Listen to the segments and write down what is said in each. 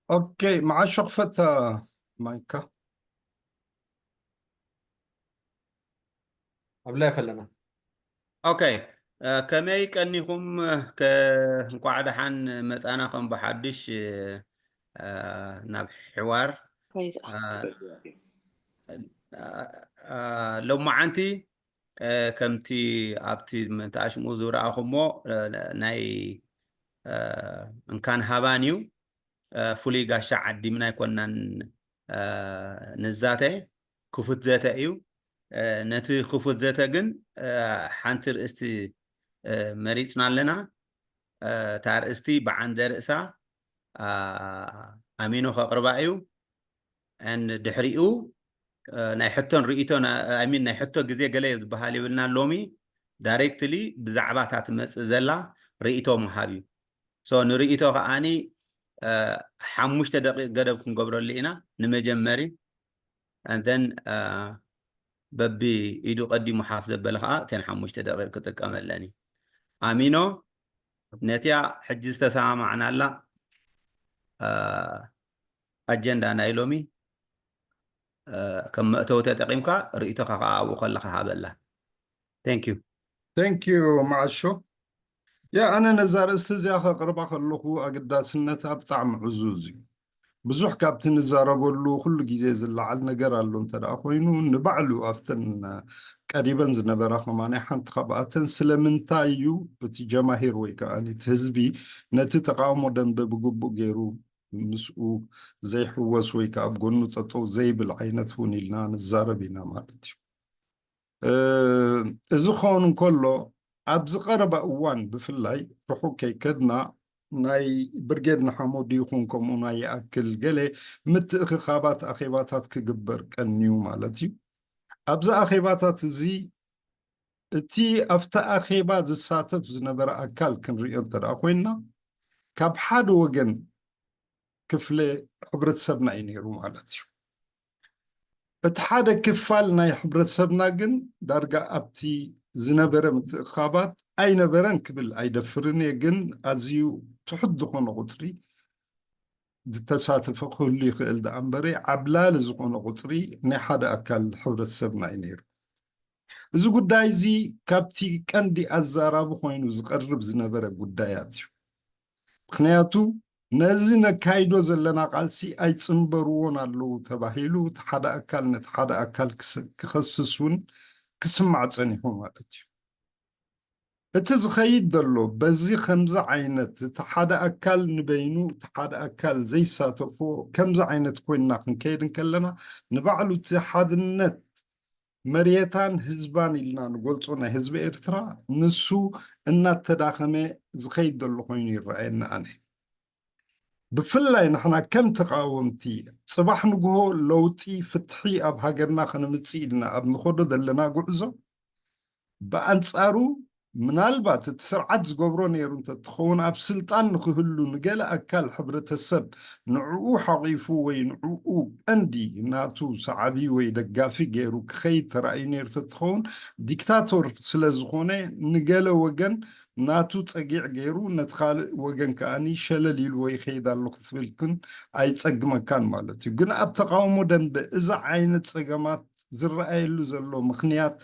ኦኬ፣ መዓሾ ክፈታ ማይካ። ኣብ ላይፍ ኣለና። ኦኬ፣ እ፣ ከመይ ቀኒኹም? ከ-፣ እንቋዕ ደሓን መጻና ከም ብሓድሽ፣ እ፣ ናብ ሕዋር። እ፣ እ፣ እ፣ ሎማዓንቲ፣ እ፣ ከምቲ ኣብቲ ምእንቲ ኣሽምኡ ዝረኣኹሞ፣ እ፣ ናይ፣ እ፣ እንካን ሃባን እዩ። እ፣ ፍሉይ ጋሻ ዓዲምና ኣይኮናን፣ እ፣ ንዛተ። ክፉት ዘተ እዩ። እ፣ ነቲ ክፉት ዘተ ግን፣ እ፣ ሓንቲ ርእስቲ፣ እ፣ መሪጽና ኣለና። እ፣ እታ ርእስቲ ብዓንደ ርእሳ፣ እ፣ ኣሚኖ ከቕርባ እዩ። And ድሕሪኡ፣ እ፣ ናይ ሕቶን ርእይቶን፣ እ፣ I mean፣ ናይ ሕቶ ግዜ ገለ ዝበሃል የብልናን። ሎሚ ዳይሬክትሊ ብዛዕባ እታ ትመጽእ ዘላ ርእይቶ ምሃብ እዩ። So ንርእይቶ ከዓኒ፣ እ፣ ሓሙሽተ ደቂቕ ገደብ ክንገብረሉ ኢና ንመጀመሪ። And then፣ እ፣ በቢ ኢዱ ቀዲሙ ሓፍ ዘበለ ከዓ እተን ሓሙሽተ ደቂቕ ክጥቀመለን እዩ። ኣሚኖ፣ ነቲያ ሕጂ ዝተሰማማዕናላ፣ እ፣ ኣጀንዳ ናይ ሎሚ፣ እ፣ ከም መእተዊ ተጠቒምካ ርእይቶኻ ከዓ ኣብኡ ከለኻ ሃበላ። Thank you። Thank you፣ መዓሾ። ያ፣ ኣነ ነዛ ርእስቲ እዚኣ ከቕርባ ከለኹ ኣገዳስነታ ብጣዕሚ ዕዙዝ እዩ። ብዙሕ ካብቲ ንዛረበሉ ኩሉ ግዜ ዝለዓል ነገር ኣሎ እንተ ደኣ ኮይኑ፣ ንባዕሉ ኣብተን ቀሪበን ዝነበራ ከማን ሓንቲ ካብኣተን ስለምንታይ እዩ እቲ ጀማሂር ወይ ከዓ እቲ ህዝቢ ነቲ ተቃውሞ ደንበ ብግቡእ ገይሩ ምስኡ ዘይሕወስ ወይ ከዓ ኣብ ጎኑ ጠጠው ዘይብል ዓይነት እውን ኢልና ንዛረብ ኢና ማለት እዩ። እ፣ እዚ ክኸውን እንከሎ፣ ኣብዚ ቀረባ እዋን ብፍላይ ርሑቕ ከይከድና ናይ ብርጌድ ንሓመዱ ይኹን ከምኡ ናይ ይኣክል ገለ ምትእኽኻባት ኣኼባታት ክግበር ቀንዩ ማለት እዩ። ኣብዚ ኣኼባታት እዚ እቲ ኣብቲ ኣኼባ ዝሳተፍ ዝነበረ ኣካል ክንሪኦ እንተ ደኣ ኮይንና፣ ካብ ሓደ ወገን ክፍለ ሕብረተሰብና እዩ ነይሩ ማለት እዩ። እቲ ሓደ ክፋል ናይ ሕብረተሰብና ግን ዳርጋ ኣብቲ ዝነበረ ምትእኽኻባት ኣይነበረን ክብል ኣይደፍርን እየ፣ ግን ኣዝዩ ትሑት ዝኾነ ቁጽሪ ዝተሳተፈ ክህሉ ይኽእል ደኣ እምበረ፣ ዓብላሊ ዝኾነ ቁጽሪ ናይ ሓደ ኣካል ሕብረተሰብና እዩ ነይሩ። እዚ ጉዳይ እዚ ካብቲ ቀንዲ ኣዛራቢ ኮይኑ ዝቐርብ ዝነበረ ጉዳያት እዩ። ምኽንያቱ ነዚ ነካይዶ ዘለና ቃልሲ ኣይጽንበርዎን ኣለዉ ተባሂሉ እቲ ሓደ ኣካል ነቲ ሓደ ኣካል ክስ-፣ ክኸስስ እውን ክስማዕ ጸኒሑ ማለት እዩ። እቲ ዝኸይድ ዘሎ በዚ ከምዚ ዓይነት እቲ ሓደ ኣካል ንበይኑ እቲ ሓደ ኣካል ዘይሳተፎ ከምዚ ዓይነት ኮይንና ክንከይድ እንከለና ንባዕሉ እቲ ሓድነት መሬታን ህዝባን ኢልና ንገልጾ ናይ ህዝቢ ኤርትራ ንሱ እናተዳኸመ ዝኸይድ ዘሎ ኮይኑ ይረኣየኒ ኣነ። ብፍላይ ንሕና ከም ተቃወምቲ ጽባሕ ንግሆ ለውጢ ፍትሒ ኣብ ሃገርና ከነምጽእ ኢልና ኣብ ንኸዶ ዘለና ጉዕዞ ብኣንጻሩ ምናልባት እቲ ስርዓት ዝገብሮ ነይሩ እንተትኸውን ኣብ ስልጣን ንክህሉ ንገለ ኣካል ሕብረተሰብ ንዕኡ ሓቒፉ ወይ ንዕኡ ቀንዲ ናቱ ሰዓቢ ወይ ደጋፊ ገይሩ ክኸይድ ተራእዩ ነይሩ ተትኸውን ዲክታቶር ስለ ዝኾነ ንገለ ወገን ናቱ ጸጊዕ ገይሩ ነቲ ካልእ ወገን ከኣኒ ሸለል ኢልዎ ይኸይድ ኣሎ ክትብል ግን ኣይጸግመካን ማለት እዩ። ግን ኣብ ተቃውሞ ደንበ እዚ ዓይነት ጸገማት ዝረኣየሉ ዘሎ ምኽንያት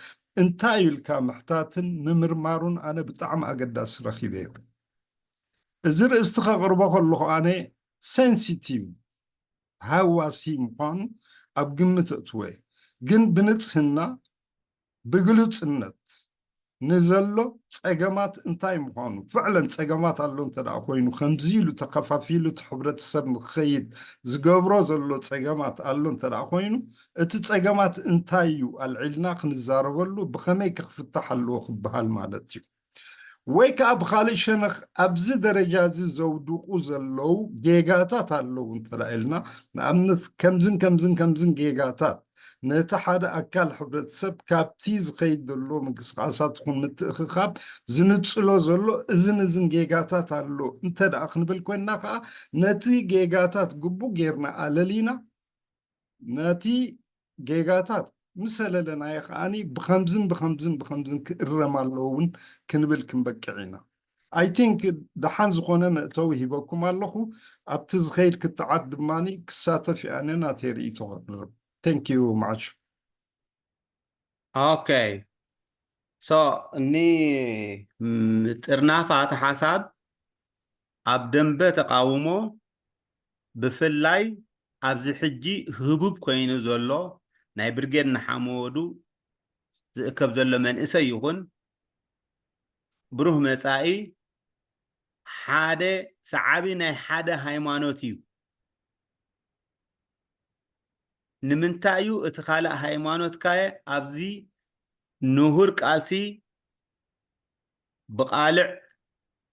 እንታይ እዩ ኢልካ ምሕታትን ምምርማሩን ኣነ ብጣዕሚ ኣገዳሲ ረኺበዮ። እዚ ርእስቲ ከቕርቦ ከለኹ ኣነ ሴንሲቲቭ ሃዋሲ ምዃኑ ኣብ ግምት እትወ ግን ብንጽህና ብግሉጽነት ንዘሎ ጸገማት እንታይ ምዃኑ ፍዕለን ጸገማት ኣሎ እንተ ደኣ ኮይኑ ከምዚ ኢሉ ተኸፋፊሉ እቲ ሕብረተሰብ ንክኸይድ ዝገብሮ ዘሎ ጸገማት ኣሎ እንተ ደኣ ኮይኑ እቲ ጸገማት እንታይ እዩ ኣልዒልና ክንዛረበሉ ብኸመይ ክፍታሕ ኣለዎ ክበሃል ማለት እዩ። ወይ ከዓ ብኻልእ ሸነኽ ኣብዚ ደረጃ እዚ ዘውድቑ ዘለዉ ጌጋታት ኣለዉ እንተ ኢልና ንኣብነት ከምዝን ከምዝን ከምዝን ጌጋታት ነቲ ሓደ ኣካል ሕብረተሰብ ካብቲ ዝኸይድ ዘሎ ምንቅስቃሳት ይኹን ምትእኽኻብ ዝንጽሎ ዘሎ እዝን እዝን ጌጋታት ኣሎ እንተ ደኣ ክንብል ኮይንና ከዓ ነቲ ጌጋታት ግቡእ ጌርና ኣለሊና ነቲ ጌጋታት ምስ ኣለለናዮ ከዓኒ ብኸምዝን ብኸምዝን ብኸምዝን ክእረም ኣለዎ እውን ክንብል ክንበቅዕ ኢና። I think ደሓን ዝኾነ መእተዊ ሂበኩም ኣለኹ። ኣብቲ ዝኸይድ ክትዓት ድማ ክሳተፍ እየ ኣነ ናተይ ርእይቶ ከቕርብ። Thank you መዓሹ። Okay, so እኒ ጥርናፋ እቲ ሓሳብ ኣብ ደንበ ተቃውሞ ብፍላይ ኣብዚ ሕጂ ህቡብ ኮይኑ ዘሎ ናይ ብርጌድ ንሓመዱ ዝእከብ ዘሎ መንእሰይ ይኹን ብሩህ መጻኢ ሓደ ሰዓቢ ናይ ሓደ ሃይማኖት እዩ። ንምንታይ እዩ እቲ ካልእ ሃይማኖትካየ ኣብዚ ንሁር ቃልሲ ብቓልዕ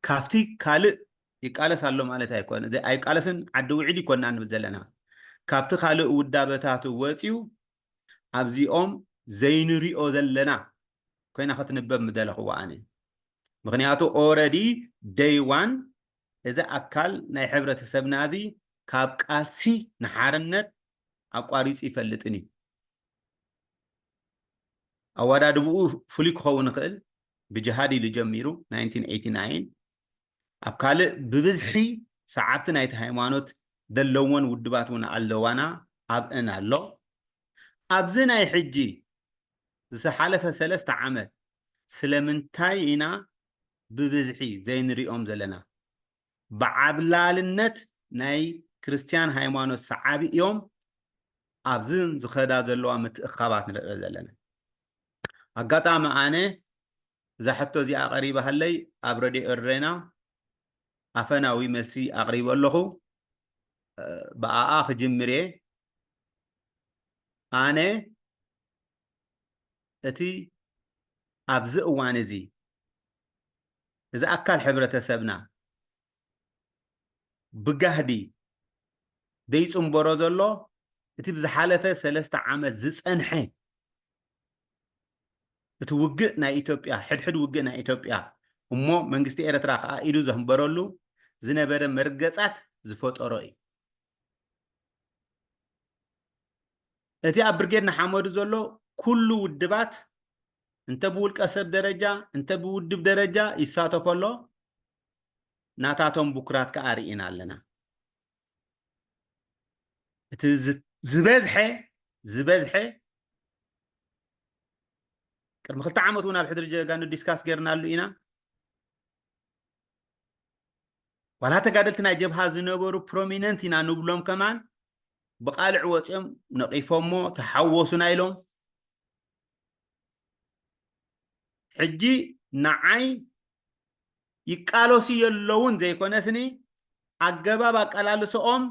ካብቲ ካልእ ይቃለስ ኣሎ ማለት ኣይኮነ ኣይቃለስን ዓዲ ውዒድ ይኮና ንብል ዘለና ካብቲ ካልእ ውዳበታቱ ወፂኡ ኣብዚኦም ዘይንሪኦ ዘለና ኮይና ክትንበብ ምደለኽዎ ኣነ። ምኽንያቱ already day one እዚ ኣካል ናይ ሕብረተሰብና እዚ ካብ ቃልሲ ንሓርነት ኣቋሪፁ ይፈልጥን እዩ። ኣወዳድብኡ ፍሉይ ክኸውን ይኽእል። ብጅሃድ ኢሉ ጀሚሩ nineteen eighty nine ኣብ ካልእ ብብዝሒ ሰዓብቲ ናይቲ ሃይማኖት ዘለዎን ውድባት እውን ኣለዋና ኣብእን ኣሎ። ኣብዚ ናይ ሕጂ ዝሓለፈ ሰለስተ ዓመት ስለምንታይ ኢና ብብዝሒ ዘይንሪኦም ዘለና? ብዓብላልነት ናይ ክርስትያን ሃይማኖት ሰዓቢ እዮም ኣብዝን ዝኸዳ ዘለዋ ምትእኻባት ንርኢ ዘለና። ኣጋጣሚ ኣነ እዛ ሕቶ እዚኣ ቀሪባሃለይ ኣብ ረድዮ ኤርትራ ኣፈናዊ መልሲ ኣቕሪበ ኣለኹ። ብኣኣ ክጅምር እየ። ኣነ እቲ ኣብዚ እዋን እዚ እዚ ኣካል ሕብረተሰብና ብጋህዲ ዘይፅንበሮ ዘሎ እቲ ብዝሓለፈ ሰለስተ ዓመት ዝፀንሐ እቲ ውግእ ናይ ኢትዮጵያ ሕድሕድ ውግእ ናይ ኢትዮጵያ እሞ መንግስቲ ኤርትራ ከዓ ኢዱ ዘንበረሉ ዝነበረ መርገፃት ዝፈጠሮ እዩ። እቲ ኣብ ብርጌድ ንሓመዱ ዘሎ ኩሉ ውድባት እንተ ብውልቀ ሰብ ደረጃ እንተ ብውድብ ደረጃ ይሳተፎ ኣሎ። ናታቶም ብኩራት ከዓ ርኢና ኣለና። እቲ ዝበዝሐ ዝበዝሐ ቅድሚ ክልተ ዓመት እውን ኣብ ሕድሪ ጀጋኑ ዲስካስ ገርናሉ ኢና። ዋላ ተጋደልቲ ናይ ጀብሃ ዝነበሩ ፕሮሚነንት ኢና ንብሎም ከማን ብቃልዕ ወፂኦም ነቒፎሞ ተሓወሱና ኢሎም። ሕጂ ንዓይ ይቃለሱ የለውን ዘይኮነስኒ ኣገባብ ኣቀላልሶኦም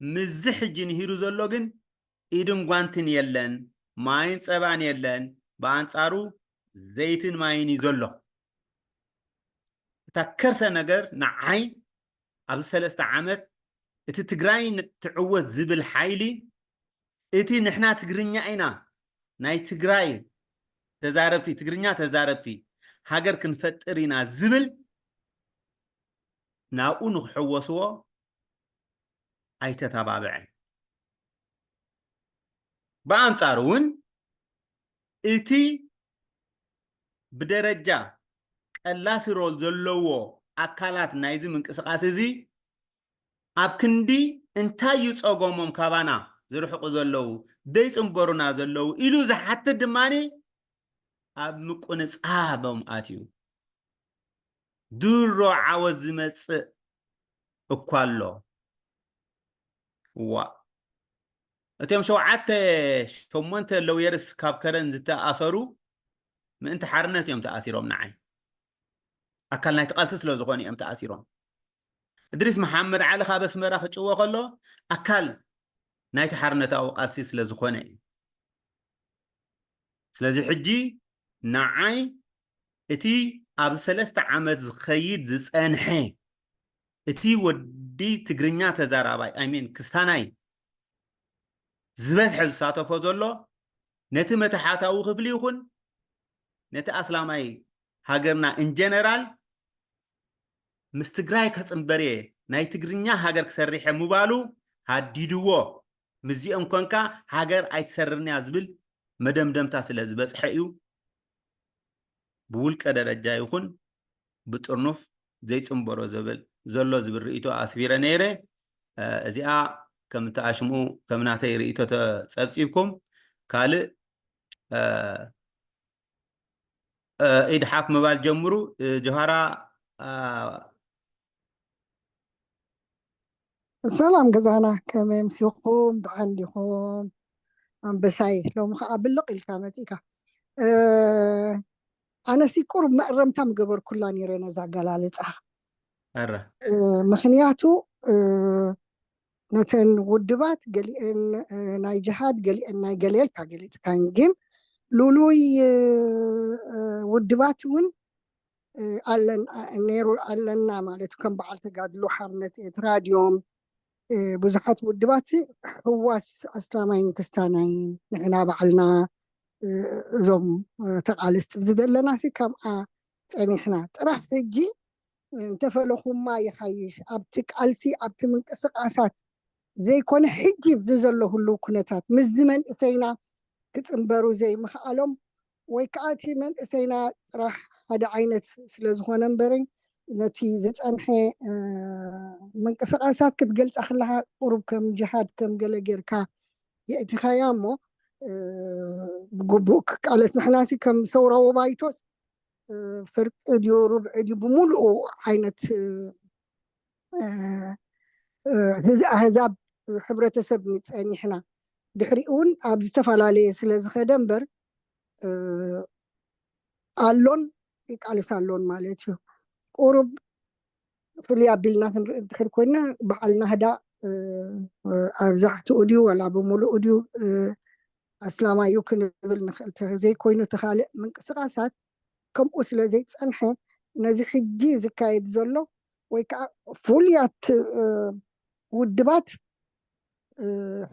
ምዚ ሕጂ ንሂሩ ዘሎ ግን ኢድን ጓንትን የለን፣ ማይን ፀባን የለን፣ ብኣንፃሩ ዘይትን ማይን እዩ ዘሎ። እታ ከርሰ ነገር ንዓይ ኣብዚ ሰለስተ ዓመት እቲ ትግራይ ትዕወት ዝብል ሓይሊ እቲ ንሕና ትግርኛ ኢና ናይ ትግራይ ተዛረብቲ ትግርኛ ተዛረብቲ ሃገር ክንፈጥር ኢና ዝብል ናብኡ ንክሕወስዎ ኣይተተባብዐን። ብኣንፃሩ እውን እቲ ብደረጃ ቀላሲ ሮል ዘለዎ ኣካላት ናይዚ ምንቅስቃስ እዚ ኣብ ክንዲ እንታይ እዩ ፀገሞም ካባና ዝርሕቁ ዘለዉ ዘይፅንበሩና ዘለዉ ኢሉ ዝሓትት ድማ ኣብ ምቁንፃቦም ኣትዩ። ድሮ ዓወት ዝመፅእ እኳ ኣሎ። ዋ እቶም ሸውዓተ ሸሞንተ ለውየርስ ካብ ከረን ዝተኣሰሩ ምእንቲ ሓርነት እዮም ተኣሲሮም። ንዓይ ኣካል ናይቲ ቃልሲ ስለ ዝኾኑ እዮም ተኣሲሮም። እድሪስ መሓመድ ዓሊ ካብ ኣስመራ ክጭወ ከሎ ኣካል ናይቲ ሓርነታዊ ቃልሲ ስለ ዝኾነ እዩ። ስለዚ ሕጂ ንዓይ እቲ ኣብዚ ሰለስተ ዓመት ዝኸይድ ዝፀንሐ እቲ ወዲ ትግርኛ ተዛራባይ I mean ክስታናይ ዝበዝሐ ዝሳተፎ ዘሎ ነቲ መተሓታዊ ክፍሊ ይኹን ነቲ ኣስላማይ ሃገርና in general ምስ ትግራይ ከፅንበር እየ ናይ ትግርኛ ሃገር ክሰርሕ እየ ምባሉ ሃዲድዎ። ምስዚኦም ኮንካ ሃገር ኣይትሰርርን እያ ዝብል መደምደምታ ስለ ዝበፅሐ እዩ። ብውልቀ ደረጃ ይኹን ብጥርኑፍ ዘይፅንበሮ ዘብል ዘሎ ዝብል ርእይቶ ኣስፊረ ነይረ። እዚኣ ከም እተኣሽምኡ ከም ናተይ ርእይቶ ተፀብፂብኩም ካልእ ኢድ ሓፍ ምባል ጀምሩ። ጆሃራ ሰላም ገዛና፣ ከመይ ኣምሲኹም? ደሓን ዲኹም? ኣንበሳይ፣ ሎሚ ከዓ ብልቕ ኢልካ መፂእካ። ኣነሲ ቁሩብ መእረምታ ምገበርኩላ ነይረ ነዛ ኣገላልፃ። ኣረ ምክንያቱ ነተን ውድባት ገሊአን ናይ ጅሃድ ገሊአን ናይ ገለ ኢልካ ገሊፅካን፣ ግን ሉሉይ ውድባት እውን ኣለን ነይሩ ኣለና ማለት ከም በዓል ተጋድሎ ሓርነት ኤርትራ ድዮም? ብዙሓት ውድባት ህዋስ ኣስላማይን ክስታናይን ንሕና ባዕልና እዞም ተቃለስቲ ዝደለና ሲ ከምኣ ፀኒሕና ጥራሕ ሕጂ እንተፈለኹማ ይሓይሽ ኣብቲ ቃልሲ ኣብቲ ምንቅስቃሳት ዘይኮነ ሕጂ ኣብዚ ዘሎ ህልው ኩነታት ምስዚ መንእሰይና ክፅንበሩ ዘይምኽኣሎም ወይ ከዓ እቲ መንእሰይና ጥራሕ ሓደ ዓይነት ስለዝኾነ እምበረኝ ነቲ ዝፀንሐ ምንቅስቃሳት ክትገልፃ ከለካ ቁሩብ ከም ጅሃድ ከም ገለ ጌርካ የእቲኻያ እሞ ብግቡእ ክቃለስ ንሕናሲ ከም ሰውራዊ ባይቶስ ፍርቂ ድዩ ርብዒ ድዩ ብምሉኡ ዓይነት ህዝ ኣህዛብ ሕብረተሰብ ጸኒሕና ድሕሪኡ እውን ኣብ ዝተፈላለየ ስለ ዝኸደ እምበር ኣሎን ይቃልስ ኣሎን ማለት እዩ። ቁሩብ ፍልይ ኣቢልና ክንርኢ እንድሕር ኮይና በዓል ናህዳ ኣብዛሕትኡ ድዩ ዋላ ብምሉኡ ድዩ ኣስላማዩ ክንብል ንኽእል ዘይኮይኑ ተኻልእ ምንቅስቃሳት ከምኡ ስለ ዘይጸንሐ ነዚ ሕጂ ዝካየድ ዘሎ ወይ ከዓ ፍሉያት ውድባት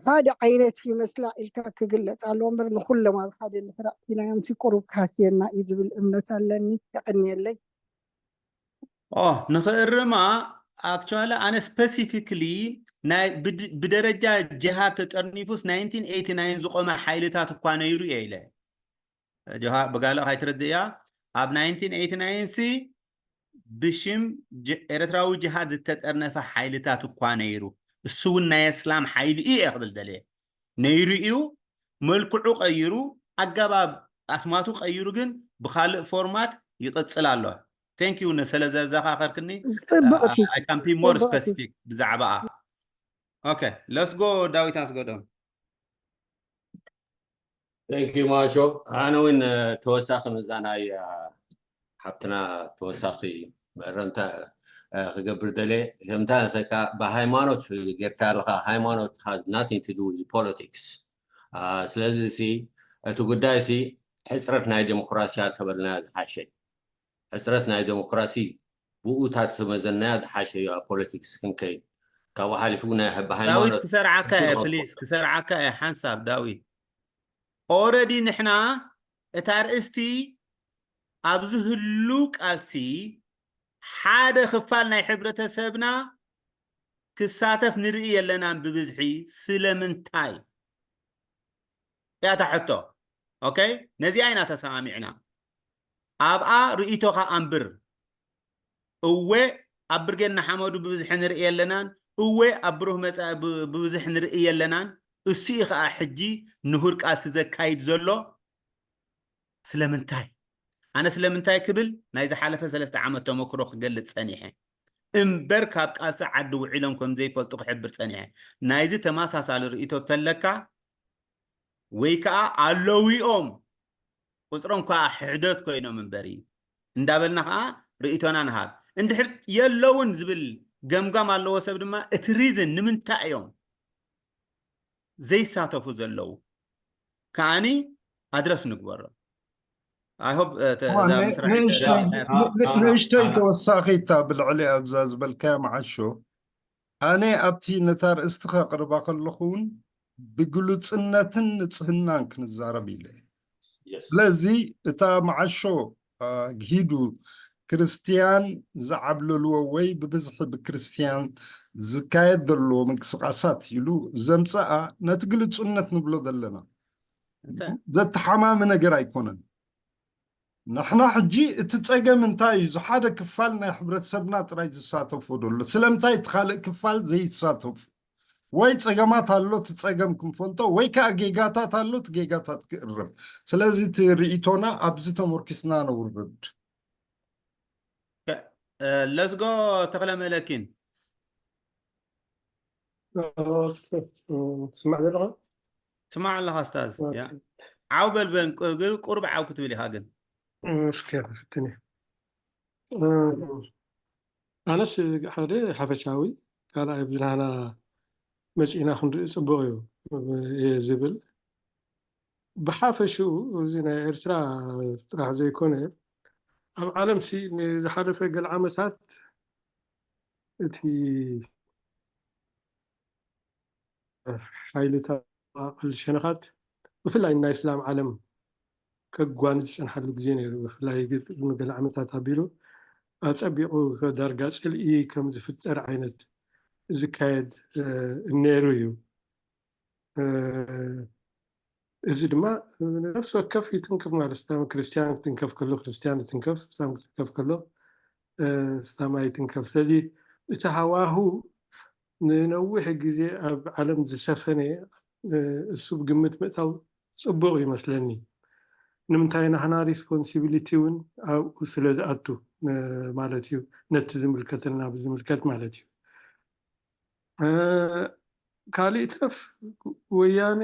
ሓደ ዓይነት ይመስላ ኢልካ ክግለፅ ኣለዎ እምበር ንኩሎም ኣብ ሓደ ንፍራቅቲና እዮም ቁሩብ ክሃስየና እዩ ዝብል እምነት ኣለኒ። የቀንየለይ። ኦ ንኽእርማ actually ኣነ specifically ናይ ብደረጃ ጅሃድ ተጠርኒፉስ nineteen eighty nine ዝቆመ ሓይልታት እኳ ነይሩ እየ ኢለ ጆሃር ብጋልእ ካይትርድእያ ኣብ nineteen eighty nine ሲ ብሽም ኤርትራዊ ጅሃድ ዝተጠርነፈ ሓይልታት እኳ ነይሩ እሱ እውን ናይ እስላም ሓይሊ እዩ እየ ክብል ደልየ ነይሩ እዩ መልክዑ ቀይሩ ኣገባብ ኣስማቱ ቀይሩ ግን ብካልእ ፎርማት ይቕፅል ኣሎ thank you ስለ ዘዘኻኸርክኒ ፅብቕቲ I can be more specific ብዛዕባኣ okay let's go ዳዊት ኣስገዶም Thank you ማሾ ኣነ እውን ተወሳኺ መዛናይ ሓብትና ተወሳኺ መእረምታ ክገብር ደለ ከምታ ሰካ ብሃይማኖት ጌርካ ኣለካ ሃይማኖት has nothing to do with politics ስለዚ ሲ እቲ ጉዳይ ሲ ሕፅረት ናይ ዴሞክራሲያ ተበልና ዝሓሸ ሕፅረት ናይ ዴሞክራሲ ብኡታት ተመዘናያ ዝሓሸ እዩ ኣብ ፖለቲክስ ክንከይድ ካብኡ ሓሊፉ ናይ ዳዊት ክሰርዓካ እየ ፕሊስ ክሰርዓካ እየ ሓንሳብ ዳዊት already ንሕና እታ ርእስቲ ኣብዚ ህሉ ቃልሲ ሓደ ክፋል ናይ ሕብረተሰብና ክሳተፍ ንርኢ የለናን ብብዝሒ ስለምንታይ እያ እታ ሕቶ okay ነዚኣ ኢና ተሰማሚዕና ኣብኣ ርእይቶኻ ኣንብር እወ ኣብ ብርጌድ ንሓመዱ ብብዝሒ ንርኢ የለናን እወ ኣብ ብሩህ መፃኢ ብብዝሒ ንርኢ የለናን እሱ እዩ ከዓ ሕጂ ንሁር ቃልሲ ዘካይድ ዘሎ ስለምንታይ ኣነ ስለምንታይ ክብል ናይ ዝሓለፈ ሰለስተ ዓመት ተመክሮ ክገልፅ ፀኒሐ እምበር ካብ ቃልሲ ዓዲ ውዒሎም ከም ዘይፈልጡ ክሕብር ፀኒሐ ናይዚ ተመሳሳሊ ርእይቶ ተለካ ወይ ከዓ ኣለዊኦም ቁፅሮም ከዓ ሕሕደት ኮይኖም እምበሪ እንዳበልና ከዓ ርእይቶና ንሃብ እንድሕር የለውን ዝብል ገምጋም ኣለዎ ሰብ ድማ እቲ reason ንምንታይ እዮም ዘይሳተፉ ዘለዉ ከዓኒ ኣድረስ ንግበሮ I hope ንእሽተይ ተወሳኺታ ብልዕሊ ኣብዛ ዝበልካያ መዓሾ ኣነ ኣብቲ ነታ ርእስቲ ከቕርባ ከለኹ እውን ብግሉፅነትን ንፅህናን ክንዛረብ ኢለ ስለዚ እታ መዓሾ ግሂዱ ክርስትያን ዝዓብለልዎ ወይ ብብዝሒ ብክርስትያን ዝካየድ ዘለዎ ምንቅስቃሳት ኢሉ ዘምፀኣ ነቲ ግልፁነት ንብሎ ዘለና ዘተሓማሚ ነገር ኣይኮነን ንሕና ሕጂ እቲ ጸገም እንታይ እዩ? ዝሓደ ክፋል ናይ ሕብረተሰብና ጥራይ ዝሳተፎ ዘሎ። ስለምንታይ እቲ ካልእ ክፋል ዘይሳተፉ? ወይ ጸገማት ኣሎ፣ እቲ ጸገም ክንፈልጦ፣ ወይ ከኣ ጌጋታት ኣሎ፣ እቲ ጌጋታት ክእረም። ስለዚ እቲ ርእይቶና ኣብዚ ተመርኪስና ነውርድ። ለስጎ ተኽለ መለኪን ትስማዕ ዘለኻ? ትስማዕ ኣለኻ ስታዝ። ያ። ዓው በልበን ግን ቁርብ ዓው ክትብል ኢኻ ግን። እስኪ ፍትኒ ኣነስ ሓደ ሓፈሻዊ ካልኣይ ብዝናና መፂእና ክንርኢ ፅቡቅ እዩ እየ ዝብል። ብሓፈሽኡ እዚ ናይ ኤርትራ ጥራሕ ዘይኮነ ኣብ ዓለም ሲ ንዝሓለፈ ገለ ዓመታት እቲ ሓይልታት መዋቕል ሸነኻት ብፍላይ ናይ እስላም ዓለም ከጓንጽ ዝጸንሓሉ ግዜ ነይሩ። ብፍላይ ቅድሚ ገለ ዓመታት ኣቢሉ ኣጸቢቑ ዳርጋ ጽልኢ ከም ዝፍጠር ዓይነት ዝካየድ ነይሩ እዩ። እዚ ድማ ነፍሲ ወከፍ ይትንከፍ ማለት እስላም ክርስቲያን ክትንከፍ ከሎ ክርስቲያን ይትንከፍ፣ እስላም ክትንከፍ ከሎ እስላማይ ይትንከፍ። ስለዚ እቲ ሃዋሁ ንነዊሕ ግዜ ኣብ ዓለም ዝሰፈነ እሱ ብግምት ምእታው ጽቡቕ ይመስለኒ። ንምንታይ ናህና ሪስፖንሲቢሊቲ እውን ኣብኡ ስለ ዝኣቱ ማለት እዩ። ነቲ ዝምልከተልና ብዝምልከት ማለት እዩ። ካልእ ተፍ ወያነ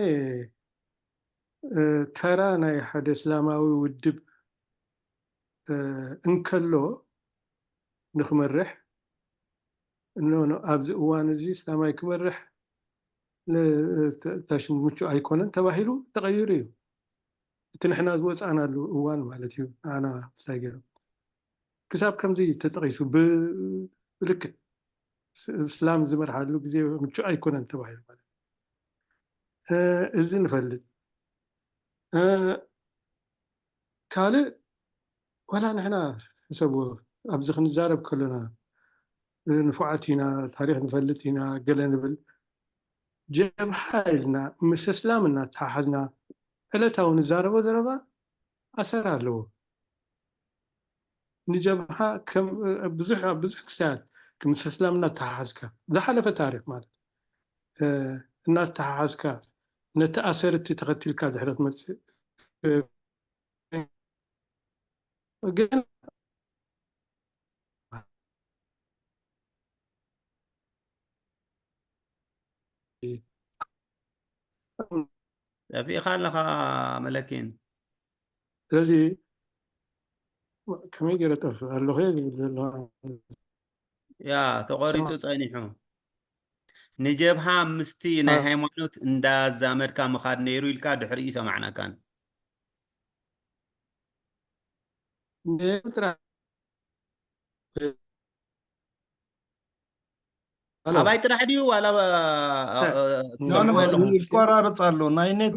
ተራ ናይ ሓደ እስላማዊ ውድብ እንከሎ ንክመርሕ እኖ ኣብዚ እዋን እዚ እስላማይ ክመርሕ ታሽሙ ምቹእ ኣይኮነን ተባሂሉ ተቐይሩ እዩ። እቲ ንሕና ዝወፃእናሉ እዋን ማለት እዩ። ኣና ስታይ ገይሮም ክሳብ ከምዚ ተጠቂሱ ብልክዕ እስላም ዝመርሓሉ ግዜ ምቹእ ኣይኮነን ተባሂሉ ማለት እዚ ንፈልጥ። ካልእ ዋላ ንሕና ሕሰብዎ ኣብዚ ክንዛረብ ከሎና ንፉዓት ኢና፣ ታሪክ ንፈልጥ ኢና ገለ ንብል። ጀብሃ ኢልና ምስ እስላም እናተሓሓዝና ዕለታዊ ንዛረቦ ዘረባ ኣሰር ኣለዎ። ንጀብሃ ብዙሕ ኣብ ብዙሕ ክስታት ምስ እስላም እናተሓሓዝካ ዝሓለፈ ታሪክ ማለት እናተሓሓዝካ ነቲ ኣሰር እቲ ተኸቲልካ ድሕሪ ትመፅእ ግን ጠፊእኻ ኣለኻ መለኪን። ስለዚ ከመይ ገይረ ጠፍእ ኣለኹ ዝብል ዘለኹ ያ ተቆሪፁ ፀኒሑ። ንጀብሃ ምስቲ ናይ ሃይማኖት እንዳዛመድካ ምኻድ ነይሩ ኢልካ ድሕሪኡ ሰማዕናካን። ኣባይ ጥራሕ ድዩ ዋላ ይቆራርፅ ኣሎ። ናይ ኔት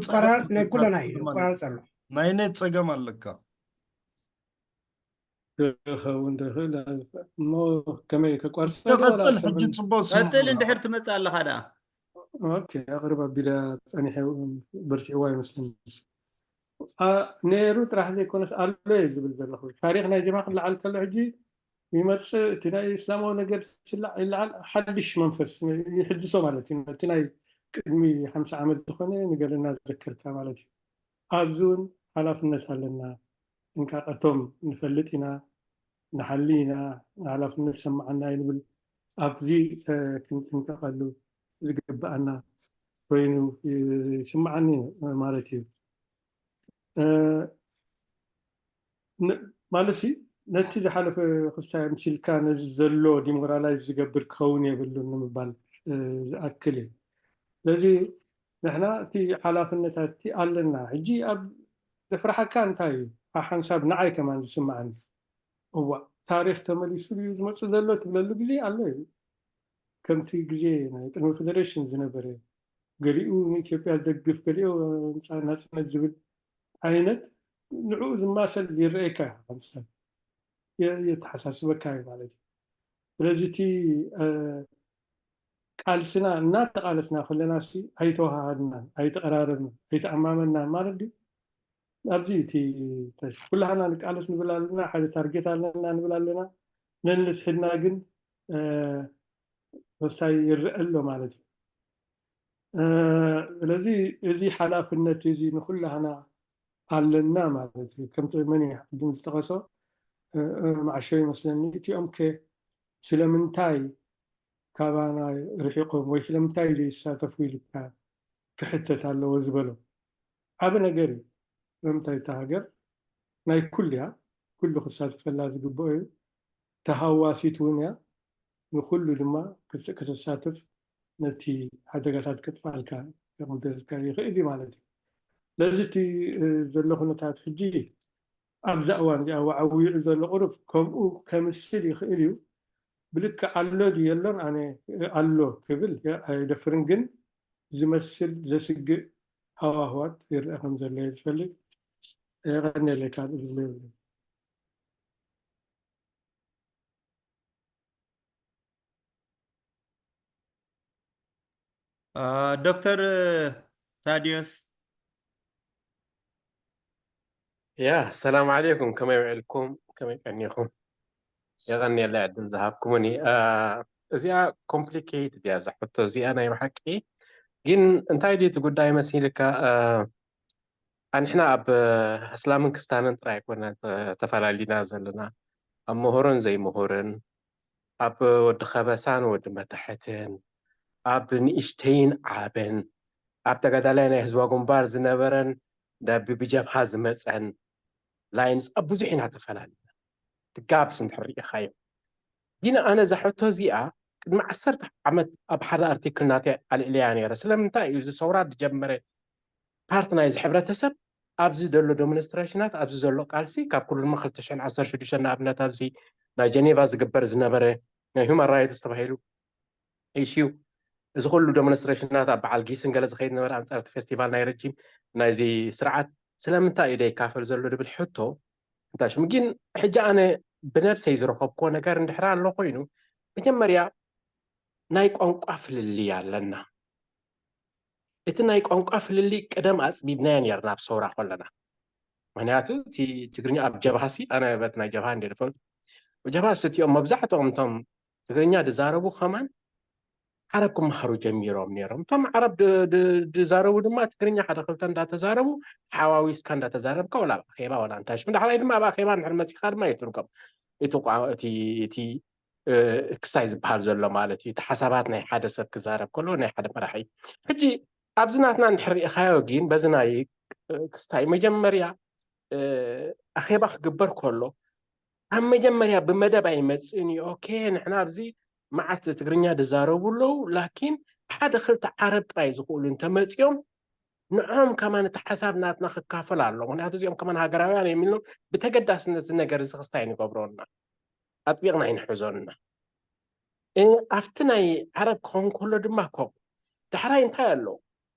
ናይ ኩለና እዩ ይቆራርፅ ኣሎ። ናይ ኔት ፀገም ኣለካ። ክኸውን ዝኽእል እሞ ከመይ ከቋርፅ ቀፅል። ሕጂ ፅቡቅ ስምዑ። ቀፅል እንድሕር ትመፅእ ኣለኻ ደኣ። ኦኬ ኣቕርብ ኣቢለ ፀኒሐ በርቲዕዋ ይመስለኒ። ነይሩ ጥራሕ ዘይኮነስ ኣሎ እየ ዝብል ዘለኹ። ታሪክ ናይ ጀማ ክለዓል ከሎ ሕጂ ይመፅእ እቲ ናይ እስላማዊ ነገር ይለዓል ሓድሽ መንፈስ ይሕድሶ ማለት እዩ። ነቲ ናይ ቅድሚ ሓምሳ ዓመት ዝኾነ ንገለና ዘከርካ ማለት እዩ። ኣብዚ እውን ሓላፍነት ኣለና። ጥንቃቐቶም ንፈልጥ ኢና፣ ንሓሊ ኢና፣ ንሓላፍነት ይሰምዓና እዩ ንብል። ኣብዚ ክንጥንቀቐሉ ዝግብኣና ኮይኑ ይስምዓኒ ማለት እዩ። ማለት ነቲ ዝሓለፈ ክስታይ ኣምሲልካ ነዚ ዘሎ ዲሞራላይዝ ዝገብር ክኸውን የብሉን ንምባል ዝኣክል እዩ። ስለዚ ንሕና እቲ ሓላፍነታት ኣለና። ሕጂ ኣብ ዘፍርሓካ እንታይ እዩ? ሓንሳብ ንዓይ ከማን ዝስምዓኒ እዋ ታሪክ ተመሊሱ ድዩ ዝመፅእ ዘሎ ትብለሉ ግዜ ኣሎ እዩ። ከምቲ ግዜ ናይ ቅድሚ ፌደሬሽን ዝነበረ ገሊኡ ንኢትዮጵያ ዝደግፍ ገሊኡ ናፅነት ዝብል ዓይነት ንዕኡ ዝማሰል ይረአየካ እዩ። ከምስለ የተሓሳስበካ እዩ ማለት እዩ። ስለዚ እቲ ቃልስና እናተቃለስና ከለና ሲ ኣይተዋሃሃድናን፣ ኣይተቀራረብናን፣ ኣይተኣማመንናን ማለት ድዩ? ኣብዚ እቲ ኩላህና ንቃለስ ንብል ኣለና፣ ሓደ ታርጌት ኣለና ንብል ኣለና። ነንስ ሒድና ግን ተስታይ ይረአ ኣሎ ማለት እዩ። ስለዚ እዚ ሓላፍነት እዚ ንኩላህና ኣለና ማለት እዩ። ከምቲ መን እዩ ቅድም ዝጠቐሶ መዓሾ ይመስለኒ፣ እቲኦም ከ ስለምንታይ ካባና ርሒቆም ወይ ስለምንታይ ዘይሳተፉ ኢልካ ክሕተት ኣለዎ ዝበሎ ዓቢ ነገር እዩ። ስለምንታይ እታ ሃገር ናይ ኩሉ እያ፣ ኩሉ ክሳተፈላ ዝግብኦ እዩ። ተሃዋሲት እውን እያ፣ ንኩሉ ድማ ክስ- ከተሳትፍ ነቲ ሓደጋታት ከጥፋልካ ከምደርካ ይኽእል እዩ ማለት እዩ። ስለዚ እቲ ዘሎ ኩነታት ሕጂ ኣብዛ እዋን እዚኣ ዋዕዊዑ ዘሎ ቁሩብ ከምኡ ከምስል ይኽእል እዩ። ብልክዕ ኣሎ ድዩ የሎን ኣነ ኣሎ ክብል ኣይደፍርን፣ ግን ዝመስል ዘስግእ ሃዋህዋት ይረአ ከም ዘሎ እየ ዝፈልጥ። የቐንየለይ፣ ካልእ ዝብሎ የብለይን። ዶክተር ታዲዮስ። ያ ሰላም ዓለይኩም፣ ከመይ ውዕልኩም፣ ከመይ ቀኒኹም? የቐንየለይ ዕድል ዝሃብኩምኒ። እዚኣ ኮምፕሊኬትድ እያ እዛ ሕቶ እዚኣ ናይ ብሓቂ። ግን እንታይ ድዩ እቲ ጉዳይ መሲልካ? ኣንሕና ኣብ ኣስላምን ክስታንን ጥራይ ኣይኮነን ተፈላሊና ዘለና፣ ኣብ ምሁርን ዘይምሁርን፣ ኣብ ወዲ ከበሳን ወዲ መታሕትን፣ ኣብ ንእሽተይን ዓብን፣ ኣብ ተጋዳላይ ናይ ህዝባዊ ግንባር ዝነበረን ናብ ብጀብሃ ዝመፀን ላይንስ ኣብ ብዙሕ ኢና ተፈላሊና። እቲ ጋፕስ እንድሕር ርኢኻዮ። ግን ኣነ እዛ ሕቶ እዚኣ ቅድሚ ዓሰርተ ዓመት ኣብ ሓደ ኣርቲክል ናተይ ኣልዕለያ ነይረ። ስለምንታይ እዩ እዚ ሰውራ ዝጀመረ ፓርት ናይዚ ሕብረተሰብ ኣብዚ ዘሎ ዶሚኒስትሬሽናት፣ ኣብዚ ዘሎ ቃልሲ ካብ ኩሉ ድማ ክልተ ሽሕን ዓሰርተ ሽዱሽተን ንኣብነት ኣብዚ ናይ ጀኔቫ ዝግበር ዝነበረ ናይ ሁማን ራይትስ ተባሂሉ ኢሽዩ፣ እዚ ኩሉ ዶሚኒስትሬሽናት ኣብ በዓል ጊስን ገለ ዝኸይድ ነበረ ኣንጻር እቲ ፌስቲቫል ናይ ረጂም ናይዚ ስርዓት ስለምንታይ እዩ ዘይካፈል ዘሎ ዝብል ሕቶ እንታይ ሽሙ ግን ሕጂ ኣነ ብነብሰይ ዝረኸብኩዎ ነገር እንድሕር ኣሎ ኮይኑ መጀመርያ ናይ ቋንቋ ፍልልይ ኣለና። እቲ ናይ ቋንቋ ፍልልይ ቅደም ኣፅቢብናዮ ነርና ኣብ ሰውራ ከለና። ምክንያቱ እቲ ትግርኛ ኣብ ጀብሃ ሲ ኣነ በት ናይ ጀብሃ እንደ ዝፈልጡ ጀብሃ ስትኦም መብዛሕትኦም እቶም ትግርኛ ዝዛረቡ ከማን ዓረብ ክመሃሩ ጀሚሮም ነይሮም። እቶም ዓረብ ዝዛረቡ ድማ ትግርኛ ሓደ ክልተ እንዳተዛረቡ ሓዋዊስካ እንዳተዛረብካ ወላ ኣብ ኣኼባ ወላ እንታይ ሽም ዳሕራይ ድማ ኣብ ኣኼባ እንድሕር መፂኻ ድማ ይትርጎም እቲ ክስታይ ዝበሃል ዘሎ ማለት እዩ። እቲ ሓሳባት ናይ ሓደ ሰብ ክዛረብ ከሎ ናይ ሓደ መራሒ። ሕጂ ኣብዚ ናትና እንድሕር ርኢኻዮ ግን በዚ ናይ ክስታይ መጀመርያ ኣኼባ ክግበር ከሎ ኣብ መጀመርያ ብመደብ ኣይመፅእን እዩ። ኦኬ ንሕና ኣብዚ መዓት ትግርኛ ዝዛረቡ ኣለዉ፣ ላኪን ሓደ ክልተ ዓረብ ጥራይ ዝኽእሉ እንተመፅኦም ንዖም ከማን እቲ ሓሳብ ናትና ክካፈል ኣሎ። ምክንያቱ እዚኦም ከማን ሃገራውያን እዮም ኢልኖም ብተገዳስነት እዚ ነገር እዚ ክስታይ ንገብሮና ኣጥቢቕና ኣይንሕዞና። ኣብቲ ናይ ዓረብ ክኸውን ከሎ ድማ ከምኡ። ዳሕራይ እንታይ ኣሎ?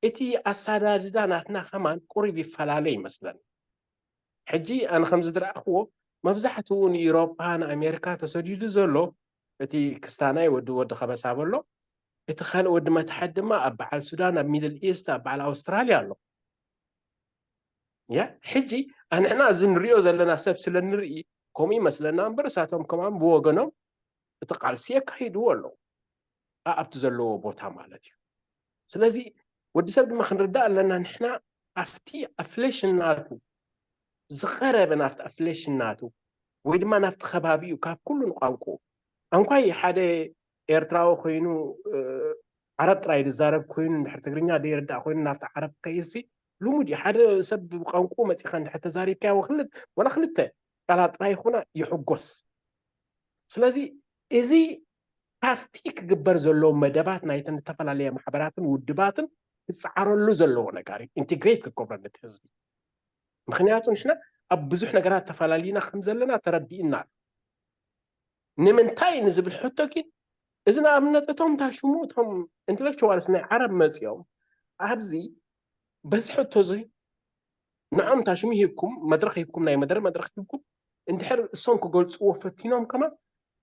እቲ ኣሳዳድዳ ናትና ከማን ቁሩብ ይፈላለ ይመስለኒ። ሕጂ ኣነ ከምዚ ዝረኣኽዎ መብዛሕትኡ ንኢሮፓ ንኣሜሪካ ተሰዲዱ ዘሎ እቲ ክስታናይ ወዲ ወዲ ከበሳ በሎ እቲ ካልእ ወዲ መታሕት ድማ ኣብ በዓል ሱዳን ኣብ ሚድል ኢስት ኣብ በዓል ኣውስትራልያ ኣሎ። ያ ሕጂ ኣንሕና እዚ ንሪኦ ዘለና ሰብ ስለ ንርኢ ከምኡ ይመስለና እምበር እሳቶም ከማን ብወገኖም እቲ ቃልሲ የካሂድዎ ኣለዉ ኣብቲ ዘለዎ ቦታ ማለት እዩ። ስለዚ ወዲ ሰብ ድማ ክንርዳእ ኣለና ንሕና ኣብቲ ኣፍሌሽን ናቱ ዝቐረበ ናብቲ ኣፍሌሽን ናቱ ወይ ድማ ናብቲ ከባቢኡ ካብ ኩሉ ንቋንቁ ኣንኳይ ሓደ ኤርትራዊ ኮይኑ ዓረብ ጥራይ ዝዛረብ ኮይኑ እንድሕር ትግርኛ ዘይርዳእ ኮይኑ ናብቲ ዓረብ ከይሲ ልሙድ እዩ። ሓደ ሰብ ብቋንቁ መፂኻ እንድሕር ተዛሪብካዮ ክልት ወላ ክልተ ቃላት ጥራይ ይኹና ይሕጎስ። ስለዚ እዚ ካብቲ ክግበር ዘለዎ መደባት ናይተን ዝተፈላለየ ማሕበራትን ውድባትን ክፀዓረሉ ዘለዎ ነጋሪ ኢንቴግሬት ክገብረሉ እቲ ህዝቢ። ምክንያቱ ንሕና ኣብ ብዙሕ ነገራት ተፈላለዩና ከም ዘለና ተረዲእና ኣሎ። ንምንታይ ንዝብል ሕቶ ግን እዚ ንኣብነት እቶም ታሽሙ እቶም ኢንተሌክቹዋልስ ናይ ዓረብ መፂኦም ኣብዚ በዚ ሕቶ እዚ ንዖም ታሽሙ ሂብኩም መድረክ ሂብኩም ናይ መደረ መድረክ ሂብኩም እንድሕር እሶም ክገልፅዎ ፈቲኖም ከማን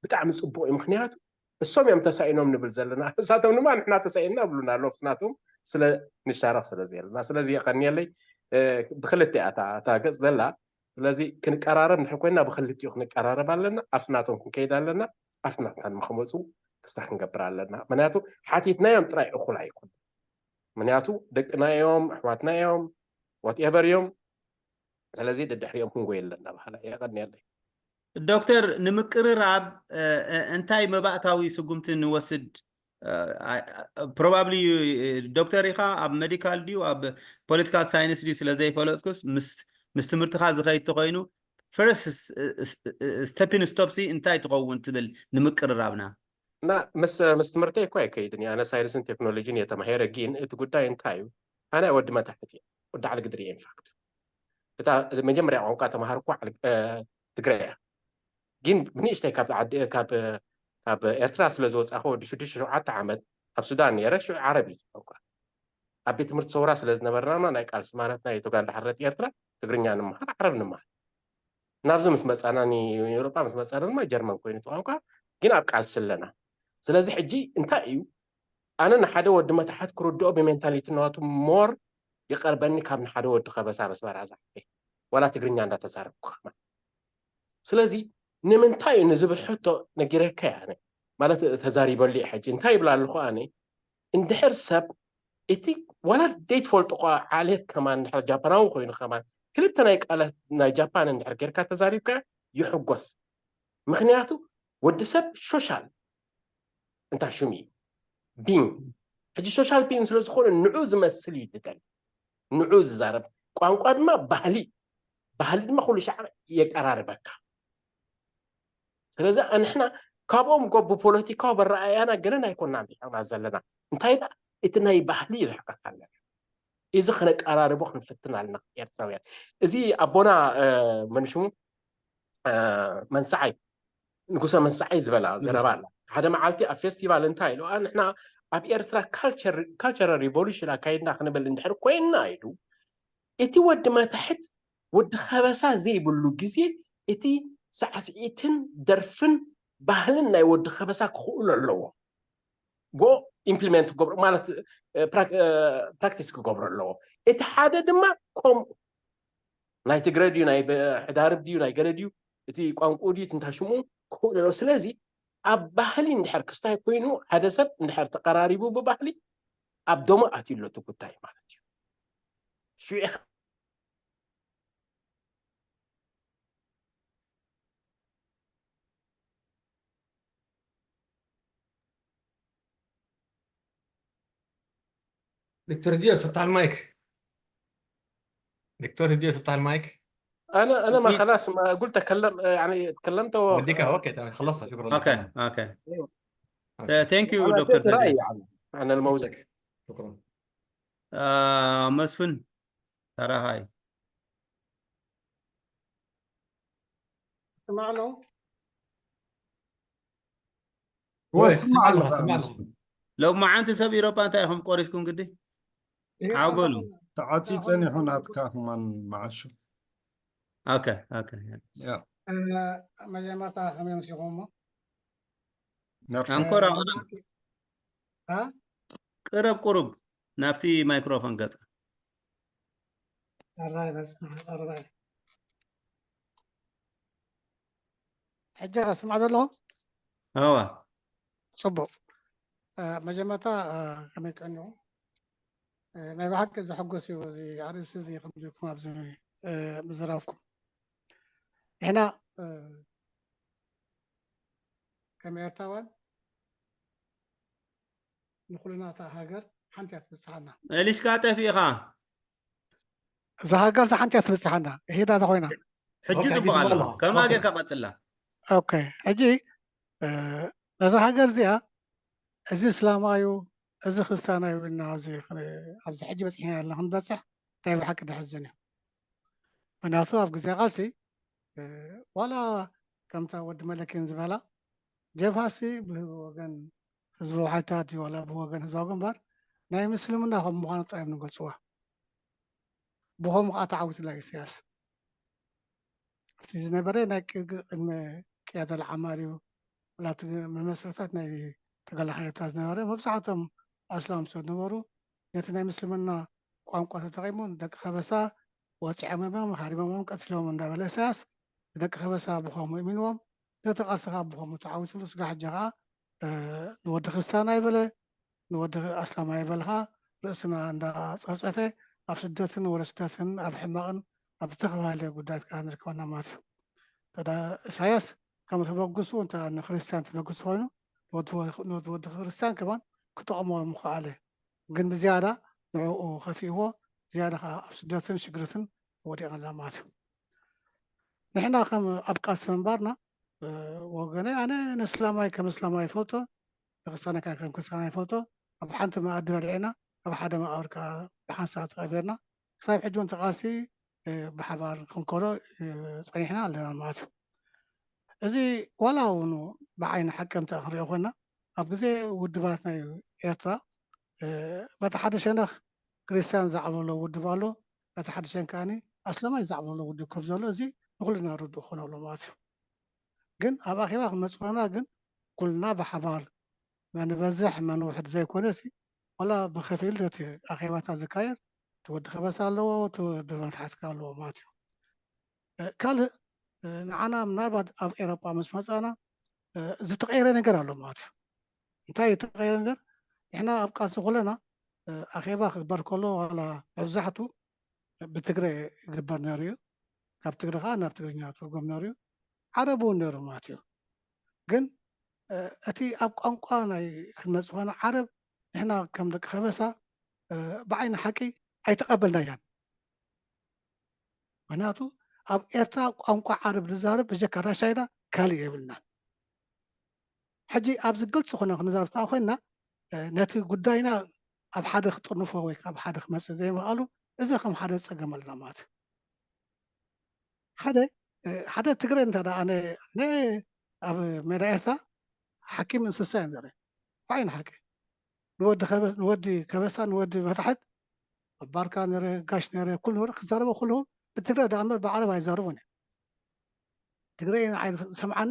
ብጣዕሚ ፅቡቅ እዩ። ምክንያቱ እሶም እዮም ተሳኢኖም ንብል ዘለና፣ እሳቶም ድማ ንሕና ተሳኢንና ብሉና ኣለዉ ናቶም ስለ ንሻረክ ስለ ዘለና። ስለዚ የቀንየለይ ብክልተ እያ እታ ገፅ ዘላ። ስለዚ ክንቀራረብ ንድሕር ኮይና ብክልቲኡ ክንቀራረብ ኣለና። ኣብቲ ናቶም ክንከይድ ኣለና። ኣብቲ ናትና ድማ ክመፁ ክስታ ክንገብር ኣለና። ምክንያቱ ሓቲትናዮም ጥራይ እኩል ኣይኮን። ምክንያቱ ደቅና እዮም፣ ኣሕዋትና እዮም፣ ዋትኤቨር እዮም። ስለዚ ደድሕሪኦም ክንጎይ ኣለና። ባህላ የቀኒያለይ። ዶክተር፣ ንምቅርራብ እንታይ መባእታዊ ስጉምቲ ንወስድ? ፕሮባብሊ ዶክተር ኢኻ፣ ኣብ ሜዲካል ድዩ ኣብ ፖለቲካል ሳይንስ ድዩ ስለ ዘይፈለጥኩስ ምስ ትምህርትኻ ዝኸይድ ተኮይኑ ፈርስት ስቴፒንግ ስቶፕ ሲ እንታይ ትኸውን ትብል ንምቅርራብና? እና ምስ ምስ ትምህርተይ እኮ ኣይከይድን እየ። ኣነ ሳይንስን ቴክኖሎጂን እየ ተማሂረ። ግን እቲ ጉዳይ እንታይ እዩ? ኣነ ወዲ መታሕት እየ፣ ወዲ ዓሊ ግድሪ እየ። ኢንፋክት እታ መጀመርያ ቋንቋ ተማሃርኩ ትግረ እያ። ግን ብንእሽተይ ካብ ዓዲ ካብ ካብ ኤርትራ ስለ ዝወፃኹ ወዲ ሽዱሽተ ሸውዓተ ዓመት ኣብ ሱዳን ነይረ። ሽዑ ዓረብ እዩ ቋንቋ። ኣብ ቤት ትምህርቲ ሰውራ ስለ ዝነበርና ናይ ቃልሲ ማለት ናይ ተጋድሎ ሓርነት ኤርትራ ትግርኛ ንምሃር፣ ዓረብ ንምሃር። ናብዚ ምስ መፃና ንኤውሮጳ ምስ መፃና ድማ ጀርመን ኮይኑ እቲ ቋንቋ፣ ግን ኣብ ቃልሲ ኣለና። ስለዚ ሕጂ እንታይ እዩ ኣነ ንሓደ ወዲ መታሕት ክርድኦ ብሜንታሊቲ ናቱ ሞር ይቐርበኒ ካብ ንሓደ ወዲ ከበሳ በስመራ ዝዓበየ ዋላ ትግርኛ እንዳተዛረብኩ ከማን። ስለዚ ንምንታይ እዩ ንዝብል ሕቶ ነጊረካ እየ ኣነ። ማለት ተዛሪበሉ እየ። ሕጂ እንታይ ይብል ኣለኹ ኣነ? እንድሕር ሰብ እቲ ዋላ ደይትፈልጦ እኳ ዓሌት ከማን እንድሕር ጃፓናዊ ኮይኑ ከማን ክልተ ናይ ቃላት ናይ ጃፓን እንድሕር ጌርካ ተዛሪብካ ይሕጎስ። ምክንያቱ ወዲ ሰብ ሶሻል እንታይ ሽሙ እዩ ቢንግ። ሕጂ ሶሻል ቢንግ ስለ ዝኾነ ንዑ ዝመስል እዩ ዝደሊ፣ ንዑ ዝዛረብ። ቋንቋ ድማ ባህሊ፣ ባህሊ ድማ ኩሉ ሻዕ የቀራርበካ። ስለዚ ንሕና ካብኦም ጎ ብፖለቲካዊ በረኣያና ገለን ኣይኮናን ርሕቕና ዘለና። እንታይ ደኣ እቲ ናይ ባህሊ ርሕቀት ኣለና። እዚ ክነቀራርቦ ክንፍትን ኣለና ኤርትራውያን። እዚ ኣቦና እ፣ መን ሽሙ እ፣ መንሰዓይ ንጉሰ መንሰዓይ ዝበላ ዘረባ ኣላ። ሓደ መዓልቲ ኣብ ፌስቲቫል እንታይ ኢሉ? "ኣ፣ ንሕና ኣብ ኤርትራ ካልቸራል ሪቮሉሽን ኣካይድና ክንብል እንድሕር ኮይንና" ኢሉ። እቲ ወዲ መታሕት ወዲ ከበሳ ዘይብሉ ግዜ እቲ ሳዕስዒትን ደርፍን ባህልን ናይ ወዲ ከበሳ ክኽእሎ ኣለዎ። ጎ ኢምፕሊመንት ክገብሮ ማለት እ፣ ፕራክ- እ፣ ፕራክቲስ ክገብሮ ኣለዎ። እቲ ሓደ ድማ ከምኡ ናይ ትግረ ድዩ ናይ በ- ሕዳርብ ድዩ ናይ ገለ ድዩ እቲ ቋንቋ ድዩ እንታይ ሽሙ ክኽእሎ ኣለዎ። ስለዚ ኣብ ባህሊ እንድሕር ክስታይ ኮይኑ ሓደ ሰብ እንድሕር ተቀራሪቡ ብባህሊ ኣብ ደሞ ኣትዩ ኣሎ እቲ ጉዳይ ማለት እዩ። ሽዑ ኢኻ دكتور ديوس افتح المايك. دكتور ديوس افتح المايك. انا انا ما خلاص ما قلت اتكلم يعني تكلمت و... وديك اوكي تمام خلصت شكرا لك. Okay, okay. أوكي. Thank you انا دكتور اديت رايي تدريس. عن عن الموضوع. شكرا. آه، መስፍን ተራሃይ ስማዕ ኣሎ ወይ ስማዕ ስማዕ ኣለኻ ኣለኻ፣ ስማዕ ምስኪን። ሎብ መዓንቲ ሰብ ኢሮፓ እንታይ ኢኹም ቆሪስኩም ግዲ ሓው በሉ። ተዓፂ ፀኒሑ ናትካ ከማን መዓሹ። Okay, okay. ያ መጀመርታ ከመይ መሲኹም እሞ መርሓባ። ኣንኮራ እ? ቅረብ ቁሩብ ናብቲ ማይክሮፎን ገጽ ኣራይ በጽ ኣራይ ሕጂ ከ ስማዕ ዘለኹ እዋ ጽቡቕ። መጀመርታ ከመይ ቀኒኹም? ናይ ብሓቂ ዘሐጉስ እዩ እዚ ኣርእስቲ እዚ ከምዚኹም ኣብዚ ምዝራብኩም። ንሕና ከም ኤርትራውያን ንኩልና እታ ሃገር ሓንቲ እያ ትብጽሓና። መሊስካ ጠፊእኻ። እዛ ሃገር እዛ ሓንቲ እያ ትብጽሓና። ይሄዳ ተኾይና ሕጂ ኦኬ፣ ጽቡቕ ሕጂ ኣሎ። ጽቡቕ ኣሎ። ከማን ኦኬ። ጌርካ ቀጽላ። ኦኬ፣ ሕጂ ነዛ ሃገር እዚኣ እዚ እስላማዩ እዚ ክርስቲያናዩ ኢልና ኣብዚ ኣብዚ ሕጂ በፂሕና ያለ ክንበፅሕ እንታይ ብሓቂ ደሕዝን እዩ። ምክንያቱ ኣብ ግዜ ቃልሲ ዋላ ከምታ ወዲ መለኪን ዝበላ ጀብሃሲ ብወገን ህዝባዊ ሓይልታት እዩ ዋላ ብወገን ህዝባዊ ግንባር ናይ ምስልምና ከም ምዃኑ ጥራይ እዮም ንገልፅዋ። ብኸምኡ ከዓ ተዓዊትላ ኢሳያስ ኣብቲ ዝነበረ ናይ ቅድሚ ቅያደል ዓማር እዩ ላብቲ መመስረታት ናይ ተጋላሓይታ ዝነበረ መብዛሕቶም ኣስላም ስለዝነበሩ ነቲ ናይ ምስልምና ቋንቋ ተጠቒሙ ንደቂ ከበሳ ወፂዖም እዮም ሃሪሞም ቀትሎም እንዳበለ ኢሳያስ ንደቂ ከበሳ ብኸምኡ እሚንዎም ነቲ ቃልሲ ከዓ ብኸምኡ ተዓዊትሉ ስጋ ሕጂ ከዓ ንወዲ ክርስቲያን ኣይበለ ንወዲ ኣስላማይ በልኻ ርእስና እንዳፀፍፀፈ ኣብ ስደትን ወረ ስደትን ኣብ ሕማቕን ኣብ ዝተፈላለየ ጉዳያት ከዓ ንርከበና ማለት እዩ። ተዳ ኢሳያስ ከም ተበግሱ እንተ ንክርስቲያን ተበግሱ ኮይኑ ንወዲ ክርስቲያን ከማን ክጠቕሞ ምኽኣለ ግን ብዝያዳ ንዕኡ ከፊእዎ ዝያዳ ከዓ ኣብ ስደትን ሽግርትን ወዲቕና ማለት እዩ። ንሕና ከም ኣብ ቃልሲ ምንባርና ወገነይ ኣነ ነስላማይ ከም እስላማይ ይፈልጦ ንክስታነ ከዓ ከም ክርስትያና ይፈልጦ ኣብ ሓንቲ መኣዲ በሊዕና ኣብ ሓደ መቃብር ከዓ ብሓንሳእ ተቐቢርና ክሳብ ሕጂ እውን ተቃልሲ ብሓባር ክንከዶ ፀኒሕና ኣለና ማለት እዩ። እዚ ዋላ እውን ብዓይኒ ሓቂ እንተ ክንሪኦ ኮይና ኣብ ግዜ ውድባት ናይ ኤርትራ በቲ ሓደ ሸነኽ ክርስትያን ዛዕብለሎ ውድብ ኣሎ በቲ ሓደ ሸን ከዓኒ ኣስለማይ ዛዕብለሎ ውድብ ከም ዘሎ እዚ ንኩልና ርድእ ክኾነ ኣሎ ማለት እዩ። ግን ኣብ ኣኼባ ክንመፅእ ከለና ግን ኩልና ብሓባር መንበዝሕ መንውሕድ ዘይኮነ ሲ ዋላ ብከፊል ነቲ ኣኼባታት ዝካየድ እቲ ወዲ ከበሳ ኣለዎ እቲ ወዲ መታሕትካ ኣለዎ ማለት እዩ። ካልእ ንዓና ምናልባት ኣብ ኤሮጳ ምስ መፃና ዝተቀየረ ነገር ኣሎ ማለት እዩ። እንታይ ዝተቀየረ ነገር ንሕና ኣብ ቃልሲ ኩለና ኣኼባ ክግበር ከሎ ዋላ መብዛሕቱ ብትግረ ይግበር ነሩ እዩ። ካብ ትግረ ከዓ ናብ ትግርኛ ትርጎም ነሩ እዩ። ዓረብ እውን ነሩ ማለት እዩ። ግን እቲ ኣብ ቋንቋ ናይ ክንመፅ ኮነ ዓረብ ንሕና ከም ደቂ ከበሳ ብዓይኒ ሓቂ ኣይተቀበልናያን። ምክንያቱ ኣብ ኤርትራ ቋንቋ ዓረብ ዝዛረብ ብጀካ ራሻይዳ ካልእ የብልናን። ሕጂ ኣብዚ ግልፂ ኮነ ክንዛረብ ተኣ ኮይንና ነቲ ጉዳይና ኣብ ሓደ ክጥርንፎ ወይ ኣብ ሓደ ክመፅእ ዘይምኽኣሉ እዚ ከም ሓደ ፀገም ኣለና ማለት እዩ። ሓደ ሓደ ትግረ እንተ ኣነ ኣብ ሜዳ ኤርትራ ሓኪም እንስሳ እዮም ዘርኢ ብዓይኒ ሓቂ ንወዲ ከበሳ ንወዲ መታሕት ኣብ ባርካ ነረ ጋሽ ነረ ኩሉ ነረ ክዛረበ ኩሉ ብትግረ ዳ እምበር ብዓረብ ኣይዛረቡን እዮም። ትግረ ንዓይ ዝሰምዓኒ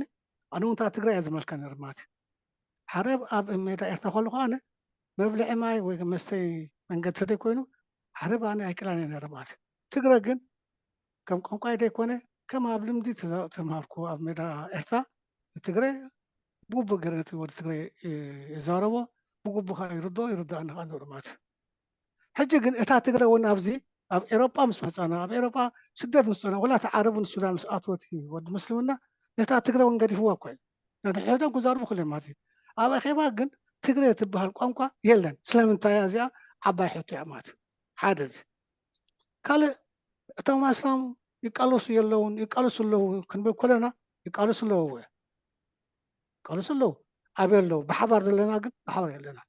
ኣነ እውን ትግረ እያ ዝመልካ ነረ ማለት እዩ። ዓረብ ኣብ ሜዳ ኤርትራ ከለኹ ኣነ መብልዒ ማይ ወይ መስተይ መንገዲ ተደይ ኮይኑ ዓረብ ኣነ ኣይክእላን እየ ነረ ማለት እዩ። ትግረ ግን ከም ቋንቋይ ዘይኮነ ከም ኣብ ልምዲ ተማሃርኩ ኣብ ሜዳ ኤርትራ ንትግረ ብግቡእ ገይረ ነቲ ወዲ ትግረ ይዛረቦ ብግቡእ ከዓ ይርድኦ ይርድኣኒ ከዓ ነሩ ማለት እዩ። ሕጂ ግን እታ ትግረ እውን ኣብዚ ኣብ ኤሮጳ ምስ መፃና ኣብ ኤሮጳ ስደት ምስ ፀና ወላ እቲ ዓረብ ንሱዳን ምስ ኣትወት ወዲ ምስልምና ነታ ትግረ እውን ገዲፍዋ እኳ እዩ ነድሕቶም ክዛርቡ ክልም ማለት እዩ። ኣብ ኣኼባ ግን ትግረ ትበሃል ቋንቋ የለን። ስለምንታይ እዚኣ ዓባይ ሕቶ እያ ማለት እዩ። ሓደ እዚ ካልእ እቶም ኣስላም ይቃለሱ የለውን ይቃለሱ ኣለዉ ክንብል ኮለና ይቃለሱ ኣለዉ ይቃለሱ ኣለዉ ኣበይ ኣለዉ ብሓባር ዘለና ግን ብሓባር የለና።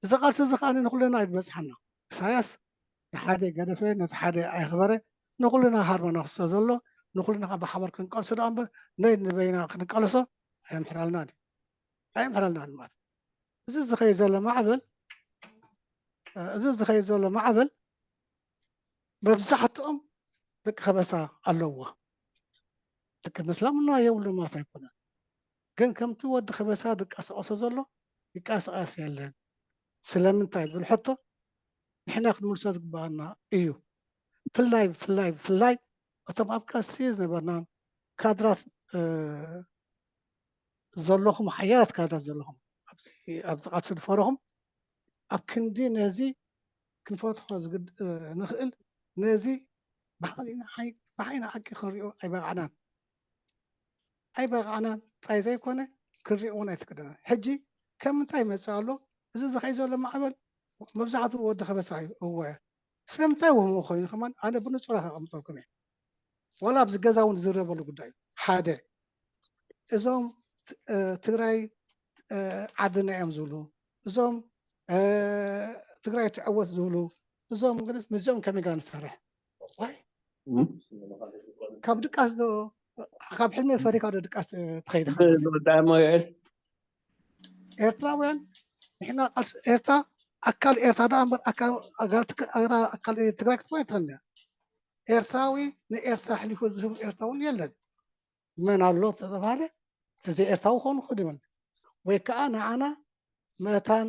እዚ ቃልሲ እዚ ከዓ ንኩለና ኣይትበፅሓና። ኢሳያስ ንሓደ ገደፈ ነቲ ሓደ ኣይክበረ ንኩልና ሃርመና ክስተ ዘሎ ንኩልና ብሓባር ክንቀልሶ ዳ እምበር ነይ ንበይና ክንቀልሶ ኣየምሕራልናን ኣየምሕራልናን ማለት እዚ ዝኸይ ዘሎ ማዕበል እዚ ዝኸይ ዘሎ ማዕበል መብዛሕትኦም ደቂ ከበሳ ኣለዎ። ደቂ ምስላምና የብሉ ማለት ኣይኮነን። ግን ከምቲ ወዲ ከበሳ ዝቀሳቀሶ ዘሎ ይቀሳቀስ የለን። ስለምንታይ ዝብል ሕቶ ንሕና ክንምልሶ ዝግባኣና እዩ። ፍላይ ፍላይ ፍላይ እቶም ኣብ ቀሲ ዝነበርና ካድራት ዘለኹም ሓያላት ካድራት ዘለኹም ኣብዚ ቃልሲ ዝፈረኹም ኣብ ክንዲ ነዚ ክንፈትሖ ንኽእል ነዚ ብዓይኒ ሓቂ ክንሪኦ ኣይበቃዕናን ኣይበቃዕናን ጥራይ ዘይኮነ ክንሪኦ እውን ኣይፍቅደናን። ሕጂ ከም ምንታይ ይመፅእ ኣሎ እዚ ዝኸይ ዘሎ ማዕበል መብዛሕትኡ ወዲ ከበሳ እዩ እወ ስለምንታይ ወምኡ ኮይኑ ከማን ኣነ ብንፁራ ከቐምጠልኩም እየ ዋላ ኣብዚ ገዛ እውን ዝዝረበሉ ጉዳይ እዩ ሓደ እዞም ትግራይ ዓድና እዮም ዝብሉ እዞም ትግራይ ትዕወት ዝብሉ እዞም ግን ምስዚኦም ከመይ ጋር ንሰርሕ ካብ ድቃስ ዶ ካብ ሕልሚ ፈሪካ ዶ ድቃስ ትኸይድ ኤርትራውያን ንሕና ቃልሲ ኤርትራ ኣካል ኤርትራ ዳ እምበር ኣካል ትግራይ ክትኮን ትኽእል እያ ኤርትራዊ ንኤርትራ ኣሕሊፉ ዝህብ ኤርትራዊ እውን የለን። መን ኣሎ ተተባሃለ እቲ ዘይኤርትራዊ ክኸውን ይኽእል ይብል ወይ ከዓ ንዓና መታን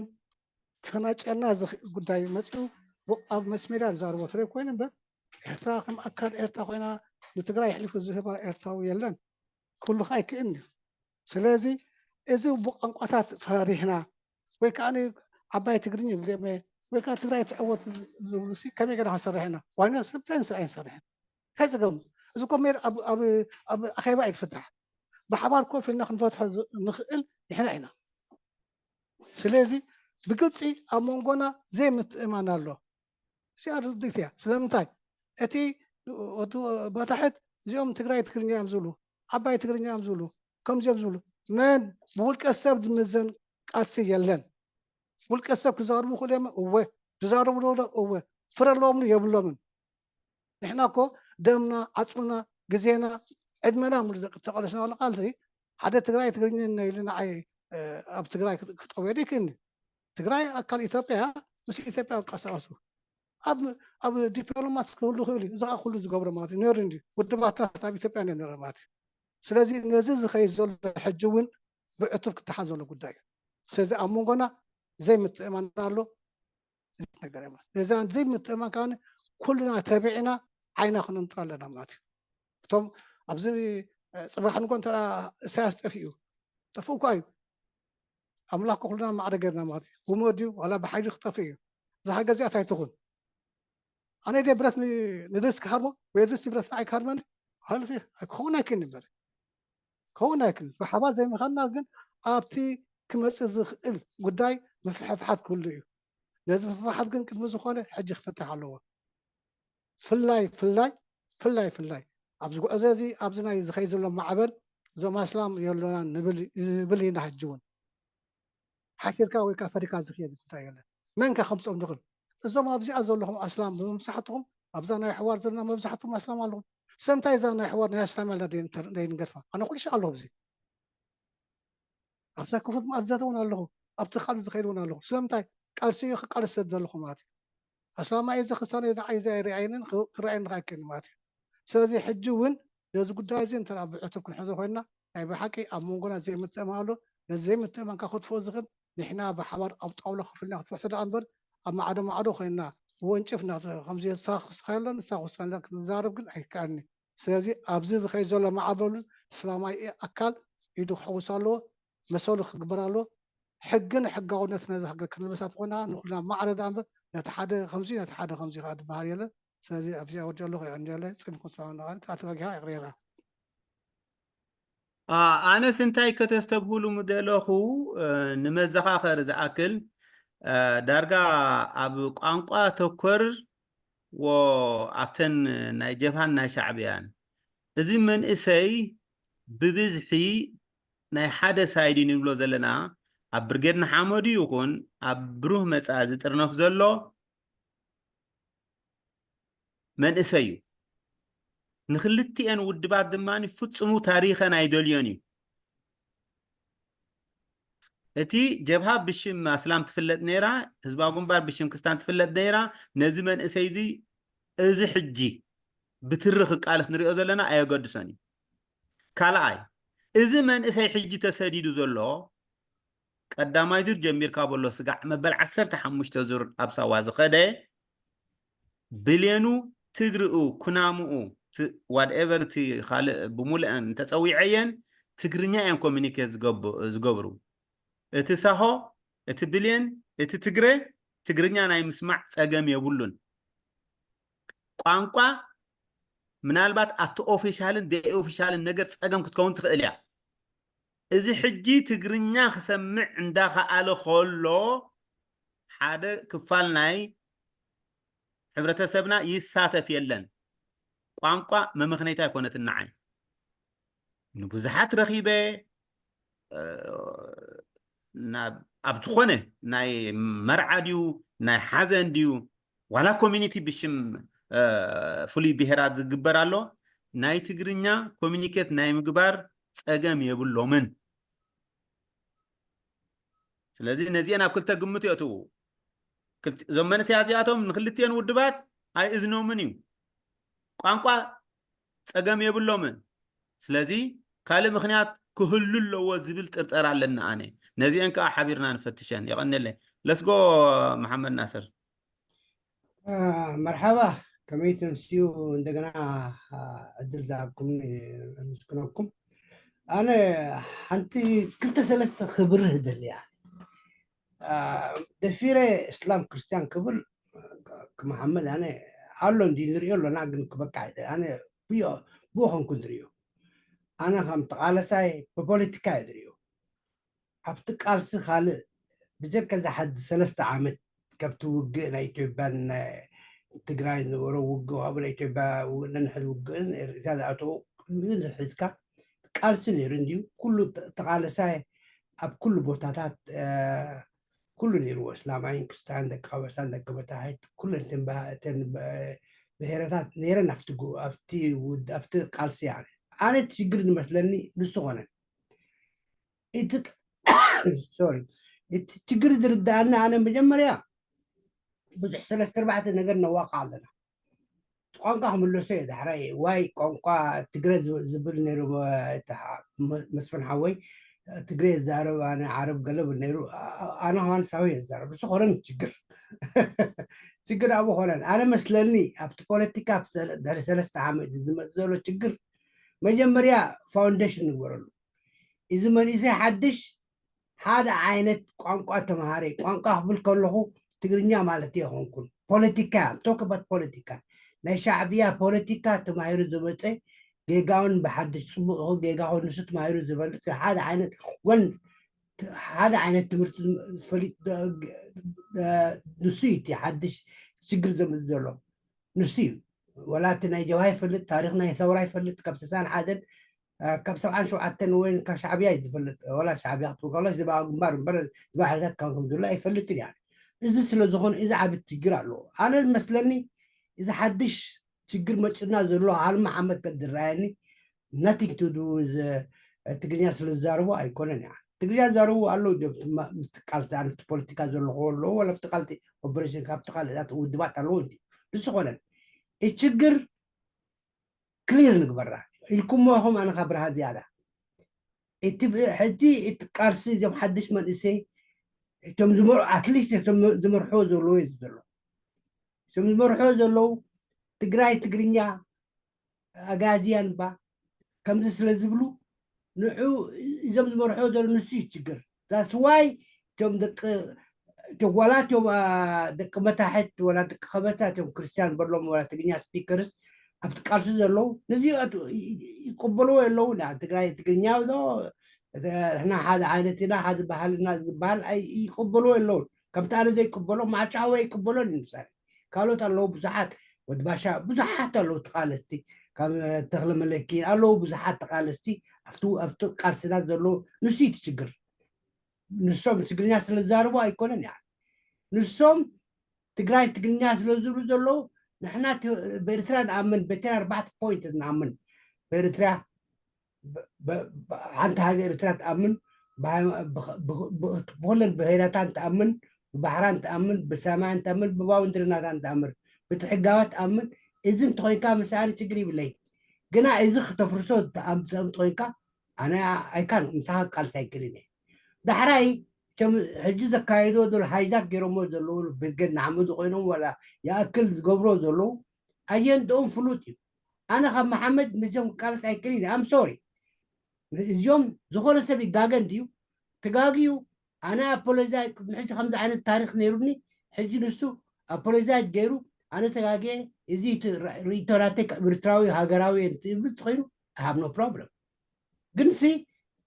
ክፈናጨና ዝኽእል ጉዳይ መፂኡ ኣብ መስሜዳ ዝዛረቦ ትረይ ኮይኑ እምበር ኤርትራ ከም ኣካል ኤርትራ ኮይና ንትግራይ ኣሕሊፉ ዝህባ ኤርትራዊ የለን። ክህሉ ኣይክእልን እዩ። ስለዚ እዚ ብቋንቋታት ፈሪሕና ወይ ከዓ ዓባይ ትግርኛ ይብሉ ወይ ከዓ ትግራይ ትዕወት ዝብሉ ከመይ ገና ክንሰርሕ ኢና ዋይና ስብታይ ንስርሕ ንሰርሕ እንታይ ፀገም እዚ እኮ ሜር ኣብ ኣኼባ እዩ ትፍታሕ ብሓባር ኮፍ ኢልና ክንፈትሖ ንኽእል ንሕና ኢና ስለዚ ብግልፂ ኣብ መንጎና ዘይምትእማን ኣሎ እዚኣ ርድኢት እያ ስለምንታይ እቲ ባታሕት እዚኦም ትግራይ ትግርኛ እዮም ዝብሉ ዓባይ ትግርኛ እዮም ዝብሉ ከምዚኦም ዝብሉ መን ብውልቀ ሰብ ዝምዘን ቃልሲ የለን ውልቀ ሰብ ክዛርቡ ክእሉ እዮም እወ ዝዛረቡ ዶ እወ ፍረ ኣለዎም የብሎምን ንሕና እኮ ደምና ዓፅምና ግዜና ዕድመና ሙሉ ተቃለስናሉ ቃልሲ ሓደ ትግራይ ትግርኛ ኢሉ ንዓይ ኣብ ትግራይ ክጠውየ ይክእልኒ ትግራይ ኣካል ኢትዮጵያ ምስ ኢትዮጵያ ቀሳቀሱ ኣብ ዲፕሎማት ክህሉ ክእል እዩ እዛ ኩሉ ዝገብሮ ማለት እዩ ነሩ እንዲ ውድባታት ኣብ ኢትዮጵያ ነረ ማለት እዩ ስለዚ ነዚ ዝኸይ ዘሎ ሕጂ እውን ብዕቱብ ክተሓዝ ዘሎ ጉዳይ እዩ ስለዚ ኣብ መንጎና ዘይምትእማን ኣሎ ነዛ ዘይምትእማን ከዓ ኩልና ተቢዕና ዓይና ክነንጥር ኣለና ማለት እዩ እቶም ኣብዚ ፅባሕ ንጎ እንተ እሳያስ ጠፊኡ ጠፍኡ እኳ እዩ ኣምላኽ ኩልና ማዕረ ገርና ማለት እዩ ህሞ ድዩ ዋላ ብሓይሊ ክጠፍእ እዩ እዛ ሃገር እዚኣ እንታይ ትኹን ኣነ ደ ብረት ንደስ ክሃርሞ ወይ ደስ ብረት ንዓይ ክሃርመኒ ሃልፊ ክኸውን ኣይክእል ንበር ክኸውን ኣይክእል ብሓባር ዘይምኻንና ግን ኣብቲ ክመፅእ ዝኽእል ጉዳይ ምፍሕፍሓት ክህሉ እዩ ነዚ ምፍሕፍሓት ግን ቅድሚ ዝኾነ ሕጂ ክፍታሕ ኣለዎ ፍላይ ፍላይ ፍላይ ፍላይ ኣብዚ ጉዕዞ እዚ ኣብዚ ናይ ዝኸይ ዘሎ ማዕበል እዞም ኣስላም የሎና ንብል ኢና ሕጂ እውን ሓፊርካ ወይ ከዓ ፈሪካ ዝኽየድ እንታይ የለን መን ከ ከምፅኦም ንኽእል እዞም ኣብዚኣ ዘለኹም ኣስላም መብዛሕትኹም ኣብዛ ናይ ኣሕዋር ዘለና መብዛሕትኹም ኣስላም ኣለኹም ስለምንታይ እዛ ናይ ኣሕዋር ናይ ኣስላም ያላ ዘይንገድፋ ኣነ ኩሉ ሻ ኣለኹ እዚ ኣብዛ ክፉት መኣት ዘተ እውን ኣለኹ ኣብቲ ካልእ ዝኸይድ እውን ኣለኹ ስለምንታይ ቃልሲ እዩ ክቃልስ ሰብ ዘለኹ ማለት እዩ ኣስላማ እየ ዘክስታን እየ ንዓይ ዘ ኣይርኣየንን ክረኣየኒ ከኣክል ማለት እዩ ስለዚ ሕጂ እውን ነዚ ጉዳይ እዚ እንተ ብዕቱብ ክንሕዞ ኮይንና ናይ ብሓቂ ኣብ መንጎና ዘይምትእማን ኣሎ ነዚ ዘይምትእማን ካብ ክትፍኦ ዝኽእል ንሕና ብሓባር ኣብ ጣውላ ኮፍ ኢልና ክትፈትሑ ደኣ እምበር ኣብ ማዕዶ ማዕዶ ኮይንና ወንጭፍ ከምዚ ተሳኽስ ከሎ ንሳኽስ ክንዛረብ ግን ኣይከኣልኒ ስለዚ ኣብዚ ዝኸይ ዘሎ ማዕበሉን እስላማይ ኣካል ኢዱ ክሕውስ ኣለዎ መሰሉ ክግበር ኣለዎ ሕግን ሕጋውነት ነዚ ሃገር ክንልበሳ ተኾና ንኩልና ማዕረ ደኣ እምበር ነቲ ሓደ ከምዚ ነቲ ሓደ ከምዚ ከዓ ዝበሃል የለን ስለዚ ኣብዚኣ ወዲ ኣለኹ የቐንጀለ ፅንኩም ስላም ተጋጊኻ ይቕሬታ ኣነስ እንታይ ከተስተብህሉ ምደለኹ ንመዘኻኸሪ ዝኣክል ዳርጋ ኣብ ቋንቋ ተኮር ወ ኣብተን ናይ ጀብሃን ናይ ሻዕብያን እዚ መንእሰይ ብብዝሒ ናይ ሓደ ሳይድ ንብሎ ዘለና ኣብ ብርጌድ ንሓመዱ ይኹን ኣብ ብሩህ መፃኢ ዝጥርነፍ ዘሎ መንእሰይ እዩ። ንክልቲኤን ውድባት ድማ ፍጹሙ ታሪኸን ኣይደልዮን እዩ። እቲ ጀብሃ ብሽም ኣስላም ትፍለጥ ነይራ፣ ህዝባዊ ግንባር ብሽም ክስታን ትፍለጥ ነይራ። ነዚ መንእሰይ እዚ እዚ ሕጂ ብትሪ ክቃለስ ንሪኦ ዘለና ኣየገድሶን እዩ። ካልኣይ እዚ መንእሰይ ሕጂ ተሰዲዱ ዘሎ ቀዳማይ ዙር ጀሚርካ በሎ ስጋዕ መበል ዓሰርተ ሓሙሽተ ዙር ኣብ ሳዋ ዝኸደ ብሌኑ ትግርኡ ኩናምኡ ዋትኤቨር እቲ ካልእ ብሙሉአን እንተፀዊዐየን ትግርኛ እየን ኮሚኒኬት ዝገብሩ እቲ ሳሆ እቲ ብሌን እቲ ትግረ ትግርኛ ናይ ምስማዕ ፀገም የብሉን ቋንቋ ምናልባት ኣብቲ ኦፊሻልን ደይ ኦፊሻልን ነገር ፀገም ክትከውን ትኽእል እያ እዚ ሕጂ ትግርኛ ክሰምዕ እንዳኸኣለ ከሎ ሓደ ክፋል ናይ ሕብረተሰብና ይሳተፍ የለን። ቋንቋ መመኽነይታ ኣይኮነት ንዓይ። ንብዙሓት ረኺበ ኣብ ዝኾነ ናይ መርዓ ድዩ ናይ ሓዘን ድዩ ዋላ ኮሚኒቲ ብሽም ፍሉይ ብሄራት ዝግበር ኣሎ ናይ ትግርኛ ኮሚኒኬት ናይ ምግባር ፀገም የብሎምን ስለዚ ነዚአን ኣብ ክልተ ግምት የእትዉ እዞም መንእሰያት እዚኣቶም ንክልቲአን ውድባት ኣይእዝኖምን እዩ ቋንቋ ፀገም የብሎምን ስለዚ ካልእ ምክንያት ክህሉ ኣለዎ ዝብል ጥርጠር ኣለና ኣነ ነዚአን ከዓ ሓቢርና ንፈትሸን የቐንለይ ለስጎ መሓመድ ናስር መርሓባ፣ ከመይ ተምስዩ? እንደገና ዕድል ዝሃብኩምኒ ኣመስግነኩም። ኣነ ሓንቲ ክልተ ሰለስተ ክብርህ እደሊ እየ። ደፊረ እስላም ክርስትያን ክብል፣ መሓመድ፣ ኣነ ኣሎ እንዲ ንሪኦ ኣሎና፣ ግን ክበቃ ኣይደ-፣ ኣነ ብዮ-፣ ብኡ ኾንኩ ንሪኦ። ኣነ ከም ተቓለሳይ ብፖለቲካ እየ ዝሪኦ። ኣብቲ ቃልሲ ካልእ ብጀካ እዚ ሓዲ ሰለስተ ዓመት ካብቲ ውግእ ናይ ኢትዮጵያን ናይ ትግራይ ዝነበሮ ውግእ፣ ካብኡ ናይ ኢትዮጵያ ውግእ፣ ነንሕድ ውግእን ኤርትራ ዝኣተዎ ቅድሚኡ ሒዝካ ቃልሲ ነይሩ እንድዩ። ኩሉ ተ-፣ ተቓለሳይ ኣብ ኩሉ ቦታታት፣ እ፣ ኩሉ ነይርዎ። እስላማይን ክርስትያን፣ ደቂ ከበሳን ደቂ መታሕት፣ ኩለን እተን ብሃ-፣ እተን ብ-፣ ብሄረታት ነይረን ኣብቲ ጉ-፣ ኣብቲ ውድ-፣ ኣብቲ ቃልሲ። ኣነ፣ ኣነ እቲ ሽግር ዝመስለኒ ንሱ ኾነ። እቲ ሶሪ፣ እቲ ችግር ዝርዳእና፣ ኣነ መጀመርያ ብዙሕ ሰለስተ ኣርባዕተ ነገር ነዋቃ ኣለና። ቋንቋ ክምለሶ እየ ዳሕራይ። ዋይ ቋንቋ ትግረ ዝ-፣ ዝብል ነይሩ፣ እ፣ እቲ ሓ-፣ መ-፣ መስፍን ሓወይ፣ ትግረ ዝዛረብ ኣነ ዓረብ ገለ ብል ነይሩ። ኣ-፣ ኣ-፣ ኣነ ከማን ሳሆ እየ ዝዛረብ። ንሱ ኮነን ችግር። ችግር ኣብኡ ኮነን። ኣነ መስለኒ ኣብቲ ፖለቲካ ኣብ ሰለ-፣ ድሕሪ ሰለስተ ዓመት ዝመጽእ ዘሎ ችግር መጀመርያ ፋውንዴሽን ንግበረሉ። እዚ መንእሰይ ሓድሽ ሓደ ዓይነት ቋንቋ ተምሃረ። ቋንቋ ክብል ከለኹ ትግርኛ ማለት ኣይኮንኩን። ፖለቲካ፣ I'm talk about ፖለቲካ። ናይ ሻዕብያ ፖለቲካ ተማሂሩ ዝመጸ፣ ጌጋውን ብሓድሽ ጽቡቕ ይኹን ጌጋ ይኹን ንሱ ተማሂሩ ዝፈልጥ ሓደ ዓይነት ወን-፣ ሓደ ዓይነት ትምህርቲ ፈሊጥ ደ-፣ ደ-፣ ንሱ እዩ እቲ ሓድሽ ችግር ዘምጽእ ዘሎ። ንሱ እዩ። ወላ እቲ ናይ ጀብሃ ይፈልጥ፣ ታሪኽ ናይ ሰውራ ይፈልጥ፣ ካብ ስሳን ሓደን፣ እ፣ ካብ ሰብዓን ሸውዓተን ወይ ካብ ሻዕብያ እዩ ዝፈልጥ። ወላ ሻዕብያ ክትብል ከሎ፣ ዝባ ግንባር እምበር፣ ዝባ ሓይልታት ካብ ከም ዘሎ ኣይፈልጥን እያ። እዚ ስለ ዝኾነ፣ እዚ ዓቢ ችግር ኣለዎ። ኣነ ዝመስለኒ፣ እዚ ሓድሽ ችግር መጺኡና ዘሎ፣ ኣልማ ዓመት ከም ዝረኣየኒ፣ nothing to do with፣ እ፣ ትግርኛ ስለ ዝዛረቡ ኣይኮነን እያ። ትግርኛ ዝዛረቡ ኣለዉ፣ እዚኦም፣ እቲ ማ-፣ ምስቲ ቃልሲ፣ ኣነ፣ እቲ ፖለቲካ ዘለኹ ኣለዉ፣ ወላ ኣብቲ ቃልሲ ኦፐሬሽን፣ ካብቲ ካልእ ውድባት ኣለዉ እንጂ። ንሱ ኾነን፣ እቲ ችግር ክሊር ንግበራ። ኢልኩሞ ኢኹም፣ ኣነ ካብ ብርሃ ዝያዳ። እቲ ብ-፣ ሕጂ እቲ ቃልሲ፣ እዞም ሓድሽ መንእሰይ፣ እቶም ዝመር-፣ ኣትሊስት እቶም ዝመርሕዎ ዘለዉ እዩ ዘሎ። እቶም ዝመርሕዎ ዘለዉ ትግራይ ትግርኛ፣ ኣጋዚያን ባ ከምዚ ስለ ዝብሉ፣ ንዑ እዞም ዝመርሕዎ ዘለዉ ንሱ እዩ ችግር። That's why እቶም ደቂ፣ እቶም ዋላ እቶም፣ አ፣ ደቂ መታሕት፣ ዋላ ደቂ ከበሳ፣ እቶም ክርስቲያን በሎም፣ ዋላ ትግርኛ ስፒከርስ ኣብቲ ቃልሲ ዘለዉ፣ ነዚ ይኣት-፣ ይ-፣ ይ-፣ ይቅበልዎ የለዉ። ና ትግራይ ትግርኛ ዶ፣ ንሕና ሓደ ዓይነት ኢና፣ ሓደ ባህልና ዝበሃል ኣይ-፣ ይቅበልዎ የለዉን። ከምቲ ኣነ ዘይቅበሎ፣ ማሻ ወይ ይቅበሎ ንምሳሌ። ካልኦት ኣለዉ ብዙሓት፣ ወዲ ባሻ፣ ብዙሓት ኣለዉ ተቃለስቲ፣ ካብ ተኽለ መለኪ ኣለዉ ብዙሓት ተቃለስቲ፣ ኣብቲ፣ ኣብቲ ቃልስና ዘለዉ፣ ንሱ እዩ እቲ ችግር። ንሶም ትግርኛ ስለ ዝዛረቡ ኣይኮነን እያ። ንሶም ትግራይ ትግርኛ ስለ ዝብሉ ዘለዉ፣ ንሕና ት-፣ ብኤርትራ ንኣምን፣ ብኤርትራ ኣርባዕተ ፖይንት ንኣምን። ብኤርትራ፣ ብ-፣ ብ-፣ ብ-፣ ሓንቲ ሃገር ኤርትራ ትኣምን፣ ብሃይማ-፣ ብ-፣ ብ-፣ ብ-፣ ብኹለን ብሄራታን ትኣምን፣ ብባሕራን ትኣምን፣ ብሰማያን ትኣምን፣ ብባውንድሪናታን ትኣምን፣ ብቲ ሕጋዋ ትኣምን። እዚ እንተኾይንካ፣ ምሳኣን ችግር ይብለይ። ግና እዚ ክተፍርሶ ትኣም-፣ ትኣም እንተኾይንካ፣ ኣነ ኣይካን ምሳኻ ቃልሲ ኣይክልን እየ። ዳሕራይ፣ እቶም ሕጂ ዘካየድዎ ዘለዉ፣ ሃይጃክ ገይሮምዎ ዘለዉ፣ ብርጌድ ንሓመዱ ኮይኖም፣ ዋላ ይኣክል ዝገብርዎ ዘለዉ፣ ኣጀንድኦም ፍሉጥ እዩ። ኣነ ካብ መሓመድ ምስኦም ክቃለስ ኣይክልን እየ። I'm sorry። እዚኦም፣ ዝኾነ ሰብ ይጋገ እንድዩ፣ ተጋግዩ። ኣነ ኣፖሎጃይዝ፣ ቅድሚ ሕጂ ከምዚ ዓይነት ታሪኽ ነይሩኒ፣ ሕጂ ንሱ ኣፖሎጃይዝ ገይሩ፣ ኣነ ተጋግየ፣ እዚ እቲ ር-፣ ርእይቶ ናተይ ካብ ኤርትራዊ ሃገራዊ እየ እንትብል ተኾይኑ፣ I have no problem። ግንሲ፣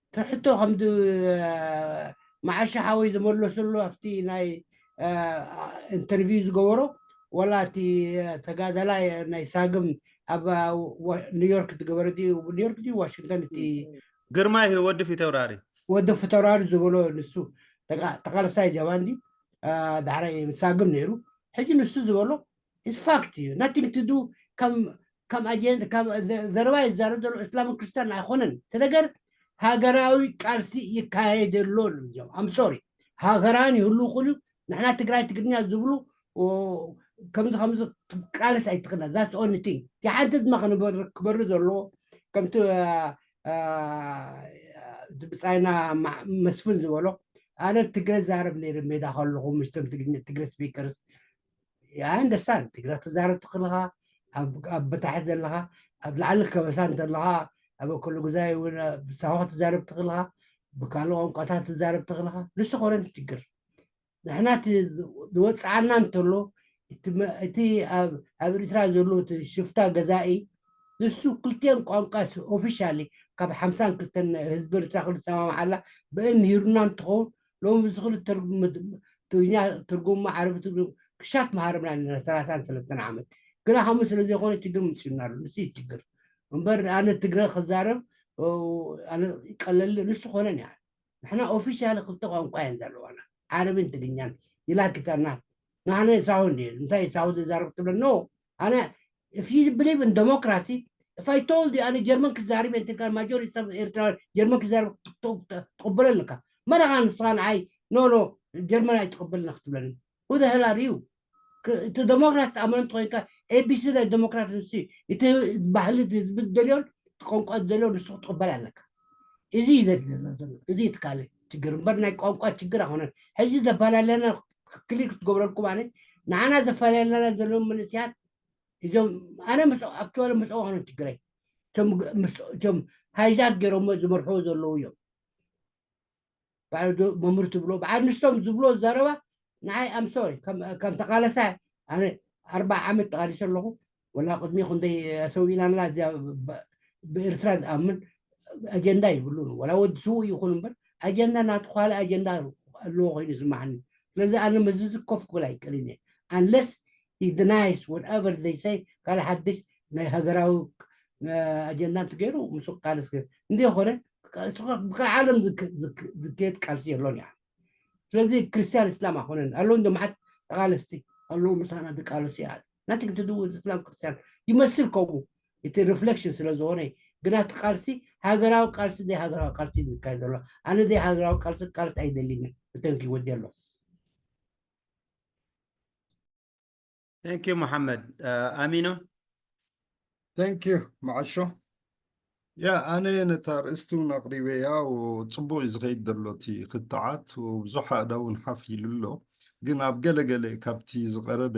እቲ ሕቶ ከም ድ-፣ መዓሻ ሓወይ ዝመለሰሉ ኣብቲ ናይ፣ እ፣ ኢንተርቪው ዝገበሮ፣ ወላ እቲ፣ እ፣ ተጋዳላይ ናይ ሳግም ኣብ፣ እ፣ ወ-፣ ኒውዮርክ ዝገበረ ድዩ? ኒውዮርክ ድዩ ዋሽንግተን? እቲ ግርማይ ወዲ ፊተውራሪ። ወዲ ፊተውራሪ ዝበሎ ንሱ ተቃ-፣ ተቃለሳይ ጀባን ድዩ? እ፣ ዳሕራይ ሳግም ነይሩ። ሕጂ ንሱ ዝበሎ፣ it's fact እዩ። Nothing to do ከም፣ ከም ኣጀን-፣ ከም ዘ-፣ ዘረባ ይዛረብ ዘሎ እስላምን ክርስትያን ኣይኮነን። እቲ ነገር ሃገራዊ ቃልሲ ይካየድ ኣሎ እዮም። I'm sorry። ሃገራን ይህሉ ኩሉ፣ ንሕና ትግራይ ትግርኛ ዝብሉ፣ ኦ፣ ከምዚ፣ ከምዚ ቃልስ ኣይትኽእልና። That's only thing። እቲ ሓንቲ ድማ ክንበር-፣ ክበሪ ዘለዎ፣ ከምቲ፣ አ፣ አ፣ እቲ ብጻይና ማ-፣ መስፍን ዝበሎ፣ ኣነ ትግረ ዛረብ ነይረ ሜዳ ከለኹ፣ ምስቶም ትግርኛ፣ ትግረ ስፒከርስ። I understand ትግረ ትዛረብ ትኽእልኻ፣ ኣብ ኣብ ታሕቲ ዘለኻ፣ ኣብ ላዕሊ ከበሳ እንተለኻ፣ ኣብ ከሉ ግዛይ እውን ብሳሆ ትዛረብ ትኽእልኻ፣ ብካልእ ቋንቋታት ትዛረብ ትኽእልኻ፣ ንሱ ኮነ ችግር። ንሕና እቲ ዝወፅዓና እንተሎ እቲ መ- እቲ ኣብ ኣብ ኤርትራ ዘሎ እቲ ሽፍታ ገዛኢ ንሱ ክልቲኤን ቋንቋ ኦፊሻሊ ካብ ሓምሳን ክልተን ህዝቢ ኤርትራ ክልተ ሰማምዓላ ብእን ሂሩና እንትኸውን ሎሚ እዚ ክልተ ትርጉም ትግርኛ ትርጉም ዓረቢ ትርጉም ክሻት መሃርምና ኣለና ሰላሳን ሰለስተን ዓመት ግና ከምኡ ስለ ዘይኮነ ችግር ምፅዩና ኣሎ። ንሱ እዩ ችግር እምበር ኣነ ትግረ ክዛረብ ኣነ ይቀለል ንሱ ኮነን እያ ንሕና ኦፊሻሊ ክልተ ቋንቋ እየን ዘለዋና ዓረብን ትግኛን ይላክተና ንሕነ ሳሁ እንዲ እንታይ ሳሁ ዝዛረብ ትብለ no ኣነ if you believe in democracy if I told you ኣነ ጀርመን ክዛርብ እየ ትልካ ማጆሪቲ ሰብ ኤርትራ ጀርመን ክዛርብ ትቕበለ ኣለካ መረኻ ንስኻ ንዓይ no no ጀርመን ኣይትቕበልና ክትብለኒ who the hell are you እቲ ዴሞክራት ትኣምኖ እንተኮይንካ ኤቢሲ ናይ ዴሞክራት ንሱ እቲ ባህሊ ህዝቢ ዝደልዮን ቋንቋ ዝደልዮ ንሱ ክትቕበል ኣለካ እዚ እዩ ዘድልየና ዘሎ እዚ እዩ ትካለ ችግር እምበር ናይ ቋንቋ ችግር ኣይኮነን ሕዚ ዘፈላለና ክሊር ክትገብረልኩም ኣነ ንዓና ዘፈላለና ዘለዉ መንእስያት እዞም ኣነ ምስ ኣክቹዋሊ ምስኦም ኣይኮነን ችግረይ እቶም ሃይጃክ ገይሮሞ ዝመርሕዎ ዘለዉ እዮም በዓል መምህር ትብሎ በዓል ንሶም ዝብሎ ዘረባ ንዓይ ኣም ሶሪ ከም ተቃለሳይ ኣነ ኣርባዓ ዓመት ተቃሊሰ ኣለኹ ወላ ቅድሚ ክንደይ ኣሰዊእናላ እዚኣ ብኤርትራ ዝኣምን ኣጀንዳ ይብሉን ወላ ወዲ ስውእ ይኹን እምበር ኣጀንዳ ናቱ ካልእ ኣጀንዳ ኣለዎ ኮይኑ ይስማዓኒ ስለዚ ኣነ መዝዚ ኮፍ ክብል ኣይክእልን እየ unless he denies whatever they say ካልእ ሓድሽ ናይ ሃገራዊ ኣጀንዳ እንትገይሩ ምስ ቃልስ እንደ ኮነ ብክል ዓለም ዝከየድ ቃልሲ የሎን እያ ስለዚ ክርስቲያን እስላም ኣኮነን ኣለዉ እንደ መዓት ተቃለስቲ ኣለዉ ምሳና ዝቃለሱ ይኣል nothing to do with እስላም ክርስቲያን ይመስል ከምኡ እቲ reflection ስለ ዝኾነ ግና እቲ ቃልሲ ሃገራዊ ቃልሲ ዘይ ሃገራዊ ቃልሲ ዝካየድ ዘሎ ኣነ ዘይ ሃገራዊ ቃልሲ ቃልሲ ኣይደሊኒ ብተንኪ ወዲ ኣሎ Thank you Mohammed. Uh, Amino? Thank you መዓሾ ያ ኣነ ነታ ርእስቲ እውን ኣቕሪበያ ጽቡቕ እዩ ዝኸይድ ዘሎ እቲ ክትዓት ብዙሕ ኣእዳ እውን ሓፍ ኢሉ ኣሎ ግን ኣብ ገለገለ ካብቲ ዝቐረበ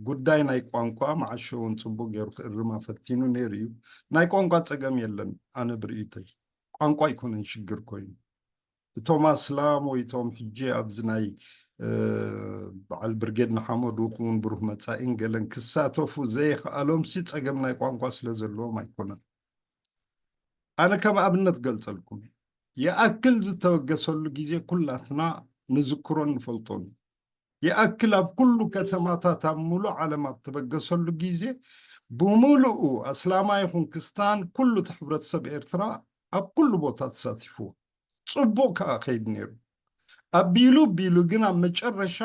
ጉዳይ ናይ ቋንቋ መዓሾ እውን ጽቡቕ ገይሩ ክእርማ ፈቲኑ ነይሩ እዩ ናይ ቋንቋ ጸገም የለን ኣነ ብርእይተይ ቋንቋ ኣይኮነን ሽግር ኮይኑ እቶም ኣስላም ወይ እቶም ሕጂ ኣብዚ ናይ በዓል ብርጌድ ንሓመዱ ክውን ብሩህ መጻኢን ገለን ክሳተፉ ዘይኽኣሎም ሲ ጸገም ናይ ቋንቋ ስለ ዘለዎም ኣይኮነን ኣነ ከም ኣብነት ገልጸልኩም ይኣክል ዝተበገሰሉ ግዜ ኩላትና ንዝክሮን ንፈልጦን ይኣክል ኣብ ኩሉ ከተማታት ኣብ ሙሉእ ዓለም ኣብ ተበገሰሉ ግዜ ብምሉኡ ኣስላማ ይኹን ክስታን ኩሉ እቲ ሕብረተሰብ ኤርትራ ኣብ ኩሉ ቦታ ተሳቲፍዎ ጽቡቕ ከኣ ከይድ ነይሩ ኣቢሉ ቢሉ ግን ኣብ መጨረሻ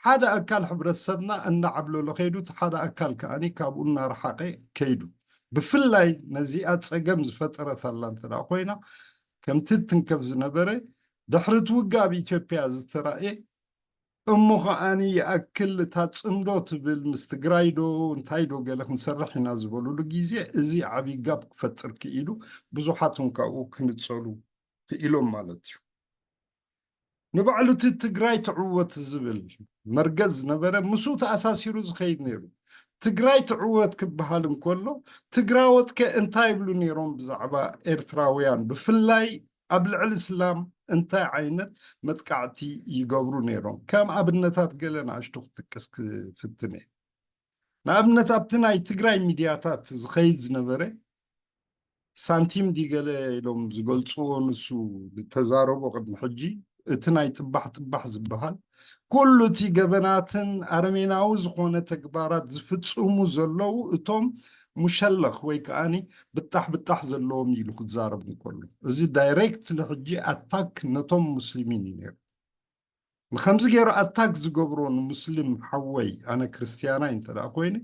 ሓደ ኣካል ሕብረተሰብና እናዓብለሎ ከይዱ እቲ ሓደ ኣካል ከኣኒ ካብኡ እናረሓቐ ከይዱ ብፍላይ ነዚኣ ጸገም ዝፈጠረት ኣላ እንተ ኮይና ከምቲ ትንከፍ ዝነበረ ድሕሪ እቲ ውግእ ኣብ ኢትዮጵያ ዝተራእየ እሞ ከዓኒ ይኣክል እታ ጽምዶ ትብል ምስ ትግራይ ዶ እንታይ ዶ ገለ ክንሰርሕ ኢና ዝበሉሉ ግዜ እዚ ዓብዪ ጋብ ክፈጥር ክኢሉ ብዙሓት እውን ካብኡ ክንጸሉ ክኢሎም ማለት እዩ ንባዕሉ እቲ ትግራይ ትዕወት ዝብል መርገዝ ዝነበረ ምስኡ ተኣሳሲሩ ዝኸይድ ነይሩ ትግራይ ትዕወት ክበሃል እንከሎ ትግራወት ከ እንታይ ይብሉ ነይሮም ብዛዕባ ኤርትራውያን ብፍላይ ኣብ ልዕሊ እስላም እንታይ ዓይነት መጥቃዕቲ ይገብሩ ነይሮም ከም ኣብነታት ገለ ንኣሽቱ ክጥቀስ ክፍትን እየ ንኣብነት ኣብቲ ናይ ትግራይ ሚድያታት ዝኸይድ ዝነበረ ሳንቲም ዲገለ ኢሎም ዝገልፅዎ ንሱ ዝተዛረቦ ቅድሚ ሕጂ እቲ ናይ ጥባሕ ጥባሕ ዝበሃል ኩሉ እቲ ገበናትን ኣረሜናዊ ዝኾነ ተግባራት ዝፍፅሙ ዘለዉ እቶም ሙሸለኽ ወይ ከዓኒ ብጣሕ ብጣሕ ዘለዎም ኢሉ ክዛረብ እንከሎ እዚ ዳይሬክትሊ ሕጂ ኣታክ ነቶም ሙስሊሚን እዩ ነይሩ ንከምዚ ገይሩ ኣታክ ዝገብሮ ንሙስሊም ሓወይ ኣነ ክርስትያናይ እንተ ኮይነ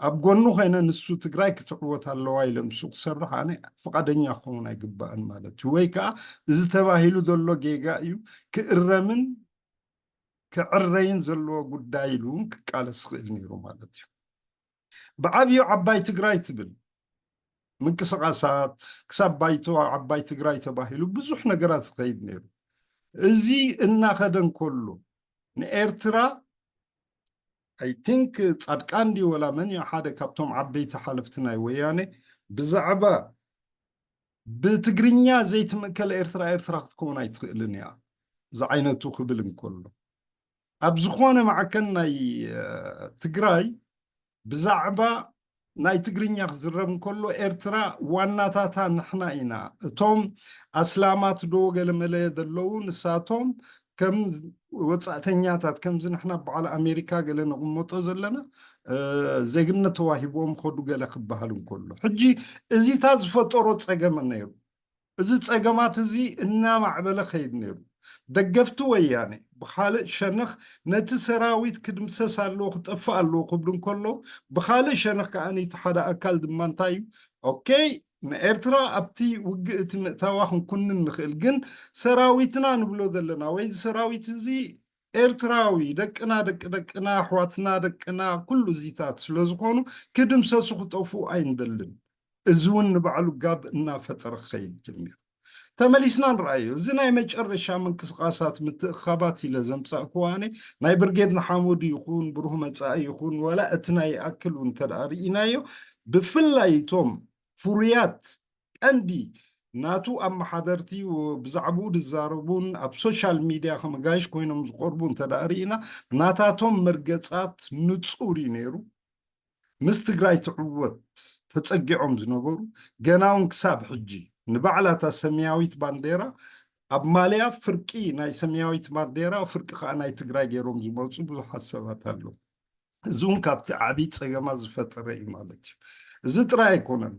ኣብ ጎኑ ኮይነ ንሱ ትግራይ ክትዕወት ኣለዋ ኢለ ምስኡ ክሰርሕ ኣነ ፍቃደኛ ክኸውን ኣይግባእን ማለት እዩ ወይ ከዓ እዚ ተባሂሉ ዘሎ ጌጋ እዩ ክእረምን ክዕረይን ዘለዎ ጉዳይ ኢሉ እውን ክቃለስ ዝኽእል ነይሩ ማለት እዩ ብዓብዩ ዓባይ ትግራይ ትብል ምንቅስቃሳት ክሳብ ባይቶ ዓባይ ትግራይ ተባሂሉ ብዙሕ ነገራት ዝኸይድ ነይሩ እዚ እናኸደ እንከሎ ንኤርትራ I think ጻድቃን ድዩ ወላ መን እዩ ሓደ ካብቶም ዓበይቲ ሓለፍቲ ናይ ወያነ ብዛዕባ ብትግርኛ ዘይትምእከል ኤርትራ ኤርትራ ክትከውን ኣይትኽእልን እያ ዝዓይነቱ ክብል እንከሎ ኣብ ዝኾነ ማዕከን ናይ ትግራይ ብዛዕባ ናይ ትግርኛ ክዝረብ እንከሎ ኤርትራ ዋናታታ ንሕና ኢና። እቶም ኣስላማት ዶ ገለመለ ዘለዉ ንሳቶም ከም ወጻእተኛታት ከምዚ ንሕና በዓል ኣሜሪካ ገለ ንቕመጦ ዘለና ዜግነት ተዋሂቦም ኸዱ ገለ ክበሃል እንከሎ ሕጂ እዚታ ዝፈጠሮ ጸገም ነይሩ። እዚ ጸገማት እዚ እናማዕበለ ኸይድ ነይሩ። ደገፍቲ ወያነ ብኻልእ ሸነኽ ነቲ ሰራዊት ክድምሰስ ኣለዎ ክጠፍእ ኣለዎ ክብሉ እንከለዉ ብኻልእ ሸነኽ ከዓ ነቲ ሓደ ኣካል ድማ እንታይ እዩ ኦኬ ንኤርትራ ኣብቲ ውግእ እቲ ምእታዋ ክንኩንን ንኽእል ግን ሰራዊትና ንብሎ ዘለና ወይ ሰራዊት እዚ ኤርትራዊ ደቅና ደቂ ደቅና ኣሕዋትና ደቅና ኩሉ እዚታት ስለ ዝኾኑ ክድምሰሱ ክጠፍኡ ኣይንደልን። እዚ እውን ንባዕሉ ጋብ እናፈጠረ ክኸይድ ጀሚሩ። ተመሊስና ንረኣዮ። እዚ ናይ መጨረሻ ምንቅስቃሳት ምትእኻባት ኢለ ዘምጻእክዋኒ ናይ ብርጌድ ንሓመዱ ይኹን ብሩህ መጻኢ ይኹን ዋላ እቲ ናይ ይኣክል እውን እንተ ደኣ ርኢናዮ ብፍላይ እቶም ፍሩያት ቀንዲ ናቱ ኣመሓደርቲ ብዛዕባኡ ዝዛረቡን ኣብ ሶሻል ሚድያ ከመጋይሽ ኮይኖም ዝቆርቡ እንተ ደኣ ርኢና ናታቶም መርገጻት ንጹር እዩ ነይሩ። ምስ ትግራይ ትዕወት ተጸጊዖም ዝነበሩ ገና እውን ክሳብ ሕጂ ንባዕላታ ሰማያዊት ባንዴራ ኣብ ማልያ ፍርቂ ናይ ሰማያዊት ባንዴራ ፍርቂ ከዓ ናይ ትግራይ ገይሮም ዝመፁ ብዙሓት ሰባት ኣለዉ። እዚ እውን ካብቲ ዓብዪ ፀገማት ዝፈጠረ እዩ ማለት እዩ። እዚ ጥራይ ኣይኮነን።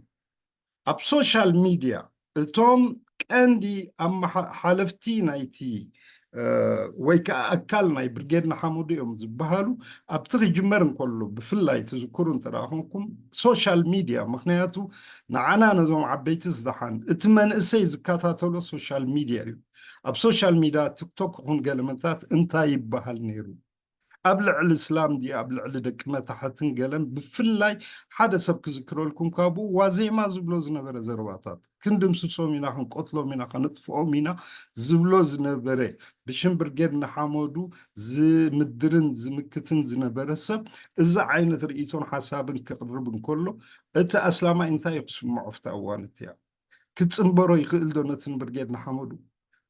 ኣብ ሶሻል ሚድያ እቶም ቀንዲ ሓለፍቲ ናይቲ ወይ ከዓ ኣካል ናይ ብርጌድ ንሓመዱ እዮም ዝበሃሉ ኣብቲ ክጅመር እንከሎ ብፍላይ ትዝክሩ እንተ ኮንኩም ሶሻል ሚድያ ምክንያቱ ንዓና ነዞም ዓበይቲ ዝደሓን እቲ መንእሰይ ዝከታተሎ ሶሻል ሚድያ እዩ። ኣብ ሶሻል ሚድያ ቲክቶክ ይኹን ገለመታት እንታይ ይበሃል ነይሩ ኣብ ልዕሊ እስላም ድዩ ኣብ ልዕሊ ደቂ መታሕትን ገለን ብፍላይ ሓደ ሰብ ክዝክረልኩም ካብኡ ዋዜማ ዝብሎ ዝነበረ ዘረባታት ክንድምስሶም ኢና ክንቆትሎም ኢና ከነጥፍኦም ኢና ዝብሎ ዝነበረ ብሽም ብርጌድ ንሓመዱ ዝምድርን ዝምክትን ዝነበረ ሰብ እዚ ዓይነት ርእይቶን ሓሳብን ክቕርብ እንከሎ እቲ ኣስላማይ እንታይ ክስምዖ ኣብታ እዋን እቲያ ክጽንበሮ ይኽእል ዶ ነቲ ንብርጌድ ንሓመዱ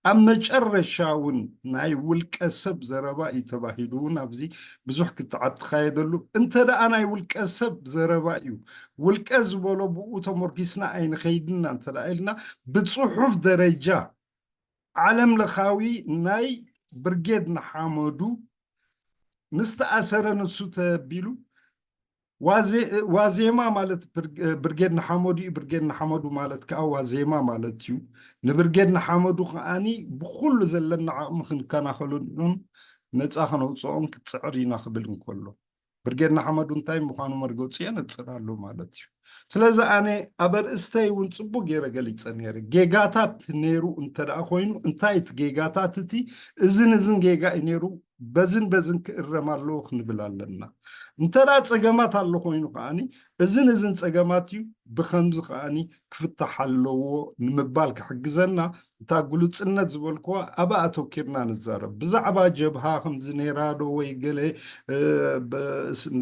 ኣብ መጨረሻ እውን ናይ ውልቀ ሰብ ዘረባ እዩ ተባሂሉ እውን ኣብዚ ብዙሕ ክትዓት ትኻየደሉ እንተ ደኣ ናይ ውልቀ ሰብ ዘረባ እዩ ውልቀ ዝበሎ ብኡ ተሞርኪስና ኣይንኸይድና እንተ ደኣ ኢልና ብፅሑፍ ደረጃ ዓለም ለኻዊ ናይ ብርጌድ ንሓመዱ ምስ ተኣሰረ ንሱ ተቢሉ ዋዜማ ማለት ብርጌድ ንሓመዱ እዩ። ብርጌድ ንሓመዱ ማለት ከዓ ዋዜማ ማለት እዩ። ንብርጌድ ንሓመዱ ከዓኒ ብኩሉ ዘለና ዓቕሚ ክንከናኸሉን ነፃ ከነውፅኦን ክትፅዕር ኢና ክብል እንከሎ ብርጌድ ንሓመዱ እንታይ ምዃኑ መርገፂ የነፅር ኣሎ ማለት እዩ። ስለዚ ኣነ ኣብ ኣርእስተይ እውን ፅቡቅ ገይረ ገሊፀ ነይረ። ጌጋታት ነይሩ እንተ ደኣ ኮይኑ እንታይ እቲ ጌጋታት እቲ እዝን እዝን ጌጋ እዩ ነይሩ በዝን በዝን ክእረም ኣለዎ ክንብል ኣለና። እንተ ደኣ ጸገማት ኣሎ ኮይኑ ከዓኒ እዝን እዝን ጸገማት እዩ ብኸምዚ ከዓኒ ክፍታሕ ኣለዎ ንምባል ክሕግዘና እታ ግሉጽነት ዝበልክዋ ኣብኣ ኣተኪርና ንዛረብ። ብዛዕባ ጀብሃ ከምዚ ነይራ ዶ ወይ ገለ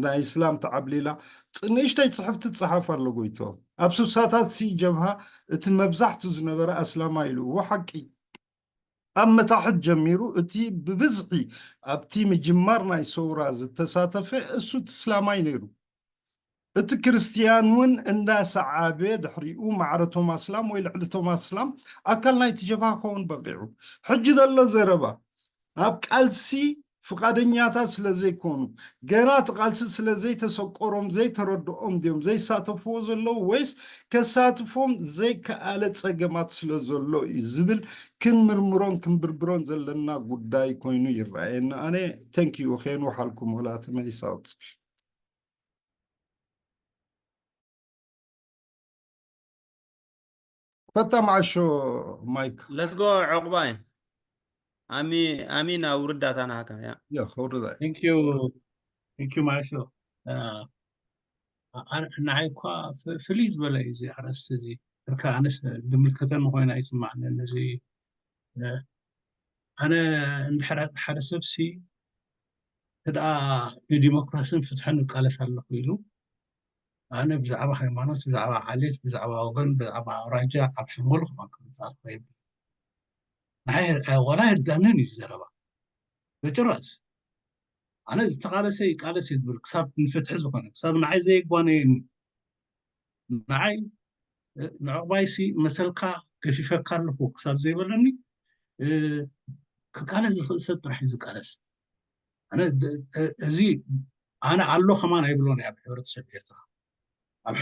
ናይ እስላም ተዓብሊላ ንእሽተይ ጽሕፍቲ ትጸሓፍ ኣሎ ጎይቶ። ኣብ ስሳታት ሲ ጀብሃ እቲ መብዛሕቱ ዝነበረ ኣስላማ ኢሉ እዎ ሓቂ ኣብ መታሕት ጀሚሩ እቲ ብብዝሒ ኣብቲ ምጅማር ናይ ሰውራ ዝተሳተፈ እሱ እቲ እስላማይ ነይሩ። እቲ ክርስትያን እውን እንዳሰዓበ ድሕሪኡ ማዕረ ቶም ኣስላም ወይ ልዕሊ ቶም ኣስላም ኣካል ናይቲ ጀብሃ ክኸውን በቂዑ። ሕጂ ዘሎ ዘረባ ኣብ ቃልሲ ፍቓደኛታት ስለ ዘይኮኑ ገና እቲ ቃልሲ ስለ ዘይተሰቆሮም ዘይተረድኦም ድዮም ዘይሳተፍዎ ዘለዉ ወይስ ከሳትፎም ዘይከኣለ ጸገማት ስለ ዘሎ እዩ ዝብል ክንምርምሮን ክንብርብሮን ዘለና ጉዳይ ኮይኑ ይረኣየኒ። ኣነ thank you ኸይኑ ሓልኩም ወላ ተመሊሳ ወፅር ፈታ መዓሾ ማይክ let's go ዕቑባይ ኣሚ ኣሚን ኣውርዳታ ናሃካ ያ ያ ከውርዳ thank you thank you ማሾ ንዓይ እኳ ፍልይ ዝበለ እዩ እዚ ኣርእስቲ እዚ እርካ ኣነስ ዝምልከተኒ ኮይና ይስማዕኒ ነዚ ኣነ እንድሕር ሓደ ሰብ ሲ እንተ ደኣ ንዲሞክራስን ፍትሕን እቃለስ ኣለኹ ኢሉ፣ ኣነ ብዛዕባ ሃይማኖት፣ ብዛዕባ ዓሌት፣ ብዛዕባ ወገን፣ ብዛዕባ ኣውራጃ ኣብ ሓንጎሉ ከማን ክመጽእ ኣለኹ ኣይብል። ንዓይ ዋላ ኣይርዳንን እዩ ዘረባ። በጭራስ። ኣነ ዝተቓለሰ ይቃለስ እየ ዝብል፣ ክሳብ ንፍትሒ ዝኾነ፣ ክሳብ ንዓይ ዘየጓነየኒ፣ ንዓይ ንዕቑባይሲ መሰልካ ገፊፈካ ኣለኹ ክሳብ ዘይበለኒ፣ ክቃለስ ዝኽእል ሰብ ጥራሕ እዩ ዝቃለስ። ኣነ እዚ ኣነ ኣሎ ከማን ኣይብሎን እየ ኣብ ሕብረተሰብ ኤርትራ። ኣብ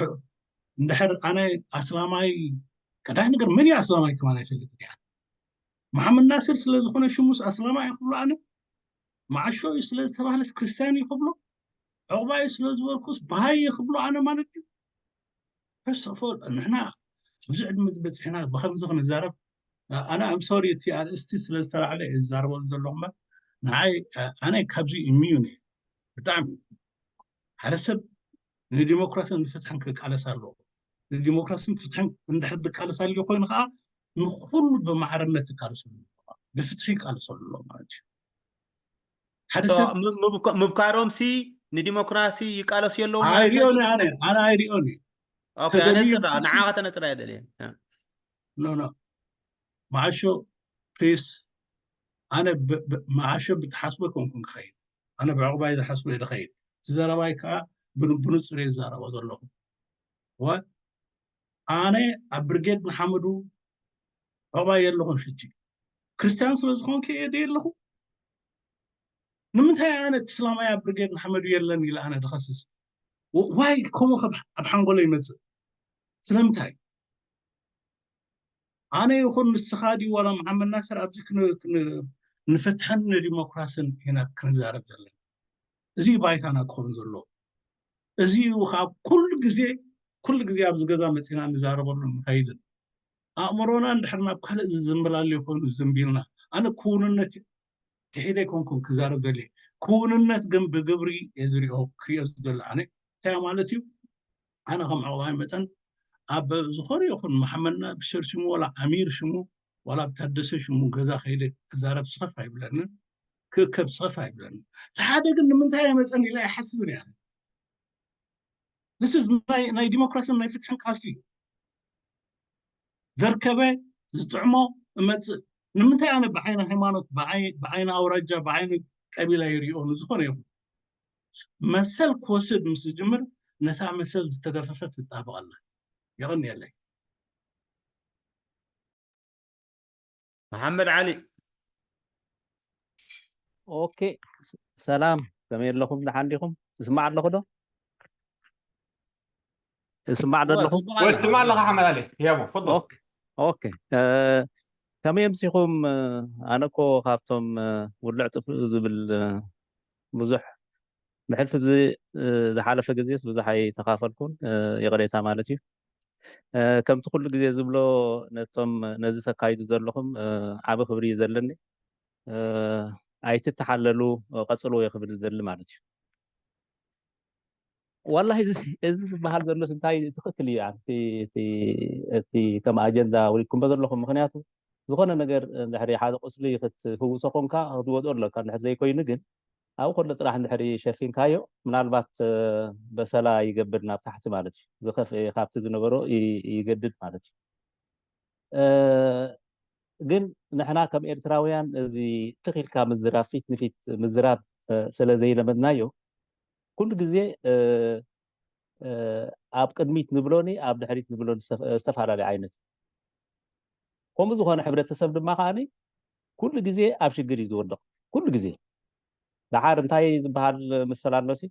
እንድሕር ኣነ ኣስላማይ፣ ቀዳይ ነገር መን እዩ ኣስላማይ ከማን ኣይፈልጥን እየ። መሓመድ ናስር ስለ ዝኾነ ሽሙስ ኣስላማይ እዩ ክብሎ ኣነ፣ መዓሾ እዩ ስለ ዝተባህለስ ክርስትያን እዩ ክብሎ፣ ዕቑባ እዩ ስለ ዝበልኩስ በሃይ እዩ ክብሎ ኣነ ማለት እዩ። ፈርስ ኦፍ ኦል ንሕና ብዙሕ ዕድመ ዝበፅሕና ብከምዚ ክንዛረብ፣ ኣነ ኣም ሶሪ እቲ ኣርእስቲ ስለ ዝተላዕለ እየ ዝዛረበሉ ዘለኹ እምበር፣ ንዓይ ኣነ ካብዚ ኢሚዩን እየ። ብጣዕሚ ሓደ ሰብ ንዲሞክራስን ንፍትሕን ክቃለስ ኣለዎ። ንዲሞክራስን ፍትሕን እንድሕር ዝቃለስ ኣልዩ ኮይኑ ከዓ ንኩሉ ብማዕርነት ይቃለሰሉ ኣለዎ፣ ብፍትሒ ይቃለሰሉ ኣለዎ ማለት እዩ። ሓደ ሰብ ምብካሮም ሲ ንዲሞክራሲ ይቃለሱ የለዉ ማለት ኣይሪኦን ኣነ ኣነ ኣይሪኦን ንዓ ከተነፅራ የደልየ ኖ ኖ መዓሾ ፕሊስ ኣነ መዓሾ ብትሓስቦ ኮንኩን ክኸይድ ኣነ ብዕቑባይ ዝሓስቦ እየ ዝኸይድ። እቲ ዘረባይ ከዓ ብንጹር እየ ዝዛረቦ ዘለኹ። ኣነ ኣብ ብርጌድ ንሓመዱ ዕቑባይ የለኹን። ሕጂ ክርስትያን ስለ ዝኾንኩ እየ ድየ ኣለኹ? ንምንታይ ኣነ እቲ እስላማይ ኣብ ብርጌድ ንሓመዱ የለን ኢለ ኣነ ድኸስስ? ዋይ ከምኡ ኣብ ሓንጎሎ ይመፅእ? ስለምንታይ? ኣነ ይኹን ንስኻ ድዩ ዋላ መሓመድ ናስር ኣብዚ ንፍትሕን ንዲሞክራስን ኢና ክንዛረብ ዘለና። እዚ ባይታና ክኸውን ዘለዎ። እዚ ከዓ ኩሉ ግዜ ኩሉ ግዜ ኣብዚ ገዛ መፂና ንዛረበሉ ንኸይድን ኣእምሮና እንድሕር ናብ ካልእ ዝዝንብል ኣሎ ይኾኑ ዝንቢልና ኣነ ክውንነት ክሒደ ኣይኮንኩን ክዛረብ ዘድልየ ክውንነት ግን ብግብሪ እየ ዝሪኦ ክሪኦ ዘሎ ኣነ እንታይ ማለት እዩ ኣነ ከም ዕቑባይ መጠን ኣብ ዝኾነ ይኹን መሓመድና ብሸር ሽሙ ዋላ ኣሚር ሽሙ ዋላ ብታደሰ ሽሙ ገዛ ከይደ ክዛረብ ስኸፍ ኣይብለንን ክእከብ ስኸፍ ኣይብለንን እቲ ሓደ ግን ንምንታይ ኣይመፀን ኢለ ኣይሓስብን እያ This is ናይ ዲሞክራስን ናይ ፍትሕን ቃልሲ እዩ ዘርከበ ዝጥዕሞ እመፅእ ንምንታይ ኣነ ብዓይኒ ሃይማኖት ብዓይኒ ኣውራጃ ብዓይኒ ቀቢላ ይሪኦ ንዝኾነ ይኹን መሰል ክወስድ ምስ ዝጅምር ነታ መሰል ዝተገፈፈ ትጣበቕ ኣላ የቐንየለይ መሓመድ ዓሊ ኦኬ ሰላም ከመይ ኣለኹም ደሓን ዲኹም ትስማዕ ኣለኹ ዶ እስማዕ ዘለኹ ወይ ትስማዕ ኣለኻ ሓመድ ዓሊ ያቡ ፈضل ኦኬ ከመይ ኣምሲኹም ኣነ እኮ ካብቶም ውልዕ ጥፍእ ዝብል ብዙሕ ብሕልፊ እዚ ዝሓለፈ ግዜስ ብዙሕ ኣይተኻፈልኩን ይቕሬታ ማለት እዩ ከምቲ ኩሉ ግዜ ዝብሎ ነቶም ነዚ ተካይዱ ዘለኹም ዓቢ ክብሪ እዩ ዘለኒ ኣይትተሓለሉ ቀፅልዎ ክብል ዝደሊ ማለት እዩ ዋላሂ እዚ ዝበሃል ዘሎስ እንታይ ትኽክል እዩ እቲ ከም ኣጀንዳ ወሪድኩምበ ዘለኹም ምክንያቱ ዝኾነ ነገር እንድሕሪ ሓደ ቁስሊ ክትፍውሶ ኮንካ ክትወድኦ ኣለካ እንድሕር ዘይኮይኑ ግን ኣብኡ ከሎ ጥራሕ እንድሕሪ ሸፊንካዮ ምናልባት በሰላ ይገብር ናብ ታሕቲ ማለት እዩ ዝኸፍኤ ካብቲ ዝነበሮ ይገድድ ማለት እዩ ግን ንሕና ከም ኤርትራውያን እዚ ትኺልካ ምዝራብ ፊት ንፊት ምዝራብ ስለ ዘይለመድናዮ ኩሉ ግዜ ኣብ ቅድሚት ንብሎኒ ኣብ ድሕሪት ንብሎኒ ዝተፈላለዩ ዓይነት ከምኡ ዝኾነ ሕብረተሰብ ድማ ከዓኒ ኩሉ ግዜ ኣብ ሽግር እዩ ዝወድቕ ኩሉ ግዜ ደሓር እንታይ ዝበሃል ምስል ኣሎሲ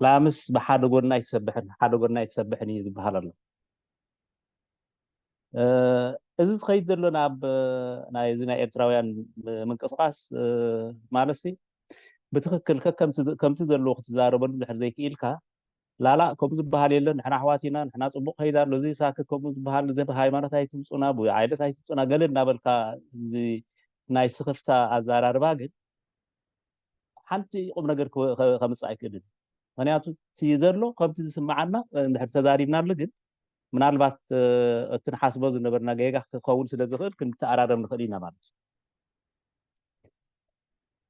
ላምስ ብሓደ ጎና ኣይትሰብሕን ሓደ ጎና ኣይትሰብሕን እዩ ዝበሃል ኣሎ እዚ ዝኸይድ ዘሎ ናብ ናይዚ ናይ ኤርትራውያን ምንቅስቃስ ማለት ብትክክል ከምቲ ዘለዎ ክትዛረበሉ ድሕር ዘይክኢልካ ላላ ከምኡ ዝበሃል የለን ንሕና ኣሕዋት ኢና ንሕና ፅቡቅ ከይዳ ኣሎ እዚ ሳክት ከምኡ ዝበሃል እዚ ሃይማኖት ኣይትምፁና ብዓይነት ኣይትምፁና ገለ እናበልካ እዚ ናይ ስክፍታ ኣዘራርባ ግን ሓንቲ ቁም ነገር ከምፅእ ኣይክእልን ምክንያቱ እቲ ዘሎ ከምቲ ዝስማዓና እንድሕር ተዛሪብናሉ ግን ምናልባት እቲ ንሓስቦ ዝነበርና ጌጋ ክኸውን ስለ ዝኽእል ክንተኣራረም ንኽእል ኢና ማለት እዩ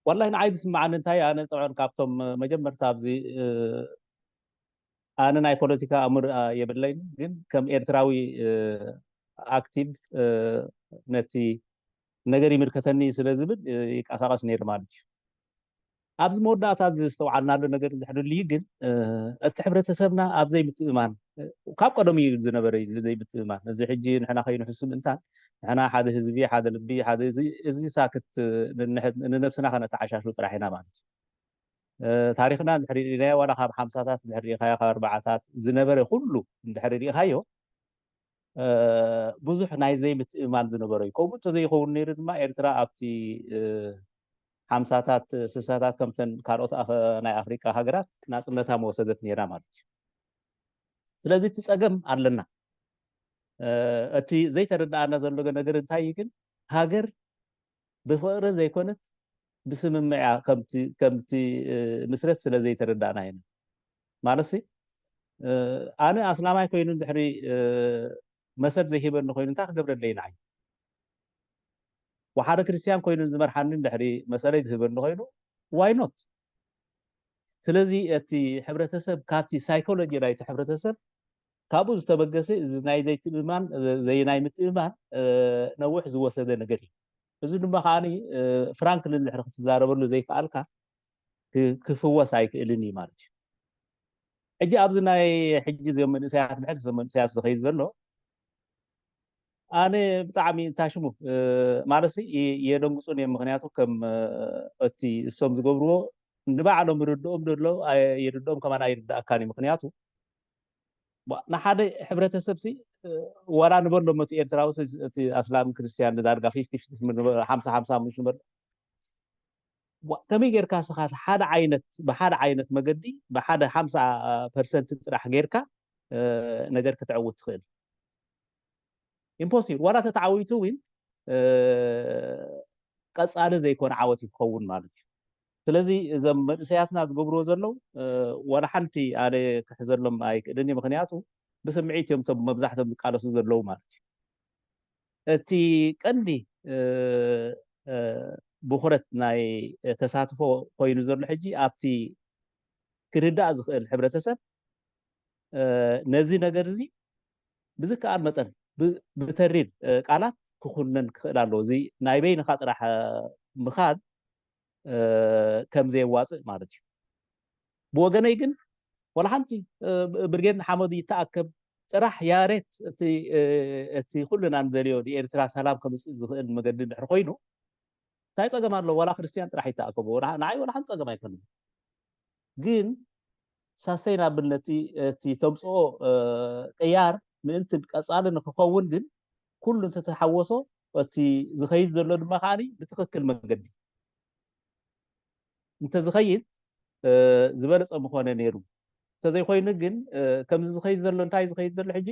ዋላሂ ንዓይ ዝስምዓኒ እንታይ፣ ኣነ ጠብዐን ካብቶም መጀመርታ ኣብዚ ኣነ ናይ ፖለቲካ ኣምር የብለይን፣ ግን ከም ኤርትራዊ ኣክቲቭ ነቲ ነገር ይምልከተኒ ስለ ዝብል ይቀሳቀስ ነይሩ ማለት እዩ። ኣብዚ መወዳእታ ዝተውዓልናሉ ነገር እንድሕር ልዩ ግን እቲ ሕብረተሰብና ኣብ ዘይምትእማን ካብ ቀደሙ እዩ ዝነበረ እዩ ዘይምትእማን። እዚ ሕጂ ንሕና ከይንሕሱ ምእንታን ንሕና ሓደ ህዝቢ፣ ሓደ ልቢ፣ ሓደ እዚ ሳክት ንነብስና ከነተዓሻሹ ጥራሕ ኢና ማለት እዩ። ታሪክና እንድሕር ሪእናዮ ዋላ ካብ ሓምሳታት እንድሕር ሪኢኻዮ ካብ ኣርባዓታት ዝነበረ ኩሉ እንድሕር ሪኢኻዮ ብዙሕ ናይ ዘይምትእማን ዝነበሮ እዩ። ከምኡ እንተዘይኸውን ነይሩ ድማ ኤርትራ ኣብቲ ሓምሳታት ስሳታት ከምተን ካልኦት ናይ ኣፍሪቃ ሃገራት ናፅነታ መወሰደት ነይራ ማለት እዩ። ስለዚ እቲ ፀገም ኣለና። እቲ ዘይተረዳኣና ዘሎ ነገር እንታይ እዩ ግን ሃገር ብፍቅሪ ዘይኮነት ብስምምዕ እያ ከምቲ ምስረት ስለ ዘይተረዳእና ኢና ማለት ሲ ኣነ ኣስላማይ ኮይኑ ድሕሪ መሰል ዘይሂበኒ ኮይኑ እንታይ ክገብረለይ ንዓይ ወሓደ ክርስትያን ኮይኑ ዝመርሓኒ ድሕሪ መሰለይ ዝህበኒ ኮይኑ ዋይኖት ስለዚ እቲ ሕብረተሰብ ካብቲ ሳይኮሎጂ ናይቲ ሕብረተሰብ ካብኡ ዝተበገሰ እዚ ናይ ዘይትእምማን ዘይናይ ምትእምማን ነውሕ ዝወሰደ ነገር እዩ። እዚ ድማ ከዓ ፍራንክሊን ድሕሪ ክትዛረበሉ ዘይከኣልካ ክፍወስ ኣይክእልን እዩ ማለት እዩ። ሕጂ ኣብዚ ናይ ሕጂ እዚኦም መንእሰያት ብሕልፊ መንእሰያት ዝኸይድ ዘሎ ኣነ ብጣዕሚ እንታሽሙ ማለት የደንግፁን እዮም። ምክንያቱ ከም እቲ እሶም ዝገብርዎ ንባዕሎም ርድኦም ደሎ የርድኦም ከማን ኣይርዳእካን እዩ። ምክንያቱ ንሓደ ሕብረተሰብ ሲ ወላ ንበሎ መቱ ኤርትራዊ እቲ ኣስላም ክርስትያን ንዳርጋ ሓምሳ ሓምሳ ምሽ ንበሎ ከመይ ጌርካ ስኻ ሓደ ዓይነት ብሓደ ዓይነት መገዲ ብሓደ ሓምሳ ፐርሰንት ጥራሕ ጌርካ ነገር ክትዕውት ትኽእል? ኢምፖሲብል። ዋላ ተተዓዊቱ እውን ቀፃሊ ዘይኮነ ዓወት እዩ ክኸውን ማለት እዩ። ስለዚ እዞም መንእሰያትና ዝገብርዎ ዘለዉ ዋላ ሓንቲ ኣነ ክሕዘሎም ኣይክእልን እዩ። ምክንያቱ ብስምዒት እዮም ቶም መብዛሕቶም ዝቃለሱ ዘለዉ ማለት እዩ። እቲ ቀንዲ ብኩረት ናይ ተሳትፎ ኮይኑ ዘሎ ሕጂ ኣብቲ ክርዳእ ዝኽእል ሕብረተሰብ ነዚ ነገር እዚ ብዝከኣል መጠን ብተሪር ቃላት ክኹነን ክኽእል ኣለዎ። እዚ ናይ በይንኻ ጥራሕ ምኻድ ከም ዘየዋፅእ ማለት እዩ። ብወገነይ ግን ዋላ ሓንቲ ብርጌድ ንሓመዱ ይተኣከብ ጥራሕ ያሬት እቲ ኩልና ንደልዮ ንኤርትራ ሰላም ከምፅእ ዝኽእል መገዲ ድሕሪ ኮይኑ እንታይ ፀገም ኣለዎ? ዋላ ክርስትያን ጥራሕ ይተኣከቡ ንዓይ ዋላ ሓንቲ ፀገም ኣይኮነን። ግን ሳስተይናብል ነቲ እቲ ተምፅኦ ቅያር ምእንቲ ቀፃሊ ንክኸውን ግን ኩሉ እንተተሓወሶ እቲ ዝኸይድ ዘሎ ድማ ከዓ ብትኽክል መገዲ እንተዝኸይድ ዝበለፀ ምኾነ ነይሩ። እንተዘይኮይኑ ግን ከምዚ ዝኸይድ ዘሎ እንታይ ዝኸይድ ዘሎ ሕጂ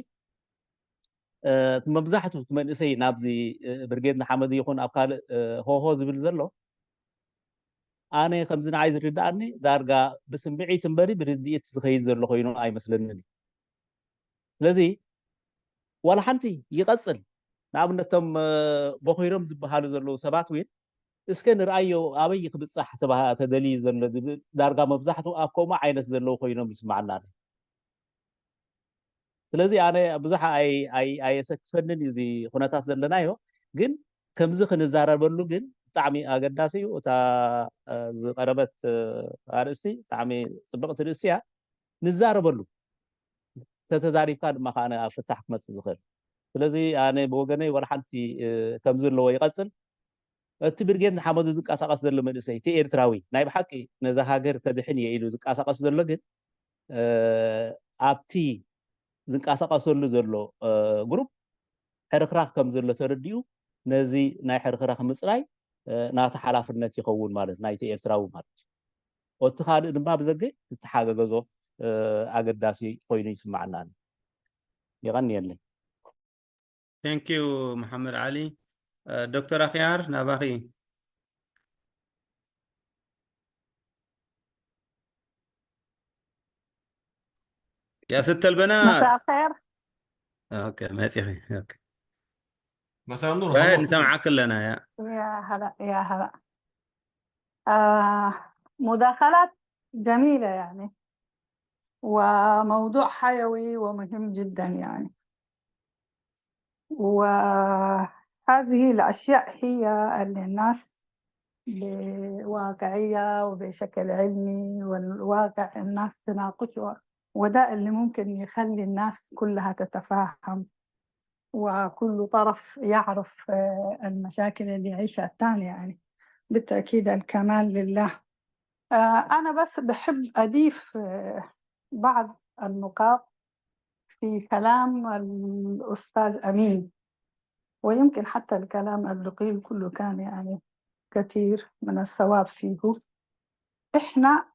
መብዛሕቱ መንእሰይ ናብዚ ብርጌድ ንሓመድ ይኹን ኣብ ካልእ ሆሆ ዝብል ዘሎ ኣነ ከምዚ ንዓይ ዝርድኣኒ ዳርጋ ብስምዒት እምበሪ ብርድኢት ዝኸይድ ዘሎ ኮይኑ ኣይመስለንን እዩ። ስለዚ ዋላ ሓንቲ ይቐፅል ንኣብነቶም ቦኺሮም ዝበሃሉ ዘለዉ ሰባት እውን እስከ ንርኣዮ ኣበይ ክብፃሕ ተደልዩ ዘሎ ዝብል ዳርጋ መብዛሕትኡ ኣብ ከምኡ ዓይነት ዘለዉ ኮይኖም ይስማዓና ኣሎ። ስለዚ ኣነ ብዙሕ ኣየሰክፈንን እዩ እዚ ኩነታት ዘለናዮ። ግን ከምዚ ክንዛረበሉ ግን ብጣዕሚ ኣገዳሲ እዩ። እታ ዝቀረበት ኣርእስቲ ብጣዕሚ ፅብቕቲ ርእስቲ እያ። ንዛረበሉ ተተዛሪብካ ድማ ከዓ ኣብ ፍታሕ ክመፅእ ዝኽእል። ስለዚ ኣነ ብወገነይ ዋላ ሓንቲ ከምዚ ኣለዎ ይቐፅል። እቲ ብርጌድ ንሓመዱ ዝንቀሳቐስ ዘሎ መንእሰይ እቲ ኤርትራዊ ናይ ብሓቂ ነዛ ሃገር ከድሕን እየ ኢሉ ዝንቀሳቐስ ዘሎ ግን ኣብቲ ዝንቀሳቐሰሉ ዘሎ ግሩፕ ሕርክራክ ከም ዘሎ ተረዲኡ ነዚ ናይ ሕርክራክ ምፅራይ ናቲ ሓላፍነት ይኸውን ማለት ናይቲ ኤርትራዊ ማለት እዩ። እቲ ካልእ ድማ ብዘገ ዝተሓገገዞ ኣገዳሲ ኮይኑ ይስማዓና። የቐንየለይ። Thank you መሓመድ ዓሊ። ዶክተር ኣኽያር ናባኺ። يا ست البنات. مساء الخير. اوكي መፂኺ. مساء النور. ንሰምዓክ ኣለና። يا هلا يا هلا. آه مداخلات جميلة يعني، وموضوع حيوي ومهم جدا يعني. وهذه الأشياء هي اللي الناس بواقعية وبشكل علمي، والواقع الناس تناقشه، وده اللي ممكن يخلي الناس كلها تتفاهم، وكل طرف يعرف آه، المشاكل اللي يعيشها الثاني يعني. بالتأكيد الكمال لله. آه، أنا بس بحب أضيف آه، بعض النقاط في كلام الأستاذ أمين، ويمكن حتى الكلام اللي قيل كله كان يعني كثير من الصواب فيه. إحنا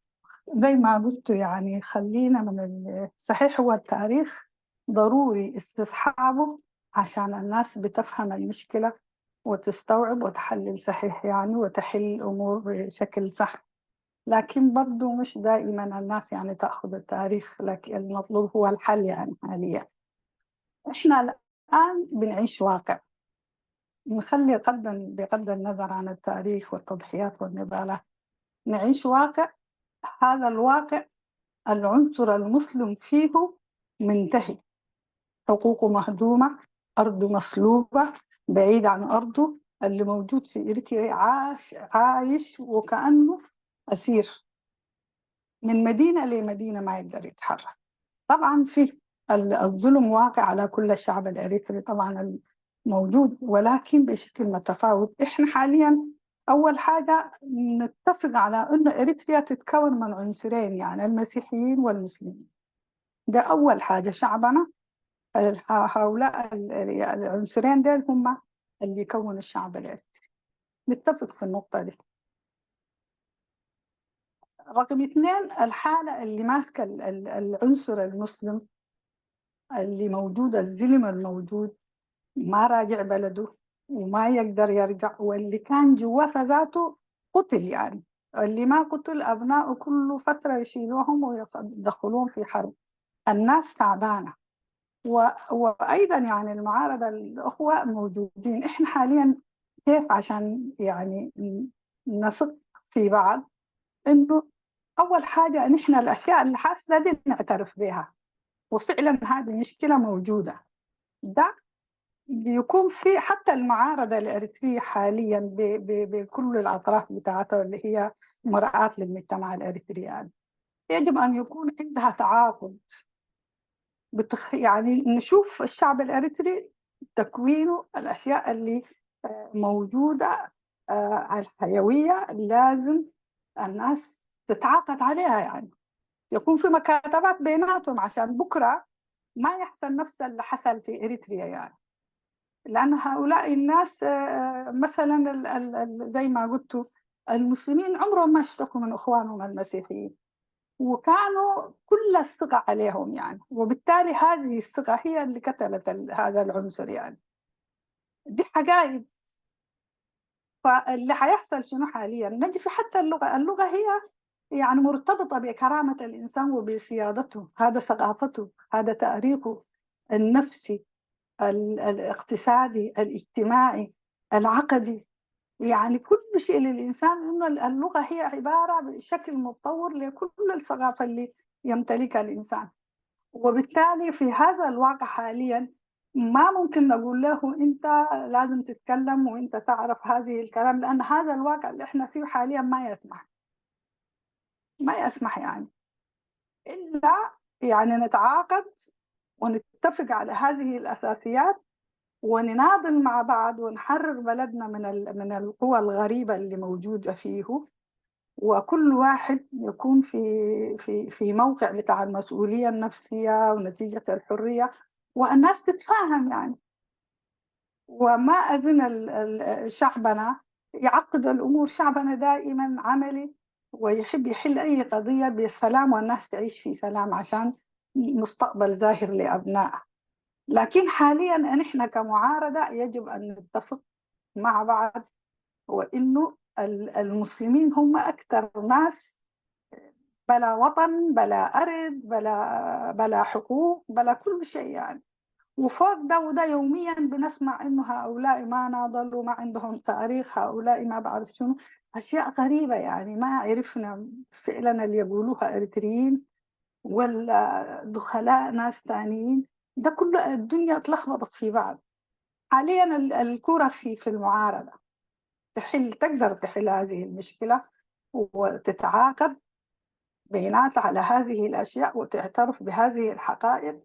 زي ما قلت يعني خلينا من ال- صحيح هو التاريخ ضروري استصحابه عشان الناس بتفهم المشكلة وتستوعب وتحلل صحيح يعني، وتحل الأمور بشكل صح. لكن برضو مش دائما الناس يعني تأخذ التاريخ، لكن المطلوب هو الحل يعني حاليا. إحنا الآن بنعيش واقع، نخلي قدا بغض النظر عن التاريخ والتضحيات والنضالات، نعيش واقع. هذا الواقع العنصر المسلم فيه منتهي، حقوقه مهدومة، أرضه مسلوبة، بعيد عن أرضه. اللي موجود في إريتريا عاش عايش وكأنه أسير، من مدينة لمدينة ما يقدر يتحرك. طبعا في ال- الظلم واقع على كل الشعب الإريتري طبعا موجود، ولكن بشكل متفاوت. إحنا حاليا أول حاجة نتفق على أن إريتريا تتكون من عنصرين، يعني المسيحيين والمسلمين. ده أول حاجة. شعبنا ال- ه- هؤلاء ال- ال- العنصرين ديل هم اللي يكونوا الشعب الإريتري. نتفق في النقطة دي. رقم اثنين، الحالة اللي ماسكة ال- ال- العنصر المسلم اللي موجود، الزلم الموجود ما راجع بلده وما يقدر يرجع، واللي كان جواته ذاته قتل، يعني اللي ما قتل أبنائه كل فترة يشيلوهم ويدخلوهم في حرب. الناس تعبانة. و... وأيضا يعني المعارضة الأخوة موجودين. إحنا حاليا كيف عشان يعني نثق في بعض؟ إنه أول حاجة نحن الأشياء اللي حاصلة دي نعترف بها، وفعلا هذه مشكلة موجودة. ده بيكون في حتى المعارضة الإريترية حاليا ب... ب... بكل الأطراف بتاعتها اللي هي مراعاة للمجتمع الإريترياني، يجب أن يكون عندها تعاقد. بتخ... يعني نشوف الشعب الإريتري تكوينه، الأشياء اللي آه، موجودة آه، الحيوية لازم الناس تتعاقد عليها، يعني يكون في مكاتبات بيناتهم عشان بكرة ما يحصل نفس اللي حصل في إريتريا يعني. لأن هؤلاء الناس آه، مثلا ال- ال- ال- زي ما قلتوا، المسلمين عمرهم ما اشتكوا من إخوانهم المسيحيين، وكانوا كل الثقة عليهم يعني. وبالتالي هذه الثقة هي اللي قتلت ال- هذا العنصر يعني. دي حقائق. فاللي حيحصل شنو حاليا؟ نجي في حتى اللغة. اللغة هي يعني مرتبطة بكرامة الإنسان وبسيادته. هذا ثقافته، هذا تاريخه النفسي، ال- الاقتصادي، الاجتماعي، العقدي. يعني كل شيء للإنسان، إنه اللغة هي عبارة بشكل متطور لكل الثقافة اللي يمتلكها الإنسان. وبالتالي في هذا الواقع حاليا ما ممكن نقول له أنت لازم تتكلم وأنت تعرف هذه الكلام، لأن هذا الواقع اللي إحنا فيه حاليا ما يسمح، ما يسمح يعني، إلا يعني نتعاقد ونتفق على هذه الأساسيات، ونناضل مع بعض ونحرر بلدنا من ال- من القوى الغريبة اللي موجودة فيه، وكل واحد يكون في في في موقع بتاع المسؤولية النفسية ونتيجة الحرية، والناس تتفاهم يعني. وما أذن ال- ال- شعبنا يعقد الأمور. شعبنا دائما عملي ويحب يحل أي قضية بالسلام، والناس تعيش في سلام عشان مستقبل زاهر لأبنائها. لكن حاليا نحن كمعارضة يجب أن نتفق مع بعض، وإنه ال- المسلمين هم أكثر ناس بلا وطن، بلا أرض، بلا بلا حقوق، بلا كل شيء يعني. وفوق ده وده يوميا بنسمع إنه هؤلاء ما ناضلوا، ما عندهم تاريخ، هؤلاء ما بعرف شنو. أشياء غريبة، يعني ما عرفنا فعلا اللي يقولوها إريتريين ولا دخلاء ناس تانيين. ده كله الدنيا اتلخبطت في بعض. حاليا ال- الكرة في في المعارضة، تحل، تقدر تحل هذه المشكلة وتتعاقب بينات على هذه الأشياء وتعترف بهذه الحقائق،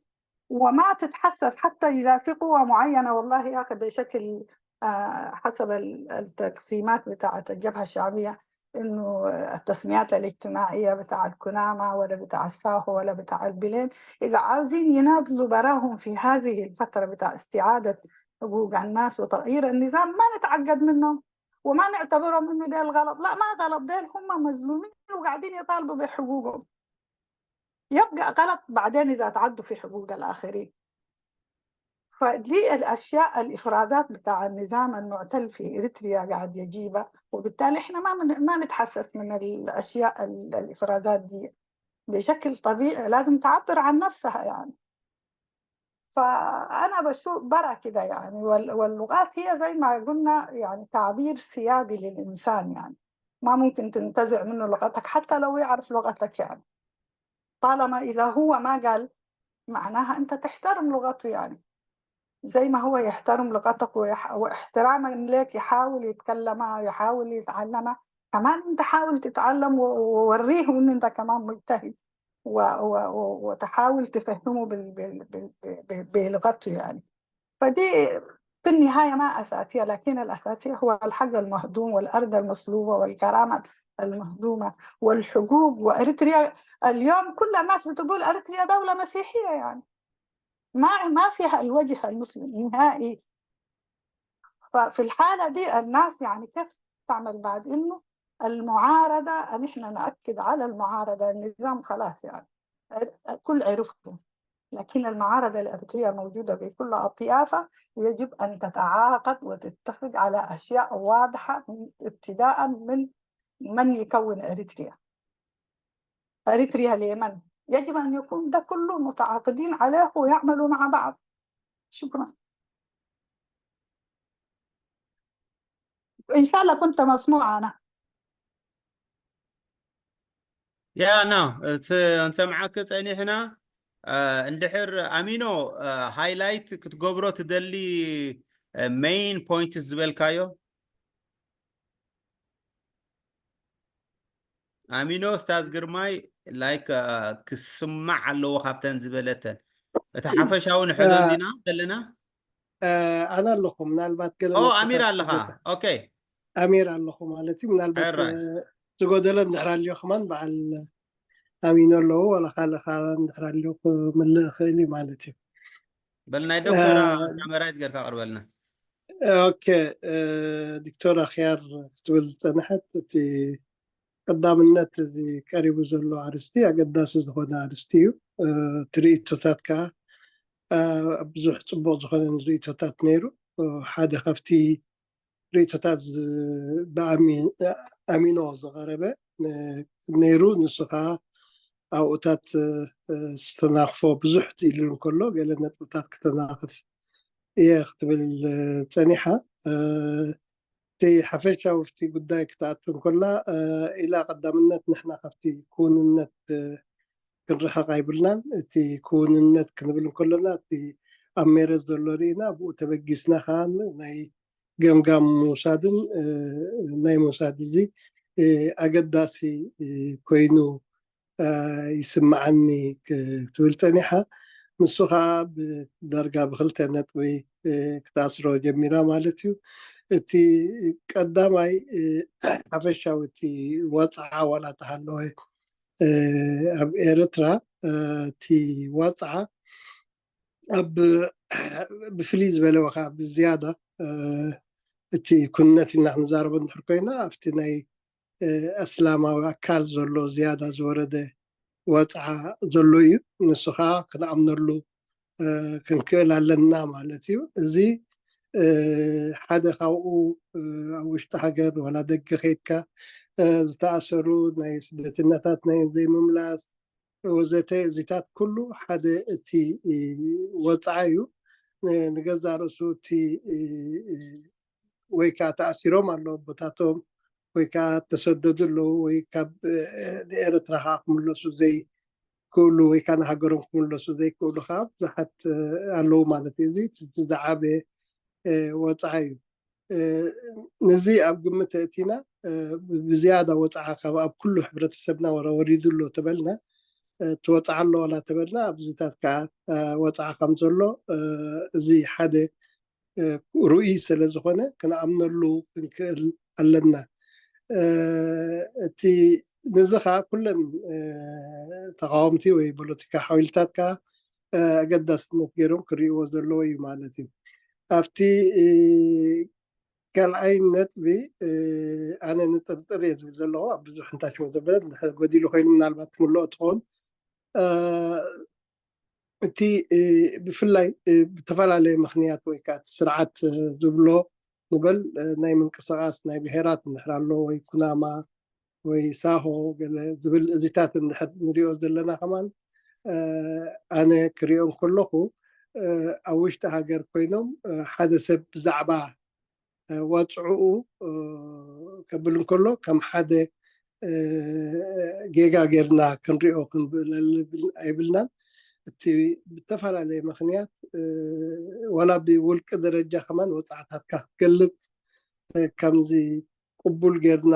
وما تتحسس حتى إذا في قوة معينة، والله يا أخي، بشكل آه، حسب ال- التقسيمات بتاعت الجبهة الشعبية، إنه التسميات الاجتماعية بتاع الكنامة ولا بتاع الساهو ولا بتاع البلين، إذا عاوزين يناضلوا براهم في هذه الفترة بتاع استعادة حقوق الناس وتغيير النظام، ما نتعقد منهم وما نعتبرهم إنه ديل غلط. لا، ما غلط، ديل هم مظلومين وقاعدين يطالبوا بحقوقهم. يبقى غلط بعدين إذا تعدوا في حقوق الآخرين. فدي الأشياء، الإفرازات بتاع النظام المعتل في إريتريا قاعد يجيبها، وبالتالي إحنا ما من ما نتحسس من الأشياء ال- الإفرازات دي بشكل طبيعي، لازم تعبر عن نفسها يعني. فأنا بشوف برا كده يعني، وال- واللغات هي زي ما قلنا يعني تعبير سيادي للإنسان يعني، ما ممكن تنتزع منه لغتك حتى لو يعرف لغتك يعني. طالما إذا هو ما قال، معناها أنت تحترم لغته يعني، زي ما هو يحترم لغتك ويح... واحتراما لك يحاول يتكلمها، يحاول يتعلمها، كمان أنت حاول تتعلم و- ووريه إنه أنت كمان مجتهد و... و... و- وتحاول تفهمه بال... بال... بال... بال... بلغته يعني. فدي في النهاية ما أساسية، لكن الأساسية هو الحق المهضوم والأرض المسلوبة والكرامة المهضومة والحقوق. وإريتريا اليوم كل الناس بتقول إريتريا دولة مسيحية يعني، ما ما فيها الوجه المسلم نهائي. ففي الحالة دي الناس يعني كيف تعمل بعد إنه المعارضة، أن إحنا نأكد على المعارضة، النظام خلاص يعني كل عرفه، لكن المعارضة الإريترية موجودة بكل أطيافها، يجب أن تتعاقد وتتفق على أشياء واضحة ابتداء من من يكون إريتريا. إريتريا لمن؟ يجب أن يكون ده كله متعاقدين عليه ويعملوا مع بعض. شكرا. إن شاء الله كنت مسموعة أنا. ያ ና እቲ እንሰምዓኪ ጸኒሕና። እንድሕር ኣሚኖ ሃይላይት ክትገብሮ ትደሊ ሜይን ፖይንትስ ዝበልካዮ? ኣሚኖ፣ ስታዝ ግርማይ ላይክ ክስማዕ ኣለዎ ካብተን ዝበለተን። እቲ ሓፈሻዊ ንሕዞ እንዲና ዘለና። ኣነ ኣለኹ ምናልባት ገለ ኣሚር ኣለኻ። ኦኬ፣ ኣሚር ኣለኹ ማለት እዩ። ምናልባት ዝጎደለ እንድሕር ኣልዮ ከማን በዓል ኣሚኖ ኣለዉ ዋላ ካልእ ካራ እንድሕር ኣልዮ ክምልእ እኽእል እዩ ማለት እዩ። በል ናይ ዶክተር ሳመራይት ጌርካ ቅርበልና። ኦኬ፣ ዶክተር ኣኽያር ክትብል ዝፀንሐት እቲ ቀዳምነት እዚ ቀሪቡ ዘሎ ኣርስቲ ኣገዳሲ ዝኾነ ኣርስቲ እዩ። እቲ ርእይቶታት ከዓ ብዙሕ ፅቡቕ ዝኾነ ርእይቶታት ነይሩ። ሓደ ካብቲ ርእይቶታት ብኣሚኖ ዝቐረበ ነይሩ። ንሱ ከዓ ኣብኡታት ዝተናኽፎ ብዙሕ ኢሉ እንከሎ ገለ ነጥብታት ክተናኽፍ እየ ክትብል ፀኒሓ። እቲ ሓፈሻዊ ኣብቲ ጉዳይ ክትኣቱ እንከላ ኢላ ቀዳምነት ንሕና ካብቲ ክውንነት ክንርሕቕ ኣይብልናን። እቲ ክውንነት ክንብል እንከለና እቲ ኣብ ሜረት ዘሎ ርኢና ብኡ ተበጊስና ከዓ ናይ ገምጋም ምውሳድን ናይ ምውሳድ እዚ ኣገዳሲ ኮይኑ ይስምዓኒ ክትብል ፀኒሓ። ንሱ ከዓ ብዳርጋ ብክልተ ነጥቢ ክትኣስሮ ጀሚራ ማለት እዩ። እቲ ቀዳማይ ሓፈሻዊ እቲ ወፅዓ ዋላ ተሃለወ ኣብ ኤርትራ እቲ ወፅዓ ኣብ ብፍልይ ዝበለ ወኻ ብዝያዳ እቲ ኩነት ኢልና ክንዛረቦ እንድሕር ኮይና ኣብቲ ናይ ኣስላማዊ ኣካል ዘሎ ዝያዳ ዝወረደ ወፅዓ ዘሎ እዩ። ንሱ ከዓ ክንኣምነሉ ክንክእል ኣለና ማለት እዩ። እዚ ሓደ ካብኡ ኣብ ውሽጢ ሃገር ዋላ ደገ ከይድካ ዝተኣሰሩ ናይ ስደተኛታት ናይ ዘይምምላስ ወዘተ እዚታት ኩሉ ሓደ እቲ ወፅዓ እዩ። ንገዛ ርእሱ እቲ ወይ ከዓ ተኣሲሮም ኣለዉ ኣቦታቶም ወይ ከዓ ተሰደዱ ኣለዉ፣ ወይ ካብ ንኤርትራ ከዓ ክምለሱ ዘይክእሉ ወይ ከዓ ንሃገሮም ክምለሱ ዘይክእሉ ከዓ ብዙሓት ኣለዉ ማለት እዩ። እዚ ዝዓበየ ወፅዓ እዩ። ነዚ ኣብ ግምት እቲና ብዝያዳ ወፅዓ ካብ ኣብ ኩሉ ሕብረተሰብና ወሪዱ ኣሎ ተበልና፣ እቲ ወፅዓ ኣሎ ዋላ ተበልና ኣብዚታት ከዓ ወፅዓ ከም ዘሎ እዚ ሓደ ርኡይ ስለ ዝኾነ ክንኣምነሉ ክንክእል ኣለና። እቲ ነዚ ከዓ ኩለን ተቃወምቲ ወይ ፖለቲካ ሓይልታት ከዓ ኣገዳስነት ገይሮም ክርእይዎ ዘለዎ እዩ ማለት እዩ። ኣብቲ ካልኣይ ነጥቢ ኣነ ንጥርጥር እየ ዝብል ዘለኹ ኣብ ብዙሕ እንታሽሞ ዘበለ ጎዲሉ ኮይኑ ምናልባት ትምልኦ ትኸውን። እቲ ብፍላይ ብተፈላለየ ምክንያት ወይ ከዓ ስርዓት ዝብሎ ንበል ናይ ምንቅስቃስ ናይ ብሄራት እንድሕር ኣሎ ወይ ኩናማ ወይ ሳሆ ገለ ዝብል እዚታት እንድሕር ንሪኦ ዘለና ከማን ኣነ ክሪኦ እንከለኹ ኣብ ውሽጢ ሃገር ኮይኖም ሓደ ሰብ ብዛዕባ ወፅዕኡ ከብል እንከሎ ከም ሓደ ጌጋ ጌርና ክንሪኦ ክንብለል ኣይብልናን። እቲ ብተፈላለየ ምክንያት ዋላ ብውልቂ ደረጃ ከማን ወፃዕታትካ ክትገልፅ ከምዚ ቅቡል ጌርና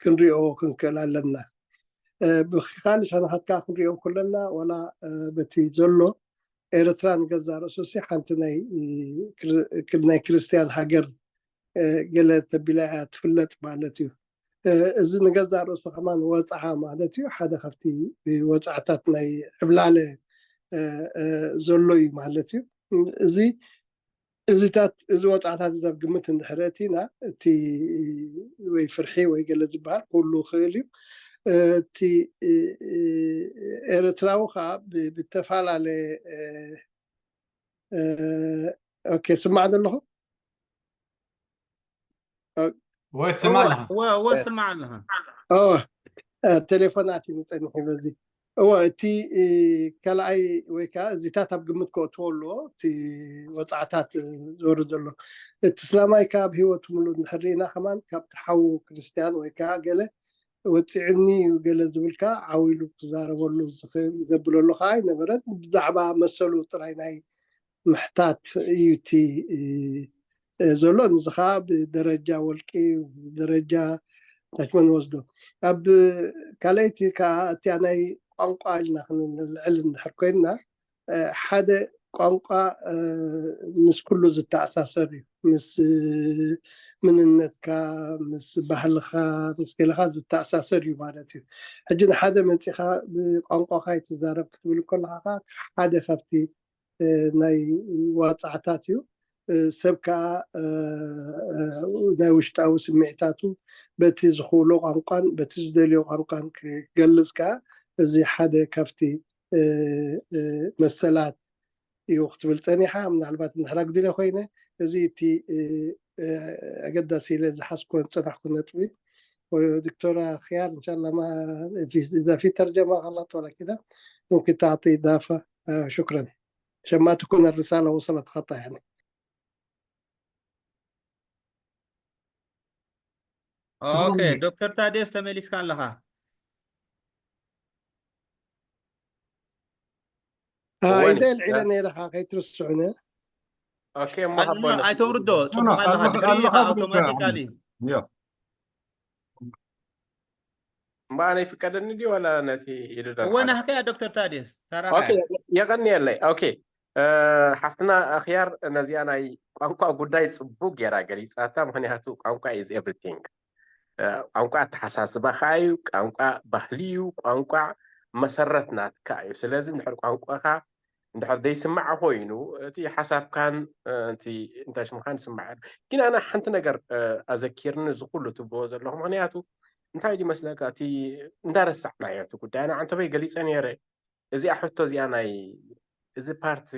ክንሪኦ ክንክእል ኣለና። ብካልእ ሸነኻት ከዓ ክንሪኦ ከለና ዋላ በቲ ዘሎ ኤርትራ ንገዛ ርእሱ ሲ ሓንቲ ናይ ናይ ክርስትያን ሃገር ገለ ተቢላ እያ ትፍለጥ ማለት እዩ። እዚ ንገዛ ርእሱ ከማን ወፅዓ ማለት እዩ። ሓደ ካብቲ ወፃዕታት ናይ ዕብላለ ዘሎ እዩ ማለት እዩ። እዚ እዚታት እዚ ወፃዕታት እዚ ኣብ ግምት እንድሕር እቲና እቲ ወይ ፍርሒ ወይ ገለ ዝበሃል ኩሉ ክእል እዩ። እቲ ኤርትራዊ ከዓ ብተፈላለየ ኦኬ ስማዕ ዘለኹ ወይ ትስማዕ ኣለኻ? እወ እወ ስማዕ ኣለኻ። ቴሌፎን ኣትዩ ጸኒሑ በዚ እወ እቲ ካልኣይ ወይ ከዓ እዚታት ኣብ ግምት ከእትዎ ኣለዎ እቲ ወፃዕታት ዝወርድ ዘሎ እቲ ስላማይ ከዓ ኣብ ህይወቱ ምሉ እንድሕር ርኢና ከማን ካብቲ ሓዉ ክርስትያን ወይ ከዓ ገለ ወፂዕኒ እዩ ገለ ዝብል ከዓ ዓው ኢሉ ክዛረበሉ ዝኽእል ዘብለሉ ከዓ ኣይነበረን ብዛዕባ መሰሉ ጥራይ ናይ ምሕታት እዩ እቲ ዘሎ። እዚ ከዓ ብደረጃ ወልቂ ደረጃ ታች ንወስዶ። ኣብ ካልኣይቲ ከዓ እቲኣ ናይ ቋንቋ ኢልና ክንልዕል እንድሕር ኮይንና ሓደ ቋንቋ ምስ ኩሉ ዝተኣሳሰር እዩ። ምስ ምንነትካ፣ ምስ ባህልኻ፣ ምስ ገለኻ ዝተኣሳሰር እዩ ማለት እዩ። ሕጂ ንሓደ መፂኻ ብቋንቋኻ ይትዛረብ ክትብል ከለኻ ሓደ ካብቲ ናይ ዋፃዕታት እዩ። ሰብ ከዓ ናይ ውሽጣዊ ስምዒታቱ በቲ ዝኽእሎ ቋንቋን በቲ ዝደልዮ ቋንቋን ክገልፅ ከዓ እዚ ሓደ ካብቲ መሰላት እዩ ክትብል ፀኒሓ። ምናልባት እንድሕር ኣጉዲለ ኮይነ እዚ እቲ ኣገዳሲ ኢለ ዝሓዝኮ ዝፀናሕኩ ነጥቢ ዶክተር ኣኽያር እንሻላ እዛ ፊ ተርጀማ غلط ولا كده ممكن تعطي إضافة. شكرا. عشان ما تكون الرسالة وصلت خطأ يعني. ኦኬ ዶክተር ታዲዮስ ተመሊስካ ኣለኻ። ኢደ ልዒለ ነይረኻ ከይትርስዑነ። ኣይተውርዶ ፅቡቅ ኣለኻ ትግርኛ ኢኻ ኣውቶማቲካሊ። እምበኣነ ይፍቀደኒ ድዩ ዋላ ነቲ ኢሉ እወ ናህካ እያ ዶክተር ታዲየስ ተራኻ። የቐንየለይ። ኦኬ ሓፍትና ኣኽያር ነዚኣ ናይ ቋንቋ ጉዳይ ፅቡቅ ጌራ ገሊፃታ። ምክንያቱ ቋንቋ is everything። ቋንቋ ኣተሓሳስባኻ እዩ፣ ቋንቋ ባህሊ እዩ፣ ቋንቋ መሰረት ናትካ እዩ። ስለዚ እንድሕር ቋንቋኻ እንድሕር ዘይስማዕ ኮይኑ እቲ ሓሳብካን እቲ እንታይ ሽምካን ይስማዕ። ግን ኣነ ሓንቲ ነገር ኣዘኪርኒ እዚ ኩሉ ትብልዎ ዘለኹ ምክንያቱ እንታይ ይመስለካ እቲ እንዳረሳዕናዮ እቲ ጉዳይ ኣነ ዓንተበይ ገሊፀ ነይረ። እዚኣ ሕቶ እዚኣ ናይ እዚ ፓርቲ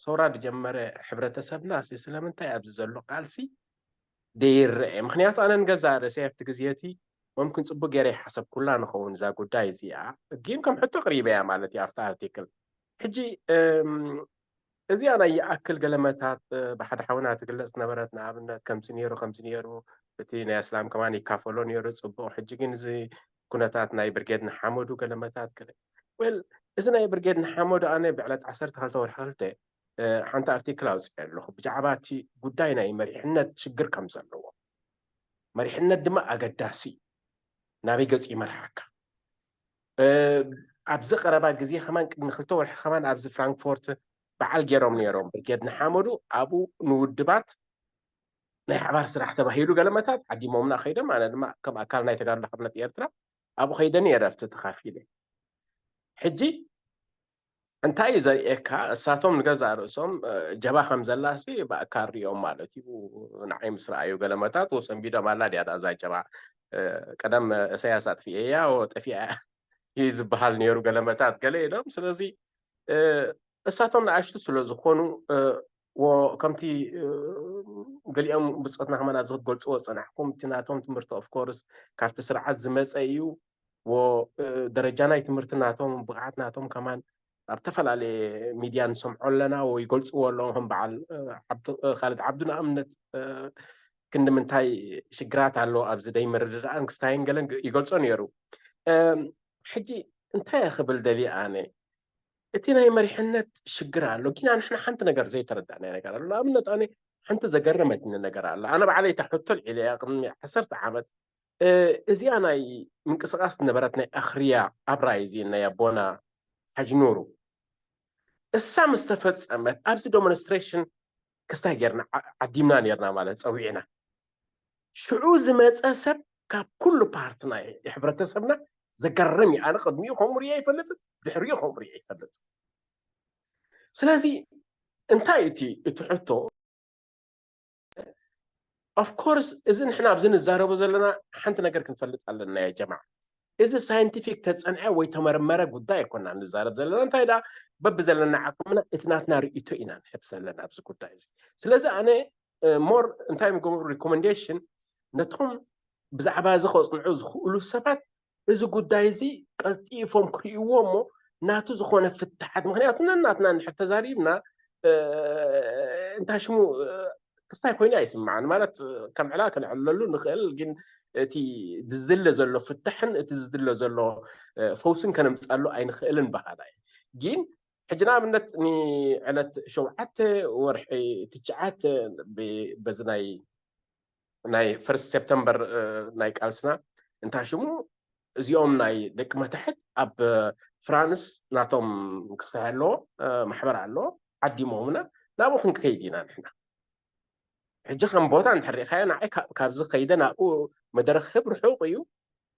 ሰውራ ዝጀመረ ሕብረተሰብና ስለምንታይ ኣብዚ ዘሎ ቃልሲ ደይረአ ምክንያቱ ኣነ ንገዛ ርእሰይ ኣብቲ ግዜ እቲ መምክን ፅቡቅ ገይረ ይሓሰብኩላ ንኸውን እዛ ጉዳይ እዚኣ ግን ከም ሕቶ ቅሪበያ ማለት እዩ ኣብቲ ኣርቲክል ሕጂ እዚኣ ናይ ይኣክል ገለመታት ብሓደ ሓውና ትግለፅ ነበረት ንኣብነት ከምዚ ነይሩ ከምዚ ነይሩ እቲ ናይ ኣስላም ከማን ይካፈሎ ነይሩ። ጽቡቕ። ሕጂ ግን እዚ ኩነታት ናይ ብርጌድ ንሓመዱ ገለመታት ገለ፣ well፣ እዚ ናይ ብርጌድ ንሓመዱ ኣነ ብዕለት ዓሰርተ ክልተ ወርሒ ክልተ ሓንቲ ኣርቲክል ኣውፅአ ኣለኹ ብዛዕባ እቲ ጉዳይ ናይ መሪሕነት ሽግር ከም ዘለዎ። መሪሕነት ድማ ኣገዳሲ እዩ። ናበይ ገፁ ይመርሓካ? ኣብዚ ቀረባ ግዜ ከማን ቅድሚ ክልተ ወርሒ ከማን ኣብዚ ፍራንክፎርት በዓል ገይሮም ነይሮም ብርጌድ ንሓመዱ ኣብኡ ንውድባት ናይ ሓባር ስራሕ ተባሂሉ ገለመታት ዓዲሞምና ከይዶም፣ ኣነ ድማ ከም ኣካል ናይ ተጋድሎ ሓርነት ኤርትራ ኣብኡ ከይደ ነይረ ኣብቲ ተኻፊለ። ሕጂ እንታይ እዩ ዘርእየካ? እሳቶም ንገዛእ ርእሶም ጀባ ከም ዘላሲ ብኣካል ሪኦም ማለት እዩ። ንዓይ ምስ ረኣዩ ገለመታት ወሰንቢዶም ኣላ ድያ እዛ ጀባ? ቀደም እሰያስ ኣጥፊኤያ ጠፊኣ እዩ ዝበሃል ነይሩ ገለመታት ገለ ኢሎም። ስለዚ እሳቶም ንኣሽቱ ስለ ዝኾኑ ከምቲ ገሊኦም ብፆትና ከማን ኣብዚ ክትገልፅዎ ዝፀናሕኩም እቲ ናቶም ትምህርቲ ኦፍኮርስ ካብቲ ስርዓት ዝመፀ እዩ። ደረጃ ናይ ትምህርቲ ናቶም ብቕዓት ናቶም ከማን ኣብ ዝተፈላለየ ሚድያ ንሰምዖ ኣለና ወይ ይገልፅዎ ኣለዉ ከም በዓል ካልድ ዓብዱ ንኣብነት ክንዲ ምንታይ ሽግራት ኣሎ ኣብዚ ደይ ምርድዳእን ክስታይን ገለን ይገልፆ ነይሩ። ሕጂ እንታይ ክብል ደልየ ኣነ እቲ ናይ መሪሕነት ሽግር ኣሎ ጊና ንሕና ሓንቲ ነገር ዘይተረዳእናዮ ነገር ኣሎ። ንኣብነት ኣነ ሓንቲ ዘገረመትኒ ነገር ኣሎ። ኣነ ባዕለይ እታ ሕቶ ልዒለ እያ ቅድሚ ዓሰርተ ዓመት እዚኣ ናይ ምንቅስቃስ ዝነበረት ናይ ኣኽርያ ኣብራይዚን ናይ ኣቦና ሓጅ ኑሩ እሳ ምስ ተፈጸመት ኣብዚ ዶሞንስትሬሽን ክስታይ ጌርና ዓዲምና ኔርና ማለት ጸዊዕና ሽዑ ዝመጸ ሰብ ካብ ኩሉ ፓርት ናይ ሕብረተሰብና ዘገርም እዩ። ኣነ ቅድሚኡ ከምኡ ሪኦ ይፈልጥ፣ ድሕሪኡ ከምኡ ሪኦ ይፈልጥ። ስለዚ እንታይ እቲ እቲ ሕቶ ኦፍኮርስ እዚ ንሕና ኣብዚ ንዛረቦ ዘለና ሓንቲ ነገር ክንፈልጥ ኣለና ያ ጀማዓ። እዚ ሳይንቲፊክ ተፀንዐ ወይ ተመርመረ ጉዳይ ኣይኮና ንዛረብ ዘለና እንታይ ዳ በቢ ዘለና ዓቅምና እቲ ናትና ርእይቶ ኢና ንሕብ ዘለና ኣብዚ ጉዳይ እዚ። ስለዚ ኣነ ሞር እንታይ ምገብሩ ሪኮመንዴሽን ነቶም ብዛዕባ እዚ ከፅንዑ ዝኽእሉ ሰባት እዚ ጉዳይ እዚ ቀልጢፎም ክርእይዎ እሞ ናቱ ዝኾነ ፍትሓት ምክንያቱ ነናትና እንድሕር ተዛሪብና እንታይ ሽሙ ክስታይ ኮይኑ ኣይስምዓን ማለት ከም ዕላ ክንዕለሉ ንኽእል ግን እቲ ዝድለ ዘሎ ፍትሕን እቲ ዝድለ ዘሎ ፈውስን ከነምፅኣሉ ኣይንኽእልን በሃላ እዩ ግን ሕጂ ንኣብነት ንዕለት ሸውዓተ ወርሒ ትሽዓተ በዚ ናይ ናይ ፈርስት ሴፕተምበር ናይ ቃልስና እንታይ ሽሙ እዚኦም ናይ ደቂ መታሕት ኣብ ፍራንስ ናቶም ክስታይ ኣለዎ ማሕበር ኣለዎ ዓዲሞምና ናብኡ ክንከይድ ኢና ንሕና ሕጂ ከም ቦታ እንተሪእኻዮ ንዓይ ካብዚ ከይደ ናብኡ መደረኽብ ርሑቕ እዩ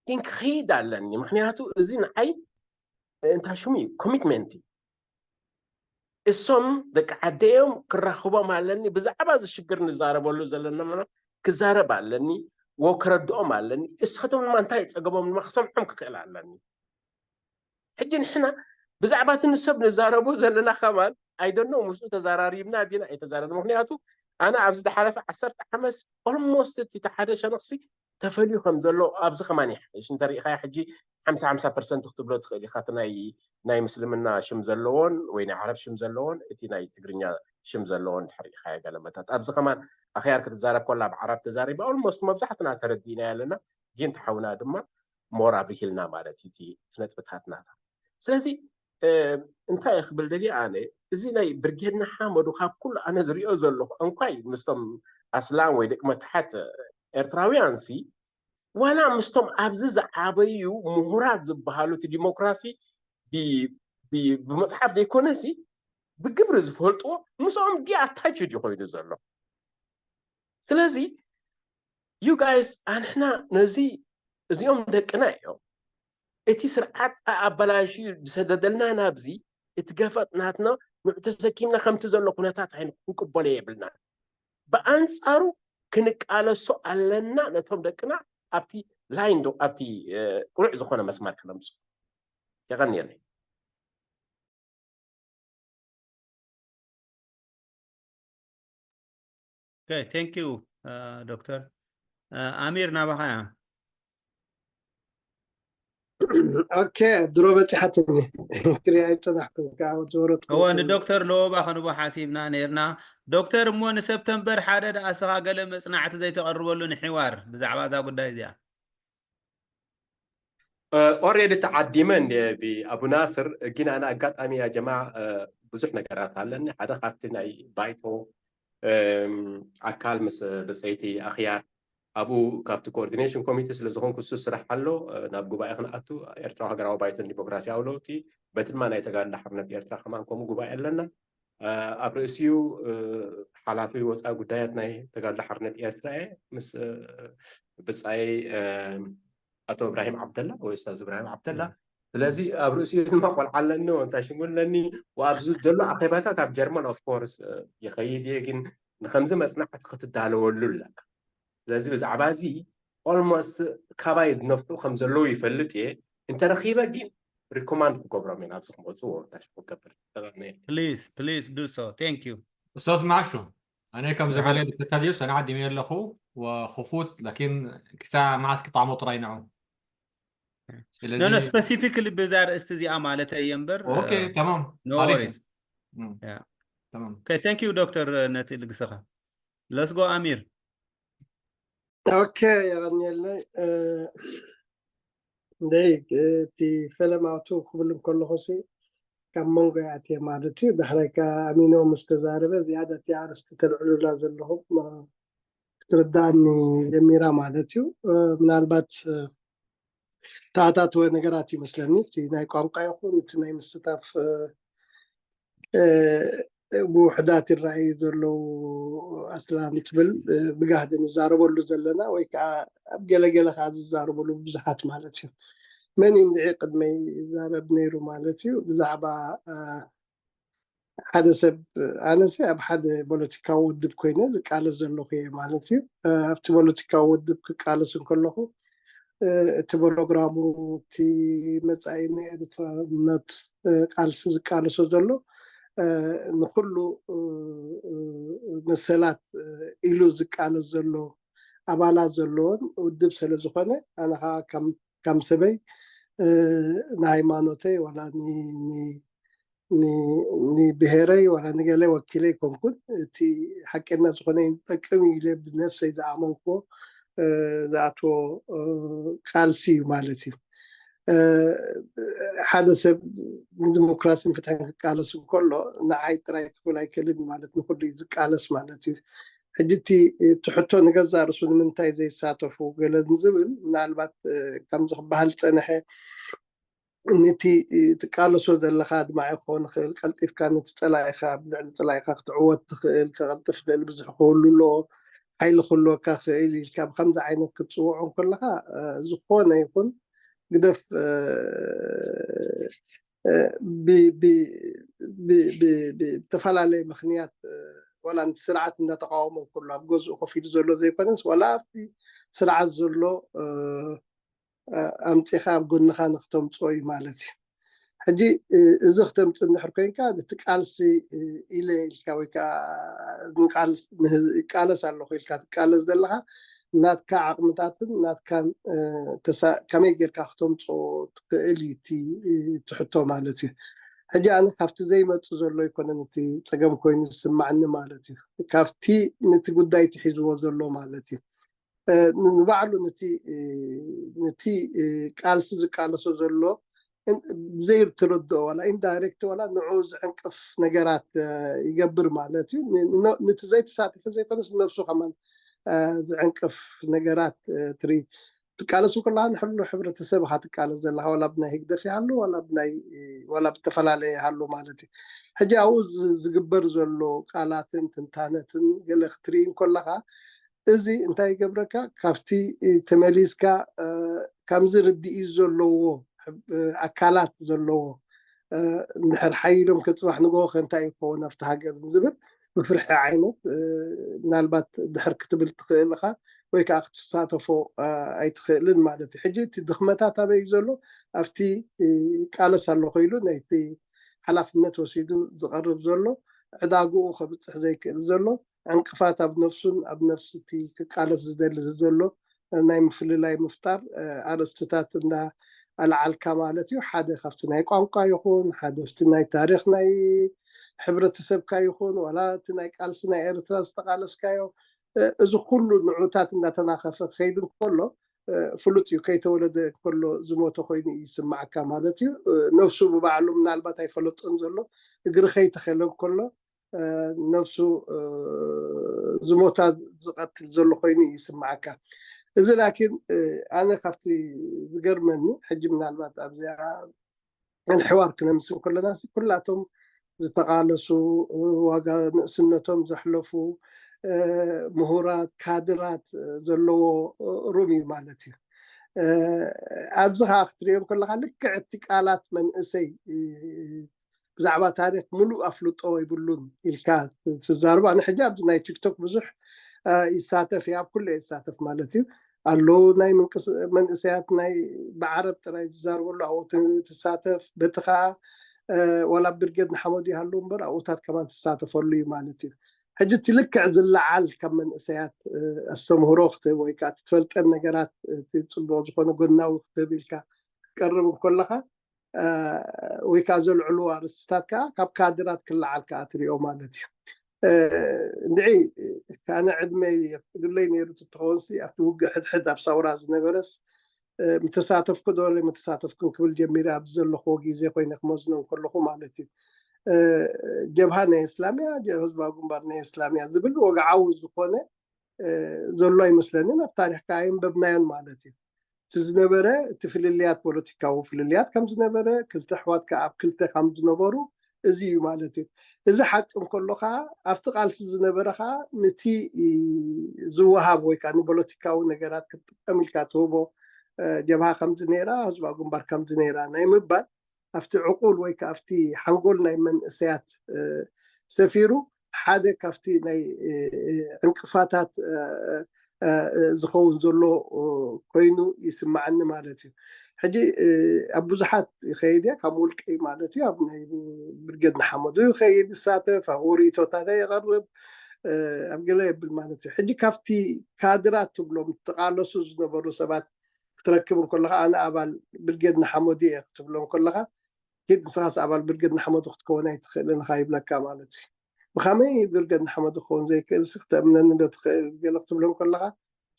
ግን ክኸይድ ኣለኒ ምክንያቱ እዚ ንዓይ እንታይ ሽሙ እዩ ኮሚትመንት እዩ እሶም ደቂ ዓደዮም ክራኽቦም ኣለኒ ብዛዕባ እዚ ሽግር ንዛረበሉ ዘለና ክዛረብ ኣለኒ ወ ክረድኦም ኣለኒ እስኻቶም ድማ እንታይ ፀገሞም ድማ ክሰምዖም ክኽእል ኣለኒ ሕጂ ንሕና ብዛዕባ እቲ ንሰብ ንዛረቦ ዘለና ከማን ኣይደኖ ምስኡ ተዛራሪብና ዲና ኣይተዛረብ ምክንያቱ ኣነ ኣብዚ ዝሓለፈ ዓሰርተ ዓመት ኦልሞስት እቲ ሓደ ሸነኽሲ ተፈልዩ ከም ዘሎ ኣብዚ ከማን ይሓይሽ እንተሪኢኻዮ ሕጂ ሓምሳ ሓምሳ ፐርሰንት ክትብሎ ትኽእል ኢኻ እቲ ናይ ናይ ምስልምና ሽም ዘለዎን ወይ ናይ ዓረብ ሽም ዘለዎን እቲ ናይ ትግርኛ ሽም ዘለዎን ድሕር ኢኻዮ ገለመታት ኣብዚ ከማን ኣኽያር ክትዛረብ ኮላ ኣብ ዓረብ ተዛሪባ ኦልሞስት መብዛሕትና ተረዲእና ኣለና ግን ተሓውና ድማ ሞር ኣብሪሂልና ማለት እዩ እቲ ነጥብታትና ስለዚ እንታይ ክብል ደልየ ኣነ እዚ ናይ ብርጌድ ንሓመዱ ካብ ኩሉ ኣነ ዝሪኦ ዘለኹ እንኳይ ምስቶም ኣስላም ወይ ደቂ መታሓት ኤርትራውያን ሲ ዋላ ምስቶም ኣብዚ ዝዓበዩ ምሁራት ዝበሃሉ እቲ ዲሞክራሲ ብመፅሓፍ ዘይኮነሲ ብግብሪ ዝፈልጥዎ ምስኦም ዲ ኣታችድ እዩ ኮይኑ ዘሎ ስለዚ you guys ኣንሕና ነዚ እዚኦም ደቅና እዮም እቲ ስርዓት ኣበላሽዩ ዝሰደደልና ናብዚ እቲ ገፈጥ ናትና ንዑ ተሰኪምና ከምቲ ዘሎ ኩነታት ኣይንቅበሎ የብልና ብኣንፃሩ ክንቃለሶ ኣለና ነቶም ደቅና ኣብቲ ላይን ኣብቲ ቁሩዕ ዝኾነ መስመር ክነምፁ የቐንየለይ Okay, thank you, ዶክተር ኣሚር ናባኻ እያ። ኦኬ፣ ድሮ በፂሓትኒ ክሪኣ ኣይፀናሕኩ። ዝወረድኩ እወ ንዶክተር ለወባ ክንቦ ሓሲብና ነርና። ዶክተር፣ እሞ ንሰፕተምበር ሓደ ደኣ እስኻ ገለ መፅናዕቲ ዘይተቐርበሉ ንሕዋር ብዛዕባ እዛ ጉዳይ እዚኣ? ኦሬዲ ተዓዲመ እንደ ብኣቡ ናስር። ግን ኣነ ኣጋጣሚ ያ ጀማ ብዙሕ ነገራት ኣለኒ። ሓደ ካብቲ ናይ ባይቶ ኣካል ምስ ብፀይቲ ኣኽያር ኣብኡ ካብቲ ኮኦርዲኔሽን ኮሚቴ ስለ ዝኾንኩ እሱ ስራሕ ኣሎ። ናብ ጉባኤ ክንኣቱ ኤርትራዊ ሃገራዊ ባይቶን ዲሞክራሲያዊ ለውጢ በትማ ናይ ተጋድሎ ሓርነት ኤርትራ ከማን ከምኡ ጉባኤ ኣለና። ኣብ ርእሲኡ ሓላፊ ወፃኢ ጉዳያት ናይ ተጋድሎ ሓርነት ኤርትራ እየ ምስ ብፃይ ኣቶ እብራሂም ዓብደላ ወይ ኡስታዝ እብራሂም ዓብደላ። ስለዚ ኣብ ርእሲኡ ድማ ቆልዓ ኣለኒ፣ እንታይ ሽሙ ኣለኒ፣ ኣብዚ ዘሎ ኣኼባታት ኣብ ጀርመን ኦፍኮርስ ይኸይድ እየ፣ ግን ንከምዚ መፅናዕቲ ክትዳለወሉ ኣለካ። ስለዚ ብዛዕባ እዚ ኦልሞስት ካባይ ነፍጡ ከም ዘለዉ ይፈልጥ እየ። እንተረኺበ ግን ሪኮማንድ ክገብሮም እየ ናብዚ ክመፁ ወርዳሽ ክገብር ፕሊስ ፕሊስ ዱ ሶ። ቴንክ ዩ። ኡስታዝ ማሹ፣ ኣነ ከም ዝበለ ዶክተር ታዲዮስ ኣነ ዓዲመ ኣለኹ ወክፉት ላኪን ክሳዕ መዓስ ክጣዕሞ ጥራይ ንዑ። ኖ ኖ ስፔሲፊክሊ ብዛ ርእስቲ እዚኣ ማለት እየ እምበር ኦኬ ተማም no worries። ተማም ኦኬ ቴንክ ዩ ዶክተር ነቲ ልግስኻ። ለስጎ ኣሚር። ኦኬ፣ የቐንየለይ። እንደይ እቲ ፈለማቱ ክብል እንከለኹ ሲ ካብ መንጎ ኣትየ ማለት እዩ። ዳሕራይ ከኣ ኣሚኖ ምስ ተዛረበ ዝያዳ እቲ ኣርእስቲ ተልዕሉላ ዘለኹም ክትርዳእኒ ጀሚራ ማለት እዩ። ምናልባት ተኣታተወ ነገራት ይመስለኒ። እቲ ናይ ቋንቋ ይኹን እቲ ናይ ምስታፍ ብውሕዳት ይረኣዩ ዘለዉ ኣስላም ትብል ብጋህዲ ንዛረበሉ ዘለና ወይ ከዓ ኣብ ገለገለ ከዓ ዝዛረበሉ ብዙሓት ማለት እዩ። መን እንድዒ ቅድመይ ይዛረብ ነይሩ ማለት እዩ ብዛዕባ ሓደ ሰብ ኣነሲ ኣብ ሓደ ፖለቲካዊ ውድብ ኮይነ ዝቃለስ ዘለኹ እየ ማለት እዩ። ኣብቲ ፖለቲካዊ ውድብ ክቃለስ እንከለኹ እቲ ፕሮግራሙ እቲ መፃኢ ናይ ኤርትራነት ቃልሲ ዝቃለሶ ዘሎ ንኩሉ መሰላት ኢሉ ዝቃለስ ዘሎ ኣባላት ዘለዎን ውድብ ስለ ዝኾነ ኣነ ከዓ ከም ሰበይ ንሃይማኖተይ ዋላ ንብሄረይ ዋላ ንገለ ወኪለ ኣይኮንኩን። እቲ ሓቀኛ ዝኾነ ይጠቅም ኢለ ብነፍሰይ ዝኣመንክዎ ዝኣትዎ ቃልሲ እዩ ማለት እዩ። ሓደ ሰብ ንዲሞክራሲን ፍትሕን ክቃለስ እንከሎ ንዓይ ጥራይ ክብል ኣይክእልን ማለት ንኩሉ እዩ ዝቃለስ ማለት እዩ። ሕጂ እቲ እቲ ሕቶ ንገዛእ ርእሱ ንምንታይ ዘይሳተፉ ገለ ንዝብል ምናልባት ከምዚ ክበሃል ዝፀንሐ ነቲ ትቃለሶ ዘለኻ ኣድማዒ ክኸውን ይኽእል። ቀልጢፍካ ነቲ ፀላኢኻ ኣብ ልዕሊ ፀላኢኻ ክትዕወት ትኽእል፣ ከቐልጥፍ ይኽእል፣ ብዙሕ ክህሉ ኣለዎ፣ ሓይሊ ክህልወካ ክኽእል ኢልካ ብከምዚ ዓይነት ክትፅውዖ እንከለኻ ዝኾነ ይኹን ግደፍ ብተፈላለየ ምኽንያት ዋላ ነቲ ስርዓት እንዳተቃወሞ እንከሎ ኣብ ገዝኡ ኮፍ ኢሉ ዘሎ ዘይኮነስ ዋላ ኣብቲ ስርዓት ዘሎ ኣምፂኻ ኣብ ጎንኻ ንክተምፅኦ እዩ ማለት እዩ። ሕጂ እዚ ክተምፅ እንድሕር ኮይንካ ነቲ ቃልሲ ኢለ ኢልካ ወይ ከዓ ይቃለስ ኣለኹ ኢልካ ትቃለስ ዘለካ ናትካ ዓቕምታትን ናትካን ከመይ ጌርካ ክተምፅኦ ትኽእል እዩ እቲ ሕቶ ማለት እዩ። ሕጂ ኣነ ካብቲ ዘይመፅ ዘሎ ኣይኮነን እቲ ፀገም ኮይኑ ዝስማዕኒ ማለት እዩ። ካብቲ ነቲ ጉዳይ ትሒዝዎ ዘሎ ማለት እዩ። ንባዕሉ ነቲ ቃልሲ ዝቃለሶ ዘሎ ብዘይትርድኦ ዋላ ኢንዳይሬክት ዋላ ንዑ ዝዕንቅፍ ነገራት ይገብር ማለት እዩ። ነቲ ዘይተሳተፈ ዘይኮነስ ነብሱ ከማን ዝዕንቅፍ ነገራት ትርኢ። ትቃለስ እንከለካ ንሕሉ ሕብረተሰብ ኢኻ ትቃለስ ዘለካ ዋላ ብናይ ህግደፍ ይሃሉ ዋላ ብናይ ዋላ ብተፈላለየ ይሃሉ ማለት እዩ። ሕጂ ኣብኡ ዝግበር ዘሎ ቃላትን ትንታነትን ገለ ክትርኢ እንከለካ እዚ እንታይ ይገብረካ ካብቲ ተመሊስካ ከምዚ ርድኢ ዘለዎ ኣካላት ዘለዎ እንድሕር ሓይሎም ከፅባሕ ንግሆ ከ እንታይ ይኸውን ኣብቲ ሃገር ዝብል ብፍርሒ ዓይነት ምናልባት ድሕር ክትብል ትኽእል ኢኻ ወይ ከዓ ክትሳተፎ ኣይትኽእልን ማለት እዩ። ሕጂ እቲ ድኽመታት ኣበይ እዩ ዘሎ ኣብቲ ቃለስ ኣሎ ኮይሉ ናይቲ ሓላፍነት ወሲዱ ዝቐርብ ዘሎ ዕዳግኡ ከብፅሕ ዘይክእል ዘሎ ዕንቅፋት ኣብ ነፍሱን ኣብ ነፍሲ እቲ ክቃለስ ዝደሊ ዘሎ ናይ ምፍልላይ ምፍጣር ኣርእስትታት እንዳ ኣልዓልካ ማለት እዩ። ሓደ ካብቲ ናይ ቋንቋ ይኹን፣ ሓደ ኣብቲ ናይ ታሪኽ ናይ ሕብረተሰብካ ይኹን፣ ዋላ እቲ ናይ ቃልሲ ናይ ኤርትራ ዝተቓለስካዮ፣ እ፣ እዚ ኩሉ ንዑታት እናተናኸፈ ክኸይድ እንከሎ፣ እ፣ ፍሉጥ እዩ። ከይተወለደ እንከሎ ዝሞተ ኮይኑ እዩ ይስምዓካ ማለት እዩ። እ፣ ነፍሱ ብባዕሉ ምናልባት ኣይፈለጦን ዘሎ፣ እግሪ ከይተኸለ እንከሎ፣ እ፣ ነፍሱ፣ እ፣ ዝሞታ ዝቐትል ዘሎ ኮይኑ እዩ ይስምዓካ። እዚ ላኪን፣ እ፣ ኣነ ካብቲ ዝገርመኒ ሕጂ ምናልባት ኣብዚኣ ንሕዋር ክነምስን ከለና ኩላቶም ዝተቓለሱ፣ ዋጋ ንእስነቶም ዘሕለፉ፣ እ፣ ምሁራት፣ ካድራት፣ እ፣ ዘለዎ፣ እ፣ ሩም እዩ ማለት እዩ። እ፣ ኣብዚ ከዓ ክትሪኦ ከለካ ልክዕ እቲ ቃላት መንእሰይ፣ እ፣ ብዛዕባ ታሪኽ ምሉእ ኣፍልጦ ይብሉን ኢልካ ትዛርቦ። ኣነ ሕጂ ኣብዚ ናይ ቲክቶክ ብዙሕ፣ እ፣ ይሳተፍ እየ፣ ኣብ ኩሉ እየ ይሳተፍ ማለት እዩ። ኣለዉ ናይ ምንቅስ-፣ መንእሰያት ናይ ብዓረብ ጥራይ ዝዛርበሉ ኣብኡ ት-፣ ትሳተፍ። በቲ ከዓ፣ እ፣ ዋላ ብርጌድ ንሓመዱ ይሃሉ እምበር ኣብኡታት ከማን ትሳተፈሉ እዩ ማለት እዩ። ሕጂ እቲ ልክዕ ዝለዓል ካብ መንእሰያት፣ እ፣ ኣስተምህሮ ክትህብ ወይ ከዓ እቲ ትፈልጠን ነገራት፣ እ፣ እቲ ፅቡቕ ዝኾነ ጎናዊ ክትህብ ኢልካ ክትቀርብ እንከለኻ፣ እ፣ ወይ ከዓ ዘልዕሉ ኣርእስትታት ከዓ ካብ ካድራት ክለዓል ከዓ ትሪኦ ማለት እዩ። እ፣ እንድዒ፣ ኣነ ዕድመ የፍቅድለይ ነይሩ ትትኸውንሲ ኣብቲ ውግእ ሕድሕድ ኣብ ሳውራ ዝነበረስ፣ እ፣ ምተሳተፍኩ ዶ መተሳተፍኩን ክብል ጀሚረ ኣብዚ ዘለኽዎ ግዜ ኮይነ ክመዝኖ እንከለኹ ማለት እዩ። እ፣ ጀብሃ ናይ እስላምያ፣ ጀ-፣ ህዝባዊ ግንባር ናይ እስላምያ ዝብል ወግዓዊ ዝኾነ፣ እ፣ ዘሎ ኣይመስለንን። ኣብ ታሪኽ ከዓ ኣይንበብናዮን ማለት እዩ። እቲ ዝነበረ፣ እቲ ፍልልያት፣ ፖለቲካዊ ፍልልያት ከም ዝነበረ፣ ክልተ ኣሕዋት ከዓ ኣብ ክልተ ከም ዝነበሩ፣ እዚ እዩ ማለት እዩ። እዚ ሓቂ እንከሎ ከዓ ኣብቲ ቃልሲ ዝነበረ ከዓ ነቲ፣ እ፣ ዝወሃብ ወይ ከዓ ንፖለቲካዊ ነገራት ክትጥቀም ኢልካ ትህቦ፣ እ፣ ጀብሃ ከምዚ ነይራ፣ ህዝባዊ ግንባር ከምዚ ነይራ ናይ ምባል ኣብቲ ዕቁል ወይ ከዓ ኣብቲ ሓንጎል ናይ መንእሰያት፣ እ፣ ሰፊሩ ሓደ ካብቲ ናይ፣ እ፣ እ፣ ዕንቅፋታት፣ እ፣ እ፣ እ፣ ዝኸውን ዘሎ፣ እ፣ ኮይኑ ይስማዓኒ ማለት እዩ። ሕጂ፣ እ፣ ኣብ ብዙሓት ይኸይድ እየ፣ ካብ ውልቀይ ማለት እዩ። ኣብ ናይ ብርጌድ ንሓመዱ ይኸይድ፣ ይሳተፍ፣ ኣብኡ ርእይቶታተይ የቐርብ፣ እ፣ ኣብ ገለ የብል ማለት እዩ። ሕጂ ካብቲ ካድራት ትብሎም፣ ተቓለሱ ዝነበሩ ሰባት ክትረክብ እንከለኻ፣ ኣነ ኣባል ብርጌድ ንሓመዱ እየ ክትብሎ እንከለኻ፣ ኪድ ንስኻስ ኣባል ብርጌድ ንሓመዱ ክትከውን ኣይትኽእልን ኢኻ ይብለካ ማለት እዩ። ብኸመይ ብርጌድ ንሓመዱ ክኸውን ዘይክእል ሲ፣ ክተእምነኒ ዶ ትኽእል? ገለ ክትብሎ እንከለኻ፣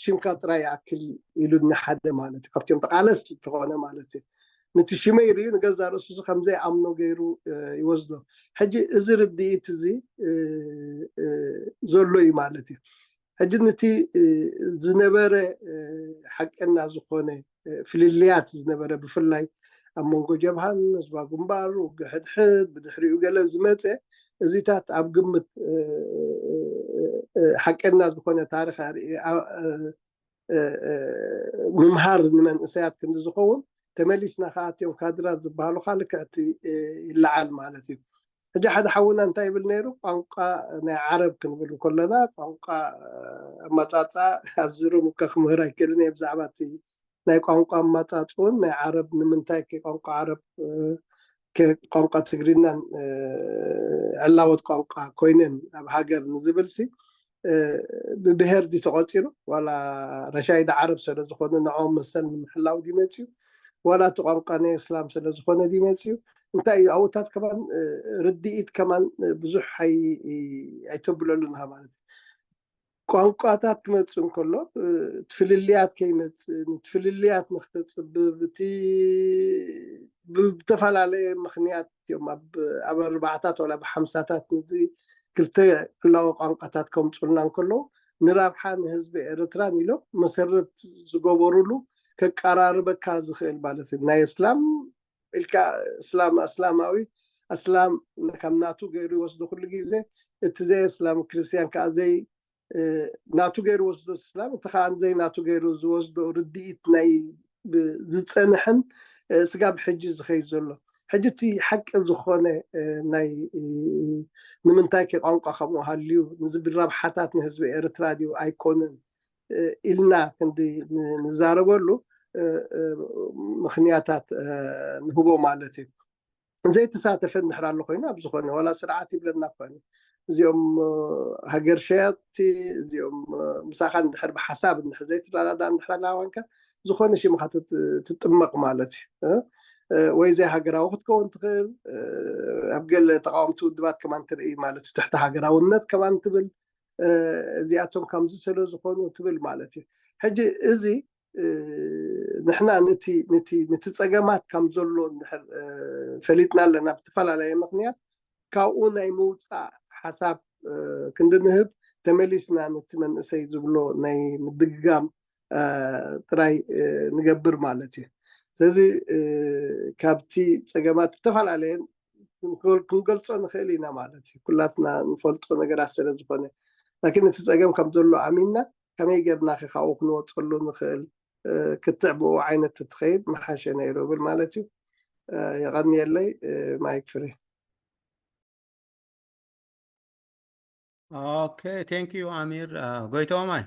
ሽምካ ጥራይ ይኣክል ኢሉኒ ሓደ ማለት እዩ። ካብቲኦም ተቓለስቲ እንተኾነ ማለት እዩ። ነቲ ሽመይ ርእዩ ንገዛእ ርእሱ ሲ ከም ዘይኣምኖ ገይሩ፣ እ፣ ይወስዶ። ሕጂ እዚ ርድኢት እዚ፣ እ፣ እ፣ ዘሎ እዩ ማለት እዩ። ሕጂ ነቲ፣ እ፣ ዝነበረ፣ እ፣ ሓቀና ዝኾነ፣ እ፣ ፍልልያት ዝነበረ ብፍላይ ኣብ መንጎ ጀብሃን ህዝባዊ ግንባር፣ ውግእ ሕድሕድ፣ ብድሕሪኡ ገለ ዝመጸ፣ እዚታት ኣብ ግምት፣ እ፣ እ፣ እ፣ ሓቀና ዝኾነ ታሪኽ ኣርኢ-፣ ኣ-፣ እ፣ እ፣ እ፣ ምምሃር ንመንእሰያት ክንዲ ዝኸውን፣ ተመሊስና ከዓ እቲኦም ካድራት ዝበሃሉ ከዓ ልክዕ እቲ፣ እ፣ ይለዓል ማለት እዩ። ሕጂ ሓደ ሓውና እንታይ ይብል ነይሩ? ቋንቋ ናይ ዓረብ ክንብል እንከለና፣ ቋንቋ፣ እ፣ ኣመጻጽኣ ኣብዚ ሩም እኳ ክምህር ኣይክእልን እየ ብዛዕባ እቲ ናይ ቋንቋ ኣመጻጽኡን ናይ ዓረብ ንምንታይ ከ ቋንቋ ዓረብ፣ እ፣ ከ ቋንቋ ትግርኛን፣ እ፣ ዕላወት ቋንቋ ኮይነን ኣብ ሃገር ንዝብል ሲ፣ እ፣ ብብሄር ድዩ ተቖጺሩ? ዋላ ረሻይዳ ዓረብ ስለ ዝኾነ ንዕኦም መሰል ንምሕላው ድዩ መጺኡ? ዋላ እቲ ቋንቋ ናይ እስላም ስለ ዝኾነ ድዩ መጺኡ? እንታይ እዩ? ኣብኡታት ከማን፣ እ፣ ርድኢት ከማን፣ እ፣ ብዙሕ ኣይ-፣ ኣይተብለሉን ኢኻ ማለት እዩ። ቋንቋታት ክመጽእ እንከሎ፣ እ፣ እቲ ፍልልያት ከይመጽእ፣ ነቲ ፍልልያት ንክተጽብብ፣ እቲ ብ-፣ ብተፈላለየ ምኽንያት እዮም ኣብ፣ ኣብ ኣርባዓታት ዋላ ብሓምሳታት ነዚ ክልተ ዕላዊ ቋንቋታት ከምጹልና እንከለዉ፣ ንረብሓ ንህዝቢ ኤርትራን ኢሎም መሰረት ዝገበሩሉ ከቀራርበካ ዝኽእል ማለት እዩ። ናይ እስላም ኢልካ እስላም፣ ኣስላማዊ፣ ኣስላም ከም ናቱ ገይሩ ይወስዶ ኩሉ ግዜ፣ እቲ ዘይ እስላም ክርስትያን ከዓ ዘይ፣ እ፣ ናቱ ገይሩ ወስዶ እስላም፣ እቲ ከዓ ዘይ ናቱ ገይሩ ዝወስዶ ርድኢት ናይ ብ-፣ ዝጸንሕን፣ እ፣ ስጋብ ሕጂ ዝኸይድ ዘሎ። ሕጂ እቲ ሓቂ ዝኾነ፣ እ፣ ናይ፣ እ፣ ንምንታይ ከ ቋንቋ ከምኡ ሃልዩ፣ ንዝብል ረብሓታት ንህዝቢ ኤርትራ ድዩ ኣይኮነን፣ እ፣ ኢልና ክንዲ ን-፣ ንዛረበሉ፣ እ፣ እ፣ ምኽንያታት፣ እ፣ ንህቦ ማለት እዩ። ዘይተሳተፈ እንድሕር ኣሎ ኮይኑ፣ ኣብ ዝኾነ ዋላ ስርዓት ይብለና እኳ እዩ። እዚኦም ሃገር ሸያጥቲ፣ እዚኦም ምሳኻ እንድሕር ብሓሳብ እንድሕር ዘይትረዳዳ እንድሕር ኣለዋ ኮይንካ፣ ዝኾነ ሽምኻ ትጥመቕ ማለት እዩ። ወይ ዘይሃገራዊ ክትከውን ትኽእል፣ ኣብ ገለ ተቃወምቲ ውድባት ከማን ትርኢ ማለት እዩ። ትሕቲ ሃገራውነት ከማን ትብል፣ እዚኣቶም ከምዚ ስለ ዝኾኑ ትብል ማለት እዩ። ሕጂ እዚ ንሕና ነቲ ጸገማት ከም ዘሎ እንድሕር ፈሊጥና ኣለና ብተፈላለየ ምኽንያት፣ ካብኡ ናይ ምውፃእ ሓሳብ ክንድንህብ፣ ተመሊስና ነቲ መንእሰይ ዝብሎ ናይ ምድግጋም ጥራይ ንገብር ማለት እዩ። ስለዚ ካብቲ ጸገማት ብተፈላለየ ክንገልጾ ንኽእል ኢና ማለት እዩ። ኩላትና ንፈልጦ ነገራት ስለ ዝኾነ፣ ላኪን እቲ ጸገም ከም ዘሎ ኣሚንና ከመይ ጌርና ካብኡ ክንወፀሉ ንኽእል ክትዕ ብኡ ዓይነት ትትኸይድ ምሓሸ ነይሩ ብል ማለት እዩ። የቐንየለይ። ማይክ ፍሪ። ኦኬ፣ ቴንክ ዩ ኣሚር። ጎይተማይ።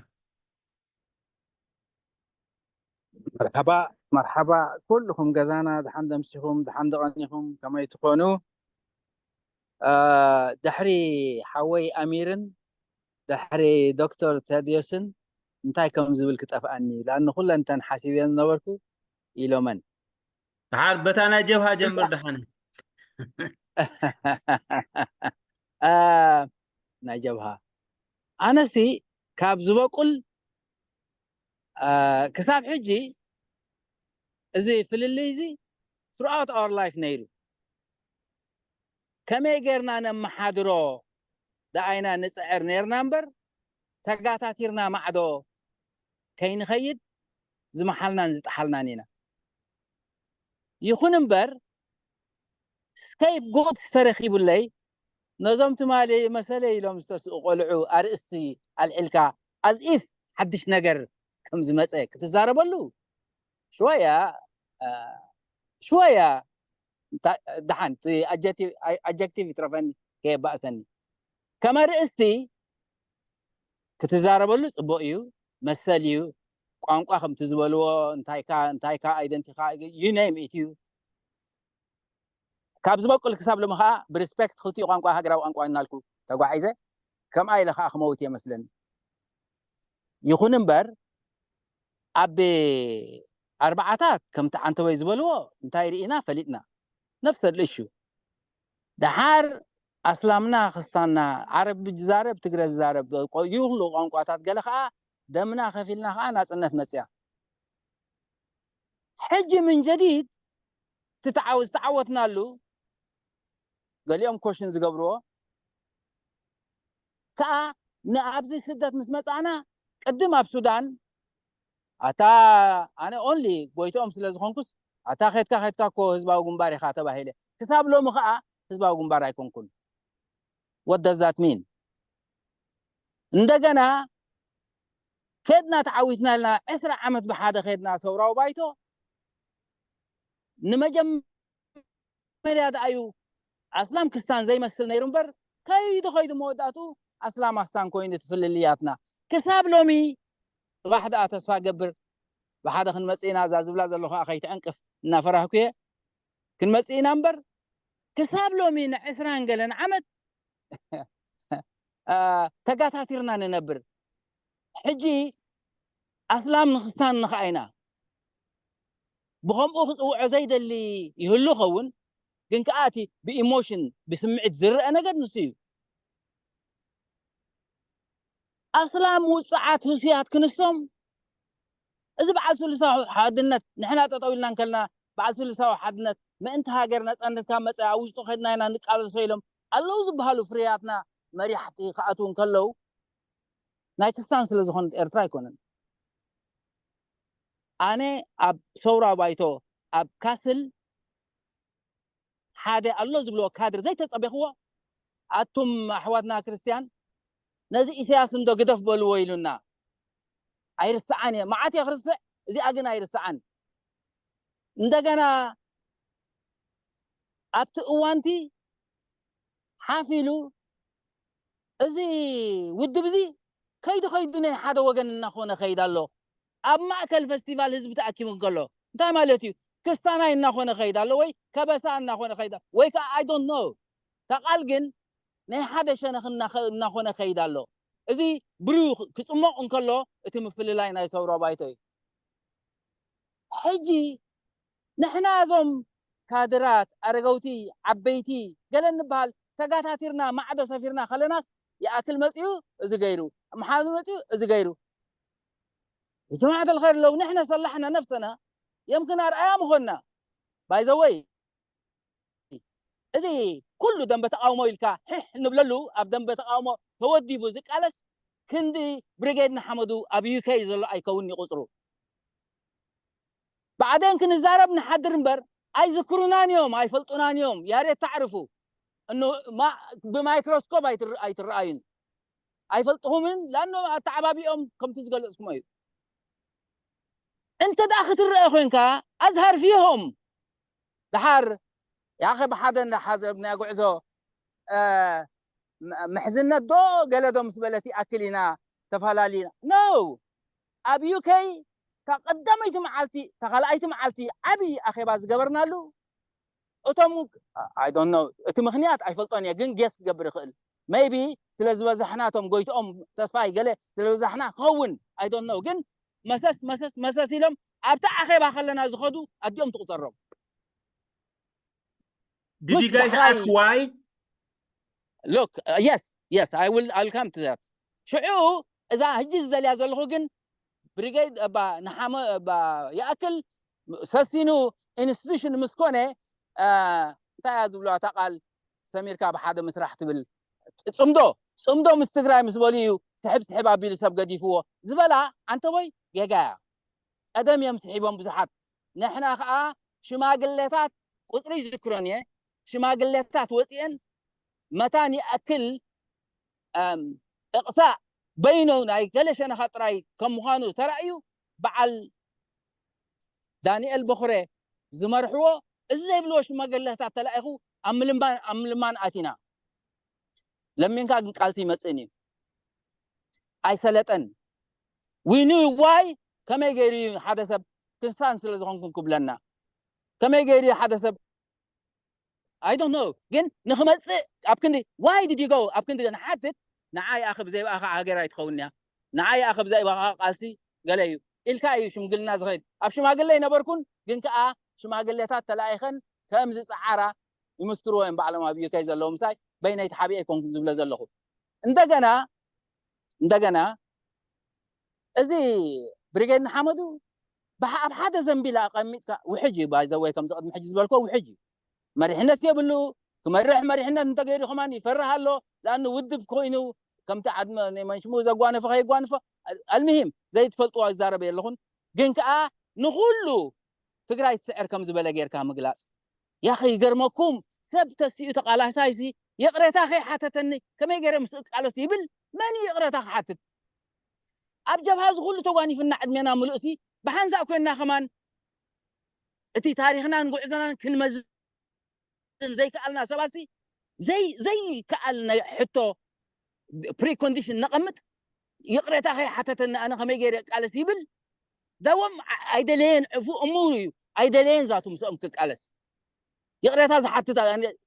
መርሓባ መርሓባ ኩልኹም ገዛና፣ ድሓን ደምሲኹም ድሓን ደቐኒኹም ከመይ ትኾኑ? ድሕሪ ሓወይ ኣሚርን ድሕሪ ዶክተር ተድዮስን እንታይ ከም ዝብል ክጠፍኣኒ እዩ። ለኣኒ ኩለን እተን ሓሲበን ዝነበርኩ ኢሎመን። ድሓር በታ ናይ ጀብሃ ጀምር ድሓነ። ናይ ጀብሃ ኣነሲ ካብ ዝበቁል ክሳብ ሕጂ እዚ ፍልልይ እዚ throughout our life ነይሩ። ከመይ ጌርና ነመሓድሮ ደኣይና ንፅዕር ኔርና እምበር፣ ተጋታቲርና ማዕዶ ከይንኸይድ ዝመሓልናን ዝጠሓልናን ኢና። ይኹን እምበር፣ ስኬፕ ጎት ተረኺቡለይ፣ ነዞም ትማሊ መሰለይ ኢሎም ዝተስኡ ቆልዑ ኣርእስቲ ኣልዒልካ፣ ኣዝ ኢፍ ሓድሽ ነገር ከም ዝመፀ ክትዛረበሉ ሽወያ ሽወያ ደሓን ኣጀክቲቭ ይትረፈኒ ከየባእሰኒ። ከም ኣርእስቲ ክትዛረበሉ ፅቡቅ እዩ፣ መሰል እዩ። ቋንቋ ከምቲ ዝበልዎ እንታይካ እንታይካ ኣይደንቲካ ዩ ኔም ኢት እዩ። ካብ ዝበቁል ክሳብ ሎሚ ከዓ ብሪስፔክት ክልቲኡ ቋንቋ ሃገራዊ ቋንቋ እናልኩ ተጓዒዘ። ከምኣ ኢለ ከዓ ክመውት እየ መስለኒ። ይኹን እምበር ኣብ ኣርባዓታት ከምቲ ዓንተወይ ዝበልዎ እንታይ ርኢና ፈሊጥና ነፍሰ ልእሹ። ደሓር ኣስላምና ክስታንና፣ ዓረብ ዝዛረብ ትግረ ዝዛረብ ይኹሉ ቋንቋታት ገለ ከዓ ደምና ከፊልና ከዓ ናፅነት መፅያ። ሕጂ ምን ጀዲድ ዝተዓወትናሉ ገሊኦም ኮሽን ዝገብርዎ ከዓ ንኣብዚ ስደት ምስ መፃእና ቅድም ኣብ ሱዳን ኣታ ኣነ ኦንሊ ጎይትኦም ስለ ዝኾንኩስ ኣታ ኸድካ ኸድካ እኮ ህዝባዊ ግንባር ኢኻ ተባሂለ። ክሳብ ሎሚ ከዓ ህዝባዊ ግንባር ኣይኮንኩን። What does that mean? እንደገና ከድና ተዓዊትና ኢልና ዕስራ ዓመት ብሓደ ከድና ሰውራዊ ባይቶ ንመጀመ መጀመርያ ደኣዩ ኣስላም ክስታን ዘይመስል ነይሩ እምበር ከይዱ ከይዱ መወዳእቱ ኣስላም ኣስታን ኮይኑ ትፍልልያትና ክሳብ ሎሚ። ፅባሕ ደኣ ተስፋ ገብር ብሓደ ክንመፅእ ኢና እዛ ዝብላ ዘሎ ከዓ ከይትዕንቅፍ እናፈራህኩ እየ። ክንመፅእ ኢና እምበር ክሳብ ሎሚ ንዕስራን ገለን ዓመት ተጋታቲርና ንነብር። ሕጂ ኣስላም ንክስታን ንኽኣ ኢና ብኸምኡ ክፅውዖ ዘይደሊ ይህሉ ኸውን፣ ግን ከዓ እቲ ብኢሞሽን ብስምዒት ዝረአ ነገር ንሱ እዩ። ኣስላም ውፅዓት ህሱያት ክንሶም እዚ በዓል ስሉሳዊ ሓድነት ንሕና ጠጠው ኢልና እንከልና በዓል ስሉሳዊ ሓድነት ምእንቲ ሃገር ነፃነት ካብ መፀ ኣብ ውሽጡ ከድና ኢና ንቃለሶ ኢሎም ኣለዉ ዝበሃሉ ፍርያትና መሪሕቲ ክኣትዉ እንከለዉ ናይ ክስታን ስለ ዝኾነት ኤርትራ ኣይኮነን። ኣነ ኣብ ሰውራ ባይቶ ኣብ ካስል ሓደ ኣሎ ዝብልዎ ካድር ዘይተጸቤኽዎ ኣቱም ኣሕዋትና ክርስትያን ነዚ ኢሳያስ እንዶ ግደፍ በልዎ ኢሉና ኣይርስዓን እየ። መዓት እየ ክርስዕ እዚኣ ግን ኣይርስዓን። እንደገና ኣብቲ እዋንቲ ሓፍ ኢሉ እዚ ውድብ እዚ ከይዱ ከይዱ ናይ ሓደ ወገን እናኾነ ከይድ ኣሎ። ኣብ ማእከል ፈስቲቫል ህዝቢ ተኣኪቡ እንከሎ እንታይ ማለት እዩ? ክስታናይ እናኾነ ከይድ ኣሎ ወይ ከበሳ እናኾነ ከይድ ወይ ከዓ I don't know። እታ ቃል ግን ናይ ሓደ ሸነኽ እናኸ- እናኾነ ከይድ ኣሎ። እዚ ብሩ ክፅሞቕ እንከሎ እቲ ምፍልላይ ናይ ሰውራ ባይቶ እዩ። ሕጂ ንሕና እዞም ካድራት ኣረገውቲ ዓበይቲ ገለ እንበሃል ተጋታቲርና ማዕዶ ሰፊርና ከለናስ ይኣክል መፅኡ እዚ ገይሩ፣ መሓመድ መፅኡ እዚ ገይሩ። ጀማዓት ኣልኸይር ለው ንሕና ሰላሕና ነፍሰና የምክን ኣርኣያ ምኾንና። ባይዘወይ እዚ ኩሉ ደንበ ተቃውሞ ኢልካ ሕሕ ንብለሉ ኣብ ደንበ ተቃውሞ ተወዲቡ ዝቃለስ ክንዲ ብሪጌድ ንሓመዱ ኣብ ዩኬ ዘሎ ኣይከውን እዩ ቁፅሩ። ብዓዴን ክንዛረብ ንሓድር እምበር ኣይዝክሩናን እዮም ኣይፈልጡናን እዮም። ያሬድ ታዕርፉ እኑ ብማይክሮስኮፕ ኣይትረኣዩን ኣይፈልጥኹምን ላኖ ኣተዓባቢኦም ከምቲ ዝገለፅኩሞ እዩ። እንተ ደኣ ክትረአ ኮንካ ኣዝሃር ፊሆም ደሓር ያኸ ብሓደ እንዳሓዘብ ናይ ጉዕዞ ምሕዝነት ዶ ገለ ዶ ምስ በለት ይኣክል ኢና ተፈላለና no ኣብ ዩኬ እታ ቀዳመይቲ መዓልቲ እታ ካልኣይቲ መዓልቲ ዓብዪ ኣኼባ ዝገበርናሉ እቶም I don't know እቲ ምኽንያት ኣይፈልጦን እየ ግን ጌስ ክገብር ይኽእል maybe ስለ ዝበዛሕና እቶም ጎይትኦም ተስፋይ ገለ ስለ ዝበዛሕና ክኸውን I don't know ግን መሰስ መሰስ መሰስ ኢሎም ኣብታ ኣኼባ ከለና ዝኸዱ ኣዲኦም ትቁጠሮም Did you guys ask why? Look, uh, yes, yes, I will, I'll come to that. ሽዑ እዛ ሕጂ ዝደልያ ዘለኹ ግን ብሪጌድ እባ ንሓመ እባ ይኣክል ሰሲኑ ኢንስቲቱሽን ምስ ኮነ እንታይ እያ ዝብልዋ እታ ቃል ሰሚርካ ብሓደ ምስራሕ ትብል ፅምዶ ፅምዶ ምስ ትግራይ ምስ በሉ እዩ ስሕብ ስሕብ ኣቢሉ ሰብ ገዲፍዎ ዝበላ ኣንተቦይ ጌጋ እያ ቀደም እዮም ስሒቦም ብዙሓት ንሕና ከዓ ሽማግሌታት ቁፅሪ ይዝክሮን እየ ሽማግሌታት ወፂአን መታን ይኣክል እቕሳእ በይኑ ናይ ገለ ሸነኻ ጥራይ ከም ምዃኑ ተራእዩ በዓል ዳንኤል በኹረ ዝመርሕዎ እዚ ዘይብልዎ ሽማግሌታት ተላኢኹ ኣብ ምልማን ኣቲና ለሚንካ ግን ቃልሲ ይመፅእን እዩ ኣይሰለጠን we knew why ከመይ ገይሩ ሓደ ሰብ ክርስታን ስለ ዝኾንኩን ክብለና ከመይ ገይሩ ሓደ ሰብ I don't know ግን ንክመፅእ ኣብ ክንዲ why did you go ኣብ ክንዲ ንሓትት ንዓይ ኣኸ ብዘይብኣኻ ሃገር ኣይትኸውን እያ ንዓይ ኣኸ ብዘይብኣኻ ቃልሲ ገለ እዩ ኢልካ እዩ ሽምግልና ዝኸይድ ኣብ ሽማግለ ይነበርኩን ግን ከዓ ሽማግሌታት ተላኢኸን ከም ዝፀዓራ ይምስክርዎ እዮም ባዕሎም ኣብ ዩኬ ዘለዉ ምሳይ በይነይ ተሓቢኤ ኣይኮንኩን ዝብለ ዘለኹ እንደገና እንደገና እዚ ብሪጌድ ንሓመዱ ኣብ ሓደ ዘንቢል ኣቐሚጥካ ውሕጅ እዩ ባይዘወይ ከምዚ ቅድሚ ሕጂ ዝበልኮ ውሕጅ እዩ መሪሕነት የብሉ ክመርሕ መሪሕነት እንተገይሩ ከማን ይፈርህ ኣሎ ለኣኑ ውድብ ኮይኑ ከምቲ ዓድመ ናይ መንሽሙ ዘጓነፈ ከይጓንፎ ኣልምሂም ዘይትፈልጥዋ ይዛረበ የለኹን ግን ከዓ ንኩሉ ትግራይ ትስዕር ከም ዝበለ ጌርካ ምግላፅ ያኸ ይገርመኩም ሰብ ተሲኡ ተቃላሳይሲ ይቕሬታ ከይሓተተኒ ከመይ ገይረ ምስ እቃለስ ይብል መን እዩ ይቕሬታ ክሓትት ኣብ ጀብሃ እዚ ኩሉ ተጓኒፍና ዕድሜና ምሉእሲ ብሓንሳእ ኮይንና ከማን እቲ ታሪክናን ጉዕዞናን ክንመዝን ዘይከኣልና ሰባትሲ ዘይከኣል ናይ ሕቶ ፕሪኮንዲሽን ነቐምጥ ይቕሬታ ከይሓተተኒ ኣነ ከመይ ገይረ ቃለስ ይብል ዳዎም ኣይደለየን ዕፉ እሙር እዩ ኣይደለየን ዛቱ ምስኦም ክቃለስ ይቕሬታ ዝሓትት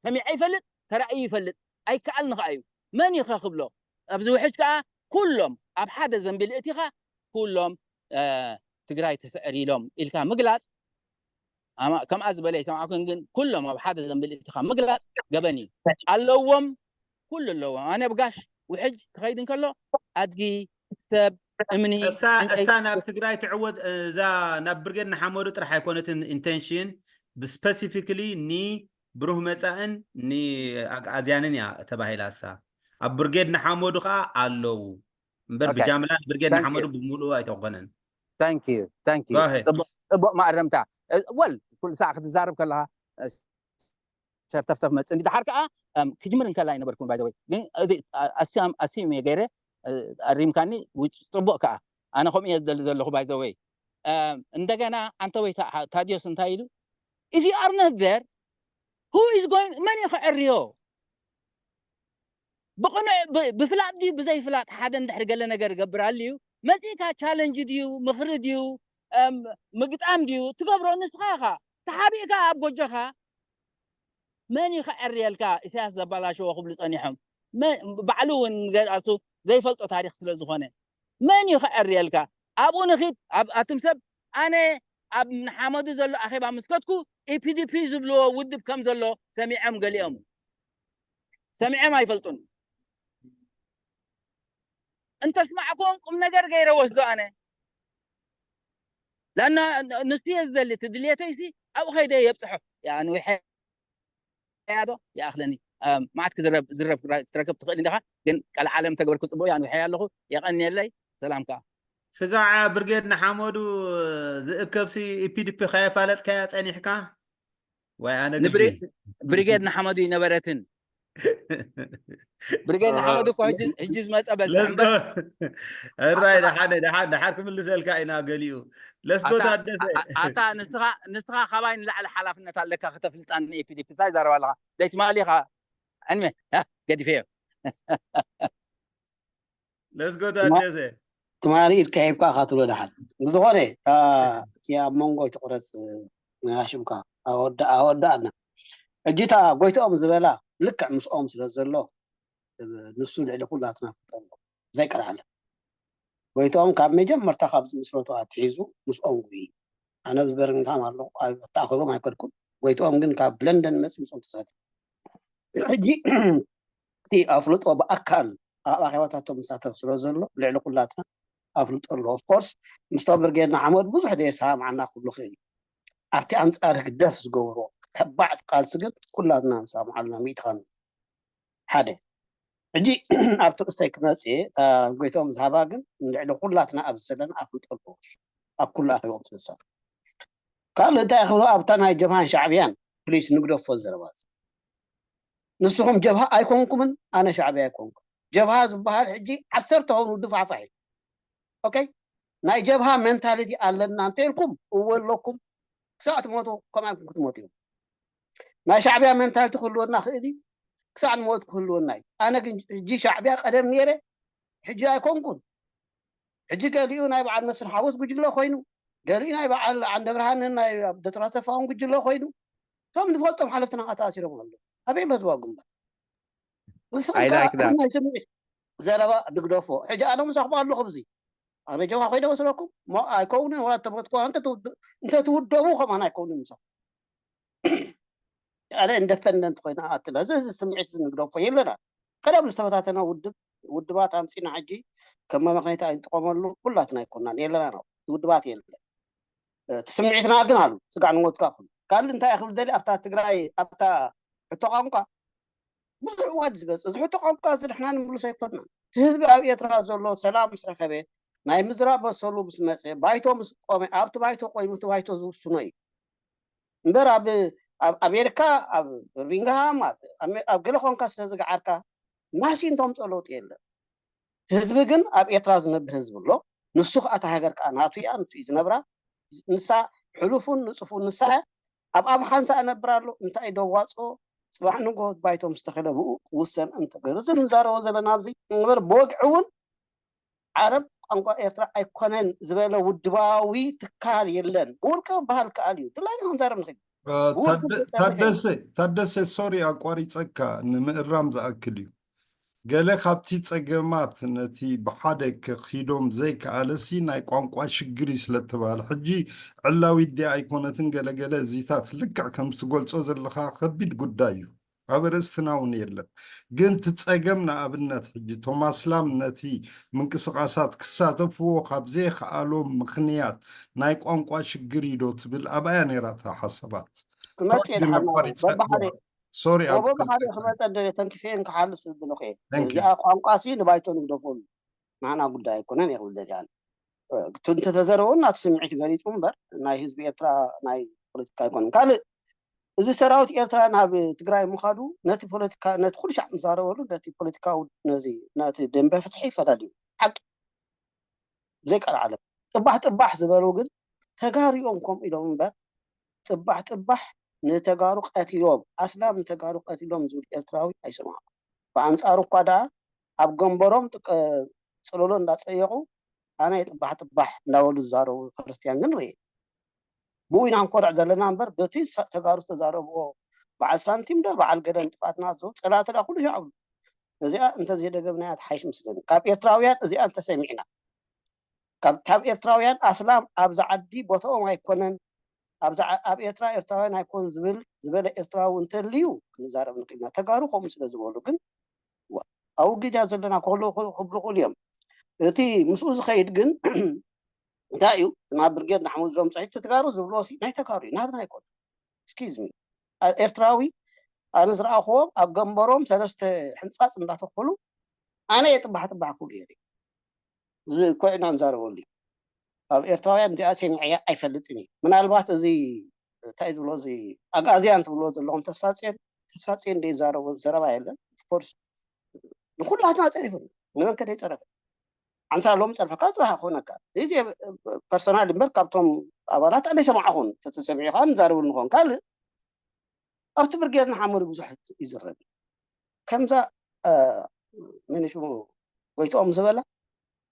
ሰሚዐ ይፈልጥ ተራእዩ ይፈልጥ ኣይከኣልን ከዓ እዩ መን እዩ ክብሎ ኣብዚ ውሕጅ ከዓ ኩሎም ኣብ ሓደ ዘንቢል እቲኻ ኩሎም ትግራይ ትስዕር ኢሎም ኢልካ ምግላፅ ከምኣ ዝበለ ይሰማዕኩን ግን ኩሎም ኣብ ሓደ ዘንብል እትኻ ምግላፅ ገበን እዩ ኣለዎም ኩሉ ኣለዎም ኣነ ብጋሽ ውሕጅ ክኸይድ እንከሎ ኣድጊ ሰብ እምኒ እሳ ናብ ትግራይ ትዕወት እዛ ናብ ብርጌድ ንሓመዱ ጥራሕ ኣይኮነትን ኢንቴንሽን ብስፐሲፊክሊ ኒ ብሩህ መፃእን ኒ ኣግኣዝያንን እያ ተባሂላ እሳ ኣብ ብርጌድ ንሓመዱ ከዓ ኣለዉ እምበር ብጃምላ ብርጌድ ንሓመዱ ብምሉኡ ኣይተኾነን ታንክ ዩ ታንክ ዩ ጽቡቅ ማእረምታ ወል ኩሉ ሳዕ ክትዛረብ ከለካ ሸርተፍተፍ መጽ እንዲ ድሓር ከዓ ክጅምር እንከላ ይነበርኩን ባይዘወይ ግን እዚ ኣስዮም ኣስዮም እየ ገይረ ኣሪምካኒ ጽቡቅ ከዓ ኣነ ከምኡ እየ ዝደሊ ዘለኹ ባይዘወይ እንደገና ኣንተ ወይ ታዲዮስ እንታይ ኢሉ if you are not there who is going መን እዩ ክዕርዮ ብቕኑዕ ብፍላጥ ድዩ ብዘይፍላጥ ሓደ እንድሕር ገለ ነገር ገብር ኣልዩ መፂእካ ቻለንጅ ድዩ ምኽሪ ድዩ ምግጣም ድዩ ትገብሮ ንስኻ ኢኻ ተሓቢእካ ኣብ ጎጆኻ መን እዩ ከዕርየልካ ኢሳያስ ዘባላሸዎ ክብሉ ፀኒሖም ባዕሉ እውን ገሱ ዘይፈልጦ ታሪክ ስለዝኾነ መን እዩ ክዕርየልካ? ኣብኡ ንኺድ ኣብኣቱም ሰብ ኣነ ኣብ ንሓመዱ ዘሎ ኣኼባ ምስከትኩ ኢፒዲፒ ዝብልዎ ውድብ ከም ዘሎ ሰሚዖም ገሊኦም ሰሚዖም ኣይፈልጡን። እንተስማዕኩም ቁም ነገር ገይረ ወስዶ ኣነ ላና ንሱ እየ ዝደሊ እቲ ድልየተይሲ ኣብኡ ከይደ የብፅሖ። ንውሐ ያዶ ይኣኽለኒ። ማዓት ክዝረብ ዝረብ ክትረክብ ትኽእል እንዲኻ፣ ግን ቀልዓለም ተግበርኩ ጽቡቕ እያ ንውሐ ኣለኹ። የቐንየለይ። ሰላምካ። ስጋዕ ብርጌድ ንሓመዱ ዝእከብሲ ኢፒዲፒ ከየፋለጥካያ ጸኒሕካ ወይ ኣነ ግዲ ብሪጌድ ንሓመዱ ይነበረትን ብርጌድ ንሓመዱ እኮ ሕጂ ዝመፀ በዛ እራይ ደሓን ደሓን ደሓን ክምልሰልካ ኢና ገሊኡ ለስጎ ታደሰ ኣታ ንስኻ ንስኻ ካባይ ንላዕሊ ሓላፍነት ኣለካ ከተፍልጣኒ ኢፒዲፒ እንታይ ዛረባ ኣለኻ ዘይትማሊ ኢኻ ዕንመ ገዲፈዮ ለስጎ ታደሰ ትማሊ ኢልካ ሂብካ ኢኻ ትብሎ ደሓን ብዝኾነ እቲ ኣብ መንጎ ትቑረፅ መናሽምካ ኣወዳእና ሕጂ እታ ጎይትኦም ዝበላ ልክዕ ምስኦም ስለ ዘሎ ንሱ ልዕሊ ኩላትና ፍጠሎ ዘይቀርዓለ ጎይትኦም ካብ መጀመርታ ካብ ዝምስረቱ ኣትሒዙ ምስኦም ጉይ ኣነ ኣብዚ በርሚንግሃም ኣለኹ ተኣኺቦም ኣይከድኩን ጎይትኦም ግን ካብ ለንደን መፂ ምስኦም ተሳተፍ ሕጂ እቲ ኣፍልጦ ብኣካል ኣብ ኣኼባታቶም ዝሳተፍ ስለ ዘሎ ልዕሊ ኩላትና ኣፍልጦ ኣሎ ኦፍኮርስ ምስቶም ብርጌድ ንሓመዱ ብዙሕ ዘየሰማምዓና ክህሉ ይኽእል እዩ ኣብቲ ኣንፃር ህግደፍ ዝገብርዎ ተባዕ ቃልሲ ግን ኩላትና ንሰማምዓሉ ኢና ሚእቲ ካብ ሚእቲ ሓደ ሕጂ ኣብቲ ርእስተይ ክመፅእ እታ ጎይትኦም ዝሃባ ግን ንልዕሊ ኩላትና ኣብዚ ዘለና ኣፍልጦ ኣለዎ እሱ ኣብ ኩሉ ኣኺቦም ስልሳ ካልእ እንታይ ክብሎ ኣብታ ናይ ጀብሃን ሻዕብያን ፕሊስ ንግደፎ ዘረባ እዚ ንስኹም ጀብሃ ኣይኮንኩምን ኣነ ሻዕብያ ኣይኮንኩ ጀብሃ ዝበሃል ሕጂ ዓሰርተ ሆኑ ድፋሕፋሕ እዩ ኦኬ ናይ ጀብሃ ሜንታሊቲ ኣለና እንተኢልኩም እወ ኣለኩም ክሳዕ ትሞቱ ከምኣ ኢልኩም ክትሞቱ እዮም ናይ ሻዕብያ ሜንታሊቲ ክህልወና ክእል እዩ ክሳዕ ንሞት ክህልወና እዩ ኣነ ግን ሕጂ ሻዕብያ ቀደም ነይረ ሕጂ ኣይኮንኩን ሕጂ ገሊኡ ናይ በዓል መስፍን ሓጎስ ጉጅለ ኮይኑ ገሊኡ ናይ በዓል ዓንደብርሃንን ናይ ዶክተር ኣሰፋውን ጉጅለ ኮይኑ እቶም ንፈልጦም ሓለፍትና ተኣሲሮም ኣለዉ ኣበይ ኣሎ ዝዋ ግንባር ንስኹም ናይ ስምዒት ዘረባ ድግደፎ ሕጂ ኣነ ምሳኹም ኣለኹ ብዚ ኣነ ጀብሃ ኮይነ መስለኩም ኣይከውንን ወላ ተመትኮ እንተትውደቡ ከማን ኣይከውንን ምሳኹም ኣነ ኢንደፐንደንት ኮይና ኣትለ እዚ እዚ ስምዒት እዚ ንግደፎ የለና ቀደም ዝተበታተነ ውድብ ውድባት ኣምፂና ሕጂ ከም መመክነይቲ ኣይንጥቀመሉ ኩላትና ኣይኮናን የለና ነው ውድባት የለ እቲ ስምዒትና ግን ኣሉ ስጋዕ ንሞትካ ኩሉ ካልእ እንታይ ክብል ደሊ ኣብታ ትግራይ ኣብታ ሕቶ ቋንቋ ብዙሕ እዋን ዝመፅእ እዚ ሕቶ ቋንቋ እዚ ንሕና ንምልሶ ኣይኮንና እቲ ህዝቢ ኣብ ኤርትራ ዘሎ ሰላም ምስ ረኸበ ናይ ምዝራብ መሰሉ ምስ መፀ ባይቶ ምስ ቆመ ኣብቲ ባይቶ ቆይሙ እቲ ባይቶ ዝውስኖ እዩ እምበር ኣብ ኣብ ኣሜሪካ ኣብ በርሚንግሃም ኣብ ገለ ኮንካ ስለ ዝገዓርካ ማሲን ተምፅኦ ለውጢ የለን ህዝቢ ግን ኣብ ኤርትራ ዝነብር ህዝቢ ኣሎ ንሱ ከዓ እታ ሃገር ከዓ ናቱ እያ ንሱ እዩ ዝነብራ ንሳ ሕሉፉን ንፅፉን ንሳ እያ ኣብ ኣብ ሓንሳ እነብር ኣሎ እንታይ ደዋፅኦ ፅባሕ ንጎ ባይቶ ምስ ተኸለ ብኡ ክውሰን እንተገይሩ እዚ ንዛረቦ ዘለና ኣብዚ እምበር ብወግዒ እውን ዓረብ ቋንቋ ኤርትራ ኣይኮነን ዝበለ ውድባዊ ትካል የለን። ብውልቀ ክበሃል ይከኣል እዩ። ድላይና ክንዛረብ ንኽእል። ታደሰ ታደሰ ሶሪ ኣቋሪፀካ ንምእራም ዝኣክል እዩ። ገለ ካብቲ ጸገማት ነቲ ብሓደ ከኺዶም ዘይከኣለሲ ናይ ቋንቋ ሽግር እዩ ስለተባህለ ሕጂ ዕላዊት ድያ ኣይኮነትን ገለገለ እዚታት ልክዕ ከም ትገልጾ ዘለኻ ከቢድ ጉዳይ እዩ። ኣብ ኣርእስትና እውን የለን። ግን እቲ ጸገም ንኣብነት ሕጂ ቶማስ ላም ነቲ ምንቅስቓሳት ክሳተፍዎ ካብ ዘይከኣሎም ምኽንያት ናይ ቋንቋ ሽግር እዩ ዶ ትብል ኣብኣያ ነይራ እታ ሓሳባት። ክመጽእ እየ ድሓር ናብኡ። በብሓደ ሶሪ በብሓደ ክመጸ ደለ ተንኪፈየን ክሓልፍ ስብል እየ። እዚኣ ቋንቋ ሲ ንባይቶ ንግደፈሉ ናህና ጉዳይ ኣይኮነን እየ ክብል ደልየ ኣነ። እንተተዘረበ እውን ናቲ ስምዒት ገሊጹ እምበር ናይ ህዝቢ ኤርትራ ናይ ፖለቲካ ኣይኮነን። ካልእ እዚ ሰራዊት ኤርትራ ናብ ትግራይ ምኻዱ ነቲ ፖለቲካ ነቲ ኩሉ ሻዕ ምዛረበሉ ነቲ ፖለቲካዊ ነዚ ነቲ ደንበ ፍትሒ ይፈላለዩ ሓቂ ብዘይቃል ዓለም ጥባሕ ጥባሕ ዝበሉ ግን ተጋሩ እዮም ከምኡ ኢሎም እምበር ጥባሕ ጥባሕ ንተጋሩ ቀቲሎም ኣስላም ንተጋሩ ቀቲሎም ዝብል ኤርትራዊ ኣይሰማዕኩ ብኣንፃሩ እኳ ደኣ ኣብ ገንበሮም ጥቀ ፅለሎ እንዳፀየቑ ኣነ ጥባሕ ጥባሕ እንዳበሉ ዝዛረቡ ክርስትያን ግን ርእ ብኡ ኢና ንኮርዕ ዘለና እምበር በቲ ተጋሩ ዝተዛረብዎ በዓል ሳንቲም ዶ በዓል ገለ ንጥፋትና ዝው ፀላተላ ኩሉ ሻዕብሉ እዚኣ እንተዘይደገምናያ ትሓይሽ ምስለኒ። ካብ ኤርትራውያን እዚኣ እንተሰሚዕና፣ ካብ ካብ ኤርትራውያን ኣስላም ኣብዛ ዓዲ ቦታኦም ኣይኮነን፣ ኣብዛ ዓ- ኣብ ኤርትራ ኤርትራውያን ኣይኮን ዝብል ዝበለ ኤርትራዊ እንተልዩ ክንዛረብ ንኽእል ኢና። ተጋሩ ከምኡ ስለ ዝበሉ ግን ዋ- ኣብ ውግጃ ዘለና ክህሉ ክብሉ ክእሉ እዮም። እቲ ምስኡ ዝኸይድ ግን እንታይ እዩ? ናብ ብርጌድ ንሓመዱ ዞም ፅሒት ተጋሩ ዝብሎ ሲ ናይ ተጋሩ እዩ፣ ናትና ኣይኮነ። ስኪዝ ሚ ኤርትራዊ ኣነ ዝረኣኽዎም ኣብ ገንበሮም ሰለስተ ሕንፃፅ እንዳተኮሉ ኣነ የጥባሕ ጥባሕ ክብሉ እየ እዚ ኮይና ንዛረበሉ እዩ። ኣብ ኤርትራውያን እዚኣ ሰሚዐያ ኣይፈልጥን እዩ። ምናልባት እዚ እንታይ ዝብሎ እዚ ኣግኣዝያን ትብሎ ዘለኹም ተስፋፅዮን ተስፋፅዮን ደይ ዛረቦ ዘረባ የለን። ኦፍኮርስ ንኩላትና ፀሪፉ ንመን ከደይ ፀረፈ ኣንሳ ሎም ፀርፈካ ፅባሕ ክኾነካ እዚ ፐርሶናል እምበር ካብቶም ኣባላት ኣነ ሰማዕኹን ተተሰሚዑ ከዓ ንዛረቡ ንኾን ካልእ ኣብቲ ብርጌድ ንሓመዱ ብዙሕ ይዝረብ ከምዛ መን ሽሙ ጎይትኦም ዝበላ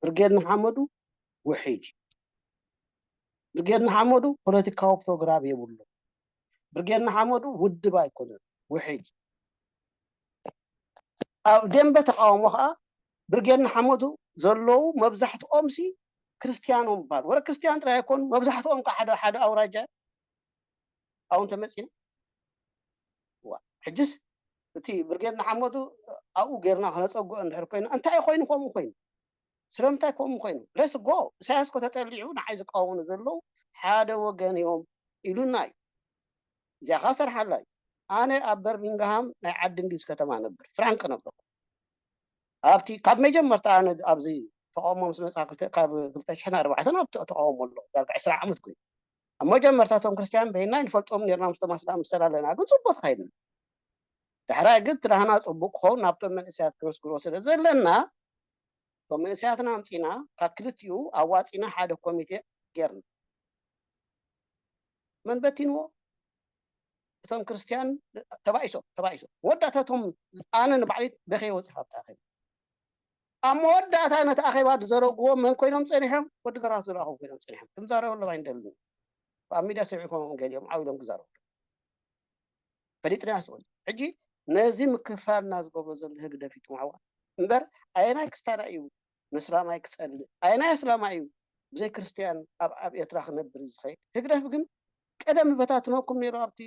ብርጌድ ንሓመዱ ውሒጅ ብርጌድ ንሓመዱ ፖለቲካዊ ፕሮግራም የብሉ ብርጌድ ንሓመዱ ውድብ ኣይኮነን ውሒጅ ኣብ ደንበ ተቃውሞ ከዓ ብርጌድ ንሓመዱ ዘለዉ መብዛሕትኦም ሲ ክርስትያኖም ይበሃል ወረ ክርስትያን ጥራይ ኣይኮኑ መብዛሕትኦም ከዓ ሓደ ሓደ ኣውራጃ ኣብኡ እንተመፂና ሕጅስ እቲ ብርጌድ ንሓመዱ ኣብኡ ጌርና ክነፀግዖ እንድሕር ኮይና እንታይ ኮይኑ ከምኡ ኮይኑ ስለምንታይ ከምኡ ኮይኑ ለስ ጎ እሳያስ ኮ ተጠሊዑ ንዓይ ዝቃወሙኒ ዘለዉ ሓደ ወገን እዮም ኢሉና እዩ እዚኣ ከዓ ሰርሓላ እዩ ኣነ ኣብ በርሚንግሃም ናይ ዓዲ እንግሊዝ ከተማ ነብር ፍራንክ ነብረኩ ኣብቲ ካብ መጀመርታ ኣነ ኣብዚ ተቃውሞ ምስ መፅኣ ካብ ክልተ ሽሕን ኣርባዕተን ኣብ ተቃውሞ ኣሎ ዳርጋ ዕስራ ዓመት ኮይኑ ኣብ መጀመርታ እቶም ክርስትያን በይና ንፈልጦም ነርና ምስቶም ኣስላም ምስ ተላለና ግን ፅቡቅ ተካይድና ዳሕራይ ግን እቲ ናህና ፅቡቅ ክኸውን ናብቶም መንእሰያት ክነስግሮ ስለ ዘለና እቶም መንእሰያትና ኣምፂና ካብ ክልቲኡ ኣዋፂና ሓደ ኮሚቴ ጌርና መን በቲንዎ እቶም ክርስትያን ተባኢሶም ተባኢሶም መወዳእታቶም ኣነ ንባዕለይ በኸየ ወፂእ ካብቲ ኣኼባ ኣብ መወዳእታ ነቲ ኣኼባ ዝዘረግዎ መን ኮይኖም ፀኒሖም ወዲ ገራት ዝረኣኹም ኮይኖም ፀኒሖም ክንዛረበሎም ኣይንደልን ኣብ ሚድያ ሰሚዕኩም ገሊኦም ዓው ኢሎም ክዛረቡ ፈሊጥና ስኹን ሕጂ ነዚ ምክፋልና ዝገብሮ ዘሎ ህግደፍ ይጥማዕዋ እምበር ኣየናይ ክስታና እዩ ንስላማይ ክፀልእ ኣየናይ ኣስላማይ እዩ ብዘይ ክርስትያን ኣብ ኣብ ኤርትራ ክነብር እዩ ዝኸይድ ህግደፍ ግን ቀደም ይበታትነኩም ነይሩ ኣብቲ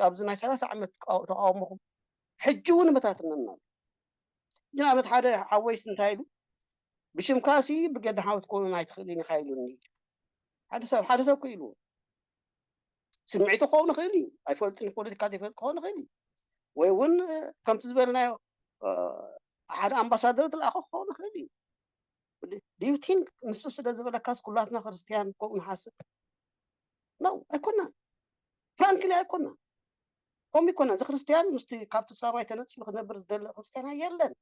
ኣብዚ ናይ ሰላሳ ዓመት ተቃውሞኹም ሕጂ እውን ይበታትነና ኣሎ ንኣብነት ሓደ ሓወይስ እንታይ ኢሉ ብሽምካሲ ብርጌድ ሓወት ክኾኑን ኣይትኽእልን ኢኻ ኢሉኒ ሓደ ሰብ ሓደ ሰብ ክኢሉ ስምዒቱ ክኸውን ይኽእል እዩ ኣይፈልጥን ፖለቲካ ዘይፈልጥ ክኸውን ይኽእል እዩ ወይ እውን ከምቲ ዝበልናዮ ሓደ ኣምባሳደር ዝለኣኸ ክኸውን ይኽእል እዩ do you think ንሱ ስለ ዝበለካስ ኩላትና ክርስትያን ከምኡ ንሓስብ no ኣይኮናን frankly ኣይኮናን ከምኡ ይኮና እዚ ክርስትያን ምስቲ ካብቲ ሰማይ ተነፂሉ ክነብር ዝደለ ክርስትያን ኣየለን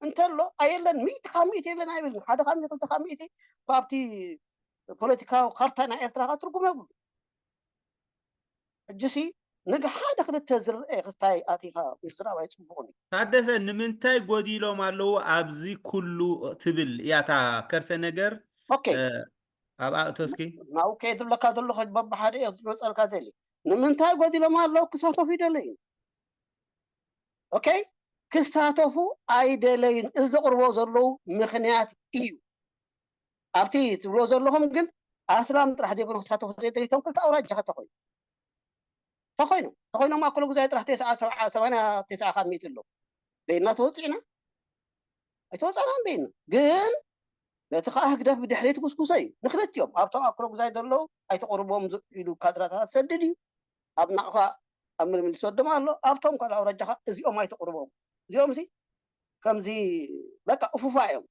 እንተሎ ኣየለን ሚእቲ ካብ ሚእቲ የለን ኣይብልን ሓደ ካብ ሚእቲ ክልተ ካብ ሚእቲ ካብቲ ፖለቲካዊ ካርታ ናይ ኤርትራ ከዓ ትርጉም የብሉ ሕጂሲ ንግ ሓደ ክልተ ዝረአ ክስታይ ኣቲኻ ምስራብ ኣይፅቡቅን እዩ ታደሰ ንምንታይ ጎዲሎም ኣለዉ ኣብዚ ኩሉ ትብል እያታ ከርሰ ነገር ኦኬ ኣብ ኣእቶ እስኪ ናብኡ ከየ ዝብለካ ዘሎ በብሓደ እየ ዝመፀልካ ዘሊ ንምንታይ ጎዲሎም ኣለዉ ክሳተፉ ይደለዩ ኦኬ ክሳተፉ ኣይደለዩን እዚ ዘቕርቦ ዘለዉ ምኽንያት እዩ ኣብቲ ትብሎ ዘለኹም ግን ኣስላም ጥራሕ ዘይኮነ ክሳተፉ ዘይደለዩ እቶም ክልተ ኣውራጃ ተኮይኑ ተኮይኑ ተኮይኖም ኣክሎ ጉዛይ ጥራሕ ተስዓ ሰብዓ ሰማንያ ተስዓ ካብ ሚእቲ ኣለዉ በይና ተወፂዕና ኣይተወፃእናን በይና ግን ነቲ ከዓ ህግደፍ ብድሕሪት ጉስጉሶ እዩ ንክልቲኦም ኣብቶም ኣብ ክለጉዛይ ዘለዉ ኣይተቅርቦም ኢሉ ካድራታት ሰድድ እዩ ኣብ ናቕፋ ኣብ ምልምል ይሰዶም ኣሎ ኣብቶም ካልእ ኣውራጃ ከዓ እዚኦም ኣይተቅርቦም እዚኦም ሲ ከምዚ በቃ እፉፋ እዮም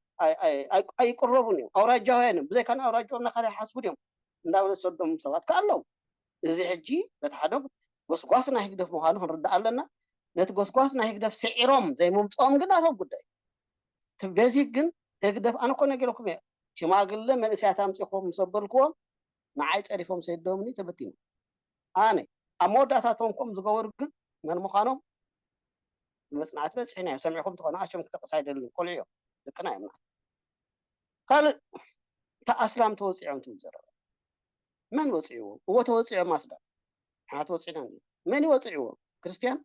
ኣይቅረቡን እዮም ኣውራጃውያን እዮም ብዘይካ ኣውራጃኦም ናካልእ ሓስቡን እዮም እንዳበለ ዝሰዶም ሰባት ከዓ ኣለዉ እዚ ሕጂ በቲ ሓደ ጎስጓስ ናይ ህግደፍ ምዃኑ ክንርዳእ ኣለና ነቲ ጎስጓስ ናይ ህግደፍ ስዒሮም ዘይምምፅኦም ግን ናቶም ጉዳይ እቲ ቤዚክ ግን ህግደፍ ኣነ ኮነ ገለኩም እየ ሽማግለ መንእሰያት ኣምፂኹም ምስ ኣበልክዎም ንዓይ ፀሪፎም ሰይዶምኒ ተበቲኑ ኣነ ኣብ መወዳእታቶም ከም ዝገበሩ ግን መን ምዃኖም መፅናዕቲ በፂሕና ሰሚዕኩም ትኾነ ኣሸም ክጠቅስ ኣይደልን ቆልዑ እዮም ደቅና እዮም ካልእ ተኣስላም ተወፂዖም ትብል ዘረባ መን ወፂዕዎም እዎ ተወፂዖም ኣስላም ሓና ተወፂዕና መን ይወፅዕዎም ክርስትያን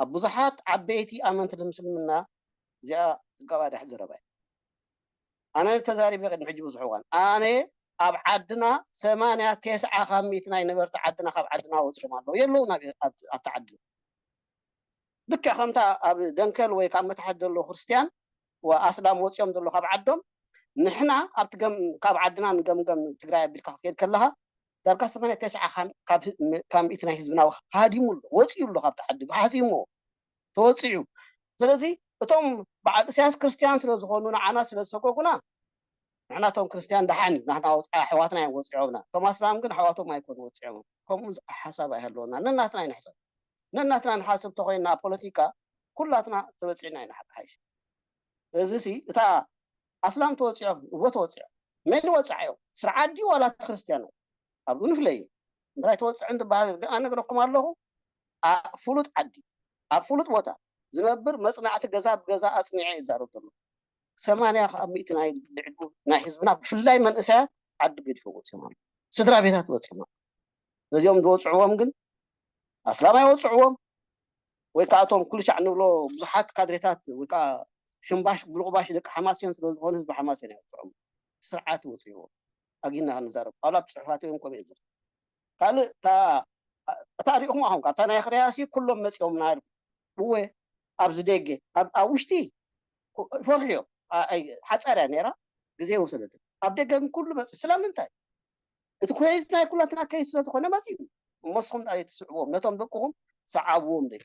ኣብ ብዙሓት ዓበይቲ ኣመንቲ ምስልምና እዚኣ ትጋባዳሕ ዘረባ እያ። ኣነ ተዛሪበ ቅድሚ ሕጂ ብዙሕ እዋን። ኣነ ኣብ ዓድና ሰማንያ ተስዓ ካብ ሚእቲ ናይ ነበርቲ ዓድና ካብ ዓድና ወፂኦም ኣለዉ። የለውን ኣብ ኣብቲ ዓዲ። ልክዕ ከምታ ኣብ ደንከል ወይ ካብ መታሕት ዘሎ ክርስትያን ኣስላም ወፂኦም ዘሎ ካብ ዓዶም፣ ንሕና ኣብቲ ገም ካብ ዓድና ንገምገም ትግራይ ኣቢልካ ክትከይድ ከለኻ ዳርጋ ሰማንያ ተስዓ ካብ ሚእቲ ናይ ህዝብና ሃዲሙ ኣሎ፣ ወፂኡ ኣሎ ካብቲ ዓዲ ብሓሲሞ ተወፂዑ። ስለዚ እቶም በዓል እስያስ ክርስትያን ስለ ዝኾኑ ንዓና ስለ ዝሰጎጉና ንሕና እቶም ክርስትያን ደሓን እዩ፣ ናትና ወፃኢ ኣሕዋትና እዮም ወፂዖምና። እቶም ኣስላም ግን ኣሕዋቶም ኣይኮኑ ወፂዖም። ከምኡ ሓሳብ ኣይሃለወና። ነናትና ይንሕሰብ። ነናትና ንሓስብ ተኮይንና ኣብ ፖለቲካ ኩላትና ተበፂዕና ኢና ሓቂ ሓይሽ። እዚ ሲ እታ ኣስላም ተወፂዖም እዎ ተወፂዖም መን ይወፅዓዮም? ስርዓት ድዩ ዋላ ክርስትያን? ኣብኡ ንፍለይ ምራይ ተወፅዕን ዝበሃል ግን ኣነግረኩም ኣለኹ። ኣብ ፍሉጥ ዓዲ ኣብ ፍሉጥ ቦታ ዝነብር መፅናዕቲ ገዛ ብገዛ ኣፅኒዐ ይዛረብ ዘሎ ሰማንያ ካብ ሚእቲ ናይ ልዕሊኡ ናይ ህዝብና ብፍላይ መንእሰያት ዓዲ ገዲፎም ወፂኦም ኣለዉ። ስድራ ቤታት ወፂኦም ኣለዉ። ነዚኦም ዝወፅዕዎም ግን ኣስላም ኣይወፅዕዎም ወይ ከዓ እቶም ኩሉ ሻዕ ንብሎ ብዙሓት ካድሬታት ወይ ከዓ ሽምባሽ ጉልቑባሽ ደቂ ሓማሴን ስለ ዝኾኑ ህዝቢ ሓማሴን ኣይወፅዖም። ስርዓት ወፅዕዎም ኣጊና ክንዛረብ ኣብላት ፅሑፋት እዮም ከምኡ ዝር ካልእ እታ ሪእኹም ኣኹም ካብታ ናይ ክርያሲ ኩሎም መፂኦምና ኢልኩም እወ ኣብዚ ደገ ኣብ ውሽጢ ይፈርሑ እዮም። ሓፃር እያ ነይራ ግዜ ወሰደት። ኣብ ደገ ግን ኩሉ መፅ ስለምንታይ እቲ ኮይዝ ናይ ኩላትና ከይድ ስለዝኾነ መፂኡ እመስኹም ኣይትስዕዎም ነቶም ደቅኹም ሰዓብዎም ዘይ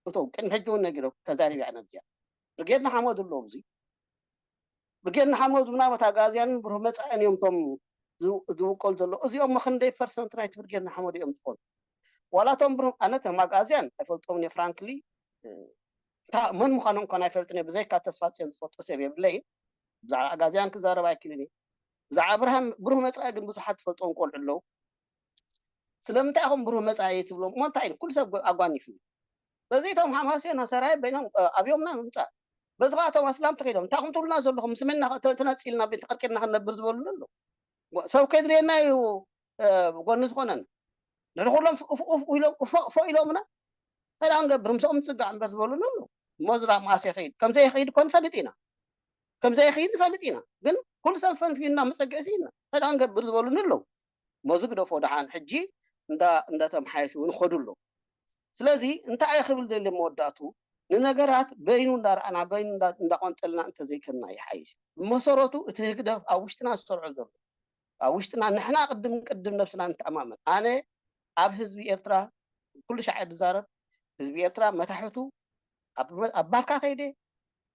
እቶም ቅድሚ ሕጂ እውን ነጊሮም ተዛሪብ እያ ነብዚያ ብርጌድ ንሓመዱ ኣለዉ ብዙ ብርጌድ ንሓመዱ ምናልባት ኣጋዝያንን ብሩህ መፃእን እዮም እቶም ዝውቀሉ ዘሎ እዚኦም ክንደይ ፐርሰንት ናይቲ ብርጌድ ንሓመዱ እዮም ዝኾኑ ዋላ እቶም ብሩህ ኣነ ተማጋዝያን ኣይፈልጦም ፍራንክሊ መን ምዃኖም እኳ ኣይፈልጥን ብዘይካ ተስፋ ፅዮን ዝፈልጦ ሰብ የብለይን ብዛዕባ ኣጋዝያን ክዛረብ ኣይክልን ብዛዕባ ብርሃን ብሩህ መፃኢ ግን ብዙሓት ትፈልጦም ቆልዑ ኣለዉ ስለምንታይ ኢኹም ብሩህ መፃኢ ትብሎም እሞ እንታይ ኩሉ ሰብ ኣጓኒፉ በዚ እቶም ሓማሴን ሰራይ በይኖም ኣብዮምና ምምፃእ በዚ ከዓ እቶም ኣስላም ተኸይዶም እንታይ ኹም ትብሉና ዘለኹም ምስ መና ተነፂልና ቤት ተቀርቂርና ክንነብር ዝበሉሉ ኣለዉ ሰብ ከድልየና እዩ ጎኒ ዝኾነን ንሕና ኩሎም ኡፍ ኢሎም ፎ ኢሎምና እንታይ ደኣ ንገብር ምስኦም ንፅጋዕ እምበር ዝበሉና ኣለዉ እሞ ዝራ ማእሰ ይኸይድ ከም ዘይኸይድ እኮ ንፈልጥ ኢና ከም ዘይኸይድ ንፈልጥ ኢና ግን ኩሉ ሰብ ፈንፊንና መፀግዒ ስኢንና እንታይ ደኣ ንገብር ዝበሉኒ ኣለዉ እሞ ዝግደፎ ደሓን ሕጂ እንዳተምሓየሹ ንኸዱ ኣለዉ ስለዚ እንታይ እየ ክብል ደልየ መወዳእቱ ንነገራት በይኑ እንዳረኣና በይኑ እንዳቆንጠልና እንተዘይከድና ይሓይሽ ብመሰረቱ እቲ ህግደፍ ኣብ ውሽጥና ዝሰርዖ ዘሎ ኣብ ውሽጥና ንሕና ቅድም ቅድም ነብስና ንተኣማመን ኣነ ኣብ ህዝቢ ኤርትራ ኩሉ ሻዕ ዝዛረብ ህዝቢ ኤርትራ መታሕቱ ኣብ ባርካ ከይደ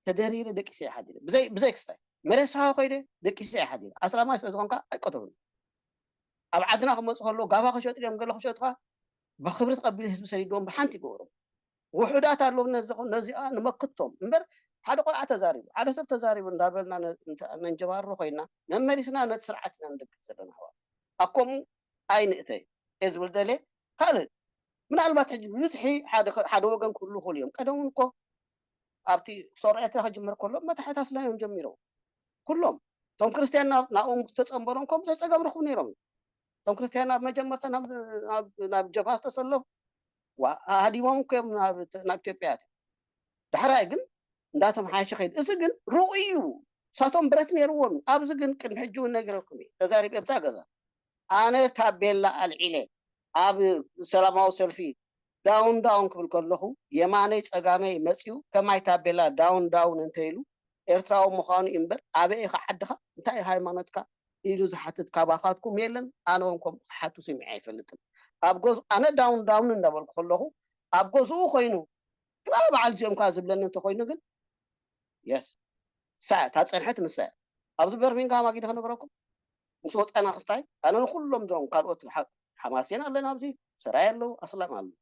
ተደሪረ ደቂሰ እየ ሓዲረ ብዘይ ክስታይ መሬት ሳሆ ከይደ ደቂሰ እየ ሓዲረ ኣስላማይ ስለ ዝኾንካ ኣይቀተሉን ኣብ ዓድና ክመፁ ከሎ ጋባ ክሸጡ እዮም ገለ ክሸጡካ ብክብሪ ተቐቢሉ ህዝቢ ሰዲድዎም ብሓንቲ ይገብሮም ውሑዳት ኣለዉ ነዚኣ ንመክቶም እምበር ሓደ ቆልዓ ተዛሪቡ ሓደ ሰብ ተዛሪቡ እንዳበልና ነንጀባሮ ኮይና መመሊስና ነቲ ስርዓት ኢና ንደግፍ ዘለና ኣሕዋት ኣብ ከምኡ ኣይንእተይ እየ ዝብል ደልየ ካልእ ምናልባት ሕጂ ብብዝሒ ሓደ ወገን ክህሉ ይኽእሉ እዮም ቀደም እውን እኮ ኣብቲ ሰውራ ኤርትራ ክጅመር ከሎ መታሕት ኣስላም እዮም ጀሚሮም ኩሎም እቶም ክርስትያን ናብኦም ዝተፀንበሮም እኮ ብዙሕ ፀገም ረኽቡ ነይሮም እዮም እቶም ክርስትያን ኣብ መጀመርታ ናብ ጀብሃ ዝተሰለፉ ሃዲሞም እኮ እዮም ናብ ኢትዮጵያ ኣትዮም ዳሕራይ ግን እንዳተመሓየሸ ከይዱ እዚ ግን ርኡይ እዩ ሳቶም ብረት ነይርዎም ኣብዚ ግን ቅድሚ ሕጂ እውን ነጊረልኩም እዩ ተዛሪብ ኣብዛ ገዛ ኣነ ታቤላ ኣልዒለ ኣብ ሰላማዊ ሰልፊ ዳውን ዳውን ክብል ከለኹ የማነይ ፀጋመይ መፅዩ ከማይ ታቤላ ዳውን ዳውን እንተኢሉ ኤርትራዊ ምዃኑ እዩ እምበር ኣበይ ኢኻ ዓድኻ እንታይ እዩ ሃይማኖትካ ኢሉ ዝሓትት ካባኻትኩም የለን ኣነ እውን ከምኡ ክሓቱ ስሚዐ ኣይፈልጥን ኣብ ገዝኡ ኣነ ዳውን ዳውን እንዳበልኩ ከለኹ ኣብ ገዝኡ ኮይኑ ግባ በዓል እዚኦም ከዓ ዝብለኒ እንተኮይኑ ግን የስ ንሳ እያ እታ ዝፀንሐት ንሳ እያ ኣብዚ በርሚንግሃም ኣጊደ ክነግረኩም ምስ ወፃና ክስታይ ኣነ ንኩሎም ዞም ካልኦት ሓማስየን ኣለና ኣብዚ ሰራይ ኣለዉ ኣስላም ኣለዉ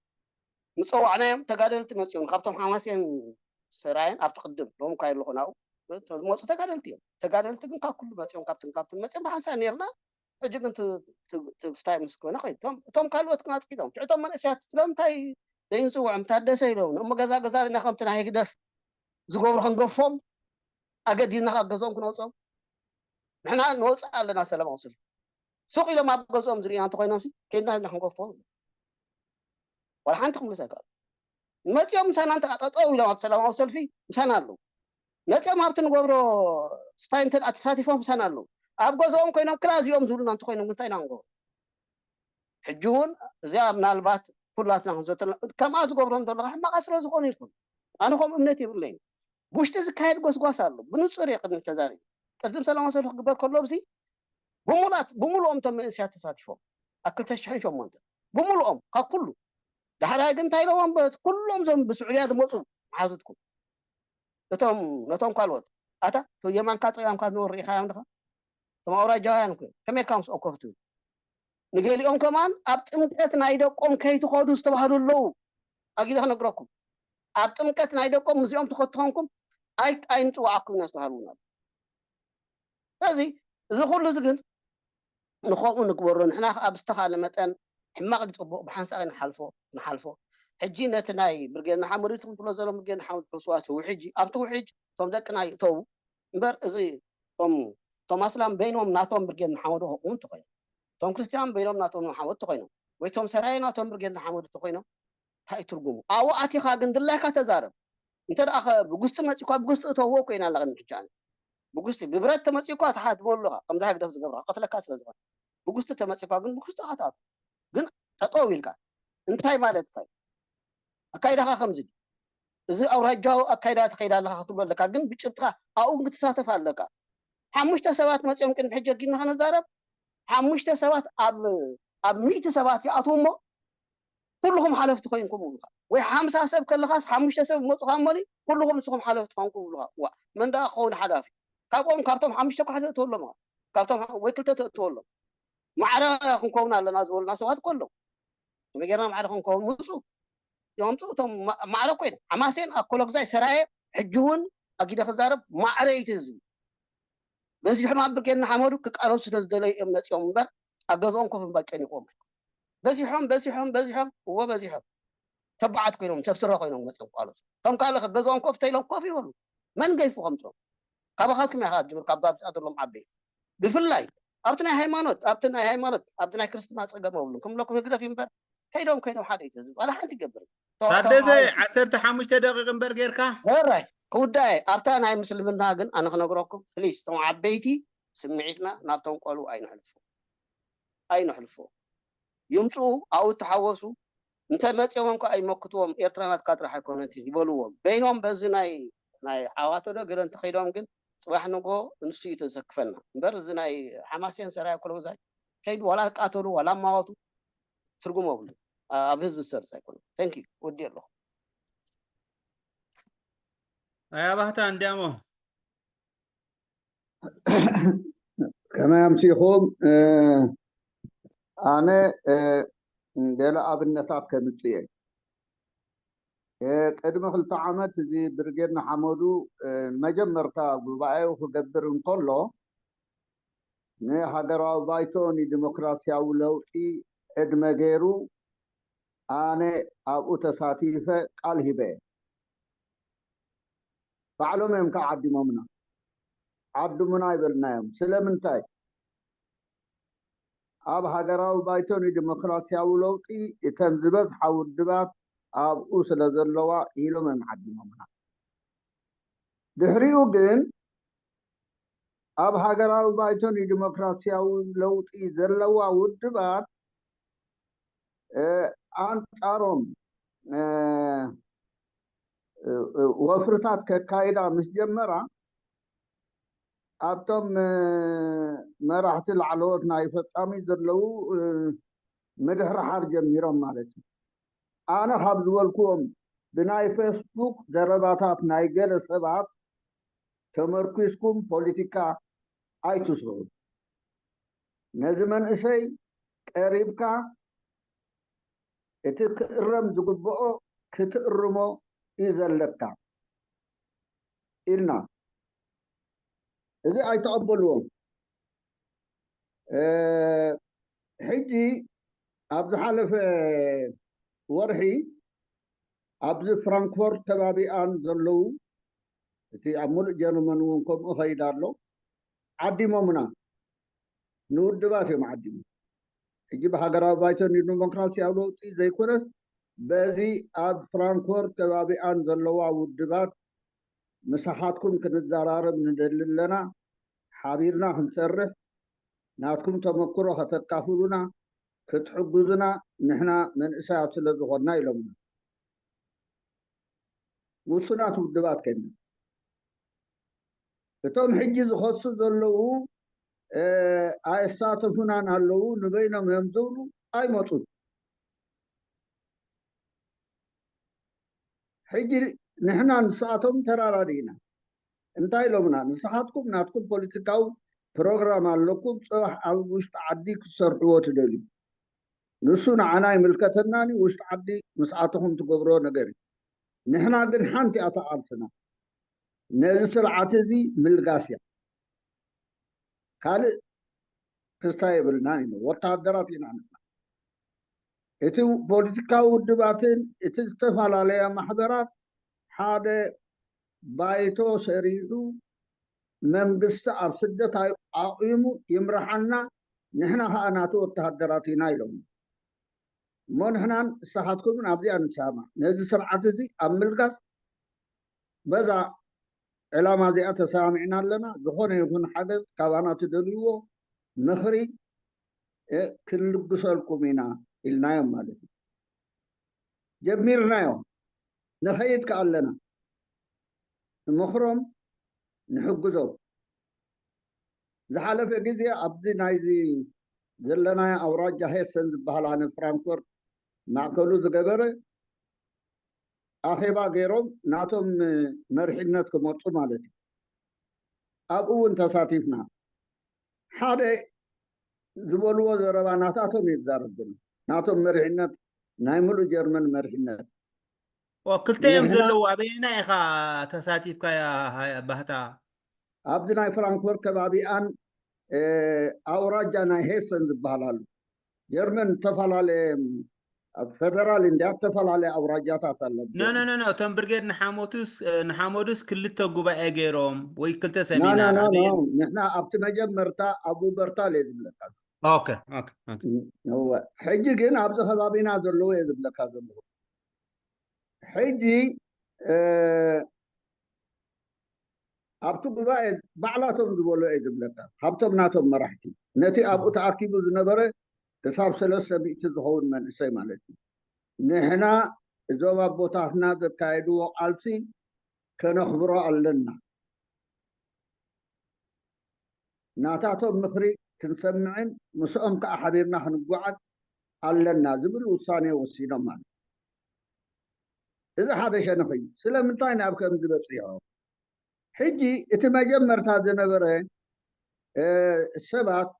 ምፀዋዕናዮም ተጋደልቲ መፅኦም ካብቶም ሓማስየን ሰራየን ኣብቲ ቅድም ሎም ኳ ኣለኹ ናብኡ ዝመፁ ተጋደልቲ እዮም ተጋደልቲ ግን ካብ ኩሉ መፅኦም ካብትን ካብትን መፅኦም ብሓንሳእ ነርና ሕጂ ግን ትብስታይ ምስ ኮነ ኸይዱ እቶም ካልኦት ግን ኣፅቂጦም ሽዕቶም መንእሰያት ስለምንታይ ዘይንፅውዖም ታደሰ ኢሎም እሞ ገዛ ገዛ ና ከምቲ ናይ ህግደፍ ዝገብሩ ከንገፎም ኣገዲድና ካብ ገዝኦም ክነውፅኦም ንሕና ንወፅእ ኣለና ሰላማዊ ሰልፊ ሱቅ ኢሎም ኣብ ገዝኦም ዝርኢና እንተኮይኖም ከይድና ኢና ክንገፎም ዋላ ሓንቲ ክምልስ ኣይከኣሉ መፂኦም ምሳና እንተ ጠጠው ኢሎም ኣብ ሰላማዊ ሰልፊ ምሳና ኣለዉ። መፂኦም ኣብቲ ንገብሮ ስታይ እንተ ተሳቲፎም ምሳና ኣለዉ። ኣብ ገዛኦም ኮይኖም ክላ እዚኦም ዝብሉና እንተኮይኖም እንታይ ኢና ንገብሮ? ሕጂ እውን እዚኣ ምናልባት ኩላትና ክንዘተልና ከምኣ ዝገብሮም ዘለካ ሕማቃት ስለ ዝኾኑ ይኹን ኣነ ከም እምነት የብለይን። ብውሽጢ ዝካየድ ጎስጓስ ኣሎ ብንፁር እየ ቅድሚ ተዛሪቡ። ቅድም ሰላማዊ ሰልፊ ክግበር ከሎ ብዚ ብሙላት ብሙሉኦም እቶም መንእሰያት ተሳቲፎም ኣብ ክልተ ሽሕን ሸሞንተን ብሙሉኦም ካብ ኩሉ ዳሕራይ ግን እንታይ ኢለዎም ኩሎም ዞም ብስዑድያ ዝመፁ መሓዙትኩም እቶም ነቶም ካልኦት ኣታ የማንካ ፀጋምካ ዝነበሩ ርኢኻዮም ድኻ? እቶም ኣውራጃውያን እኮ ከመይ ኢልካ ምስኦም ኮፍ ትብል? ንገሊኦም ከማን ኣብ ጥምቀት ናይ ደቆም ከይትኸዱ ዝተባህሉ ኣለዉ። ኣጊዜ ክነግረኩም ኣብ ጥምቀት ናይ ደቆም ምስዚኦም ትኸትኾንኩም ኣይንፅዋዓኩም ኢና ዝተባህሉ ኣለዉ። ስለዚ እዚ ኩሉ እዚ ግን ንኸምኡ ንግበሮ ንሕና ከዓ ብዝተኻለ መጠን ሕማቕ ዝፅቡቕ ብሓንሳእ ንሓልፎ ንሓልፎ ሕጂ ነቲ ናይ ብርጌድ ንሓመዱ ትኽንትሎ ዘሎ ብርጌድ ንሓመዱ ሕስዋስ ውሕጂ ኣብቲ ውሕጅ እቶም ደቅና ይእተዉ እምበር እዚ እቶም ኣስላም በይኖም ናቶም ብርጌድ ንሓመዱ ክቕሙ እንተኾይኖም እቶም ክርስትያን በይኖም ናቶም ንሓመዱ ተኾይኖም ወይ እቶም ሰራየ ናቶም ብርጌድ ንሓመዱ ተኾይኖም እንታይ ትርጉሙ ኣብኡ ኣቲኻ ግን ድላይካ ተዛረብ እንተ ደኣ ብጉስጢ መፂኳ ብጉስጢ እተውዎ ኮይና ኣለቐ ምሕጫ ብጉስጢ ብብረት ተመፂኳ ተሓትሞ ኣለኻ ከምዚ ሃግደፍ ዝገብራ ቀትለካ ስለ ዝኾነ ብጉስጢ ተመፂኳ ግን ብጉስጢ ካትኣቱ ግን ጠጠው ኢልካ እንታይ ማለት እንታይ ኣካይዳኻ ከምዚ እዚ ኣውራጃዊ ኣካይዳ ትኸይዳ ኣለካ ክትብሎ ኣለካ ግን ብጭብጥካ ኣብኡ ግን ክትሳተፍ ኣለካ ሓሙሽተ ሰባት መፂኦም ቅድሚ ሕጂ ኣጊድና ከነዛረብ ሓሙሽተ ሰባት ኣብ ኣብ ሚእቲ ሰባት ይኣትዉ እሞ ኩልኹም ሓለፍቲ ኮይንኩም ይብሉኻ ወይ ሓምሳ ሰብ ከለኻስ ሓሙሽተ ሰብ መፁኻ እሞ ኩልኹም ንስኹም ሓለፍቲ ኮይንኩም ይብሉኻ ዋ መን ደኣ ክኸውን ሓላፊ ካብኦም ካብቶም ሓሙሽተ ኳሕ ዘእትወሎም ካብቶም ወይ ክልተ ተእትወሎም ማዕረ ክንከውን ኣለና ዝበሉና ሰባት ከሎ መጌርና ማዕረ ክንከውን ምፁ ይምፁ እቶም ማዕረ ኮይነ ሓማሴን ኣኮሎግዛይ ሰራየ ሕጂ እውን ኣጊደ ክዛረብ ማዕረ እዩ ህዝቢ በዚሖም ኣብ ብርጌድ ንሓመዱ ክቃለሱ ስለ ዝደለዩ እዮም መፂኦም እምበር ኣብ ገዝኦም ኮፍ ምባል ጨኒቆም በዚሖም በዚሖም በዚሖም እዎ በዚሖም ተባዓት ኮይኖም ሰብ ስረ ኮይኖም መፅኦም ቃለሱ እቶም ካልእ ገዝኦም ኮፍ ተኢሎም ኮፍ ይበሉ መን ገይፉ ከምፅኦም ካባኻትኩም ኢኻ ጅምር ካብ ኣብዚኣ ዘለዎም ዓበይቲ ብፍላይ ኣብቲ ናይ ሃይማኖት ኣብቲ ናይ ሃይማኖት ኣብቲ ናይ ክርስትና ፀገም ኣብሉም ክምለኩም ህግደፍ ይምበር ከይዶም ከይዶም ሓደ እዩ ተዝብ ዋላ ሓንቲ ይገብር ታደሰ ዓሰርተ ሓሙሽተ ደቂቕ እምበር ጌርካ ሕራይ ክውዳእ ኣብታ ናይ ምስልምና ግን ኣነ ክነግረኩም ፕሊስ እቶም ዓበይቲ ስምዒትና ናብቶም ቆልዑ ኣይንሕልፎ ኣይንሕልፎ ይምፅኡ ኣብኡ ተሓወሱ እንተ መፂኦም ከ ኣይመክትዎም ኤርትራ ናትካ ጥራሕ ኣይኮነትን ይበልዎም በይኖም በዚ ናይ ናይ ዓዋተዶ ገለ እንተኸይዶም ግን ፅባሕ ንጎ ንሱ እዩ ተዘክፈልና እምበር እዚ ናይ ሓማሴን ሰራይ ኮሎምዛይ ከይዱ ዋላ ቃተሉ ዋላ ማወቱ ትርጉም ኣብሉ ኣብ ህዝቢ ዝሰርፅ ኣይኮነ ተንኪ ወዲ ኣለኹ ኣያ ባህታ እንዲያሞ ከመይ ኣምሲኹም ኣነ ገለ ኣብነታት ከምፅእ እየ ቅድሚ ክልተ ዓመት እዚ ብርጌድ ንሓመዱ መጀመርታ ጉባኤኡ ክገብር እንከሎ ንሃገራዊ ባይቶ ንዲሞክራሲያዊ ለውጢ ዕድመ ገይሩ ኣነ ኣብኡ ተሳቲፈ ቃል ሂበ ባዕሎም እዮም ከዓ ዓዲሞምና ዓድሙና ይበልናዮም ስለምንታይ ኣብ ሃገራዊ ባይቶ ንዲሞክራሲያዊ ለውጢ እተን ዝበዝሓ ውድባት ኣብኡ ስለ ዘለዋ ኢሎም እዮም ዓዲሞምና ድሕሪኡ ግን ኣብ ሃገራዊ ባይቶ ንዲሞክራሲያዊ ለውጢ ዘለዋ ውድባት ኣንጻሮም ወፍርታት ከካይዳ ምስ ጀመራ ኣብቶም መራሕቲ ላዕለዎት ናይ ፈጻሚ ዘለዉ ምድሕርሓር ጀሚሮም ማለት እዩ ኣነ ካብ ዝበልክዎም ብናይ ፌስቡክ ዘረባታት ናይ ገለ ሰባት ተመርኲስኩም ፖለቲካ ኣይትስርሑ ነዚ መንእሰይ ቀሪብካ እቲ ክእረም ዝግብኦ ክትእርሞ እዩ ዘለካ ኢልና እዚ ኣይተቐበልዎም ሕጂ ኣብ ዝሓለፈ ወርሒ ኣብዚ ፍራንክፎርት ከባቢኣን ዘለዉ እቲ ኣብ ሙሉእ ጀርመን እውን ከምኡ ኸይድ ኣሎ ዓዲሞምና ንውድባት እዮም ዓዲሞም ሕጂ ብሃገራዊ ባይቶ ንዲሞክራሲያዊ ለውጢ ዘይኮነስ በዚ ኣብ ፍራንክፈርት ከባቢኣን ዘለዋ ውድባት ምሳሓትኩም ክንዘራረብ ንደሊ ኣለና። ሓቢርና ክንሰርሕ፣ ናትኩም ተመክሮ ከተካፍሉና፣ ክትሕግዙና፣ ንሕና መንእሰያት ስለ ዝኾንና ኢሎምና። ውሱናት ውድባት ከይና፣ እቶም ሕጂ ዝኸሱ ዘለዉ ኣየሳተፉናን ኣለዉ፣ ንበይኖም እዮም ዝብሉ ኣይመፁን። ሕጂ ንሕና ንስኣቶም ተራዳዲእና እንታይ ኢሎምና? ንስሓትኩም ናትኩም ፖለቲካዊ ፕሮግራም ኣለኩም፣ ፅባሕ ኣብ ውሽጢ ዓዲ ክትሰርሕዎ ትደልዩ፣ ንሱ ንዓና ይምልከተናን እዩ። ውሽጢ ዓዲ ምስኣትኹም ትገብሮ ነገር እዩ። ንሕና ግን ሓንቲ እያ ቃልስና፣ ነዚ ስርዓት እዚ ምልጋስ እያ። ካልእ ክስታይ የብልናን ኢና፣ ወታደራት ኢና ንሕና። እቲ ፖለቲካዊ ውድባትን እቲ ዝተፈላለያ ማሕበራት ሓደ ባይቶ ሰሪሑ መንግስቲ ኣብ ስደት ኣይ- ኣቑሙ ይምርሓና፣ ንሕና ከዓ ናቱ ወታደራት ኢና ኢሎም። እሞ ንሕናን ንስኻትኩምን ኣብዚኣ ንሰማማዕ። ነዚ ስርዓት እዚ ኣብ ምልጋስ በዛ ዕላማ እዚኣ ተሰማሚዕና ኣለና። ዝኾነ ይኹን ሓገዝ ካባና ትደልይዎ ምኽሪ ክንልግሰልኩም ኢና ኢልናዮም ማለት እዩ። ጀሚርናዮ፣ ንኸይድ ከኣ ኣለና። ንምኽሮም፣ ንሕግዞም። ዝሓለፈ ግዜ ኣብዚ ናይዚ ዘለናዮ ኣውራጃ ሄሰን ዝበሃል ኣነ ፍራንክፈርት ማእከሉ ዝገበረ ኣኼባ ገይሮም ናቶም መሪሕነት ክመርፁ ማለት እዩ። ኣብኡ እውን ተሳቲፍና። ሓደ ዝበልዎ ዘረባ ናታቶም እዩ ዝዛረብ ዘሎ። ናቶም መሪሕነት ናይ ምሉእ ጀርመን መሪሕነት። ክልተ እዮም ዘለዉ። ኣበየና ኢኻ ተሳቲፍካ ባህታ? ኣብዚ ናይ ፍራንክፈርት ከባቢኣን ኣውራጃ ናይ ሄሰን ዝበሃል ኣሎ። ጀርመን ዝተፈላለየ ኣብ ፈደራል እንዲያ ዝተፈላለየ ኣውራጃታት ኣለዎ። ኖ ኖ ኖ እቶም ብርጌድ ንሓመዱስ ንሓመዱስ ክልተ ጉባኤ ገይሮም ወይ ክልተ ሰሚናር ንሕና ኣብቲ መጀመርታ ኣብ ውበርታል እየ ዝብለካ። ኦኬ ኦኬ ኦኬ። ሕጂ ግን ኣብዚ ከባቢና ዘለዉ እየ ዝብለካ ዘለኹ። ሕጂ ኣብቲ ጉባኤ ባዕላቶም ዝበሎ እየ ዝብለካ፣ ካብቶም ናቶም መራሕቲ ነቲ ኣብኡ ተኣኪቡ ዝነበረ ክሳብ ሰለስተ ሚእቲ ዝኸውን መንእሰይ ማለት እዩ። ንሕና እዞም ኣቦታትና ዘካየድዎ ቃልሲ ከነኽብሮ ኣለና። ናታቶም ምኽሪ ክንሰምዕን ምስኦም ከዓ ሓቢርና ክንጓዓዝ ኣለና ዝብል ውሳኔ ወሲኖም ማለት እዩ። እዚ ሓደ ሸነኽ እዩ። ስለምንታይ ናብ ከምዚ በፂሖም? ሕጂ እቲ መጀመርታ ዝነበረ ሰባት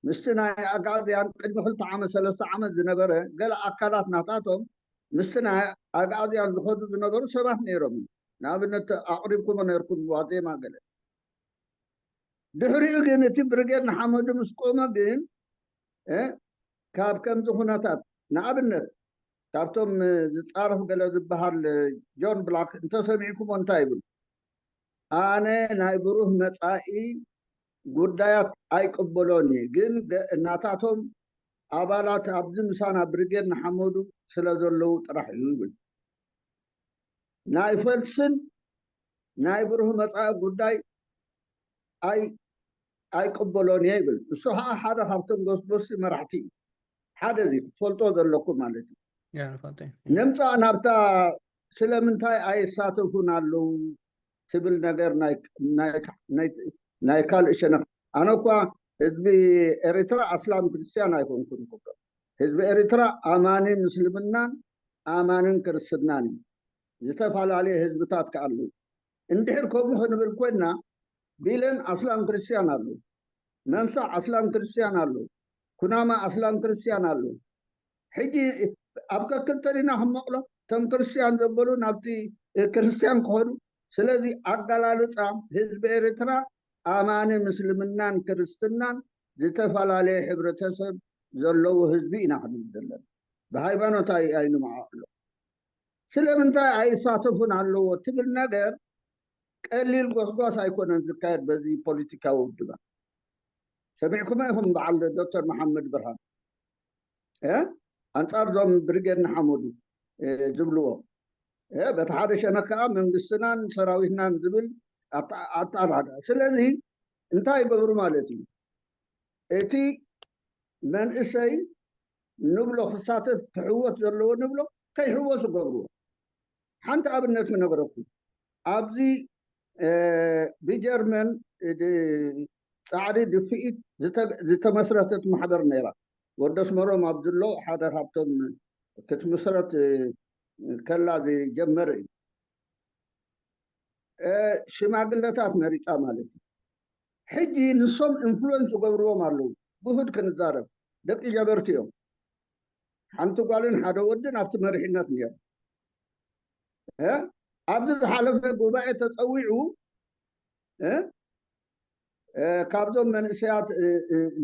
ምስቲ ናይ ኣግኣዝያን ቅድሚ ክልተ ዓመት ሰለስተ ዓመት ዝነበረ ገለ ኣካላት ናታቶም ምስቲ ናይ ኣግኣዝያን ዝኸዱ ዝነበሩ ሰባት ነይሮም። ንኣብነት ኣቕሪብኩሞ ነይርኩም ዋዜማ ገለ። ድሕሪኡ ግን እቲ ብርጌድ ንሓመዱ ምስ ቆመ ግን ካብ ከምዚ ኩነታት ንኣብነት ካብቶም ዝፃረፍ ገለ ዝበሃል ጆን ብላክ እንተሰሚዕኩሞ እንታይ ይብል? ኣነ ናይ ብሩህ መፃኢ ጉዳያት ኣይቅበሎን እየ፣ ግን ናታቶም ኣባላት ኣብዚ ምሳና ብርጌድ ንሓመዱ ስለ ዘለዉ ጥራሕ እዩ ይብል። ናይ ፈልስን ናይ ብሩህ መፃኢ ጉዳይ ኣይ ኣይቅበሎን እየ ይብል። እሱ ከዓ ሓደ ካብቶም ጎስጎስቲ መራሕቲ እዩ። ሓደ እዚ ክትፈልጦ ዘለኩም ማለት እዩ። ንምፃእ ናብታ ስለምንታይ ኣይሳተፉን ኣለዉ ትብል ነገር ናይ ካልእ ሸነኽ። ኣነ እኳ ህዝቢ ኤሪትራ ኣስላም ክርስትያን ኣይኮንኩን ክብሎ። ህዝቢ ኤሪትራ ኣማኒ ምስልምናን ኣማንን ክርስትናን እዩ። ዝተፈላለየ ህዝብታት ከኣሉ እንድሕር ከምኡ ክንብል ኮይና ቢለን ኣስላም ክርስትያን ኣሎ፣ መንሳዕ ኣስላም ክርስትያን ኣሎ፣ ኩናማ ኣስላም ክርስትያን ኣሎ። ሕጂ ኣብ ከክልተ ዲና ክንመቕሎ እቶም ክርስትያን ዘበሉ ናብቲ ክርስትያን ክኸዱ። ስለዚ ኣገላልፃ ህዝቢ ኤርትራ ኣማኒ ምስልምናን ክርስትናን ዝተፈላለየ ሕብረተሰብ ዘለዎ ህዝቢ ኢና ክንብል ዘለና። ብሃይማኖት ኣይንመዓዕሎ። ስለምንታይ ኣይሳተፉን ኣለዎ ትብል ነገር ቀሊል ጎስጓስ ኣይኮነን ዝካየድ በዚ ፖለቲካዊ ውድባት። ሰሚዕኩሞ ኢኹም በዓል ዶክተር መሓመድ ብርሃን ኣንፃር ዞም ብሪጌድ ንሓመዱ ዝብልዎ። በቲ ሓደ ሸነኽ ከዓ መንግስትናን ሰራዊትናን ዝብል ኣጣራዳ። ስለዚ እንታይ ይገብሩ ማለት እዩ? እቲ መንእሰይ ንብሎ ክሳተፍ ክሕወስ ዘለዎ ንብሎ ከይሕወስ ገብርዎ። ሓንቲ ኣብነት ክነግረኩም። ኣብዚ ብጀርመን ፃዕሪ ድፍኢት ዝተመስረተት ማሕበር ነይራ። ወዲ ኣስመሮም ኣብ ዝሎ ሓደ ካብቶም ክትምስረት ከላ ዝጀመረ እዩ። ሽማግለታት መሪፃ ማለት እዩ። ሕጂ ንሶም ኢንፍሉወንስ ዝገብርዎም ኣለዉ። ብሁድ ክንዛረብ ደቂ ጀበርቲ እዮም። ሓንቲ ጓልን ሓደ ወድን ኣብቲ መሪሕነት ነይሩ። ኣብዚ ዝሓለፈ ጉባኤ ተፀዊዑ ካብዞም መንእሰያት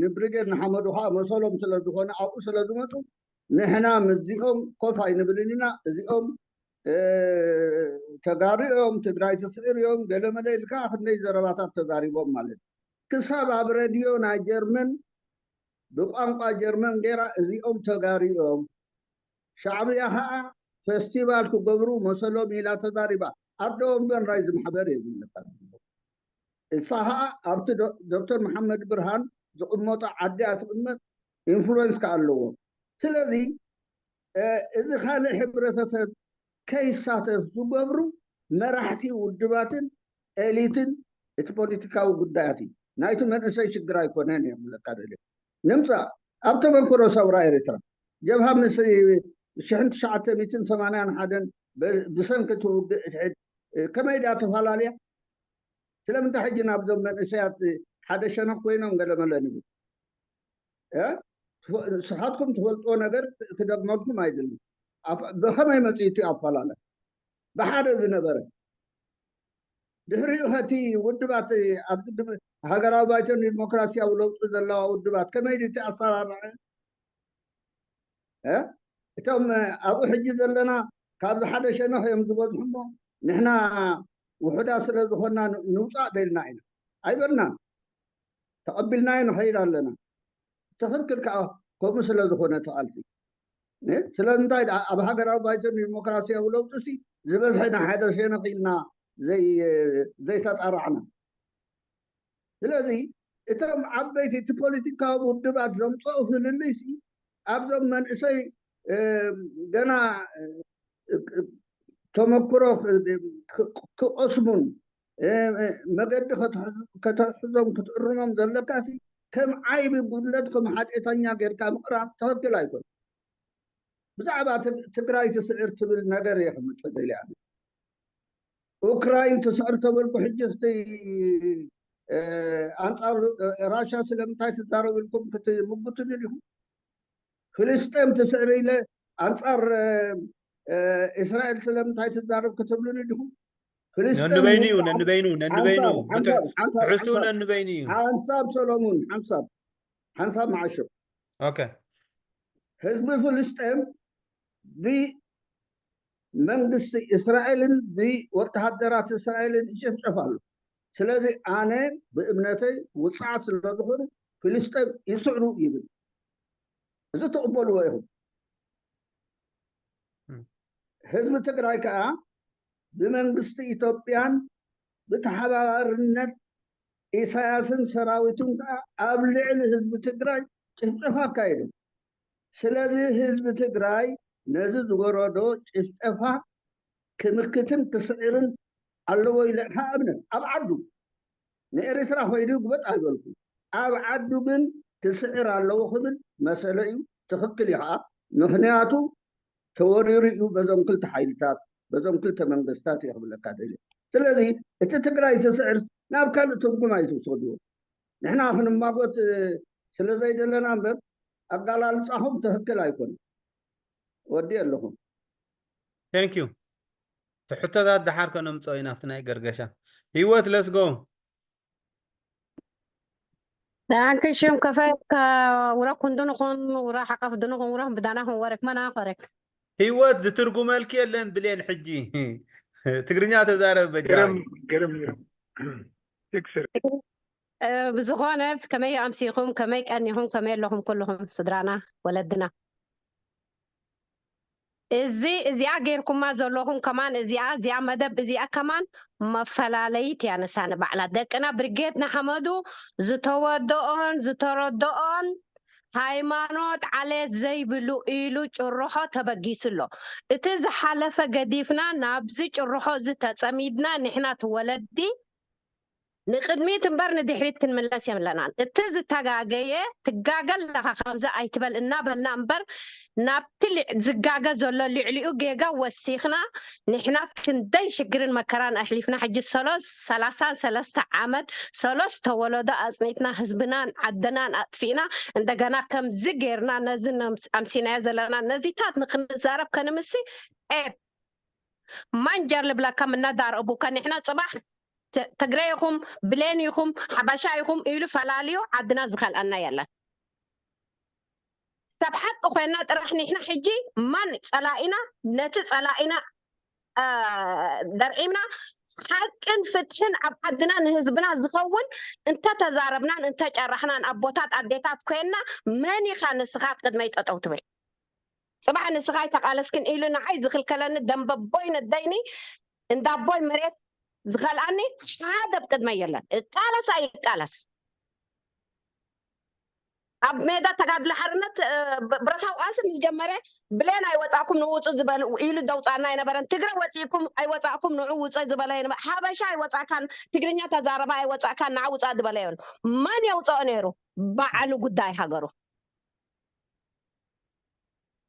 ንብሪጌድ ንሓመዱ ከዓ መሰሎም ስለ ዝኾነ ኣብኡ ስለ ዝመፁ ንሕና ምስዚኦም ኮፍ ኣይንብልን ኢና፣ እዚኦም ተጋሩ እዮም፣ ትግራይ ትስዕር እዮም፣ ገለመለ ኢልካ ክንደይ ዘረባታት ተዛሪቦም ማለት እዩ። ክሳብ ኣብ ሬድዮ ናይ ጀርመን ብቋንቋ ጀርመን ገይራ እዚኦም ተጋሩ እዮም፣ ሻዕብያ ከዓ ፈስቲቫል ክገብሩ መሰሎም ኢላ ተዛሪባ። ኣደ ወንበር ናይ ዝማሕበር እየ ዝብለካ። እሳ ከዓ ኣብቲ ዶክተር መሓመድ ብርሃን ዝቕመጦ ዓዲ ኣትቕመጥ ኢንፍሉወንስ ከዓ ኣለዎ። ስለዚ እዚ ካልእ ሕብረተሰብ ከይሳተፍ ዝገብሩ መራሕቲ ውድባትን ኤሊትን እቲ ፖለቲካዊ ጉዳያት እዩ። ናይቲ መንእሰይ ሽግር ኣይኮነን እዮም ዝለካ ደልዮ። ንምፃእ ኣብ ተመክሮ ሰውራ ኤርትራ ጀብሃ ምስ ሽሕን ትሽዓተ ሚእትን ሰማንያን ሓደን ብሰንኪ እቲ ውግእ ሕድሕድ ከመይ ድኣ ተፈላለያ? ስለምንታይ ሕጂ ናብዞም መንእሰያት ሓደ ሸነኽ ኮይኖም ገለመለ ንብል? ንስኻትኩም ትፈልጥዎ ነገር ክደግመልኩም ኣይደልን። ብኸመይ መፅኡ እቲ ኣፈላለ ብሓደ ዝነበረ ድሕሪኡ ከቲ ውድባት ኣብዚ ሃገራዊ ባይቶን ዲሞክራሲያዊ ለውጢ ዘለዋ ውድባት ከመይ ድዩ ኣሰራርዐ? እቶም ኣብኡ ሕጂ ዘለና ካብዚ ሓደ ሸነኽ እዮም ዝበዝሑ እሞ ንሕና ውሑዳት ስለ ዝኾንና ንውፃእ ደልና ኢና ኣይበልናን። ተቐቢልናዮ ንኸይድ ኣለና። ትኽክል ከዓ ከምኡ ስለ ዝኾነ እቲ ቃልሲ ስለምንታይ ኣብ ሃገራዊ ባይቶን ዲሞክራሲያዊ ለውጢ ሲ ዝበዝሐ ንሓደ ሸነኽ ኢልና ዘይተጣራዕና? ስለዚ እቶም ዓበይቲ እቲ ፖለቲካዊ ውድባት ዘምፀኡ ፍልልይ ሲ ኣብዞም መንእሰይ ገና ተመክሮ ክቐስሙን መገዲ ከተሕዞም ክትእርሞም ዘለካ ሲ ከም ዓይቢ ጉድለት ከም ሓጢአተኛ ጌርካ ምቕራብ ትኽክል ኣይኮን። ብዛዕባ ትግራይ ትስዕር ትብል ነገር እየ ክምፅእ ደልያ። ኡክራይን ትስዕር ተበልኩ ሕጂ እቲ ኣንፃር ራሻ ስለምንታይ ትዛረቡ ኢልኩም ክትምጉትኒ ዲኹም? ፍልስጤም ትስዕር ኢለ ኣንፃር እስራኤል ስለምንታይ ትዛረብ ክትብሉኒ ዲኹም? ፍልስጤም ነንበይኑ እዩ፣ ነንበይኑ፣ ነንበይኑ። ትሕዝትኡ ነንበይኑ እዩ። ሓንሳብ ሰሎሙን፣ ሓንሳብ፣ ሓንሳብ መዓሾ። ኦኬ። ህዝቢ ፍልስጤም ብመንግስቲ እስራኤልን ብወተሃደራት እስራኤልን ይጭፍጨፍ ኣሎ። ስለዚ ኣነ ብእምነተይ ውፅዓት ስለ ዝኾኑ ፍልስጤም ይስዕሩ ይብል። እዚ ትቕበልዎ ኢኹም። ህዝቢ ትግራይ ከዓ ብመንግስቲ ኢትዮጵያን ብተሓባባርነት ኢሳያስን ሰራዊቱን ከዓ ኣብ ልዕሊ ህዝቢ ትግራይ ጭፍጨፋ ኣካይዶም። ስለዚ ህዝቢ ትግራይ ነዚ ዝወረዶ ጭፍጨፋ ክምክትን ክስዕርን ኣለዎ ኢለ፣ ንኣብነት ኣብ ዓዱ ንኤርትራ ኮይዱ ግበጥ ኣይበልኩ፣ ኣብ ዓዱ ግን ክስዕር ኣለዎ ክብል መሰለ እዩ። ትኽክል እዩ ከዓ፣ ምኽንያቱ ተወሪሩ እዩ በዞም ክልተ ሓይልታት፣ በዞም ክልተ መንግስታት እዩ ክብለካ ደልየ። ስለዚ እቲ ትግራይ ዝስዕር ናብ ካልእ ትርጉም ኣይትውሰድዎ። ንሕና ክንማጎት ስለ ዘይደለና እምበር ኣጋላልፃኹም ትኽክል ኣይኮነን። ወዲ ኣለኹም። Thank you። እቲ ሕቶታት ደሓር ከነምፅኦ ኢና ኣብቲ ናይ ገርገሻ። ህይወት፣ let's go። ዳንክሽም ከፈካ። ውራ ኩንዱ ንኹን፣ ውራ ሓቀፍ ድንኹን፣ ውራ ብዳና ኹን ወረክ መና ኸረክ። ህይወት ዝትርጉመልኪ የለን ብሌን። ሕጂ ትግርኛ ተዛረብ በጃ። ግርም ግርም ግርም። ትክስር። ብዝኾነ ከመይ ኣምሲኹም፣ ከመይ ቀኒኹም፣ ከመይ ኣለኹም ኩልኹም ስድራና ወለድና? እዚ እዚኣ ጌርኩማ ዘለኹም ከማን እዚኣ እዚኣ መደብ እዚኣ ከማን መፈላለይት እያ ንሳ ንባዕላ። ደቅና ብርጌድ ንሓመዱ ዝተወደኦን ዝተረደኦን ሃይማኖት ዓሌት ዘይብሉ ኢሉ ጭርሖ ተበጊሱ ኣሎ። እቲ ዝሓለፈ ገዲፍና ናብዚ ጭርሖ እዚ ተጸሚድና ንሕና ትወለዲ ንቕድሚት እምበር ንድሕሪት ክንምለስ የብለናን። እቲ ዝተጋገየ ትጋገ ኣለኻ ከምዚ ኣይትበል እናበልና እምበር ናብቲ ልዕ- ዝጋገ ዘሎ ልዕሊኡ ጌጋ ወሲኽና ንሕና ክንደይ ሽግርን መከራን ኣሕሊፍና ሕጂ ሰሎስ ሰላሳን ሰለስተ ዓመት ሰሎስተ ወለዶ ኣጽኒትና ህዝብናን ዓድናን ኣጥፊእና እንደገና ከምዚ ጌርና ነዚ ነምስ- ኣምሲናዮ ዘለና ነዚታት ንክንዛረብ ከንምሲ ዔብ ማንጀር ልብለካ ምነዳርእ ቡካ ንሕና ጽባሕ ተ- ትግረ ኢኹም ብሌን ኢኹም ሓበሻ ኢኹም ኢሉ ፈላልዩ ዓድና ዝኸልኣና የለን። ሰብ ሓቂ ኮይና ጥራሕ ንሕና ሕጂ ማን ጸላኢና ነቲ ጸላኢና አ፣ ደርዒምና ሓቅን ፍትሕን ኣብ ዓድና ንህዝብና ዝኸውን እንተተዛረብናን እንተጨራሕናን ኣቦታት ኣዴታት ኮይንና መን ኢኻ ንስኻ ቅድመይ ጠጠው ትብል? ጽባሕ ንስኻ ኣይተቓለስክን ኢሉ ንዓይ ዝኽልከለኒ ደንበቦይ ነደይኒ እንዳቦይ መሬት ዝኸልኣኒ ሓደ ኣብ ቅድመይ የለን። እቃለስ ኣይቃለስ ኣብ ሜዳ ተጋድሎ ሓርነት እ፣ ብ- ብረታዊ ቃልሲ ምስ ጀመረ ብሌን ኣይወፃእኩም ንውፁ ዝበል ኢሉ ደውፃና ኣይነበረን። ትግረ ወፂእኩም ኣይወፃእኩም ንዑ ውፀ ዝበለ ኣይነበረ። ሓበሻ ኣይወፃእካን ትግርኛ ተዛረባ ኣይወፃእካን ንዓ ውፃ ዝበለ የብሉ። መን የውፅኦ ነይሩ? ባዕሉ ጉዳይ ሃገሩ።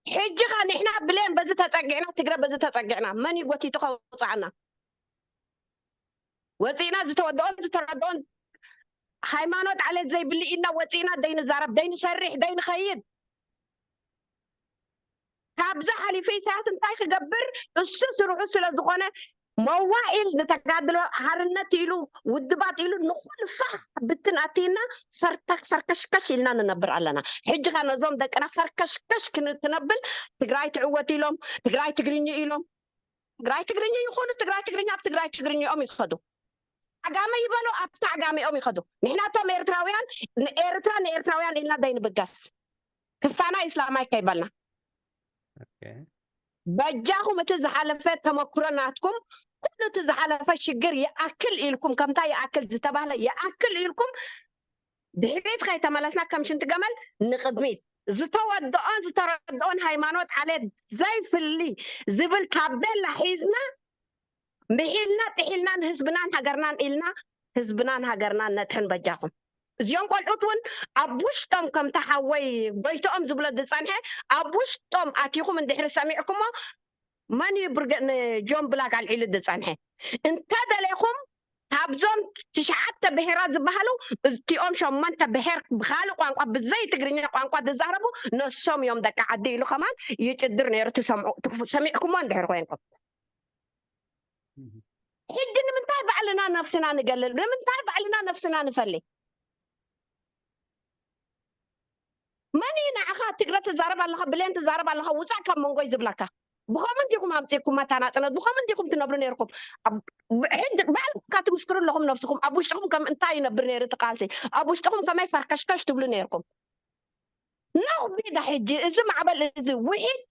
ሕጂ ኸ ንሕና ብሌን በዚ ተፀጊዕና ትግረ በዚ ተፀጊዕና መን እዩ ጎቲቱ ከውፅዓና? ወፂእና ዝተወደኦን ዝተረድኦን ሃይማኖት ዓሌት ዘይብሊ ኢልና ወፂእና ደይንዛረብ ደይንሰርሕ ደይንኸይድ ካብዚ ሓሊፉ ኢሳያስ እንታይ ክገብር እሱ ስርሑ ስለ ዝኾነ መዋኢል ንተጋድሎ ሓርነት ኢሉ ውድባት ኢሉ ንኩሉ ፋሕ ብትን ኣቲና ፈርተክ ፈርከሽከሽ ኢልና ንነብር ኣለና። ሕጂ ኸ ነዞም ደቅና ፈርከሽከሽ ክን- ክነብል ትግራይ ትዕወት ኢሎም ትግራይ ትግርኝ ኢሎም ትግራይ ትግርኝ ይኹኑ ትግራይ ትግርኛ ኣብ ትግራይ ትግርኝኦም ይኸዱ። ዓጋመ ይበሉ ኣብቲ ዓጋመኦም ይኸዱ። ንሕናቶም ኤርትራውያን ንኤርትራ ንኤርትራውያን ኢልና ደይንብገስ ክስታና ኢስላማይ ከይበልና በጃኹም እቲ ዝሓለፈ ተመክሮ ናትኩም ኩሉ እቲ ዝሓለፈ ሽግር ይኣክል ኢልኩም ከምታ ይኣክል ዝተባህለ ይኣክል ኢልኩም ድሕሪት ከይተመለስና ከም ሽንቲ ገመል ንቕድሚት ዝተወደኦን ዝተረድኦን ሃይማኖት ዓሌት ዘይፍሊ ዝብል ታቤላ ሒዝና ምሒልና ጥሒልና ንህዝብናን ሃገርናን ኢልና ህዝብናን ሃገርናን ነድሕን በጃኹም። እዚኦም ቆልዑት እውን ኣብ ውሽጦም ከምታ ሓወይ ጎይትኦም ዝብሎ ዝፀንሐ ኣብ ውሽጦም ኣቲኹም እንድሕሪ ሰሚዕኩሞ መን እዩ ብርገ- ንጆን ብላክ ኣልዒሉ ዝፀንሐ? እንተደሌኹም ካብዞም ትሽዓተ ብሄራት ዝበሃሉ እቲኦም ሸሞንተ ብሄር ብካልእ ቋንቋ ብዘይ ትግርኛ ቋንቋ ዝዛረቡ ነሶም እዮም ደቂ ዓዲ ኢሉ ከማን ይጭድር ነይሩ ትሰምዑ ትፍ- ሰሚዕኩሞ እንድሕር ኮይንኩም ሕጂ ንምንታይ ባዕልና ነፍስና ንገልል ንምንታይ ባዕልና ነፍስና ንፈሊ መን እዩ ንዓኻ ትግረ ትዛረብ ኣለኻ ብሌን ትዛረብ ኣለኻ ውፃእ ካብ መንጎይ ዝብለካ ብኸምን ዲኹም ኣምፂእኩም መታናፅነት ብኸምን ዲኹም ትነብሩ ነርኩም ሕጂ ባዕልካ ትምስክሩ ኣለኹም ነብስኹም ኣብ ውሽጥኹም ከም እንታይ ይነብር ነይሩ እቲ ቃልሲ ኣብ ውሽጥኹም ከመይ ፈርከሽከሽ ትብሉ ነርኩም ነው ሜዳ ሕጂ እዚ ማዕበል እዚ ውሒድ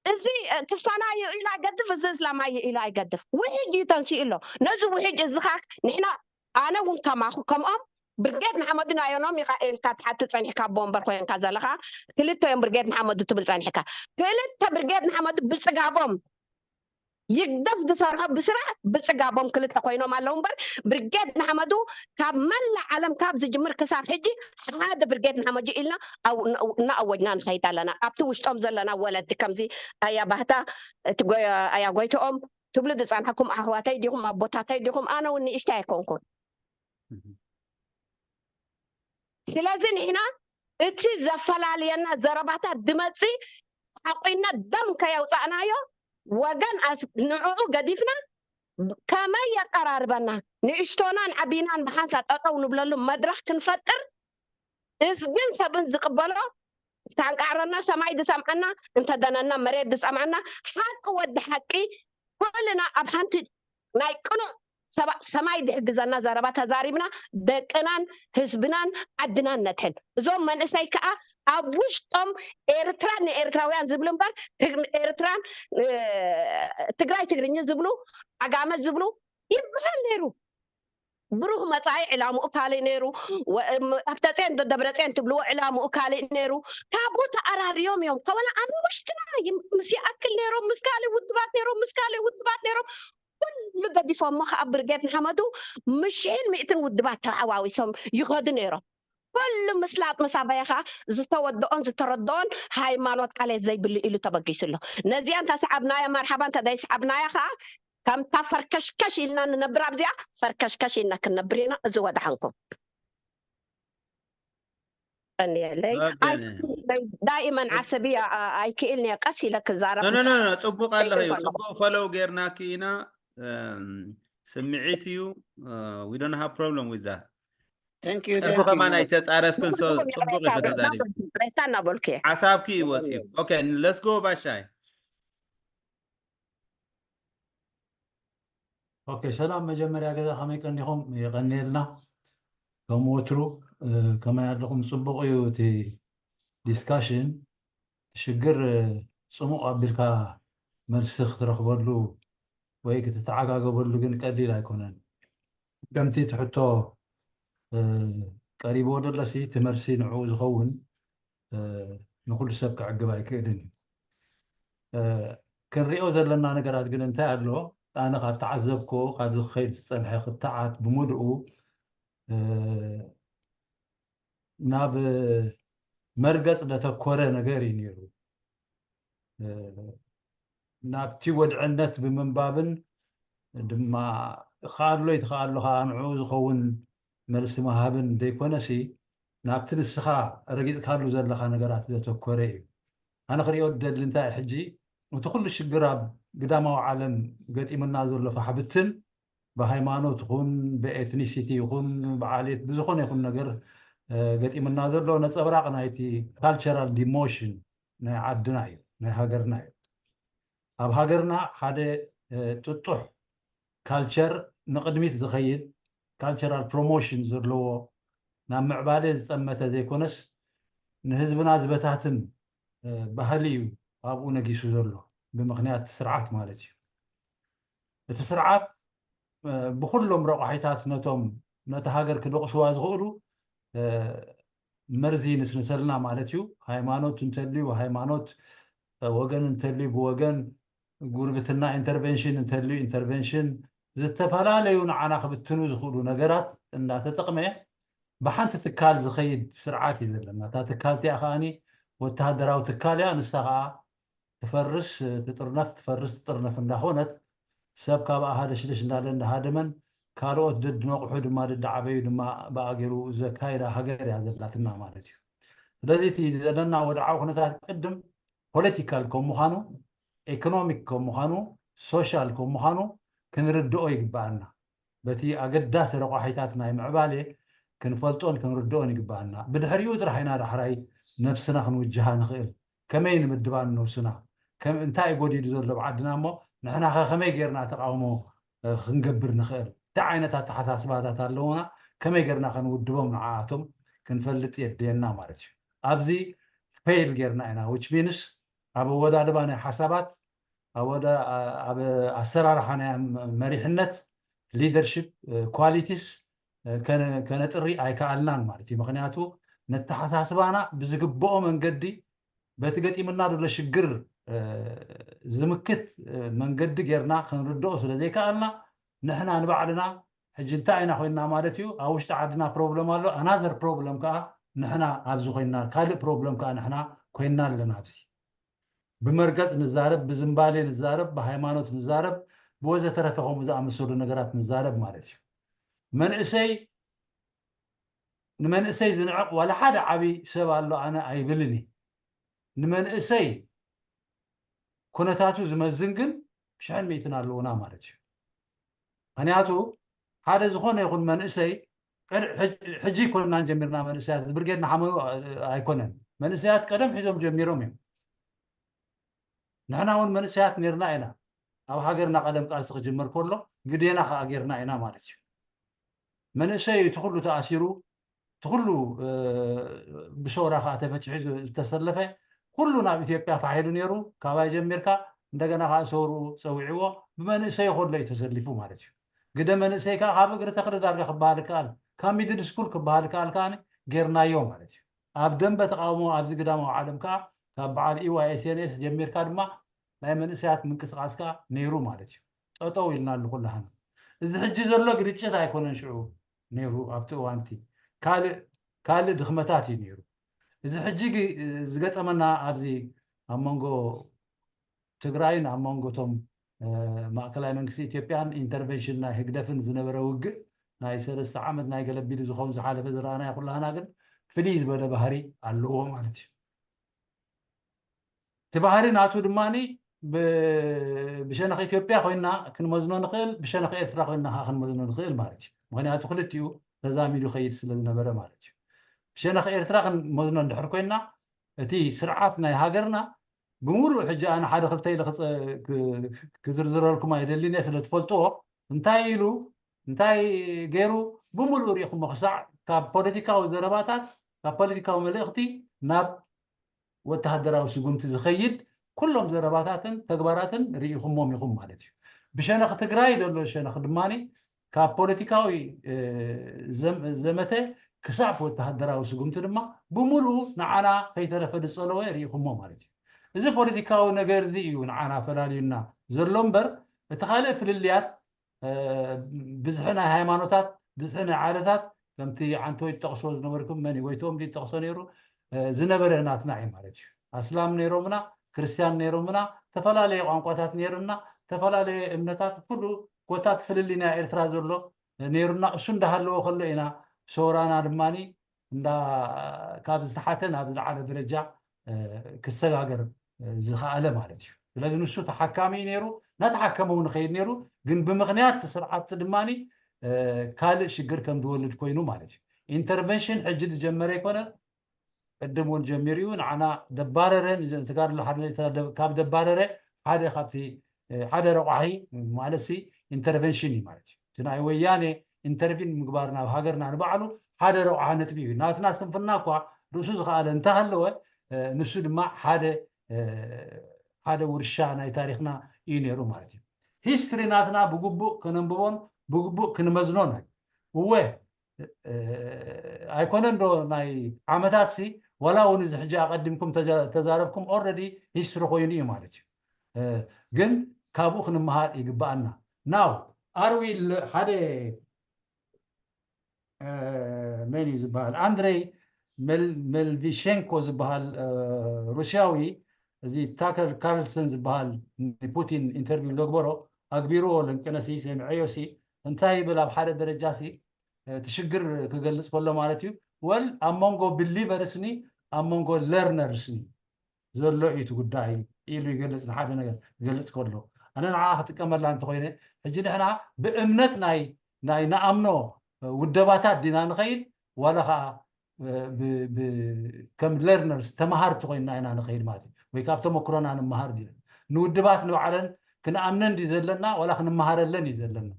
እዚ ክስታናዩ ኢሉ ኣይገድፍ እዚ እስላማዩ ኢሉ ኣይገድፍ ውሒድ እዩ ተንሲኡ ኣሎ ነዚ ውሒድ እዚ ካ ንሕና ኣነ እውን ከማኹ ከምኦም ብርጌድ ንሓመዱ ናዮኖም ኢኻ ኢልካ ትሓቲ ፀኒሕካ ኣቦ ወንበር ኮይንካ ዘለኻ ክልተ እዮም ብርጌድ ንሓመዱ ትብል ፀኒሕካ ክልተ ብርጌድ ንሓመዱ ብፅጋቦም ይግደፍ ዝሰርሖ ብስራሕ ብፅጋቦም ክልተ ኮይኖም ኣለዉ እምበር ብርጌድ ንሓመዱ ካብ መላእ ዓለም ካብ ዝጅምር ክሳብ ሕጂ ሓደ ብርጌድ ንሓመዱ ኢልና እናኣወጅና ንኸይድ ኣለና ኣብቲ ውሽጦም ዘለና ወለዲ ከምዚ ኣያ ባህታ እቲ ኣያ ጎይትኦም ትብሉ ዝፀንሐኩም ኣሕዋተይ ዲኹም ኣቦታተይ ዲኹም ኣነ እውን ንእሽተይ ኣይኮንኩን ስለዚ ንሕና እቲ ዘፈላልየና ዘረባታት ድመፂ ሓቑና ደም ከየውፃእናዮ ወገን ንዕኡ ገዲፍና ከመይ የቀራርበና ንእሽቶናን ዓቢናን ብሓንሳ ጠጠው ንብለሉ መድረክ ክንፈጥር እዝግን ሰብን ዝቅበሎ ታንቃዕረና ሰማይ ዝሰምዓና እንተደነና መሬት ዝሰምዓና ሓቂ ወዲ ሓቂ ኩልና ኣብ ሓንቲ ናይ ቅኑዕ ሰማይ ዝሕግዘና ዘረባ ተዛሪብና ደቅናን ህዝብናን ዓድናን ነድሕን እዞም መንእሰይ ከዓ ኣብ ውሽጦም ኤርትራን ንኤርትራውያን ዝብሉ እምበር ትግ- ኤርትራን እ፣ ትግራይ ትግርኛ ዝብሉ ዓጋመ ዝብሉ ይበሃል ነይሩ። ብሩህ መጻኢ ዕላምኡ ካልእ ነይሩ። ወ- እም- ኣብተጼን ደብረጼን ትብልዎ ዕላምኡ ካልእ ነይሩ። ካብኡ ተኣራርዮም እዮም ከበና ኣብ ውሽጥና ይም- ምስ ይኣክል ነይሮም ምስ ካልእ ውድባት ነይሮም ምስ ካልእ ውድባት ነይሮም ኩሉ ገዲፎሞ ከዓ ብርጌድ ንሓመዱ ምሽን ሚእትን ውድባት ተሓዋዊሶም ይኸዱ ነይሮም። ኩሉ ምስላጥ ምስ ኣበየ ከዓ ዝተወድኦን ዝተረድኦን ሃይማኖት ዓሌት ዘይብሉ ኢሉ ተበጊሱ ኣሎ። ነዚኣ እንተሰዓብናዮ መርሓባ እንተዘይሰዓብናዮ ከዓ ከምታ ፈርከሽከሽ ኢልና ንነብር ኣብዚኣ ፈርከሽከሽ ኢልና ክንነብር ኢና። እዚ ወድሓንኩም ቀንየለይ። ዳኢመን ዓሰብያ ኣይክእል ኒየ ቀስ ኢለ ክዛረብ ኖ ኖ ኖ ጽቡቅ ኣለኺ እዩ ጽቡቅ ፈለው ጌርናኪ ኢና። ስምዒት እዩ። We don't have problem with that። Thank you. ጽቡቅ ከማን ኣይተጻረፍክን። ጽቡቅ እዩ ከተዛሪብ ቅሬታ እናበልኩ እየ። ሓሳብኪ እዩ ወፂኡ። Okay, let's go ባሻይ። ኦኬ ሰላም፣ መጀመርያ ገዛ ከመይ ቀኒኹም? የቐንየልና። ከም ወትሩ እ፣ ከመይ ኣለኹም? ጽቡቕ እዩ እቲ ዲስካሽን። ሽግር እ፣ ጽሙቕ ኣቢልካ መልሲ ክትረኽበሉ ወይ ክትተዓጋገበሉ ግን ቀሊል ኣይኮነን። ከምቲ እቲ ሕቶ እ፣ ቀሪብዎ ደሎሲ እቲ መልሲ ንዕኡ ዝኸውን እ፣ ንኹሉ ሰብ ክዕግብ ኣይክእልን እዩ። እ፣ ክንሪኦ ዘለና ነገራት ግን እንታይ ኣሎ? ኣነ ካብ ተዓዘብኮ ካብዚ ክኸይድ ዝጸንሐ ክትዓት ብምሉኡ እ፣ ናብ መርገጽ ዘተኮረ ነገር እዩ ነይሩ። እ፣ ናብቲ ወድዕነት ብምንባብን ድማ ይከኣሎ ይትከኣሎ ከዓ ንዕኡ ዝኸውን መልሲ ምሃብን ዘይኮነሲ ናብቲ ንስኻ ረጊፅካሉ ዘለኻ ነገራት ዘተኮረ እዩ። ኣነ ክሪኦ ዝደሊ እንታይ ሕጂ እቲ ኩሉ ሽግር ኣብ ግዳማዊ ዓለም ገጢሙና ዘሎ ፋሕብትን ብሃይማኖት ይኹን ብኤትኒሲቲ ይኹን ብዓሌት ብዝኾነ ይኹን ነገር እ፣ ገጢሙና ዘሎ ነፀብራቕ ናይቲ ካልቸራል ዲሞሽን ናይ ዓድና እዩ ናይ ሃገርና እዩ። ኣብ ሃገርና ሓደ እ፣ ጥጡሕ ካልቸር ንቕድሚት ዝኸይድ ካልቸራል ፕሮሞሽን ዘለዎ ናብ ምዕባለ ዝጠመተ ዘይኮነስ ንህዝብና ዝበታትን እ፣ ባህሊ እዩ ኣብኡ ነጊሱ ዘሎ ብምኽንያት ስርዓት ማለት እዩ። እቲ ስርዓት እ፣ ብኩሎም ረቋሒታት ነቶም ነቲ ሃገር ክደቑስዋ ዝኽእሉ እ፣ መርዚ ይንስንሰልና ማለት እዩ። ሃይማኖት እንተልዩ ሃይማኖት እ፣ ወገን እንተልዩ ብወገን ጉርብትና ኢንተርቨንሽን እንተልዩ ኢንተርቨንሽን ዝተፈላለዩ ንዓና ክብትኑ ዝኽእሉ ነገራት እንዳተጠቕመ ብሓንቲ ትካል ዝኸይድ ስርዓት እዩ ዘለና። እታ ትካል እቲኣ ከዓኒ ወተሃደራዊ ትካል እያ። ንሳ ከዓ ትፈርስ ትጥርነፍ ትፈርስ ትጥርነፍ እንዳኾነት ሰብ ካብኣ ሃደሽደሽ እንዳለ እንዳሃደመን ካልኦት ደድነቑሑ ድማ ደዳዓበዩ ድማ ብኣ ገይሩ ዘካይዳ ሃገር እያ ዘላትና ማለት እዩ። ስለዚ እቲ ዘለና ወድዓዊ ኩነታት ቅድም ፖለቲካል ከም ምዃኑ ኢኮኖሚክ ከም ምዃኑ ሶሻል ከም ምዃኑ ክንርድኦ ይግበኣና። በቲ ኣገዳሲ ረቋሒታት ናይ ምዕባሌ ክንፈልጦን ክንርድኦን ይግበኣና። ብድሕሪኡ ጥራሕ ኢና ዳሕራይ ነብስና ክንውጅሃ ንኽእል። ከመይ ንምድባ ንነብስና? ከም እንታይ እዩ ጎዲሉ ዘሎ ኣብ ዓድና እሞ ንሕና ኸ ከመይ ጌርና ተቃውሞ እ፣ ክንገብር ንኽእል? እንታይ ዓይነት ኣተሓሳስባታት ኣለውና? ከመይ ጌርና ከንውድቦም ንዓኣቶም ክንፈልጥ የድልየና ማለት እዩ። ኣብዚ ፌል ጌርና ኢና which means ኣብ ኣወዳድባ ናይ ሓሳባት ኣብ ወደ ኣብ ኣሰራርሓ ናይ መሪሕነት ሊደርሽፕ ኳሊቲስ ከነጥሪ ኣይከኣልናን ማለት እዩ። ምክንያቱ ነተሓሳስባና ብዝግብኦ መንገዲ በቲ ገጢምና ዘሎ ሽግር ዝምክት መንገዲ ጌርና ክንርድኦ ስለ ዘይከኣልና ንሕና ንባዕልና ሕጂ እንታይ ኢና ኮይንና ማለት እዩ። ኣብ ውሽጢ ዓድና ፕሮብለም ኣሎ፣ ኣናዘር ፕሮብለም ከዓ ንሕና ኣብዚ ኮይንና፣ ካልእ ፕሮብለም ከዓ ንሕና ኮይንና ኣለና። ኣብዚ ብመርገፅ ንዛረብ፣ ብዝምባሌ ንዛረብ፣ ብሃይማኖት ንዛረብ፣ ብወዘተረፈ ከምኡ ዝኣመሰሉ ነገራት ንዛረብ ማለት እዩ። መንእሰይ ንመንእሰይ ዝንዕቕ ዋላ ሓደ ዓብዪ ሰብ ኣሎ ኣነ ኣይብልን እየ። ንመንእሰይ ኩነታቱ ዝመዝን ግን ሽሕን ሚእትን ኣለውና ማለት እዩ። ምክንያቱ ሓደ ዝኾነ ይኹን መንእሰይ ሕጂ ይኮንናን ጀሚርና መንእሰያት ብርጌድ ንሓመኑ ኣይኮነን። መንእሰያት ቀደም ሒዞም ጀሚሮም እዮም። ንሕና እውን መንእሰያት ነርና ኢና። ኣብ ሃገርና ቀደም ቃልሲ ክጅመር ከሎ ግዴና ከዓ ጌርና ኢና ማለት እዩ። መንእሰይ እቲ ኩሉ ተኣሲሩ ኩሉ ብሰውራ ከዓ ተፈትሑ ዝተሰለፈ ኩሉ ናብ ኢትዮጵያ ፋሒሉ ነይሩ። ካባይ ጀሚርካ እንደገና ከዓ ሰውሩ ፀዊዕዎ ብመንእሰይ ከሎ እዩ ተሰሊፉ ማለት እዩ። ግደ መንእሰይ ከዓ ካብ እግሪ ተክሊ ዳርጋ ክበሃል ይከኣል፣ ካብ ሚድል ስኩል ክበሃል ይከኣል ከዓ ጌርናዮ ማለት እዩ። ኣብ ደንበ ተቃውሞ ኣብዚ ግዳማዊ ዓለም ከዓ ካብ በዓል ኢዋይ ኤስኤንኤስ ጀሚርካ ድማ ናይ መንእሰያት ምንቅስቃስ ከዓ ነይሩ ማለት እዩ። ጠጠው ኢልና ኣሉ ኩላህና። እዚ ሕጂ ዘሎ ግርጭት ኣይኮነን ሽዑ ነይሩ ኣብቲ እዋንቲ ካልእ ካልእ ድኽመታት እዩ ነይሩ። እዚ ሕጂ ዝገጠመና ኣብዚ ኣብ መንጎ ትግራይን ኣብ መንጎ እቶም ማእከላይ መንግስቲ ኢትዮጵያን ኢንተርቨንሽን ናይ ህግደፍን ዝነበረ ውግእ ናይ ሰለስተ ዓመት ናይ ገለቢሉ ዝኸውን ዝሓለፈ ዝረኣናዮ ኩላህና ግን ፍልይ ዝበለ ባህሪ ኣለዎ ማለት እዩ። እቲ ባህሪ ናቱ ድማ ብሸነኽ ኢትዮጵያ ኮይና ክንመዝኖ ንኽእል፣ ብሸነኽ ኤርትራ ኮይና ከዓ ክንመዝኖ ንኽእል ማለት እዩ። ምክንያቱ ክልቲኡ ተዛሚዱ ከይድ ስለ ዝነበረ ማለት እዩ። ብሸነኽ ኤርትራ ክንመዝኖ እንድሕር ኮይና እቲ ስርዓት ናይ ሃገርና ብምሉእ ሕጂ ኣነ ሓደ ክልተ ኢለ ክዝርዝረልኩም ኣይደልን እየ ስለ ትፈልጥዎ እንታይ ኢሉ እንታይ ገይሩ ብምሉእ ሪኢኹሞ ክሳዕ ካብ ፖለቲካዊ ዘረባታት ካብ ፖለቲካዊ መልእኽቲ ናብ ወተሃደራዊ ስጉምቲ ዝኸይድ ኩሎም ዘረባታትን ተግባራትን ርኢኹሞም ኢኹም ማለት እዩ። ብሸነኽ ትግራይ ዘሎ ሸነኽ ድማ ካብ ፖለቲካዊ ዘመተ ክሳብ ወተሃደራዊ ስጉምቲ ድማ ብምሉኡ ንዓና ከይተረፈ ዝፀለወ ርኢኹሞ ማለት እዩ። እዚ ፖለቲካዊ ነገር እዚ እዩ ንዓና ፈላልዩና ዘሎ እምበር እቲ ካልእ ፍልልያት ብዝሒ ናይ ሃይማኖታት ብዝሒ ናይ ዓለታት ከምቲ ዓንተወይ ትጠቕስዎ ዝነበርኩም መን እዩ ወይቶም ዝጠቕሶ ነይሩ ዝነበረ ናትና እዩ ማለት እዩ። ኣስላም ነይሮምና፣ ክርስትያን ነይሮምና፣ ዝተፈላለዩ ቋንቋታት ነይሩና፣ ዝተፈላለዩ እምነታት ኩሉ ጎታት ፍልልይ ናይ ኤርትራ ዘሎ ነይሩና። እሱ እንዳሃለዎ ከሎ ኢና ሰውራና ድማ እንዳ ካብ ዝተሓተ ናብ ዝለዓለ ደረጃ ክሰጋገር ዝኸኣለ ማለት እዩ። ስለዚ ንሱ ተሓካሚ እዩ ነይሩ፣ እናተሓከመ እውን ይኸይድ ነይሩ። ግን ብምኽንያት እቲ ስርዓት ድማ ካልእ ሽግር ከም ዝወልድ ኮይኑ ማለት እዩ። ኢንተርቨንሽን ሕጂ ዝጀመረ ኣይኮነ፣ ቅድም እውን ጀሚሩ እዩ። ንዓና ደባረረ ንተጋድሎ ሓደ ካብ ደባረረ ሓደ ካብቲ ሓደ ረቋሒ ማለት ሲ ኢንተርቨንሽን እዩ ማለት እዩ። እቲ ናይ ወያኔ ኢንተርቪን ምግባር ናብ ሃገርና ንባዕሉ ሓደ ረቋሒ ነጥቢ እዩ። ናትና ስንፍና እኳ ርእሱ ዝኸኣለ እንተሃለወ ንሱ ድማ ሓደ ሓደ ውርሻ ናይ ታሪክና እዩ ነይሩ ማለት እዩ። ሂስትሪ ናትና ብግቡእ ከነንብቦን ብግቡእ ክንመዝኖን እዩ። እወ ኣይኮነን ዶ ናይ ዓመታት ሲ ዋላ እውን እዚ ሕጂ ኣቐዲምኩም ተዛረብኩም ኦረዲ ሂስትሪ ኮይኑ እዩ ማለት እዩ። ግን ካብኡ ክንመሃር ይግባኣና። ናው ኣርዊ ሓደ መን እዩ ዝበሃል? ኣንድሬይ መልቪሸንኮ ዝበሃል ሩስያዊ፣ እዚ ታከር ካርልሰን ዝበሃል ንፑቲን ኢንተርቪው ዘግበሮ ኣግቢርዎ ለንቅነሲ ሰሚዐዮ ሲ እንታይ ይብል ኣብ ሓደ ደረጃ ሲ እቲ ሽግር ክገልፅ ከሎ ማለት እዩ። ወል ኣብ መንጎ ብሊቨርስኒ ኣብ መንጎ ለርነርስኒ ዘሎ እዩ እቲ ጉዳይ ኢሉ ይገልፅ። ንሓደ ነገር ክገልፅ ከሎ ኣነ ንዓ ክጥቀመላ እንተኮይነ ሕጂ ንሕና ብእምነት ናይ ናይ ንኣምኖ ውደባታት ዲና ንኸይድ ዋላ ከዓ ከም ለርነርስ ተመሃርቲ ኮይንና ኢና ንኸይድ ማለት እዩ። ወይ ካብ ተመክሮና ንመሃር ዲና ንውድባት ንባዕለን ክንኣምነን ድዩ ዘለና ዋላ ክንመሃረለን እዩ ዘለና?